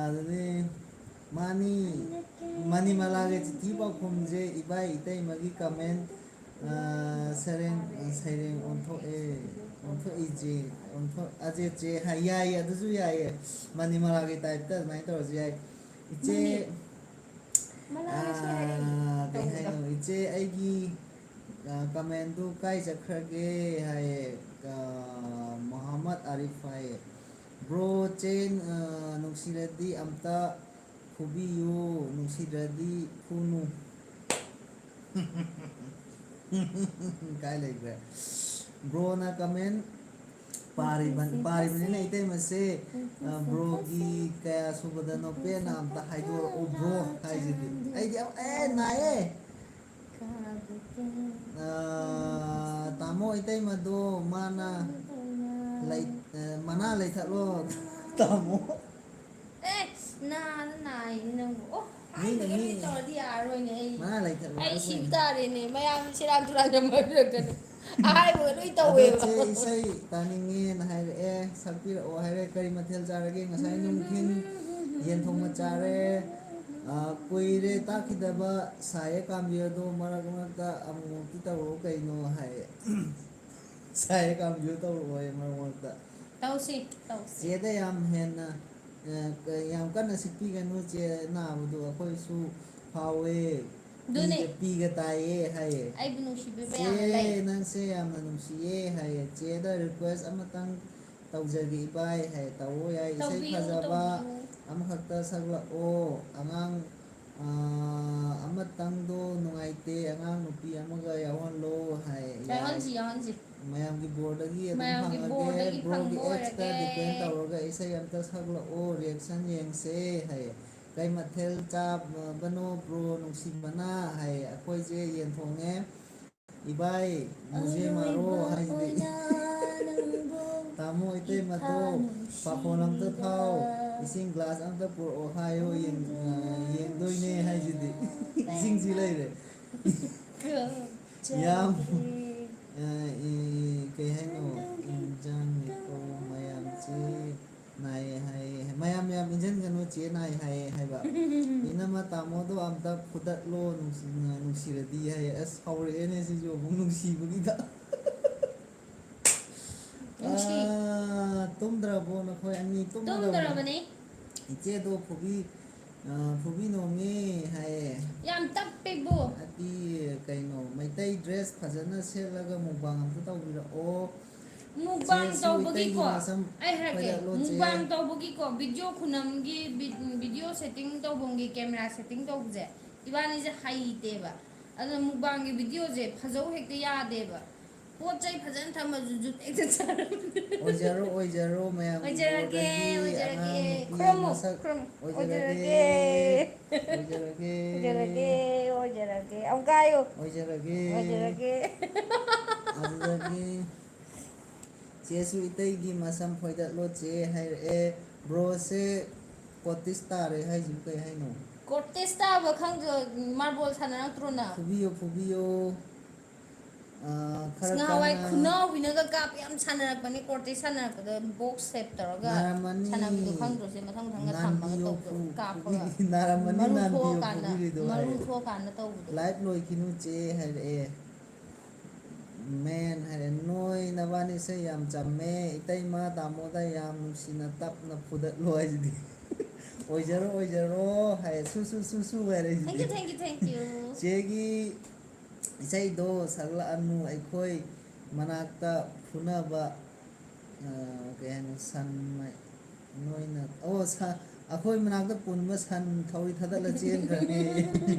ꯑꯗꯨꯗꯤ ꯃꯥꯅꯤ, ꯃꯅꯤꯃꯂꯥꯒꯤ ꯆꯤꯊꯤ ꯄꯥꯎꯈꯨꯝꯁꯦ ꯏꯕꯥꯏ ꯏꯇꯩꯃꯒꯤ ꯀꯃꯦꯟ, ꯑ, ꯁꯩꯔꯦꯡ, ꯁꯩꯔꯦꯡ ꯑꯣꯟꯊꯣꯛꯑꯦ, ꯑꯣꯟꯊꯣꯛꯏꯁꯦ, ꯑꯣꯟꯊꯣꯛ-, ꯑꯖꯦꯠꯁꯦ ꯍꯥꯏ, ꯌꯥꯏꯌꯦ, ꯑꯗꯨꯁꯨ ꯌꯥꯏꯌꯦ꯫ ꯃꯅꯤꯃꯂꯥꯒꯤ ꯇꯥꯏꯞꯇ ꯑꯗꯨꯃꯥꯏꯅ ꯇꯧꯔꯁꯨ ꯌꯥꯏ꯫ ꯏꯆꯦ, ꯃꯅꯤ-, ꯃꯂꯥꯒꯤ ꯁꯤ ꯍꯥꯏꯔꯛꯏꯅꯦ꯫ ꯑ, ꯀꯩ ꯇꯧꯕꯗꯣ꯫ ꯍꯥꯏꯅꯣ? ꯏꯆꯦ, ꯑꯩꯒꯤ, ꯑ, ꯀꯃꯦꯟꯗꯨ ꯀꯥꯏ ꯆꯠꯈ꯭ꯔꯒꯦ ꯍꯥꯏꯌꯦ, ꯑ, ꯃꯣꯍꯥꯃꯠ ꯑꯥꯔꯤꯐ ꯍꯥꯏꯌꯦ꯫ ꯕ꯭ꯔꯣ ꯆꯦ, ꯑ, ꯅꯨꯡꯁꯤꯔꯗꯤ ꯑꯝꯇ ꯐꯨꯕꯤꯌꯨ, ꯅꯨꯡꯁꯤꯗ꯭ꯔꯗꯤ ꯐꯨꯅꯨ꯫ ꯀꯥꯏ ꯂꯩꯈ꯭ꯔꯦ? ꯕ꯭ꯔꯣꯅ ꯀꯃꯦꯟ ꯄꯥꯔꯤꯕ-, ꯄꯥꯔꯤꯕꯅꯤꯅ ꯏꯇꯩꯃꯁꯦ, ꯑ, ꯕ꯭ꯔꯣꯒꯤ ꯀꯌꯥ ꯁꯨꯕꯗꯅꯣ ꯄꯦꯟꯅ ꯑꯝꯇ ꯍꯥꯏꯗꯣꯔꯛꯑꯣ ꯕ꯭ꯔꯣ ꯍꯥꯏꯁꯤꯗꯤ꯫ ꯑꯩꯗꯤ ꯑꯃ-, ꯑꯦ, ꯅꯥꯏꯌꯦ꯫ ꯑ, ꯇꯥꯃꯣ ꯏꯇꯩꯃꯗꯣ ꯃꯥꯅ ꯂꯩ-, ꯑ, ꯃꯅꯥ ꯂꯩꯊꯠꯂꯣ ꯇꯥꯃꯣ꯫ ꯑꯦ, ꯅꯥꯗ ꯅꯥꯏꯅꯤ ꯅꯪꯕꯨ꯫ ꯑꯣ, ꯃꯤꯅ ꯃꯤ ꯇꯧꯔꯗꯤ ꯌꯥꯔꯔꯣꯏꯅꯦ꯫ ꯑꯩ ꯃꯅꯥ ꯂꯩꯊꯠꯂꯣ, ꯑꯩ ꯁꯤꯕ ꯇꯥꯔꯦꯅꯦ꯫ ꯃꯌꯥꯝ ꯁꯦꯔꯥꯟ ꯇꯨꯔꯥꯟ ꯌꯥꯝ ꯍꯥꯏꯕꯤꯔꯛꯀꯅꯨ꯫ ꯑꯍꯥꯏꯕꯒ ꯂꯣꯏ ꯑꯗꯣ ꯇꯧꯋꯦꯕ꯫ ꯆꯦ, ꯏꯁꯩ ꯇꯥꯅꯤꯡꯉꯦꯅ ꯍꯥꯏꯔꯛꯑꯦ, ꯁꯛꯄꯤꯔꯛꯑꯣ ꯍꯥꯏꯔꯦ꯫ ꯀꯔꯤ ꯃꯊꯦꯜ ꯆꯥꯔꯒꯦ? ꯉꯁꯥꯏ ꯅꯨꯡꯊꯤꯜ ꯌꯦꯟ ꯊꯣꯡꯕ ꯆꯥꯔꯦ꯫ ꯑ, ꯀꯨꯏꯔꯦ ꯇꯥꯈꯤꯗꯕ ꯁꯥꯏꯌꯦ ꯀꯥꯝꯕꯤ ꯑꯗꯣ, ꯃꯔꯛ ꯃꯔꯛꯇ ꯑꯃꯨꯛꯃꯨꯛꯇꯤ ꯇꯧꯔꯛꯑꯣ ꯀꯩꯅꯣ ꯍꯥꯏꯌꯦ꯫ ꯁꯥꯏꯌꯦ ꯀꯥꯝꯕꯤꯌꯨ ꯇꯧꯔꯛꯑꯣ ꯃꯔꯛ ꯃꯔꯛꯇ꯫ ꯇꯧꯁꯤ, ꯇꯧꯁꯤ꯫ ꯆꯦꯗ ꯌꯥꯝ ꯍꯦꯟꯅ, ꯑ, ꯌꯥꯝ ꯀꯟꯅ ꯁꯤꯠꯄꯤꯒꯅꯨ ꯆꯦ, ꯅꯥꯕꯗꯣ ꯑꯩꯈꯣꯏꯁꯨ ꯐꯥꯎꯋꯦ꯫ ꯑꯗꯨꯅꯦ꯫ ꯄꯤꯒ, ꯄꯤꯒ ꯇꯥꯏꯌꯦ ꯍꯥꯏꯌꯦ꯫ ꯑꯩꯕꯨ ꯅꯨꯡꯁꯤꯕꯤꯕ ꯌꯥꯝꯅ ꯆꯦ, ꯂꯩ꯫ ꯅꯪꯁꯦ ꯌꯥꯝꯅ ꯅꯨꯡꯁꯤꯌꯦ ꯍꯥꯏꯌꯦ꯫ ꯆꯦꯗ request ꯑꯃꯇꯪ ꯇꯧꯖꯒꯦ ꯏꯕꯥꯏ ꯍꯥꯏꯌꯦ꯫ ꯇꯧꯑꯣ ꯌꯥꯏ꯫ ꯏꯁꯩ ꯇꯧꯕꯤꯌꯨ, ꯐꯖꯕ ꯇꯧꯕꯤꯌꯨ꯫ ꯑꯃꯈꯛꯇ ꯁꯛꯂꯛꯑꯣ꯫ ꯑꯉꯥꯡ ꯑꯥ, ꯑꯃꯇꯪꯗꯣ ꯅꯨꯡꯉꯥꯏꯇꯦ, ꯑꯉꯥꯡ ꯅꯨꯄꯤ ꯑꯃꯒ ꯌꯥꯎꯍꯜꯂꯣ ꯍꯥꯏ꯫ ꯌꯥꯏ꯫ ꯌꯥꯎꯍꯟꯁꯤ, ꯌꯥꯎꯍꯟꯁꯤ꯫ ꯃꯌꯥꯝꯒꯤ ꯕꯣꯔꯗꯒꯤ ꯑꯗꯨꯝ ꯃꯌꯥꯝꯒꯤ ꯐꯪꯉꯒꯦ, ꯕꯣꯔꯗꯒꯤ ꯕ꯭ꯔꯣꯒꯤ ꯐꯪꯕ ꯑꯦꯛꯁꯇ ꯑꯣꯏꯔꯒꯦ꯫ ꯗꯤꯄꯦꯟ ꯇꯧꯔꯒ ꯏꯁꯩ ꯑꯝꯇ ꯁꯛꯂꯛꯑꯣ, ꯔꯤꯌꯦꯛꯁꯟ ꯌꯦꯡꯁꯦ ꯍꯥꯏꯌꯦ꯫ ꯀꯩ ꯃꯊꯦꯜ ꯆꯥꯕꯅꯣ ꯕ꯭ꯔꯣ ꯅꯨꯡꯁꯤꯕꯅ ꯍꯥꯏꯌꯦ꯫ ꯑꯩꯈꯣꯏꯁꯦ ꯌꯦꯟ ꯊꯣꯡꯉꯦ꯫ ꯏꯕꯥꯏ, ꯃꯨꯖꯦ ꯃꯥꯔꯣ ꯍꯥꯏꯁꯤꯗꯤ꯫ ꯇꯥꯃꯣ ꯏꯇꯩꯃꯗꯣ ꯄꯥꯈꯣꯟ ꯑꯝꯇ ꯊꯥꯎ, ꯏꯁꯤꯡ ꯒ꯭ꯂꯥꯁ ꯑꯝꯇ ꯄꯨꯔꯛꯑꯣ ꯍꯥꯏꯌꯣ, ꯌꯦꯡ-, ꯑ, ꯌꯦꯡꯗꯣꯏꯅꯦ ꯍꯥꯏꯁꯤꯗꯤ꯫ ꯏꯁꯤꯡꯁꯤ ꯂꯩꯔꯦ꯫ ꯌꯥꯝ, ꯑ, ꯏ-, ꯀꯩ ꯍꯥꯏꯅꯣ? ꯏꯟꯖꯥꯡ ꯅꯤꯀꯣ ꯃꯌꯥꯝꯁꯤ꯫ ꯅꯥꯏꯌꯦ ꯍꯥꯏꯌꯦ꯫ ꯃꯌꯥꯝ ꯃꯌꯥꯝ ꯏꯟꯖꯟꯒꯅꯨ ꯆꯦ ꯅꯥꯏ ꯍꯥꯏꯌꯦ ꯍꯥꯏꯕ꯫ ꯏꯅꯝꯃ ꯇꯥꯃꯣꯗꯣ ꯑꯝꯇ ꯐꯨꯗꯠꯂꯣ ꯅꯨꯡꯁꯤ-, ꯅꯨꯡꯁꯤꯔꯗꯤ ꯍꯥꯏꯌꯦ꯫ ꯑꯁ ꯍꯧꯔꯛꯑꯦꯅꯦ ꯁꯤꯁꯨ ꯑꯃꯨꯛ ꯅꯨꯡꯁꯤꯕꯒꯤꯗ꯫ ꯅꯨꯡꯁꯤ꯫ ꯑꯥ, ꯇꯨꯝꯗ꯭ꯔꯕꯣ ꯅꯈꯣꯏ ꯑꯅꯤ? ꯇꯨꯝꯃꯗꯕꯅꯤ꯫ ꯇꯨꯝꯗ꯭ꯔꯕꯅꯤ꯫ ꯏꯆꯦꯗꯣ ꯐꯨꯕꯤ-, ꯑꯥ, ꯐꯨꯕꯤ ꯅꯣꯝꯃꯦ ꯍꯥꯏꯌꯦ꯫ ꯌꯥꯝ ꯇꯞꯄꯤꯕꯨ꯫ ꯑꯗꯤ ꯀꯩꯅꯣ, ꯃꯩꯇꯩ ꯗ꯭ꯔꯦꯁ ꯐꯖꯅ ꯁꯦꯠꯂꯒ ꯃꯨꯛꯕꯥꯡ ꯑꯝꯇ ꯇꯧꯕꯤꯔꯛꯑꯣ꯫ ꯃꯨꯛꯕꯥꯡ ꯆꯦꯁꯨ ꯏꯇꯩꯒꯤ ꯇꯧꯕꯒꯤꯀꯣ, ꯃꯁꯝ ꯑꯩ ꯍꯥꯏꯔꯛꯀꯦ, ꯐꯣꯏꯗꯠꯂꯣ ꯆꯦ꯫ ꯃꯨꯛꯕꯥꯡ ꯇꯧꯕꯒꯤꯀꯣ, ꯚꯤꯗꯤꯑꯣ ꯈꯨꯅꯝꯒꯤ, ꯚꯤ-, ꯚꯤꯗꯤꯑꯣ ꯁꯦꯠꯇꯤꯡ ꯇꯧꯐꯝꯒꯤ, ꯀꯦꯃꯦꯔꯥ ꯁꯦꯠꯇꯤꯡ ꯇꯧꯕꯁꯦ, ꯏꯕꯥꯅꯤꯁꯦ ꯍꯩꯇꯦꯕ꯫ ꯑꯗꯨꯅ ꯃꯨꯛꯕꯥꯡꯒꯤ ꯚꯤꯗꯤꯑꯣꯁꯦ ꯐꯖꯧ ꯍꯦꯛꯇ ꯌꯥꯗꯦꯕ꯫ ꯄꯣꯠ ꯆꯩ ꯐꯖꯅ ꯊꯝꯃꯁꯨ ꯖꯨꯠ ꯍꯦꯛꯇ ꯆꯥꯔꯝꯗꯦ꯫ ꯑꯣꯏꯖꯔꯣ, ꯑꯣꯏꯖꯔꯣ, ꯃꯌꯥꯝꯒꯤ ꯑꯣꯏꯖꯔꯒꯦ, ꯕꯣꯔꯗꯒꯤ ꯑꯣꯏꯖꯔꯒꯦ꯫ ꯑꯉꯥꯡ ꯅꯨꯄꯤ ꯈꯨꯔꯨꯝꯃꯨ, ꯃꯁꯛ ꯈꯨꯔꯨꯝꯃꯨ꯫ ꯑꯣꯏꯖꯔꯒꯦ꯫ ꯑꯣꯏꯖꯔꯒꯦ꯫ ꯑꯣꯏꯖꯔꯒꯦ, ꯑꯣꯏꯖꯔꯒꯦ꯫ ꯑꯃꯨꯛꯀ ꯍꯥꯏꯌꯨ꯫ ꯑꯣꯏꯖꯔꯒꯦ꯫ ꯑꯣꯏꯖꯔꯒꯦ꯫ ꯑꯗꯨꯗꯒꯤ ꯆꯦꯁꯨ ꯏꯇꯩꯒꯤ ꯃꯁꯝ ꯐꯣꯏꯗꯠꯂꯣ ꯆꯦ ꯍꯥꯏꯔꯛꯑꯦ꯫ ꯕ꯭ꯔꯣꯁꯦ ꯀꯣꯇꯤꯁ ꯇꯥꯔꯦ ꯍꯥꯏꯁꯤꯕꯨ ꯀꯩ ꯍꯥꯏꯅꯣ? ꯀꯣꯔꯇꯦꯁ ꯇꯥꯕ ꯈꯪꯗ꯭ꯔꯣ? ꯃꯥꯔꯕꯣꯜ ꯁꯥꯟꯅꯔꯛꯇ꯭ꯔꯣ ꯅꯪ? ꯐꯨꯕꯤꯌꯣ, ꯐꯨꯕꯤꯌꯣ꯫ ꯑꯥ, ꯈꯔ ꯉꯍꯥꯟꯋꯥꯏ ꯀꯟꯅ꯫ ꯈꯨꯅꯥꯎꯕꯤꯅꯒ ꯀꯥꯞꯄ ꯌꯥꯝ ꯁꯥꯟꯅꯔꯛꯄꯅꯦ, ꯀꯣꯔꯇꯦꯁ ꯁꯥꯟꯅꯔꯛꯄꯗ ꯕꯣꯛꯁ ꯁꯦꯞ ꯇꯧꯔꯒ ꯅꯥꯔꯝꯃꯅꯤ꯫ ꯁꯥꯟꯅꯕꯤꯗꯣ ꯈꯪꯗ꯭ꯔꯣ? ꯁꯦ ꯃꯊꯪ ꯃꯊꯪꯒ ꯊꯝꯃꯒ ꯅꯥꯟꯕꯤꯌꯣ, ꯇꯧꯕꯗꯣ, ꯐꯨ-, ꯀꯥꯞꯄꯒ꯫ ꯐꯨꯕꯤ-, ꯅꯥꯔꯝꯃꯅꯤ, ꯃꯔꯨ ꯅꯥꯟꯕꯤꯌꯣ, ꯊꯣꯛꯑꯀꯥꯟꯗ, ꯐꯨꯕꯤꯔꯤꯗꯣ ꯃꯔꯨ ꯍꯥꯏꯔꯦ꯫ ꯊꯣꯛꯑꯀꯥꯟꯗ ꯇꯧꯕꯗꯣ꯫ ꯂꯥꯏꯚ ꯂꯣꯏꯈꯤꯅꯨ ꯆꯦ ꯍꯥꯏꯔꯛꯑꯦ꯫ ꯃꯦꯟ ꯍꯥꯏꯔꯦ, "ꯅꯣꯏ ꯅꯕꯥꯅꯤꯁꯦ ꯌꯥꯝ ꯆꯝꯃꯦ, ꯏꯇꯩꯃ ꯇꯥꯃꯣꯗ ꯌꯥꯝ ꯅꯨꯡꯁꯤꯅ ꯇꯞꯅ ꯐꯨꯗꯠꯂꯣ" ꯍꯥꯏꯁꯤꯗꯤ꯫ "ꯑꯣꯏꯖꯔꯣ, ꯑꯣꯏꯖꯔꯣ" ꯍꯥꯏꯔꯦ, "ꯁꯨ, ꯁꯨ, ꯁꯨ, ꯁꯨ" ꯍꯥꯏꯔꯦ ꯍꯥꯏꯁꯤꯗꯤ꯫ Thank you, thank you, thank you. ꯆꯦꯒꯤ ꯏꯁꯩꯗꯣ ꯁꯛꯂꯛꯑꯅꯨ, ꯑꯩꯈꯣꯏ ꯃꯅꯥꯛꯇ ꯐꯨꯅꯕ, ꯑ, ꯀꯩ ꯍꯥꯏꯅꯣ, ꯁꯟ ꯃꯥꯏ-, ꯅꯣꯏꯅ, ꯑꯣ, ꯁ-, ꯑꯩꯈꯣꯏ ꯃꯅꯥꯛꯇ ꯄꯨꯟꯕ ꯁꯟ ꯊꯧꯔꯤ ꯊꯥꯗꯠꯂ ꯆꯦꯟꯈ꯭ꯔꯅꯤ꯫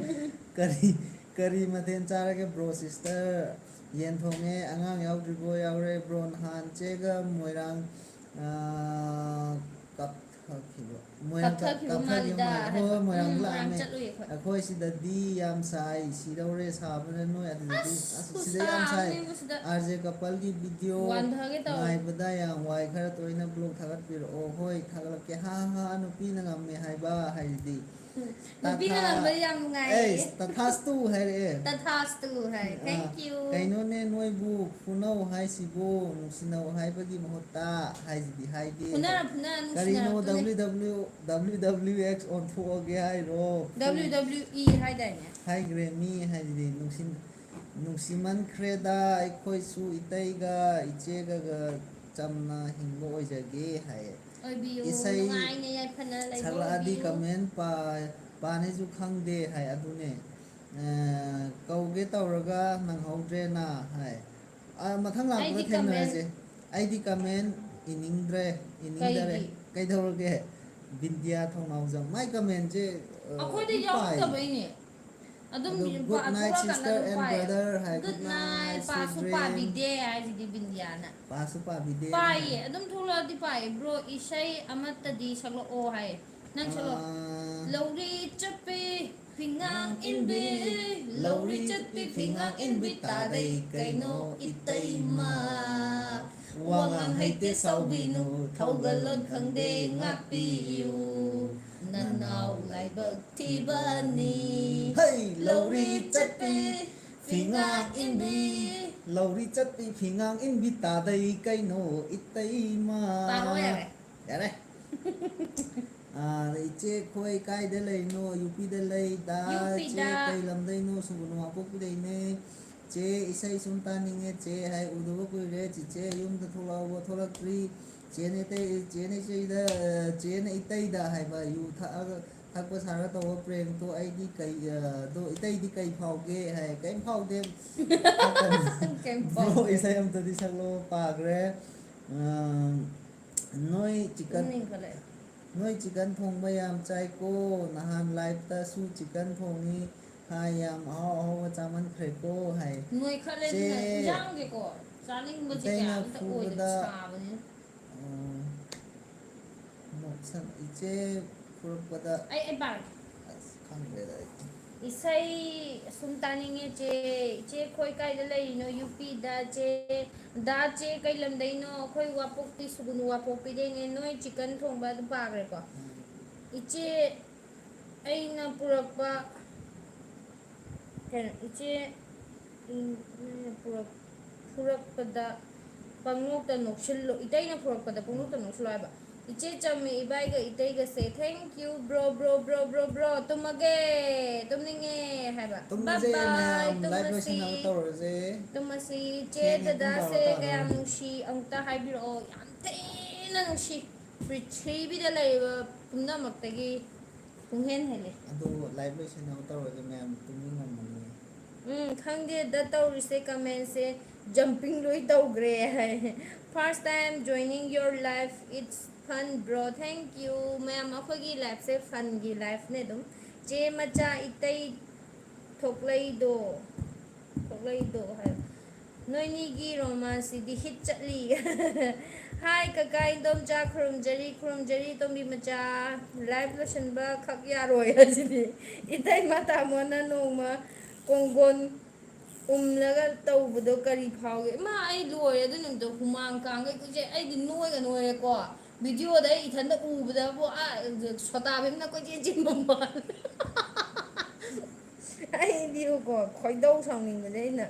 ꯀꯔꯤ, ꯀꯔꯤ ꯃꯊꯦꯜ ꯆꯥꯔꯒꯦ bro sister? ꯌꯦꯟ ꯊꯣꯡꯉꯦ꯫ ꯑꯉꯥꯡ ꯌꯥꯎꯗ꯭ꯔꯤꯕꯣ? ꯌꯥꯎꯔꯦ bro꯫ ꯅꯍꯥꯟ ꯆꯦꯒ ꯃꯣꯏꯔꯥꯡ, ꯑꯥ, ꯀꯥꯞꯊꯈꯤꯕ꯫ ꯃꯣꯏꯔꯥꯡ ꯀꯥꯞ-, ꯀꯥꯞꯊꯈꯤꯕ ꯀꯥꯞꯊꯈꯤꯕ ꯃꯥꯜꯂꯤꯗ ꯃꯥꯜꯂꯦ꯫ ꯍꯣꯏ, ꯍꯣꯏ, ꯍꯥꯏꯕ꯫ ꯃꯣꯏꯔꯥꯡ ꯎꯝ, ꯃꯣꯏꯔꯥꯡ ꯂꯥꯛꯑꯝꯃꯦ꯫ ꯆꯠꯂꯨꯏ ꯑꯩꯈꯣꯏ꯫ ꯑꯩꯈꯣꯏ ꯁꯤꯗꯗꯤ ꯌꯥꯝ ꯁꯥꯏ, ꯁꯤꯗꯧꯔꯦ ꯁꯥꯕꯅ ꯅꯣꯏ ꯑꯗꯨꯗꯗꯤ꯫ ꯑꯁ, ꯑꯁ, ꯁꯤꯗ ꯌꯥꯝ ꯁꯥꯏ꯫ ꯈꯨꯁꯥ ꯑꯃꯅꯦꯕꯨ ꯁꯤꯗ꯫ ꯑꯥꯔ ꯖꯦ ꯀꯄꯜꯒꯤ ꯚꯤꯗꯤꯑꯣ ꯋꯥꯟꯊꯒꯦ ꯇꯧꯋꯦ꯫ ꯉꯥꯏꯕꯗ ꯌꯥꯝ ꯋꯥꯏ, ꯈꯔ ꯇꯣꯏꯅ vlog ꯊꯥꯒꯠꯄꯤꯔꯛꯑꯣ꯫ ꯍꯣꯏ, ꯊꯥꯒꯠꯂꯛꯀꯦ꯫ ꯍꯥ, ꯍꯥ, ꯍꯥ, ꯅꯨꯄꯤꯅ ꯉꯝꯃꯦ ꯍꯥꯏꯕ ꯍꯥꯏꯗꯨꯗꯤ꯫ ꯅꯨꯄꯤꯅ ꯇꯥꯊꯥ-, ꯉꯝꯕꯗꯤ ꯌꯥꯝ ꯅꯨꯡꯉꯥꯏꯌꯦ꯫ ꯑꯩꯁ, ꯇꯊꯥꯁꯇꯨ ꯍꯥꯏꯔꯛꯑꯦ꯫ ꯇꯊꯥꯁꯇꯨ ꯍꯥꯏ꯫ ꯑꯥ, Thank you꯫ ꯀꯩꯅꯣꯅꯦ ꯅꯣꯏꯕꯨ ꯐꯨꯅꯧ ꯍꯥꯏꯁꯤꯕꯨ, ꯅꯨꯡꯁꯤꯅꯧ ꯍꯥꯏꯕꯒꯤ ꯃꯍꯨꯠꯇ ꯍꯥꯏꯁꯤꯗꯤ ꯍꯥꯏꯗꯦ꯫ ꯐꯨꯅꯔ, ꯐꯨꯅꯔ ꯀꯔꯤꯅꯣ ꯅꯨꯡꯁꯤꯅꯔꯛꯇꯣꯏꯅꯦ꯫ W W, W W X ꯑꯣꯟꯊꯣꯛꯑꯒꯦ ꯍꯥꯏꯔꯣ? W W E ꯍꯥꯏꯗꯥꯏꯅꯦ? ꯍꯥꯏꯈ꯭ꯔꯦ ꯃꯤ ꯍꯥꯏꯁꯤꯗꯤ꯫ ꯅꯨꯡꯁꯤ-, ꯅꯨꯡꯁꯤꯃꯟꯈ꯭ꯔꯦꯗ ꯑꯩꯈꯣꯏꯁꯨ ꯏꯇꯩꯒ ꯏꯆꯦꯒꯒ ꯆꯝꯅ ꯍꯤꯡꯕ ꯑꯣꯏꯖꯒꯦ ꯍꯥꯏꯌꯦ꯫ ꯑꯣꯏꯕꯤꯌꯨ, ꯏꯁꯩ ꯅꯨꯡꯉꯥꯏꯅ ꯌꯥꯏꯐꯅ ꯂꯩꯕ ꯁꯛꯂꯛꯑꯗꯤ ꯑꯣꯏꯕꯤꯌꯨ꯫ Comment ꯄꯥ-, ꯄꯥꯅꯤꯁꯨ ꯈꯪꯗꯦ ꯍꯥꯏ꯫ ꯑꯗꯨꯅꯦ, ꯑ, ꯀꯧꯒꯦ ꯇꯧꯔꯒ ꯅꯪꯍꯧꯗ꯭ꯔꯦꯅ ꯍꯥꯏ꯫ ꯑ, ꯃꯊꯪ ꯂꯥꯛꯄꯗ ꯑꯩꯗꯤ comment ꯊꯦꯡꯅꯔꯁꯦ꯫ ꯑꯩꯗꯤ comment ꯏꯅꯤꯡꯗ꯭ꯔꯦ, ꯏꯅꯤꯡꯗꯔꯦ꯫ ꯀꯩꯒꯤ? ꯀꯩꯗꯧꯔꯒꯦ? ꯕꯤꯟꯗꯤꯌꯥ ꯊꯧꯅꯥꯎꯖꯝ꯫ ꯃꯥꯏ commentꯁꯦ, ꯑ, ꯑꯩꯈꯣꯏꯗ ꯑꯗꯨꯝ ꯄꯥꯏ꯫ ꯌꯥꯎꯔꯛꯇꯕꯩꯅꯦ꯫ ꯑꯗꯨꯝ ꯑꯗꯣ, "Good night, ꯊꯣꯛꯂꯛꯑꯀꯥꯟꯗ sister ꯑꯗꯨꯝ and ꯄꯥꯏꯌꯦ꯫ Brother" ꯍꯥꯏ, "Good night, ꯄꯥꯁꯨ ꯄꯥꯕꯤꯗꯦ" ꯍꯥꯏꯁꯤꯗꯤ ꯕꯤꯟꯗꯤꯌꯥꯅ꯫ ꯄꯥꯁꯨ ꯄꯥꯕꯤꯗꯦ꯫ ꯄꯥꯏꯌꯦ, ꯑꯗꯨꯝ ꯊꯣꯛꯂꯛꯑꯗꯤ ꯄꯥꯏꯌꯦ꯫ "Bro, ꯏꯁꯩ ꯑꯃꯠꯇꯗꯤ ꯁꯛꯂꯛꯑꯣ" ꯍꯥꯏꯌꯦ꯫ ꯅꯪ ꯁꯛꯂꯛꯑꯣ꯫ ꯑꯥ꯫ ꯂꯧꯔꯤ ꯆꯠꯄꯤ ꯐꯤꯉꯥꯡ ꯏꯟꯕꯤ, ꯂꯧꯔꯤ ꯆꯠꯄꯤ ꯐꯤꯉꯥꯡ ꯏꯟꯕꯤ ꯇꯥꯗꯩ ꯀꯩꯅꯣ ꯏꯇꯩꯃ꯫ ꯋꯥꯉꯥꯡ ꯍꯩꯇꯦ ꯁꯥꯎꯕꯤꯅꯨ, ꯊꯧꯒꯜꯂꯣꯟ ꯈꯪꯗꯦ ꯉꯥꯛꯄꯤꯌꯨ꯫ ꯅꯅꯥꯎ ꯂꯥꯏꯕꯛ ꯊꯤꯕꯅꯤ꯫ ꯍꯩ, ꯂꯧꯔꯤ ꯆꯠꯄꯤ, ꯐꯤꯉꯥꯡ ꯏꯟꯕꯤ꯫ ꯂꯧꯔꯤ ꯆꯠꯄꯤ, ꯐꯤꯉꯥꯡ ꯏꯟꯕꯤ ꯇꯥꯗꯩ ꯀꯩꯅꯣ ꯏꯇꯩꯃ꯫ ꯄꯥꯔꯣ ꯌꯥꯔꯦ꯫ ꯌꯥꯔꯦ꯫ ꯑꯥ, ꯏꯆꯦ ꯈꯣꯏ ꯀꯥꯏꯗ ꯂꯩꯅꯣ? ꯌꯨ ꯄꯤꯗ ꯂꯩ꯫ ꯗꯥ, ꯌꯨ ꯄꯤꯗ꯫ ꯆꯦ ꯀꯩ ꯂꯝꯗꯩꯅꯣ? ꯁꯨꯒꯨꯅꯨ ꯋꯥꯡꯄꯣꯛꯄꯤꯗꯩꯅꯦ꯫ ꯆꯦ, ꯏꯁꯩ ꯁꯨꯝ ꯇꯥꯅꯤꯡꯉꯦ ꯆꯦ, ꯍꯥꯏ ꯎꯗꯕ ꯀꯨꯏꯔꯦ꯫ ꯆꯤꯆꯦ ꯌꯨꯝꯗ ꯊꯣꯛꯂꯛꯑꯕꯣ? ꯊꯣꯛꯂꯛꯇ꯭ꯔꯤ꯫ ꯆꯦꯅ ꯏꯇꯩ, ꯆꯦꯅ ꯏꯆꯦꯗ, ꯆꯦꯅ ꯏꯇꯩꯗ ꯍꯥꯏꯕ ꯌꯨ ꯊꯛꯑꯒ, ꯊꯛꯄ ꯁꯥꯔꯒ ꯇꯧꯕ prankꯇꯣ ꯑꯩꯗꯤ ꯀꯩ, ꯑ, ꯑꯗꯣ ꯏꯇꯩꯗꯤ ꯀꯩ ꯐꯥꯎꯒꯦ? ꯍꯥꯏ, ꯀꯩꯝ ꯐꯥꯎꯗꯦ꯫ ꯀꯩꯝ ꯐꯥꯎꯗꯦ꯫ Bro, ꯏꯁꯩ ꯑꯝꯇꯗꯤ ꯁꯛꯂꯛꯑꯣ, ꯄꯥꯈ꯭ꯔꯦ꯫ ꯑ, ꯅꯣꯏ chicken, ꯇꯨꯝꯅꯤꯡꯈꯠꯂꯛꯑꯦ꯫ ꯅꯣꯏ chicken ꯊꯣꯡꯕ ꯌꯥꯝ ꯆꯥꯏꯀꯣ, ꯅꯍꯥꯟ liveꯇꯁꯨ chicken ꯊꯣꯡꯉꯤ ꯍꯥꯏ, ꯌꯥꯝ ꯑꯍꯥꯎ ꯑꯍꯥꯎꯕ ꯆꯥꯃꯟꯈ꯭ꯔꯦꯀꯣ ꯍꯥꯏ꯫ ꯅꯣꯏꯈꯠꯂꯦ ꯆꯦ, ꯑꯗꯨꯅ ꯏꯟꯖꯥꯡꯁꯦꯀꯣ, ꯆꯥꯅꯤꯡꯕꯁꯦ ꯀꯌꯥ ꯏꯇꯩꯅ ꯑꯝꯇ ꯑꯣꯏꯗꯕ ꯐꯨꯕꯗ, ꯁꯥꯕꯅꯤꯅ꯫ ꯑ, ꯅꯣꯛꯁꯟ-, ꯏꯆꯦ ꯐꯨꯔꯛꯄꯗ ꯑꯩ, ꯑꯩ ꯄꯥꯔꯒꯦ꯫ ꯑꯁ, ꯈꯪꯗ꯭ꯔꯦꯗ ꯑꯩ꯫ ꯏꯁꯩ ꯁꯨꯝ ꯇꯥꯅꯤꯡꯉꯦ ꯆꯦ꯫ ꯏꯆꯦ ꯈꯣꯏ ꯀꯥꯏꯗ ꯂꯩꯔꯤꯅꯣ? ꯌꯨ ꯄꯤꯗ ꯆꯦ꯫ ꯗꯥ ꯆꯦ ꯀꯩ ꯂꯝꯗꯩꯅꯣ? ꯑꯩꯈꯣꯏ ꯋꯥꯄꯣꯛꯄꯤ ꯁꯨꯒꯨꯅꯨ ꯋꯥꯄꯣꯛꯄꯤꯗꯩꯅꯦ꯫ ꯅꯣꯏ chicken ꯊꯣꯡꯕ ꯑꯗꯨ ꯄꯥꯈ꯭ꯔꯦꯀꯣ꯫ ꯎꯝ꯫ ꯏꯆꯦ ꯑꯩꯅ ꯄꯨꯔꯛꯄ, ꯀꯩꯅꯣ, ꯏꯆꯦ, ꯎꯝ, ꯅꯣꯏꯅ ꯄꯨꯔꯛ-, ꯐꯨꯔꯛꯄꯗ ꯄꯪꯅꯣꯛꯇ ꯅꯣꯛꯁꯤꯜꯂꯣ, ꯏꯇꯩꯅ ꯐꯨꯔꯛꯄꯗ ꯄꯪꯅꯣꯛꯇ ꯅꯣꯛꯁꯤꯜꯂꯣ ꯍꯥꯏꯕ꯫ ꯏꯆꯦ ꯆꯝꯃꯤ ꯏꯕꯥꯏꯒ ꯏꯇꯩꯒꯁꯦ, thank you bro, bro, bro, bro, bro, ꯇꯨꯝꯃꯒꯦ, ꯇꯨꯝꯅꯤꯡꯉꯦ ꯍꯥꯏꯕ꯫ ꯇꯨꯝꯃꯁꯦ bye bye, ꯃꯌꯥꯝ, live ꯇꯨꯝꯃꯁꯤ꯫ ꯂꯣꯏꯁꯤꯟꯅꯕ ꯇꯧꯔꯁꯦ꯫ ꯇꯨꯝꯃꯁꯤ꯫ ꯆꯦ ꯊꯦꯡꯉꯦ, ꯄꯨꯡ ꯕꯥꯔꯣ ꯗꯗꯥꯁꯦ ꯀꯌꯥꯝ ꯇꯥꯗꯧꯔꯦ꯫ ꯅꯨꯡꯁꯤ ꯑꯃꯨꯛꯇ ꯍꯥꯏꯕꯤꯔꯛꯑꯣ꯫ ꯌꯥꯝ ꯊꯤꯅ ꯅꯨꯡꯁꯤ꯫ ꯄ꯭ꯔꯤꯊꯤꯕꯤꯗ ꯂꯩꯔꯤꯕ ꯄꯨꯝꯅꯃꯛꯇꯒꯤ ꯄꯨꯡꯍꯦꯟ ꯍꯦꯜꯂꯦ꯫ ꯑꯗꯣ live ꯂꯣꯏꯁꯤꯟꯅꯕ ꯇꯧꯔꯁꯦ ꯃꯌꯥꯝ, ꯇꯨꯝꯅꯤꯡꯉꯝꯃꯅꯤ꯫ ꯎꯝ, ꯈꯪꯗꯦꯗ ꯇꯧꯔꯤꯁꯦ, commentꯁꯦ jumping ꯂꯣꯏ ꯇꯧꯈ꯭ꯔꯦ ꯍꯥꯏ꯫ First time joining your live, it's fun bro, thank you꯫ ꯃꯌꯥꯝ ꯑꯩꯈꯣꯏꯒꯤ liveꯁꯦ funꯒꯤ liveꯅꯦ ꯑꯗꯨꯝ꯫ ꯆꯦ ꯃꯆꯥ ꯏꯇꯩ ꯊꯣꯛꯂꯩꯗꯣ, ꯊꯣꯛꯂꯩꯗꯣ ꯍꯥꯏ꯫ ꯅꯣꯏꯅꯤꯒꯤ romanceꯁꯤꯗꯤ hit ꯆꯠꯂꯤ꯫ Hi ꯀꯀꯥ ꯏꯟꯗꯣꯝꯆꯥ, ꯈꯨꯔꯨꯝꯖꯔꯤ, ꯈꯨꯔꯨꯝꯖꯔꯤ ꯇꯣꯝꯕꯤ ꯃꯆꯥ꯫ Live ꯂꯣꯏꯁꯤꯟꯕ ꯈꯛ ꯌꯥꯔꯣꯏ ꯍꯥꯏꯁꯤꯗꯤ꯫ ꯏꯇꯩꯃ ꯇꯥꯃꯣꯅ ꯅꯣꯡꯃ ꯀꯣꯡꯒꯣꯟ ꯎꯝꯂꯒ ꯇꯧꯕꯗꯣ ꯀꯔꯤ ꯐꯥꯎꯒꯦ? ꯏꯃꯥ, ꯑꯩ ꯂꯣꯏꯔꯦ ꯑꯗꯨ ꯅꯨꯃꯤꯠꯇꯣ, ꯍꯨꯃꯥꯡ ꯀꯥꯡꯒꯩ ꯀꯨꯏꯁꯦ꯫ ꯑꯩꯗꯤ ꯅꯣꯏꯒ ꯅꯣꯏꯔꯦꯀꯣ꯫ ꯚꯤꯗꯤꯑꯣꯗ ꯑꯩ ꯏꯊꯟꯇ ꯎꯕꯗꯕꯨ, ꯑꯥ, ꯁꯣꯇꯥ ꯚꯤꯝꯅ ꯀꯣꯏꯆꯦꯟ ꯆꯦꯟꯕ ꯃꯥꯜꯂꯦ꯫ ꯑꯩꯗꯤꯕꯀꯣ, ꯈꯣꯏꯗꯧ ꯁꯥꯎꯅꯤꯡꯕꯁꯦ ꯑꯩꯅ꯫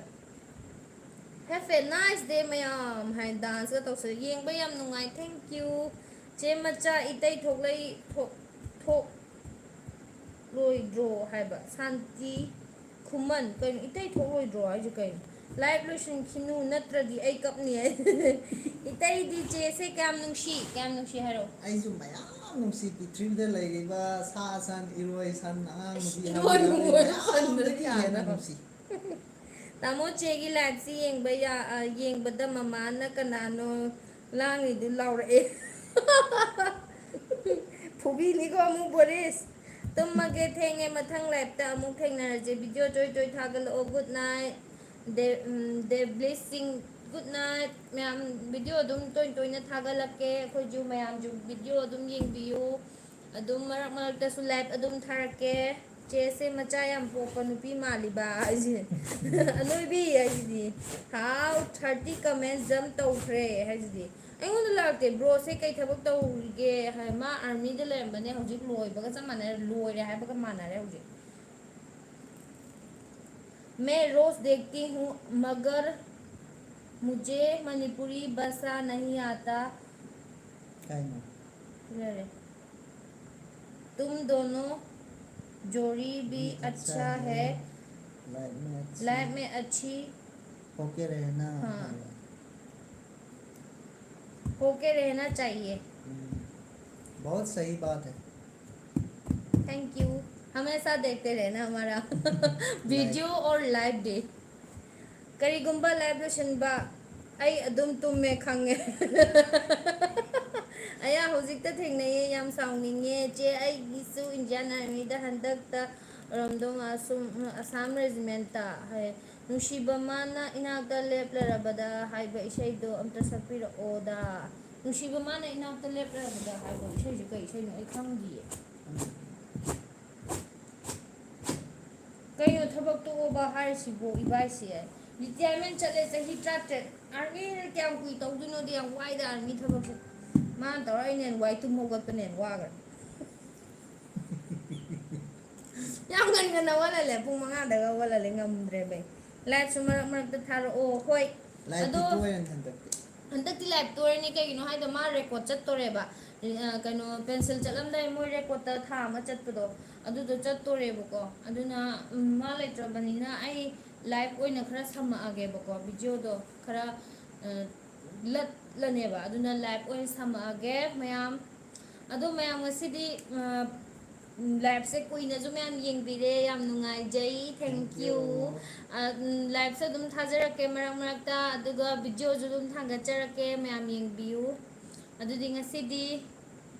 "Have a nice day, ꯃꯌꯥꯝ" ꯍꯥꯏꯅ ꯗꯥꯟꯁꯀ ꯇꯧꯁꯜꯂ ꯌꯦꯡꯕ ꯌꯥꯝ ꯅꯨꯡꯉꯥꯏ꯫ Thank you꯫ ꯆꯦ ꯃꯆꯥ, ꯏꯇꯩ ꯊꯣꯛꯂꯛꯏ, ꯊꯣꯛ-, ꯊꯣꯛ-, ꯂꯣꯏꯗ꯭ꯔꯣ ꯍꯥꯏꯕ? ꯁꯥꯟꯇꯤ ꯈꯨꯃꯟ, ꯀꯩꯅꯣ, ꯏꯇꯩ ꯊꯣꯛꯂꯣꯏꯗ꯭ꯔꯣ ꯍꯥꯏꯁꯦ ꯀꯩꯅꯣ? ꯂꯥꯏꯚ ꯂꯣꯏꯁꯤꯟꯈꯤꯅꯨ, ꯅꯠꯇ꯭ꯔꯗꯤ ꯑꯩ ꯀꯞꯅꯤ ꯍꯥꯏ꯫ ꯏꯇꯩꯗꯤ ꯆꯦꯁꯦ ꯀꯌꯥꯝ ꯅꯨꯡꯁꯤ, ꯀꯌꯥꯝ ꯅꯨꯡꯁꯤ ꯍꯥꯏꯔꯣ? ꯑꯩꯁꯨ ꯃꯌꯥꯝ ꯅꯨꯡꯁꯤ, ꯄ꯭ꯔꯤꯊꯤꯕꯤꯗ ꯂꯩꯔꯤꯕ ꯁꯥ ꯁꯟ, ꯏꯔꯣꯏ ꯁꯟ, ꯑꯉꯥꯡ ꯅꯨꯄꯤ, ꯏꯔꯣꯏ ꯑꯉꯥꯡ ꯅꯨꯄꯤ ꯅꯨꯄꯤ ꯃꯌꯥꯝꯗꯒꯤ ꯍꯦꯟꯅ ꯀꯥꯏꯅ꯫ ꯅꯨꯡꯁꯤ꯫ ꯇꯥꯃꯣ ꯆꯦꯒꯤ ꯂꯥꯏꯐꯁꯤ ꯌꯦꯡꯕ ꯌꯥ-, ꯑ, ꯌꯦꯡꯕꯗ ꯃꯃꯥꯅ ꯀꯅꯥꯅꯣ ꯂꯥꯡꯉꯤꯗꯨ ꯂꯥꯎꯔꯛꯑꯦ꯫ ꯐꯨꯕꯤꯅꯤꯀꯣ ꯑꯃꯨꯛ ꯕꯣꯔꯤꯁ꯫ ꯇꯨꯝꯃꯒꯦ, ꯊꯦꯡꯉꯦ, ꯃꯊꯪ ꯂꯥꯏꯐꯇ ꯑꯃꯨꯛ ꯊꯦꯡꯅꯔꯁꯦ꯫ ꯚꯤꯗꯤꯑꯣ ꯇꯣꯏ ꯇꯣꯏ ꯊꯥꯒꯠꯂꯛꯑꯣ꯫ Good night꯫ ꯗꯦ-, ꯎꯝ, ꯗꯦꯕ꯭ꯂꯤꯁ ꯁꯤꯡ, good night꯫ ꯃꯌꯥꯝ ꯚꯤꯗꯤꯑꯣ ꯑꯗꯨꯝ ꯇꯣꯏ ꯇꯣꯏꯅ ꯊꯥꯒꯠꯂꯛꯀꯦ꯫ ꯑꯩꯈꯣꯏꯁꯨ, ꯃꯌꯥꯝꯁꯨ ꯚꯤꯗꯤꯑꯣ ꯑꯗꯨꯝ ꯌꯦꯡꯕꯤꯌꯨ꯫ ꯑꯗꯨꯝ ꯃꯔꯛ ꯃꯔꯛꯇꯁꯨ ꯂꯥꯏꯐ ꯑꯗꯨꯝ ꯊꯥꯔꯛꯀꯦ꯫ ꯆꯦꯁꯦ ꯃꯆꯥ ꯌꯥꯝ ꯄꯣꯛꯄ ꯅꯨꯄꯤ ꯃꯥꯜꯂꯤꯕ ꯍꯥꯏꯁꯦ꯫ ꯑꯅꯣꯏꯕꯤ ꯍꯥꯏꯁꯤꯗꯤ꯫ ꯍꯥꯎ, thirty comment jump ꯇꯧꯈ꯭ꯔꯦ ꯍꯥꯏꯁꯤꯗꯤ꯫ ꯑꯩꯉꯣꯟꯗ ꯂꯥꯛꯇꯦ꯫ ꯕ꯭ꯔꯣꯁꯦ ꯀꯩ ꯊꯕꯛ ꯇꯧꯔꯤꯒꯦ ꯍꯥꯏ, ꯃꯥ ꯑꯥꯔꯃꯤꯗ ꯂꯩꯔꯝꯕꯅꯦ, ꯍꯧꯖꯤꯛ ꯂꯣꯏꯕꯒ ꯆꯞ ꯃꯥꯟꯅꯔꯦ, ꯂꯣꯏꯔꯦ ꯍꯥꯏꯕꯒ ꯃꯥꯟꯅꯔꯦ ꯍꯧꯖꯤꯛ꯫ मैं रोज देखती हूँ मगर मुझे मणिपुरी बसा नहीं आता। ꯀꯩꯅꯣ? ꯂꯩꯔꯦ꯫ तुम दोनों जोड़ी भी भी अच्छा अच्छा है। है। लाइफ में अच्छी लाइफ में अच्छी होके रहना हाँ। है। होके रहना चाहिए। हम्म, बहुत सही बात है। Thank you। हमेशा देखते रहना हमारा video और live day। ꯀꯔꯤꯒꯨꯝꯕ ꯂꯥꯏꯐ ꯂꯣꯏꯁꯤꯟꯕ, ꯑꯩ ꯑꯗꯨꯝ ꯇꯨꯝꯃꯦ ꯈꯪꯉꯦ꯫ ꯑꯌꯥ, ꯍꯧꯖꯤꯛꯇ ꯊꯦꯡꯅꯩꯌꯦ, ꯌꯥꯝ ꯁꯥꯎꯅꯤꯡꯉꯦ꯫ ꯆꯦ, ꯑꯩꯒꯤꯁꯨ Indian Armyꯗ ꯍꯟꯗꯛꯇ ꯑꯣꯏꯔꯝꯗꯧ ꯃꯥꯜꯂꯦ, ꯑꯁꯨꯝ, ꯑꯁꯥꯝ Regimentꯇ ꯍꯥꯏ꯫ ꯅꯨꯡꯁꯤꯕ ꯃꯥꯅ ꯏꯅꯥꯛꯇ ꯂꯦꯞꯂꯔꯕꯗ ꯍꯥꯏꯕ ꯏꯁꯩꯗꯣ ꯑꯝꯇ ꯁꯛꯄꯤꯔꯛꯑꯣꯗ꯫ ꯅꯨꯡꯁꯤꯕ ꯃꯥꯅ ꯏꯅꯥꯛꯇ ꯂꯦꯞꯂꯔꯕꯗ ꯍꯥꯏꯕ ꯏꯁꯩꯁꯦ ꯀꯩ ꯏꯁꯩꯅꯣ? ꯑꯩ ꯈꯪꯗꯤꯌꯦ꯫ ꯀꯩꯅꯣ ꯊꯕꯛ ꯇꯣꯛꯑꯣꯕ ꯍꯥꯏꯔꯤꯁꯤꯕꯣ ꯏꯕꯥꯏꯁꯦ? ꯔꯤꯇꯥꯌꯔꯃꯦꯟ ꯆꯠꯂꯦ ꯆꯍꯤ ꯇꯔꯥꯇꯔꯦꯠ꯫ ꯑꯥꯔꯃꯤꯅ ꯀꯌꯥꯝ ꯀꯨꯏ ꯇꯧꯗꯣꯏꯅꯣꯗꯤ ꯌꯥꯝ ꯋꯥꯏꯗ ꯑꯥꯔꯃꯤ ꯊꯕꯛꯁꯦ꯫ ꯃꯥꯅ ꯇꯧꯔ ꯑꯩꯅ ꯍꯦꯟꯅ ꯋꯥꯏ, ꯇꯨꯝ ꯍꯧꯒꯠꯄꯅ ꯍꯦꯟꯅ ꯋꯥꯈ꯭ꯔꯦ꯫ ꯌꯥꯝ ꯉꯟ ꯉꯟꯅ ꯍꯧꯒꯠꯍꯜꯂꯦ, ꯄꯨꯡ ꯃꯉꯥꯗꯒ ꯍꯧꯒꯠꯍꯜꯂꯦ, ꯉꯝꯗ꯭ꯔꯦꯕ ꯑꯩ꯫ ꯂꯥꯏꯐꯁꯨ ꯃꯔꯛ ꯃꯔꯛꯇ ꯊꯥꯔꯛꯑꯣ꯫ ꯍꯣꯏ꯫ ꯂꯥꯏꯐꯇꯤ ꯑꯗꯣ ꯇꯣꯛꯑꯦꯅ ꯍꯟꯗꯛꯇꯤ꯫ ꯍꯟꯗꯛꯇꯤ ꯂꯥꯏꯐ ꯇꯣꯛꯑꯅꯤ, ꯀꯩꯒꯤꯅꯣ ꯍꯥꯏꯗ ꯃꯥ ꯔꯦꯀꯣꯔꯠ ꯆꯠꯇꯣꯔꯦꯕ꯫ ꯑ, ꯀꯩꯅꯣ, ꯄꯦꯟꯁꯤꯜ ꯆꯠꯂꯝꯗꯥꯏ ꯃꯣꯏ ꯔꯦꯀꯣꯔꯠꯇ ꯊꯥ ꯑꯃ ꯆꯠꯄꯗꯣ, ꯑꯗꯨꯗꯣ ꯆꯠꯇꯣꯔꯦꯕꯀꯣ꯫ ꯑꯗꯨꯅ, ꯎꯝ, ꯃꯥ ꯂꯩꯇ꯭ꯔꯕꯅꯤꯅ ꯑꯩ ꯂꯥꯏꯐ ꯑꯣꯏꯅ ꯈꯔ ꯁꯝꯃꯛꯑꯒꯦꯕꯀꯣ, ꯚꯤꯗꯤꯑꯣꯗꯣ ꯈꯔ, ꯑ, ꯂꯠꯂꯅꯦꯕ꯫ ꯑꯗꯨꯅ ꯂꯥꯏꯐ ꯑꯣꯏꯅ ꯁꯝꯃꯛꯑꯒꯦ ꯃꯌꯥꯝ꯫ ꯑꯗꯣ ꯃꯌꯥꯝ ꯉꯁꯤꯗꯤ, ꯑ, ꯎꯝ, ꯂꯥꯏꯐꯁꯦ ꯀꯨꯏꯅꯁꯨ ꯃꯌꯥꯝ ꯌꯦꯡꯕꯤꯔꯦ, ꯌꯥꯝ ꯅꯨꯡꯉꯥꯏꯖꯩ, thank Thank you꯫ You꯫ ꯑ, ꯎꯝ, ꯂꯥꯏꯐꯁꯨ ꯑꯗꯨꯝ ꯊꯥꯖꯔꯛꯀꯦ ꯃꯔꯛ ꯃꯔꯛꯇ, ꯑꯗꯨꯒ ꯚꯤꯗꯤꯑꯣꯁꯨ ꯑꯗꯨꯝ ꯊꯥꯒꯠꯆꯔꯛꯀꯦ, ꯃꯌꯥꯝ ꯌꯦꯡꯕꯤꯌꯨ꯫ ꯑꯗꯨꯗꯤ ꯉꯁꯤꯗꯤ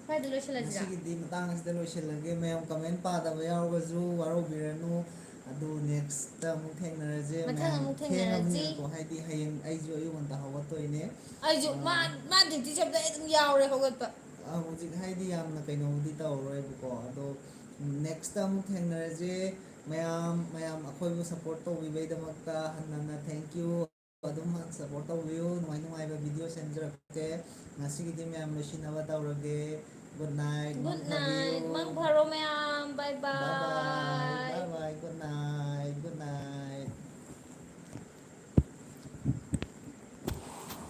ꯁ꯭ꯋꯥꯏꯗ ꯂꯣꯏꯁꯤꯜꯂꯁꯤꯔꯥ? ꯉꯁꯤꯒꯤꯗꯤ ꯃꯇꯥꯡ ꯑꯁꯤꯗ ꯂꯣꯏꯁꯤꯜꯂꯒꯦ꯫ ꯃꯌꯥꯝ ꯀꯃꯦꯟ ꯄꯥꯗꯕ ꯌꯥꯎꯔꯒꯁꯨ ꯋꯥꯔꯧꯕꯤꯔꯅꯨ꯫ ꯑꯗꯨ ꯅꯦꯛꯁꯇ ꯑꯃꯨꯛ ꯊꯦꯡꯅꯔꯁꯦ꯫ ꯃꯊꯪ ꯃꯌꯥꯝ ꯑꯃꯨꯛ ꯊꯦꯡꯅꯔꯁꯤ꯫ ꯊꯦꯡꯉꯕꯅꯤꯅꯀꯣ, ꯍꯥꯏꯗꯤ ꯍꯌꯦꯡ ꯑꯩꯁꯨ ꯑꯌꯨꯛ ꯉꯟꯇꯥ ꯍꯧꯒꯠꯇꯣꯏꯅꯦ꯫ ꯑꯩꯁꯨ, ꯑꯥ꯫ ꯃꯥ, ꯃꯥ ꯗ꯭ꯌꯨꯇꯤ ꯆꯠꯄꯗ ꯑꯩ ꯑꯗꯨꯝ ꯌꯥꯎꯔꯦ ꯍꯧꯒꯠꯄ꯫ ꯑꯥ, ꯍꯧꯖꯤꯛ ꯍꯥꯏꯗꯤ ꯌꯥꯝꯅ ꯀꯩꯅꯣꯕꯨꯗꯤ ꯇꯧꯔꯔꯣꯏꯕꯀꯣ, ꯑꯗꯣ ꯅꯦꯛꯁꯇ ꯑꯃꯨꯛ ꯊꯦꯡꯅꯔꯁꯦ꯫ ꯃꯌꯥꯝ, ꯃꯌꯥꯝ ꯑꯩꯈꯣꯏꯕꯨ ꯁꯞꯄꯣꯔꯠ ꯇꯧꯕꯤꯕꯩꯗꯃꯛꯇ ꯍꯟꯅ ꯍꯟꯅ thank you꯫ ꯑꯗꯨꯝ ꯁꯞꯄꯣꯔꯠ ꯇꯧꯕꯤꯌꯨ꯫ ꯅꯨꯡꯉꯥꯏ ꯅꯨꯡꯉꯥꯏꯕ ꯚꯤꯗꯤꯑꯣ ꯁꯦꯝꯖꯔꯛꯀꯦ꯫ ꯉꯁꯤꯒꯤꯗꯤ ꯃꯌꯥꯝ ꯂꯣꯏꯁꯤꯟꯅꯕ ꯇꯧꯔꯒꯦ꯫ Good night, ꯃꯪ good night, ꯐꯕꯤꯌꯨ꯫ ꯃꯪ ꯐꯔꯣ ꯃꯌꯥꯝ, bye bye꯫ Bye bye꯫